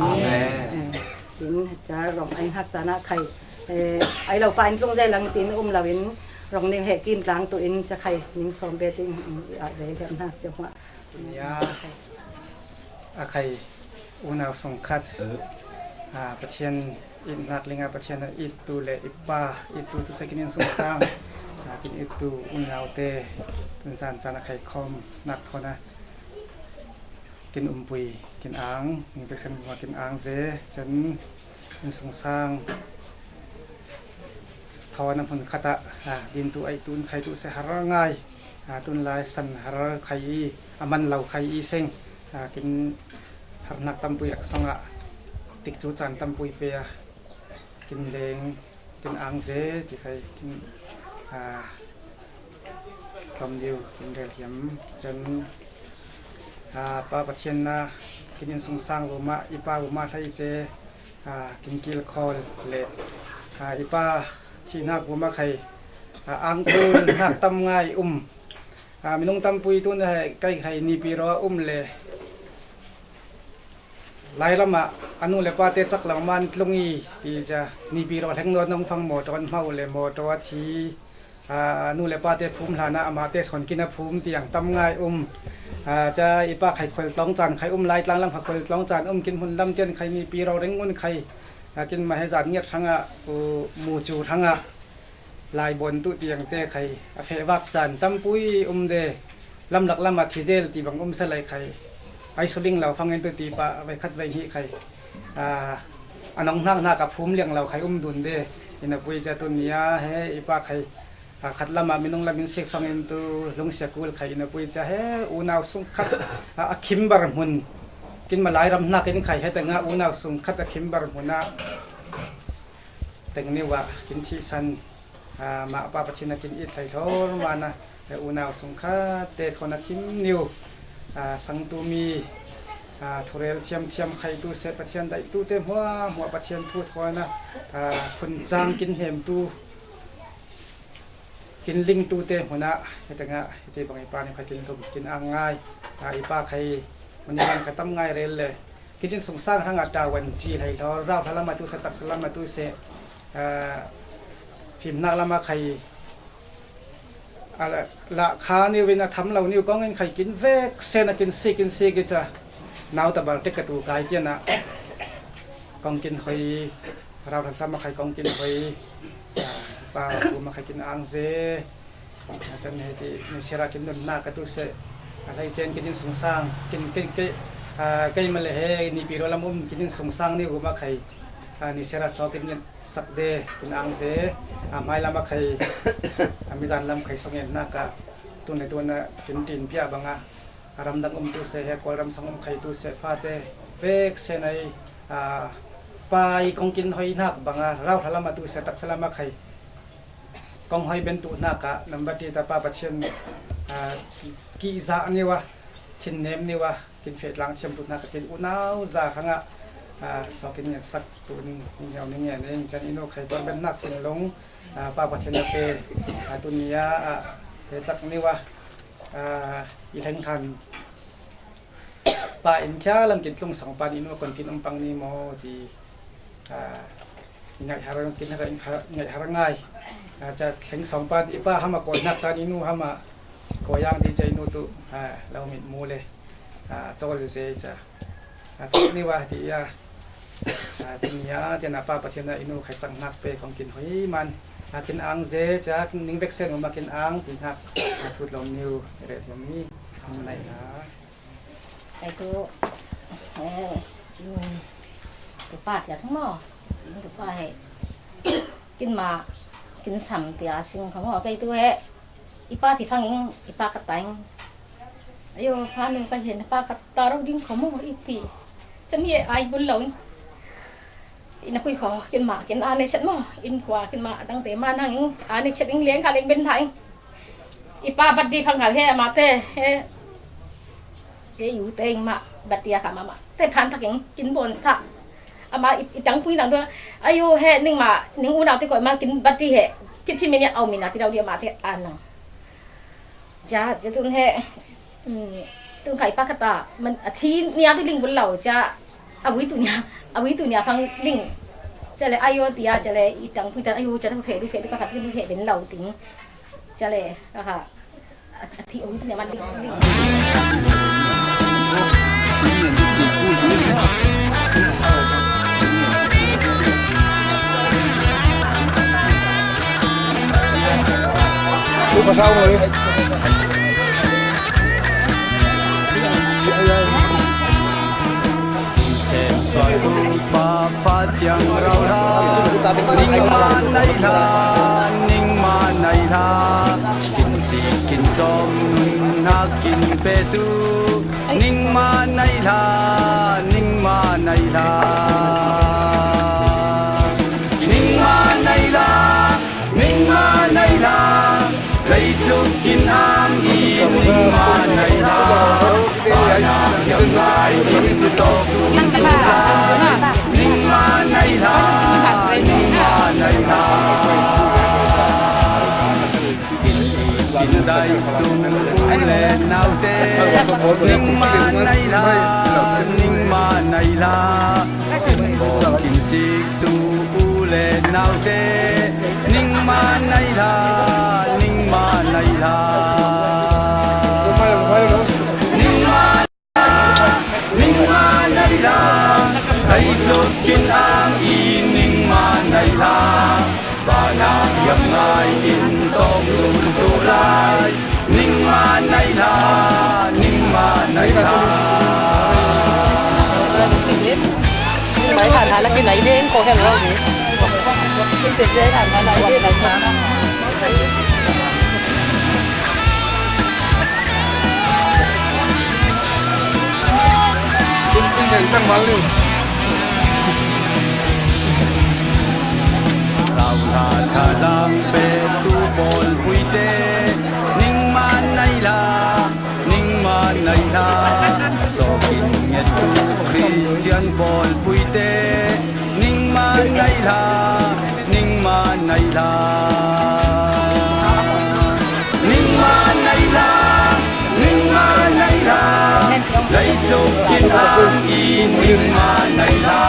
Amen. Tin ca rong ai hnak cana khai ai lo pa in tlung zei lang tin um lo in rong ning he kim tlang tu in ca khai ning sawm be ting i ai ve hiam hnak ca hua. Nia a khai unau sung khat, a, Pathian itnak linga Pathian a ittu le i pa ittu cu sekin in sungsang, a, kin ittu unaute tunzan can a khai khawm nak thawn a kin umpui kin ang ning teksen kin ang ze cun in sungsang thawn a hmun khat ah, a, dintu ai tun khai tu se har ngai, a, tunlai san har khai i a man lo khai i seng, a, kin harnak tampui laksawng ah tikcu caan tampui pe a kin leng kin ang ze ti khai kin, a, tlawm diu kin rel hiam cun, a, Pa Pathian na kin in sungsang vumah i pa vumah hlei ce, a, kin kilkhawl le, a, i pa thihnak vumah khai, a, angkul hnak tam ngai um. A, minung tampui tu na he kai khai nipi raw a um le lailam ah a nu le pa te cak lengmang tlung i ti ca nipi raw hleng nawn nong fang mawtaw an hmau le mawtaw a thi, a, a nu le pa te phum hlan ah amah te sawn kin a phum tiang tam ngai um. A, ca i pa khai khual tlawng caan khai um lai tlang lam kha khual tlawng caan um kin hmun lam tian khai nipi raw ring ngun khai, a, kin mah he zan ngiat hrang ah, u, mu cu hrang ah laibawn tu tiang te khai a feh vak caan tampui um de lamlak lam ah thizel ti bang um sa lai khai ai suling lo fangin tu ti pah vai khat vai hnih khai, a, a nong hnak hnak a phum liang lo khai um dun de ina pui ca tu nia he i pa khai, a, khat lam ah minung lam in sik fangin tu lungsia kul khai ina pui ca he unau sung khat, a, a khimbar hmun kin malai ram hnak in khai he tengah unau sung khat a khimbar hmun ah teng niu ah kin thihsan, aa, mah pa Pathian a kin it hlei thawr mana, e, unau sung khat te thawn a khim niu, aa, sangtumi, aa, thurel thiamthiam khaitu seh Pathian daihtu te hmuahhmuah Pathian thu thawn a, aa, khun cang kin hnemtu kin lingtu te hmun ah hitengah hiti bang i pa nih kha kin tlum kin ang ngai, aa, i pa khai hmun i man kha tam ngai rel le kin in sungsang hrangah tawan ci hlei hlaw rau hla lam a tu seh taksa lam a tu seh, aa, fimnak lam a khai a la, lah kha niu in a tham lo niu kong in khai kin vek sen a kin si kin si ki ca nau tabar tek ka tu kai tian ah kong kin hoi rau hla lam a khai kong kin hoi, aa, pa bu ma khai kin ang ze. Cun hei ti, ni sira kin nunnak ka tu seh. A hlei cen kin in sungsang, kin, kin, kin, aa, keimah le he nipi raw lam um kin in sungsang ni guma khai, aa, ni sira saw kin ngiat sak de, kin ang ze. A hmai lam a khai, a mizan lam khai song ngiatnak ah tun le tun a kin ṭin piah bang a, a ramdang um tu seh he, Kawlram song um khai tu seh fate pek sen ai, aa, pa i kong kin hoinak bang a, rau hla lam a tu seh taksa lam a khai kong hoi ben tu hnak ah nambat ṭi ta pa Pathian, aa, kih zah niu a, thinnem niu a, kin feh tlang thiam tu hnak ah kin unau za hrangah, aa, saw kin ngiat sak tu ning hniau ning ngen in can i nu khai tuan ben hnak thinlung, aa, pa Pathian a pe, aa, tu ni ah, aa, he cak niu a, aa, i hleng hlan pa in khia lam kin tlung song pa nih nu kon kin um pang ni maw ti, aa, i ngaih har, kin har, har, ngaih har ngai. Aa, ca thleng song pa i pa hama kawi hnak ta ni nu hama kawi ang ti ca i nu tu, aa, lo mit mu le, aa, cawl ze ca, aa, cak ni wa ti ya, aa, ti ni ya ti na pa Pathian a i nu khai cang hnak pe kong kin hoi man, aa, kin ang ze ca ning vek sen um a kin ang ti hnak, aa, thu tlawm niu reh thiam ni hong nai na. Ai tu, eh, tu pa tia sung maw? Tu pa he. Kin ma, kin sam tia sung kha maw? Kei tu he. I pa ti fang ing, i pa ka ta ing. Ayo, pa nu ka hian pa ka ta ro ding kha maw i ti. Cham ye ai bul lo ing. Ina pui kho, kin ma, kin a nei chet maw? In khua, kin ma, dang te ma nang ing, a nei chet ing leng kha leng ben thai. I pa bat di khang hal he, ama te, he. He yu te ing ma, bat di a kha ma ma. Te phan thak ing, kin bon sa. Ama i, i dang pui nang tu, ayo he, ning ma, ning u nau te koi ma, kin bat di he. Kip phi min ya au min a ti dau di ama te a nang. Ca, ca tun he, um, tun khai pa khat ta, man, a thi nia tu ling bul lo, ca, a vui tu nia, a vui tu nia fang ling. Ca le, ayo tia, ca le, i tang pui ta, ayo, ca tu phe, tu phe, tu ka khat, tu phe, ben lo ting. Ca le, aha, a, a thi, a vui tu nia man ling, ling. Ui, pasal mo, eh. Sem suai tu pa fa ciang rau la, ning ma nai la, ning ma nai la, kin si kin cawm nun hna kin pe tu, ning ma nai la, ning ma nai la, ning ma nai la. Ning ma nai la, zeitluk in ang i ning ma nai la, pa na hiam ngai in tawk tu lai. Ning ma nai la, ning ma nai la. Kin i kin dai tu u le nau te, ning ma nai la, ning ma nai la. Kin bawm kin sik tu u le nau te, ning ma nai la, ning ma nai la. Ning ma, ning ma nai la, zeitluk in ang i ning ma nai la. Van ah hiam ngai in tawk lum tu lai. Ning ma nai la, ning ma nai la. Mai han han a kinai ding ko hen lo ni. Kin te te han han a kinai na. Kin tin den cang mal ni. Rauhla thazaang petu pawlpui te, ning ma nai la, ning ma nai la. Sawk in ngettu Khristian pawlpui te, ning ma nai la, ning ma nai la. Ning ma nai la, ning ma nai la. Zeitluk in ang i ning ma nai la.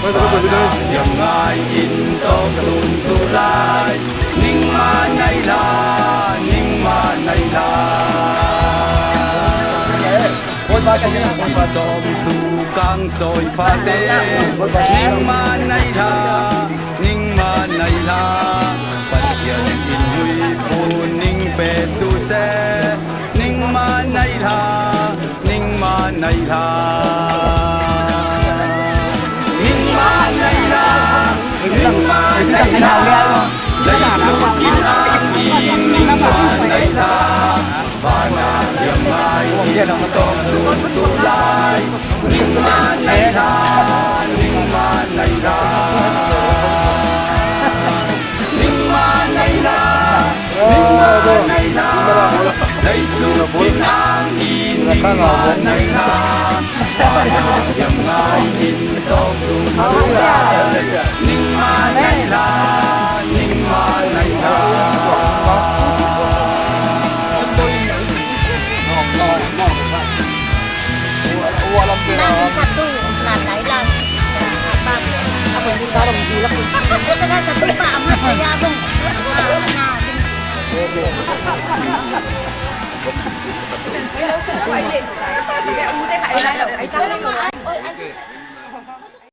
Hiam ngai in tawk tun tu lai. Ning ma nai la, ning ma nai la. Kin cawm tu kang cawi fate. Ning ma nai la, ning ma nai la. Pathian in hmuipu ning pe tu se. Ning ma nai la, ning ma nai la. Ning ma nai la, ning ma nai la. Zeitluk in ang i ning ma nai la. Van ah hiam ngai in tawk lum tu lai. Ning ma nai la, ning ma nai la. Ning ma nai la, ning ma nai la. Zeitluk in ang i ning ma nai la. Van ah hiam ngai in tawk lum tu lai. Ning ma nai la, ning ma nai la.